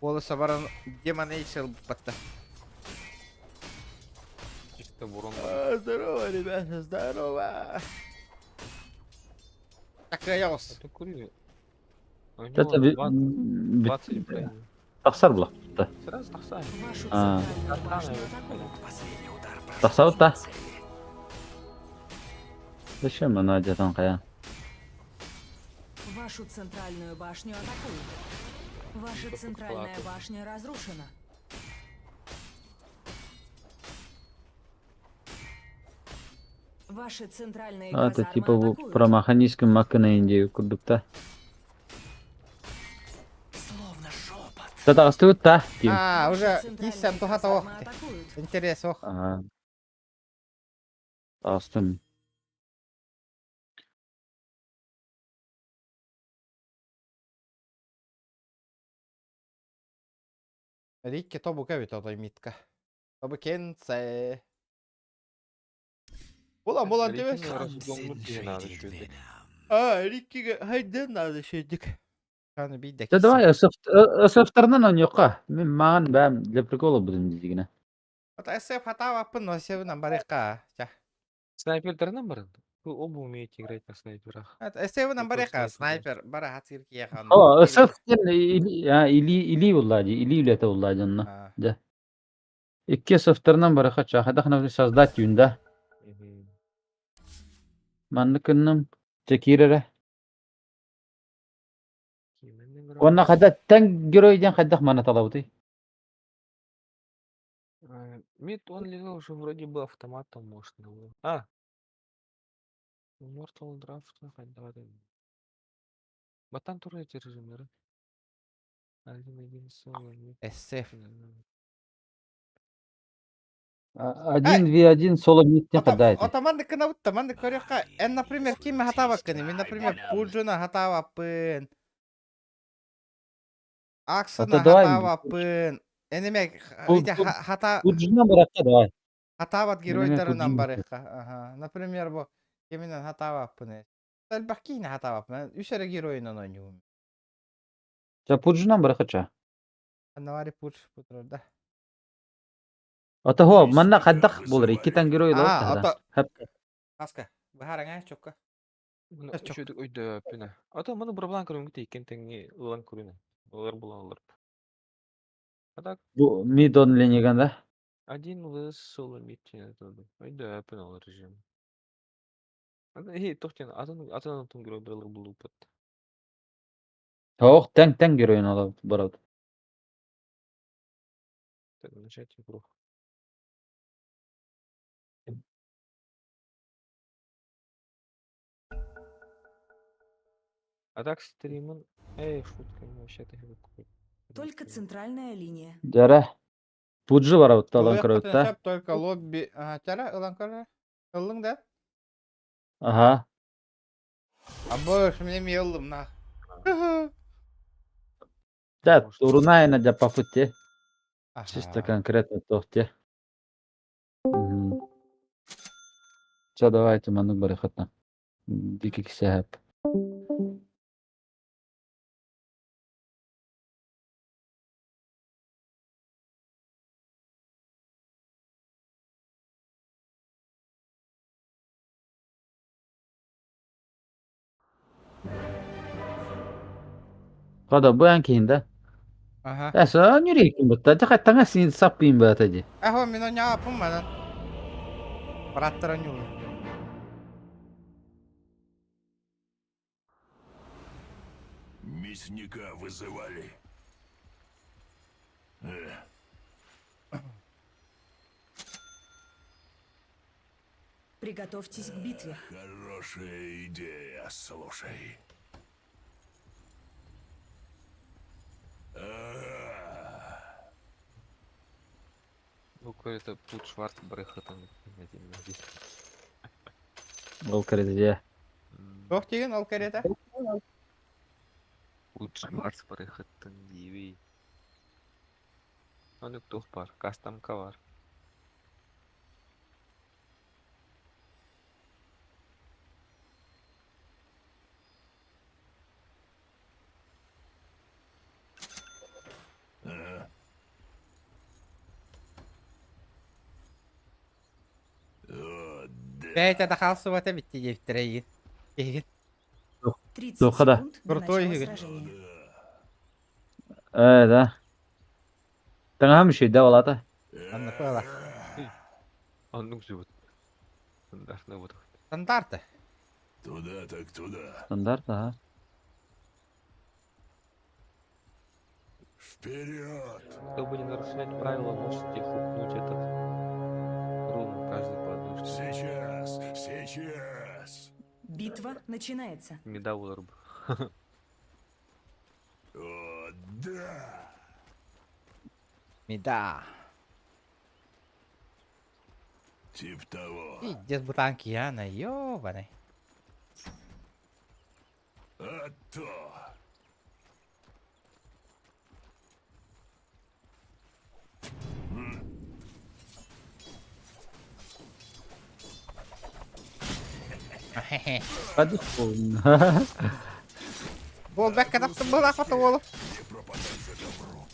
Полоса баран демон Эйсел батта. Чисто бурон. А, здорово, ребята, здорово. Такая ос. Это кури. У Это него 20 брони. Тахсар була. Сразу тахсай. Вашу А. центральную башню атакуют. Последний удар прошел Тахсар мимо та. цели. Зачем она одета кая? Вашу центральную башню атакуют. Ваша Типа центральная покупала. башня разрушена. Ваши центральные А, это казармы типа атакуют. промаханический макына индию курдукта. Словно шепот. Та тагыстыбыт та. Ким. А, Ваши уже центральные киссен туха казармы ох. атакуют. Интерес ох. Ага. Тагыстым. Рикки тобу кэбит отой митка. Тобу кенце. Булан булан Рикки тебе. надо А, Риккиге хайден надо шедик. Каны бийде Да давай, СФ-тарынан оньоққа. Мен маған бәм для прикола будем дегені. Вот СФ хатава пын осевынан барыка. Ча. Снайпердарынан барын. Вы оба умеете играть на снайперах. СФ-нан Какой барыка снайпер? снайпер бара хатыр кияхан. О, СФ или или уллади, или үлете уллади онна. Да. Икки СФ-тарынан барықа чахадах создать юнда. Манны күннім чекирere. Онна хада тәң геройден хадах мана талабыты. Мид, он лежал уже вроде бы автоматом можно было. А! Immortal Draft, давай. Батан тоже эти режимы, да? Один, один, соло, мид. СФ. Один в один соло мидтен хадайты. Отаман дыкына бутта, ман дыкорёкка. Эн, например, ким хатава кыны, мен, например, Пуджуна хатава пын. Аксына Ата давай. хатава пын. Энеме хата Пуджуна баракка давай. хатават Энеме геройдарынан Пуджуна. барыкка. Ага. Например, бу киминен хатава пын. Элбах кийин хатава пын. Үч эрэ геройунан ойнуум. Ча Пуджуна баракка ча. Аннавари пуч путрар да. Ата хо, манна хаддах болар. Икки тәң герой А, да. ата Хаска. Бахараңа чокка. Чок. Өйдө пүнэ. Ата маны бұрблан көрүнгү тейкен теңи ылан көрүнө. Олар булан олар. А так Бу мидон ленеген да. один лыс соло мид Өйдө пүнэ ол режим. Эй, тохтен атын атын атын герой биралар булупат. Ох, тәң тәң геройын ала барат. Так, начать игру. А так стримон... Эй, шутка, вообще-то Только центральная линия. Жара. Пуджи барабыт алан көрөбүт да. Только лобби. Ага, чара ылан көрө. Ыллың да? Ага. А больше мне мелым на. Да, турунайна для пафыте. Чисто конкретно тохте. Ча давайте манук барахатна. Дикий кисәп. Када бу ән да. Ага. Әсә нүрейкин бутта. Жака таңа син саппин бата ди. Ахо мино ня пумманан. Браттара ню. Мясника вызывали. Приготовьтесь к битве. Хорошая идея, слушай. Ага. Ну, это путь Шварц Брехатан один на один. Ол кірді. Тох деген ол керете. Путь Шварц Брехатан диви. Аны тух бар, кастомка бар. Бэйэтэ да хаалсыбата битти диэбиттэрэ эйигин. Киһигин. 30 Туохха да. секунд до Крутой начала игры. сражения. Э, да. Таҥаһым үчүгэй балата. Анна Пыла. Оннук живут. Стандартный вот. Стандарты. Туда так туда. Стандарт, ага. Вперед! Чтобы не нарушать правила, можете хукнуть этот руну каждый по одной штуке. Сейчас! Сейчас! Битва начинается. Медовый руб. О, да! Меда. Тип того. Пиздец бутанки, Яна, ёбаный. А то! Hadi. Болбекка таптым была хата уолу. Не пропадай же добру.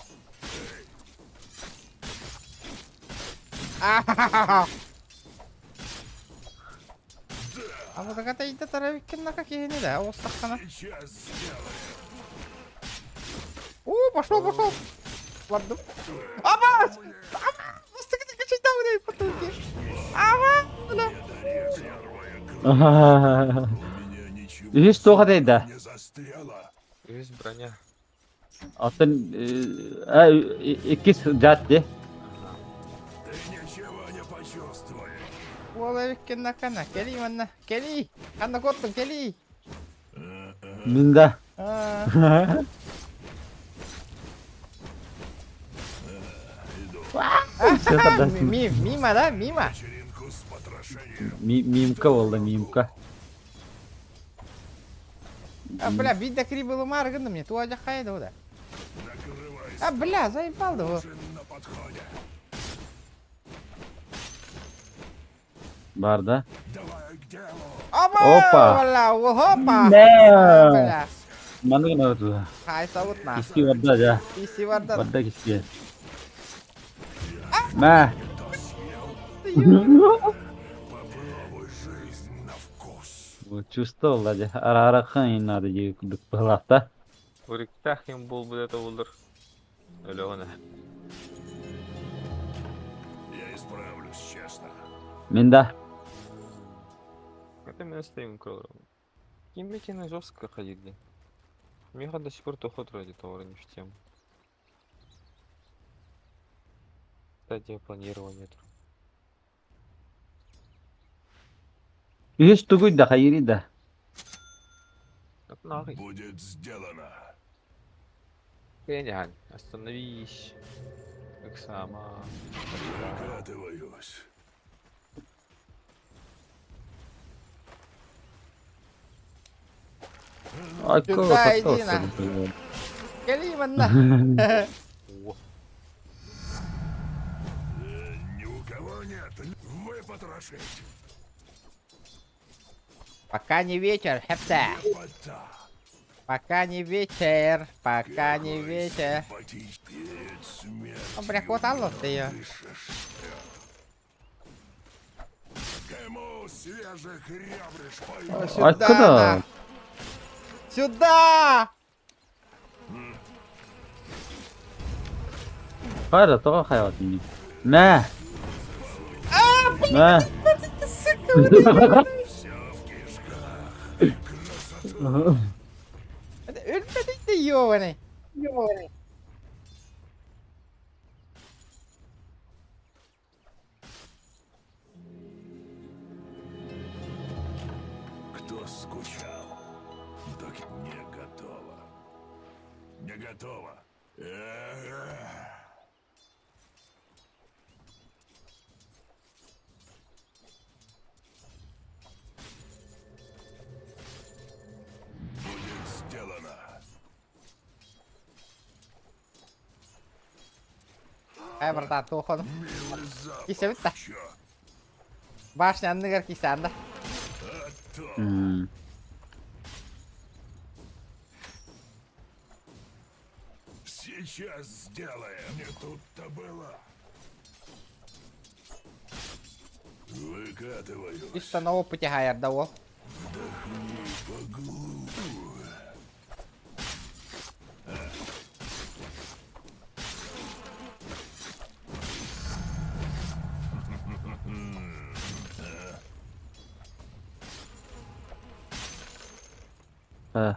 А вот это и таравикин какие не да, остахана. Сейчас сделаем. О, пошел, пошел. Ладно. Аба! Аба! Аба! Бля. У меня ничего Үһүс туох да. не застряло. Есть броня. Атын иккис жат де. Ты ничего не почувствуешь. Уолавиккин накана. Кели манна. Кели. Анна коттун кели. Мин да. А, Мимо, да? Мимо. Вечеринку с потрошением. Мимка болды, мимка. А, бля, видно крибылу марганы мне. Туа жахай да. Накрывайся. А, бля, заебал да. Ужин на подходе. Бар да. Давай к делу. Опа! Опа. Бля, опа! Не. Бля. Маны гына өтү. Хай сабыт на. Киски барда жа. Иси барда. Барда киски. Мә. То съел. Попробуй жизнь на вкус. Чувствовал да. Ара ара кын надо же күдүк балакта. Уриктах им был бы это улдыр. Өлеғіне. Я исправлюсь, честно. Мен да. Это меня стоим крыло. Кимбекина жестко ходили. Миха до сих пор тухот ради того, не в тему. Стадия планирования. Үһүс тугуй да хайыри да. Это нахуй. Будет сделано. Гениально. Остановись. Как сама. Выкатываюсь. Ай, Сюда иди, на. Кели манна. О, Ни у кого нет. Выпотрошить. Пока не вечер, хепте. Лепота. Пока не вечер, пока не Какой вечер. симпатич- Перед смертью О, бля, хватало ты её. дышишь. Кому свежих ребрыш пойду? Сюда, Откуда? на. Сюда! Хайра, тоға хайват мин. Мә. Мә. Все в кишках. Красота. Өлмөдүй да ёбаный. Ёбаный. Кто скучал? Так не готово. Не готово. Эх. Будет сделано. Ай, братан, тухон. Милый запах. Кисе битте. Чё? Башня анныгар кисе анда. А то. М. Сейчас сделаем. Не тут-то было. Выкатываюсь. Үс на опыте хаярда ол. Вдохни поглубже. А.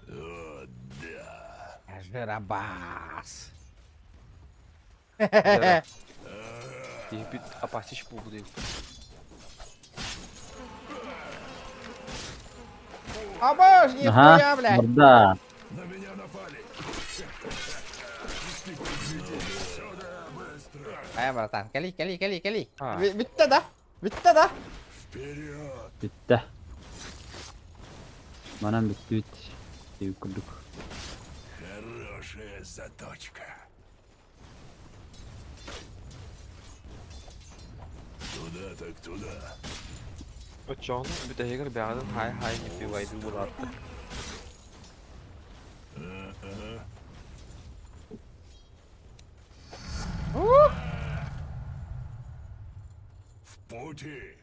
О, да. Жиробас. Ебит опасич буду. А боже, Ага. нихуя, блядь. Да. На меня напали. Сюда, быстро. Ай, братан, кали, кали, кали, кали. А. Bitti да? Bitti да? Вперед. Бүттэ. Манан бүттүбүт. Диэбит курдук. Хорошая заточка. Туда так туда. Очону бүтәһигэр бэҕэдин хай хай не пивайды булаатты. Ага. В пути.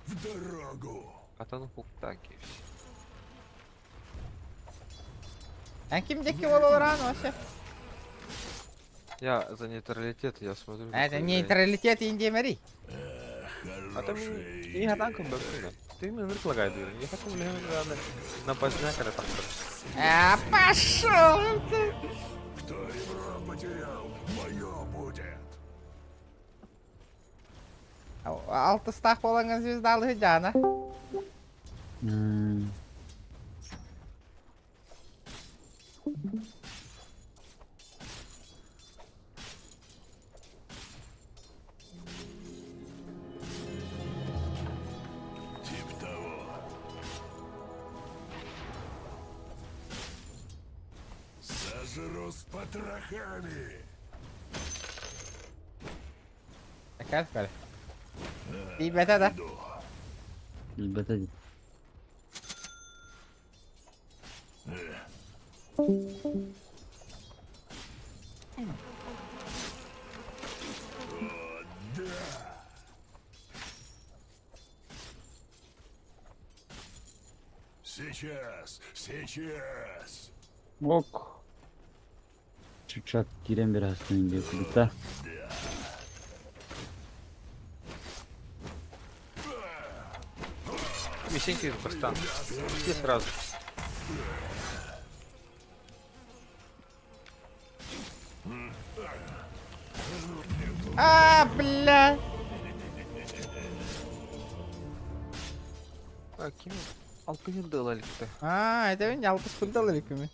В дорогу. Атан хуктан киевс. Эн ким деки бололар вообще? Я за нейтралитет, я смотрю. Это какой нейтралитет индемери. А там и хатан кым бөксүнө. Ты мне предлагай дыр. Я хочу на поздняк это так. А, пошел ты. Кто ребро потерял, мое будет. Алты стах боланган звездалы жана. Тип того. Сожру с потрохами. Такая скоро. Ребята, да? Иду. Билбэтэ дии. О, да. Сейчас, сейчас. Ок. Чучак киирэн биэрэ астын диэбит курдук да. Мисеньки бастан. Все сразу. А, бля. А ким? Алты дылаликте. А, это мен алты спылдалы бекіме.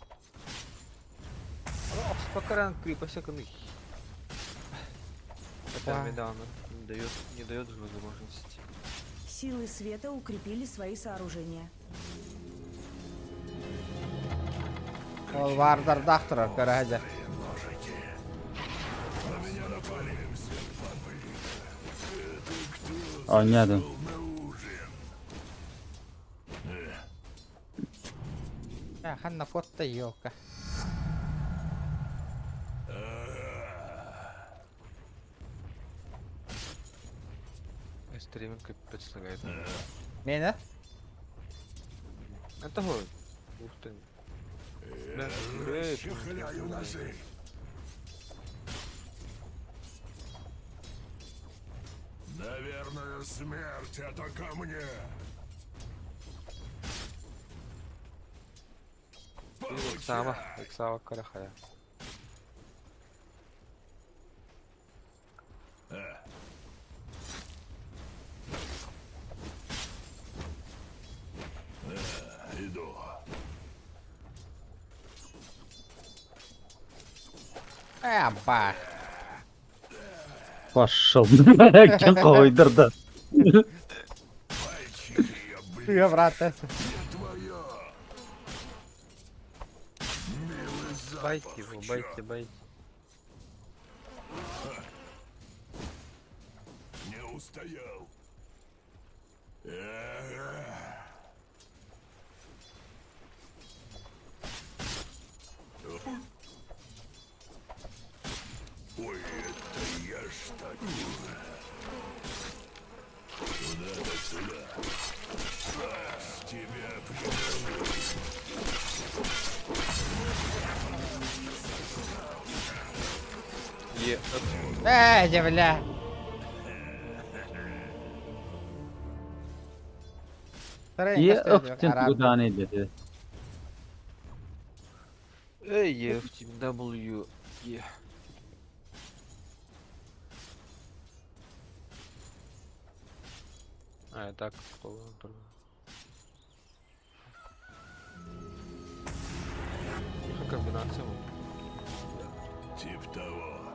Спакаран крипа кыны. Это Да. недавно не дает, не дает возможности. Силы света укрепили свои сооружения. Ол вардар дақтырар, көрі. Ножики. На меня напали. Все поближе. Это кто Оонньоотум. зашел на ужин? Ханна котта елка. Стриминг капец лагает. Мені? Это вот. Ух ты. Бля, эй, Расчехляю ножи. Наверное, смерть это ко мне. Сава, Сава Карахая. Иду. Ба. Пошел. Ким койдурду. Пальчики Ты, брат. Не твое. Милый запах, Байте его, байте, байте. Не устоял. Е, F. Ээ, дьэ бля. Е, F тен тугутаан илдете. Э, Е, F, тим, W, Е. А, так, Комбинация. Тип того.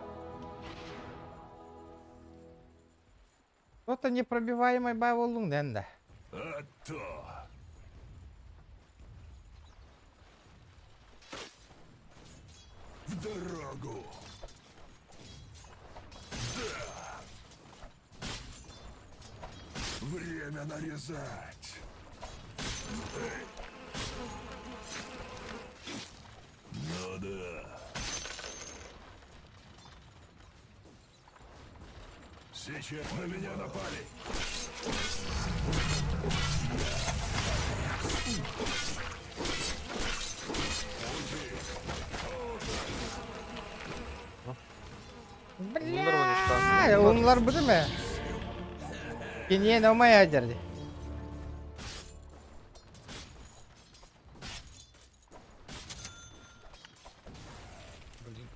Кто-то непробиваемый бай боллуң да. А то. В дорогу. Да. Время нарезать. Ну да. Сейчас на меня напали. Бля, onlar bu değil mi? Киниэн омай адерди.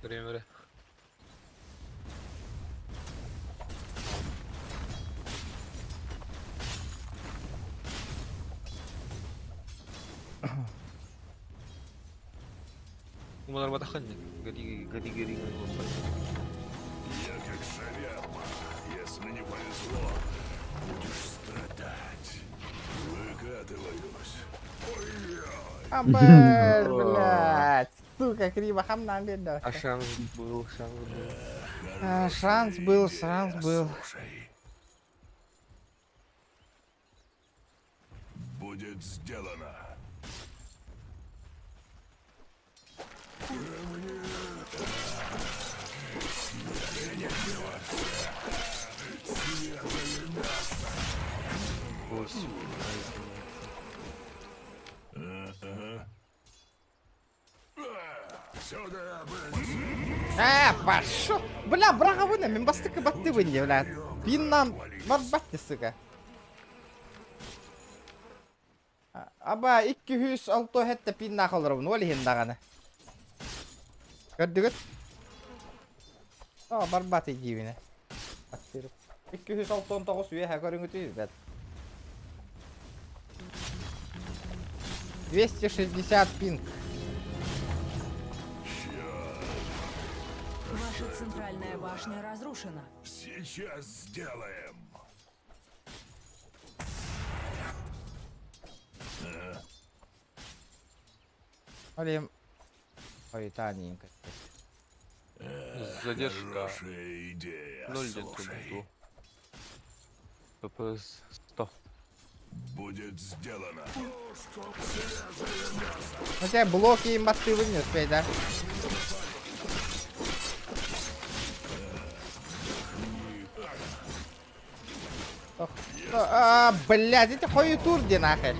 Блин, время. Bunlar батаханник. Гори, гори, гори, Я как шаверма. Если не повезло, будешь страдать. Выкатываюсь. Ой-ой. Амбер, блядь. Сука, криво хамнам бедно. А шанс был, шанс был. А, шанс был, шанс был. Слушай. Будет сделано. Сюда, Э, пошел. Бля, брага вына, мен бастыка батты вынде, бля. Пиннан барбатты, сука. Аба 206 хетте пинна холорум, ол иһин даҕаны. Көрдүгүт? О, барбат идиибине. Аттырып. 269 үөһэ көрүҥүтүй, бэт. 260 пинг. Ваша центральная башня разрушена. Сейчас сделаем. Олем. Ой, таненько. Задержка. Хорошая идея. 0,2. ППС 100. Будет сделано. У тебя блоки и мосты вы не успей, да? Ох, А, блядь, это хою тур де нахер.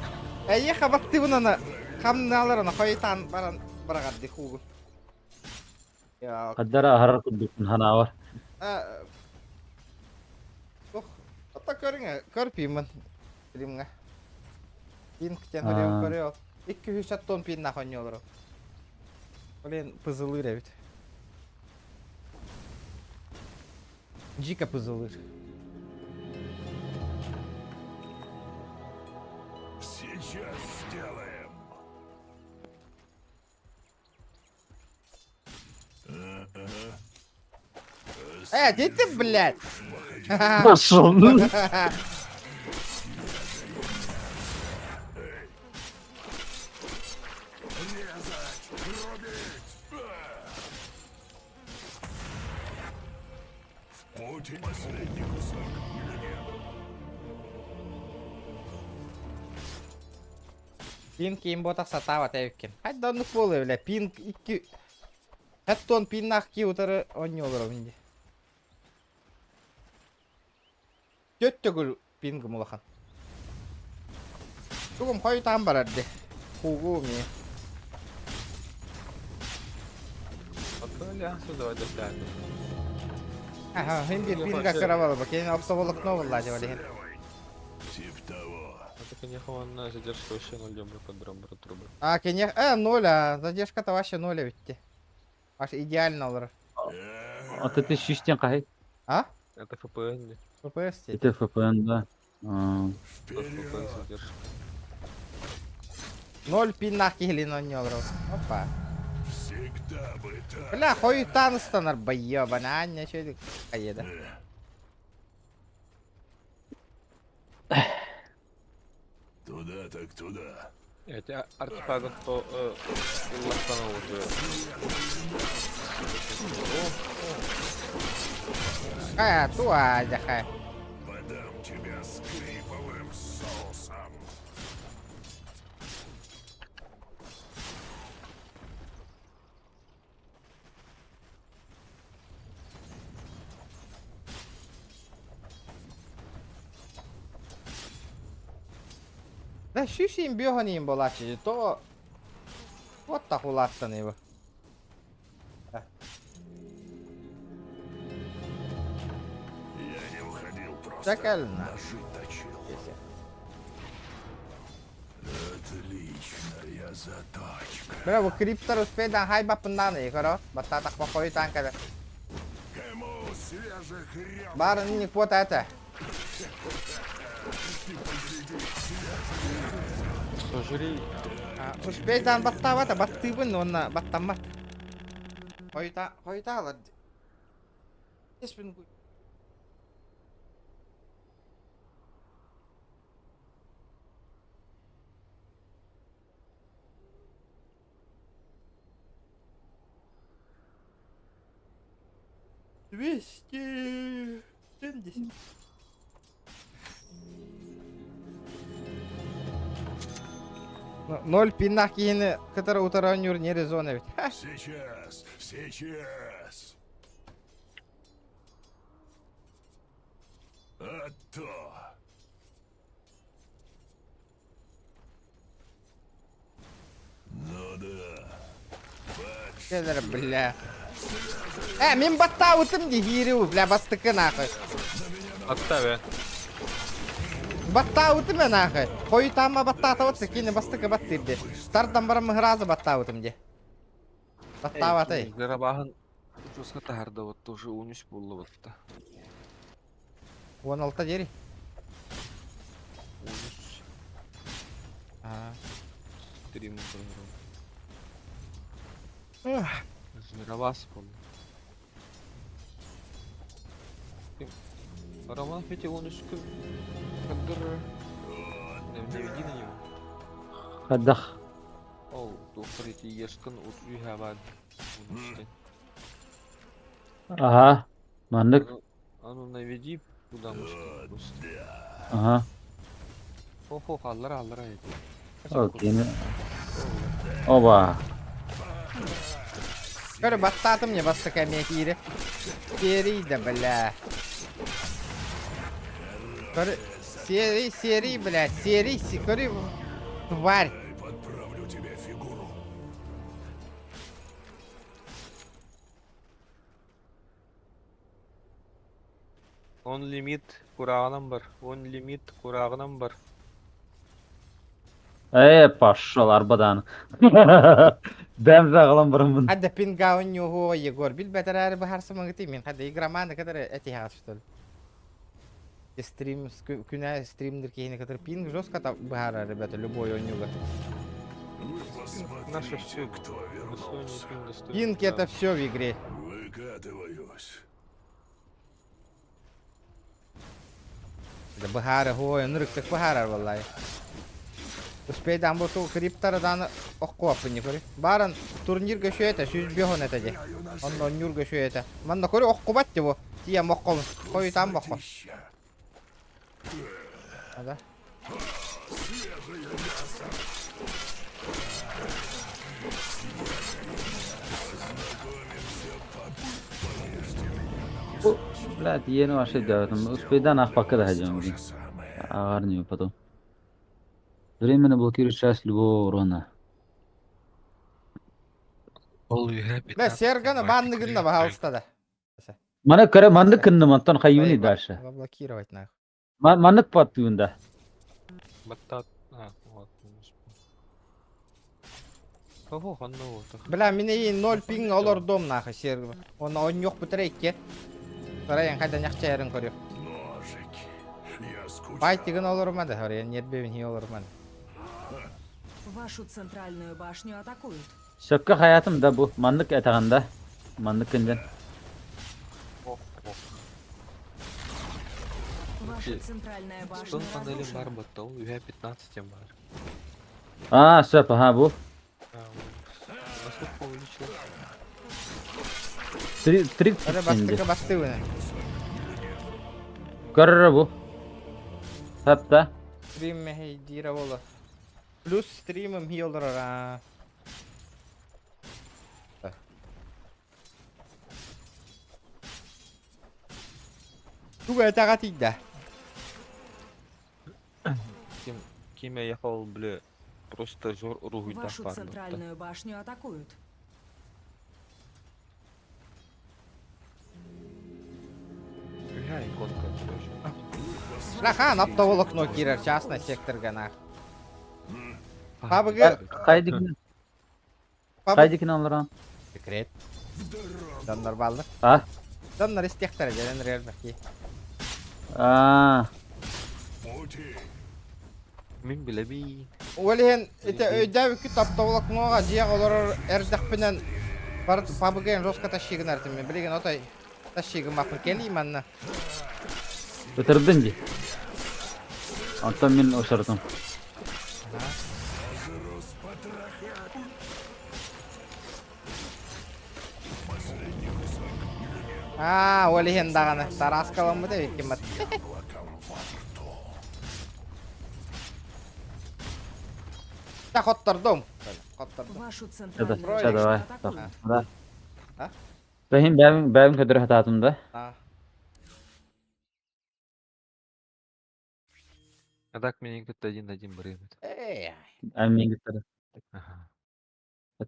Эйеха батты на хамналар на хойтан баран барагарды хугу. Я Хаддара харар курдукпун ханаавар. Ох, ата көрүңэ, көрпиймин. Стримҥэ. Пинг тен үрүм көрүө. 200 тонн пин нахонньолору. Блин, пызылыр эбит. Жика пызылыр. Сейчас сделаем. Э, где ты, блядь? Пошел. Резать! Рубить! В пути последний кусок мне. Пинг им ботах сатава тәвиккен. Хайда оннук буолуо, бля. Пинг икки... Хэттон пиннах ки утары онньолоро инди. Төт төгүл пинг мулахан. Тугум хойтан барар де. Хугу ми. Пока альянсу давай до пятого. Ага, хин бир пинга кыра бу. Кенин оптоволокно булла же балихин. Тип того. Это, конечно, он задержка вообще ноль дембр под драмбр трубы. А, кенех, ноль, а, задержка-то вообще ноль ведь. Аж идеально олар. Вот это шиштен кахай. А? Это ФПН. ФПС Это ФПН, да. А, ФПН задержка. Ноль пиннах кихилин он олар. Опа. Всегда бы так. Бля, хойутан станар байёбана, ання шөйдік қайеда. Туда так туда. Эти артефактов то ластану уже. Хая, туа, жахай. Подам тебя с криповым соусом. Да шүшин бьоханин болачы, то... Вот так улаттан его. Я не уходил просто. Чакальна. Ножи точил. Отличная заточка. Бля, бу криптор успейдан хай бапындан икоро. Баттатак бакой танкада. Кому свежих ребер? Барын не квота это. Сожри. Успейдан баттавата, баттыбын онна баттаммат. Хойта, хойта Еспин 270. Ноль пинах киһини кытары утаранюр не резона ведь. Ха. Сейчас, сейчас. А то. Ну да. Келер, бля. Мин баттаутым ди хиру, бля, бастыкы нахуй. Отстави. Баттаутым я нахуй. Хойутама баттаата кини бастыкы баттырды. Тардан барам мыхразы баттаутым ди. Баттааватай. Зарабахан жестко тахарда вот тоже унюс булла вот. Он алта дери. Унюс. А. Стрим проиграл. Зарабас помню. Роман Фетти унюс кадр. Не веди на него. Хадах. Ол, доктор эти ешкан от үйхабад. Ага. Мандык. А ну наведи куда мышки. Ага. Хо-хо, аллара, аллара эти. Окей. Оба. Көрө баттаатым не бастыка мен хири. Серий да, бля. Көрө, серий, серий, бля, серий, көрө, тварь. Подправлю тебе фигуру. Он лимит курағынан бар. Он лимит курағынан бар. Пошел, арбадан. Бәм жағылам бұрынмын. Хадда пингаун нюху Егор. Бил бәтәрәре бахарсы маңгыты мен. Хадда игроманы который эти что ли. Стрим, күнә стримдер кейіне, который пинг жестко там бахара, ребята, любой онюга. Наше все. Кто вернулся? Пинг это все в игре. Выкатываюсь. Да бахара хой, нырыктык бахара валлай. Успейдан бу ту криптардан оккуаппын көрі. Баран турнир көшө это, сүз бьохон это де. Онно нюр көшө это. Манна көрі оккубат де бу. Тия мокком. Кой там мокко. Ада. Блядь, ені вообще делать. Успейдан ах пока дойдем. Армию потом. Временно блокирует часть любого урона. Бля, Сергана банныгынна бахалста да. Маны көрө маннык кынным онтон хайыыный дальше. Заблокировать нахуй. Маннык баттыын да. Баттаат. А, вот. Ого, ханна вот. Бля, мин эйин 0 пинг олордом нахуй сервер. Оны онньох бүтэр икки. Сарайын хайда ньахчайарын көрүөх. Ножики. Я скучал. Байтигын олорумады, хорыйан нербебин хи олорумады. Вашу центральную башню атакуют. Сөпкө хаятым да бу. Маннык этэҕин да. Маннык күнден. Ваша центральная башня Стон панели разрушена. бар баттал, үһэ 15 тем бар. А, сөп, аха бу. Насколько увеличилось? 30 Ары şimdi. бастыкы бастыбыны. Көрөр бу. Hatta. Стрим мехейдира бола. Плюс стримым хи олорор а. Туга этаға тиді. Ким, ким я ехал, бля, просто зор уругуйдах Вашу бар батта. центральную башню атакуют. Үһэ иконка, короче. Рахан оптоволокно кирер частный секторга нах. Пабыгы... Хайдикин. Хайдикин алыран. Секрет. Доннор баллы. А? Доннор истехтер жelen рербеки. А. Мин билеби. Олен это өйдәбі күт оптоволокноға жиақ олорор эрдахпинен бар пабыгын жестко тащигын артым. Билеген отай тащигын мапын кели манна. Өтірдін де. Онтон мин ошырдым. А, олен дағаны. Тараскаламы деп екен бат. Та хоттардым. Хоттардым. Вашу Да, центральную да, башню давай. атакуют. Да. А? Бәһин бәбин бәбин көдөрө хататым да. А. А так меня как-то один на один брымет. Эй. Әмин гитара. Ага.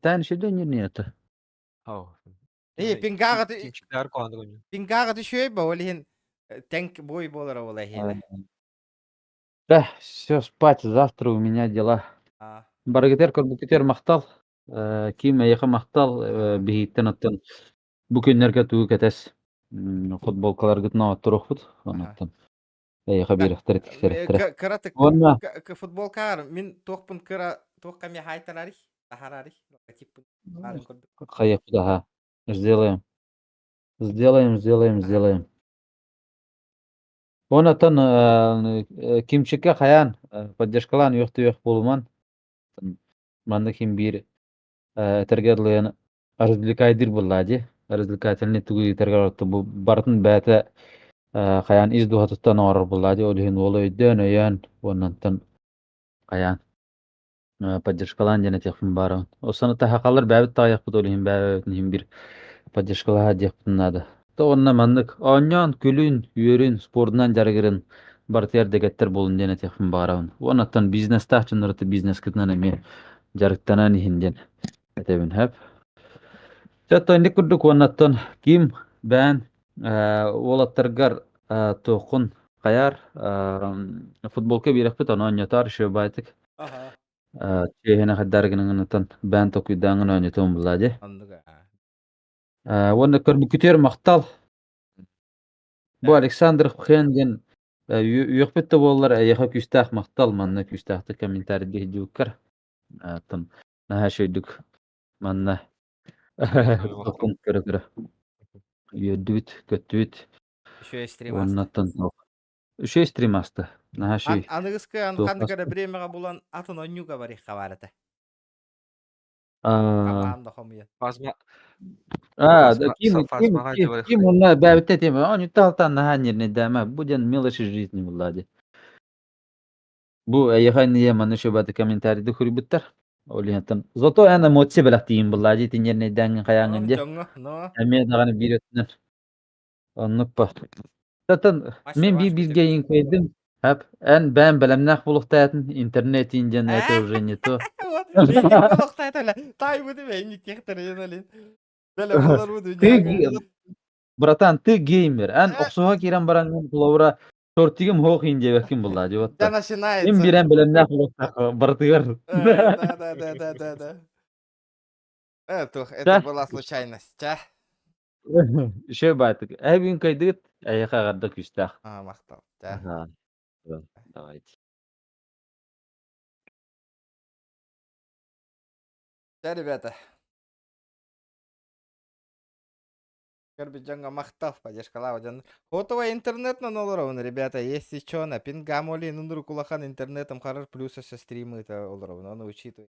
Тән шүдө не это. Ау. Эй, пингага ты Тимчиктар куандыгын. пингага түшөй ба олен тэнк бой болар ол эхе. Да, все, спать, завтра у меня дела. А. Баргетер көрбүкүтер мактал, ким эйхэ мактал, биһиттен оттон бу күннэргэ тугу кэтэс футболкаларгытын оттуруохпут, онуттан эйхэ биэрэхтэр тиксэрэхтэрэ. Кыра Уонна футболкаар мин туохпун кыра туохка ми хайтарарих, тахарарих, логотиппун барын көрдүк. хайыппыт аха. Сделаем. Сделаем, сделаем, сделаем. Онотон кимчикке хайаан поддержкалаан үөх-түөх буолуман манна ким биир этэргэ дылыйан развлекайдыр буоллаа дии. Развлекательный тугу ыытаргар отто бу барытын бэйэтэ хайаан ис дууһатыттан оҥорор буоллаа дии. Ол иһин уол өйдөөн өйөөн уоннантан хайаан поддержкалаан диэн этиэхпин баарабын. Осону таһакалар бэйэбит таайахпыт ол иһин бэйэбитин иһин биир поддержкалаһа диэхпитин наада. То онно маннык оонньоон, күлүн, үөрүн, спордунан дьарыгырын барытыгар дэгэттэр буолун диэн этиэхпин баҕарабын. Уоннаттан бизнестаах дьоннору бизнескытынан эмиэ дьарыктанан иһин диэн этэбин хэп. Чэ инник курдук уоннаттан ким бээн уолаттаргар туоххун хайар футболка биэрэхпит ону оонньотоор еще баайтык. Аха. Чиэһинэ хайдаргыныҥынытан бээн токуйдааҥын оонньотуом буллаа дии. Оннуга. Уонна көрбүккүтүөр махтал. Бу Александр Хен диэн үөхпүт да буоллар эйиэхэ күүстээх махтал манна күүстээхтик комментарий диэбиккэр. Оттон наһаа үчүгэйдик манна токум көрө-көрө үөрдүбүт, көттүбүт. Еще стрим аста. Уоннаттан үчүгэй стрим аста. Наһаа үчүгэй. Аныгыскы Туох ханнык эрэ аста. бириэмэҕэ булан атын онньууга барыахха баар этэ. А, Команда хомуйан. Фазма. А, да, Фазма, ким, ким, фазмаға ким, деп ким онна бэбитте тема. Онньуттаалтан наһаа нернэйдээмэ. Бу диэн мелочи жизни буоллаа дии. Бу эйиэхэ инние манна үчүгэй комментарийды суруйбуттар. Ол иһинтэн зато эн эмоция бэлэхтиин буоллаа дии тиннернэйдээҥҥин хайааҥҥын дии. Дьоҥҥо, но. Эмиэ даҕаны биир өттүнэн оннук ба. Татын мин биир бииргэ иҥкэйдим. Хап эн бээн бэлэмнээх буолуохтаатын интернет диэн это уже не то. Вот, буолуохтаата тай бу бэйни техтер еналин. Бэлэ болар бу Ты Братан, ты геймер. Эн охсуһа киирэн баран мин холобура тортигым хоох иин диэбэккин булла Да дьуотта. начинается. Им биэрэн бэлэмнээх буолуохтаах барытыгар. Да, да, да, да, да, да. Тух, это Да. была случайность, ча. Еще байтык. Эбин кайдыт, эйха гарда күстэх. А, махтал. Ча. Ага. Давайте. Ча, ребята. Көрбүт дьоҥҥо махтал, поддержкалаабыт дьон. Хотовай интернетынан олоробун, ребята, если чё, на пингамоли нурук улахан интернетом харар плюс өссө стримы-то олоробун, ону учитывай.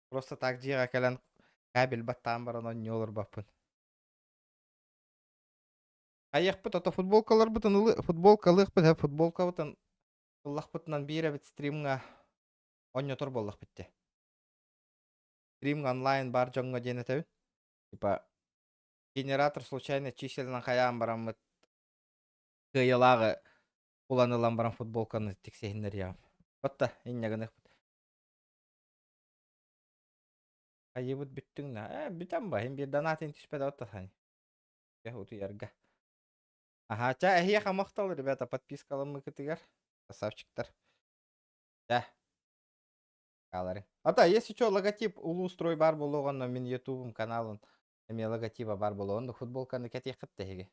Просто так дьиэҕэ кэлэн кабель баттаан баран онньу олорбоппун. Айыахпыт, ото футболкаларбытын ылы, футболка ылыахпыт, һэ, футболкабытын ыллахпытынан биир эбит стримҥа онньотор буоллахпыт дии. Стримҥа онлайн баар дьоҥҥо диэн этэбин. Типа генератор случайно чиселинэн хайаан бараммыт кыайыылааҕы булан ылан баран футболканы тиксиһиннэриэҕим. Батта инньэ гыныахпыт. Хайыыбыт бүттүҥ на? Э, бүтэн ба, иһин биир донатын түспэт отто сань. Утуйарга. Аха, ча эһиэхэ махтал, ребята, подпискаламмыкытыгар. Красавчиктар. Ча. Калары. Ата, если что, логотип Улуустрой баар буолуоҕунна мин ютубум каналын эмиэ логотиба баар буолуо. Онно футболканы кэтиэххит тэһиги.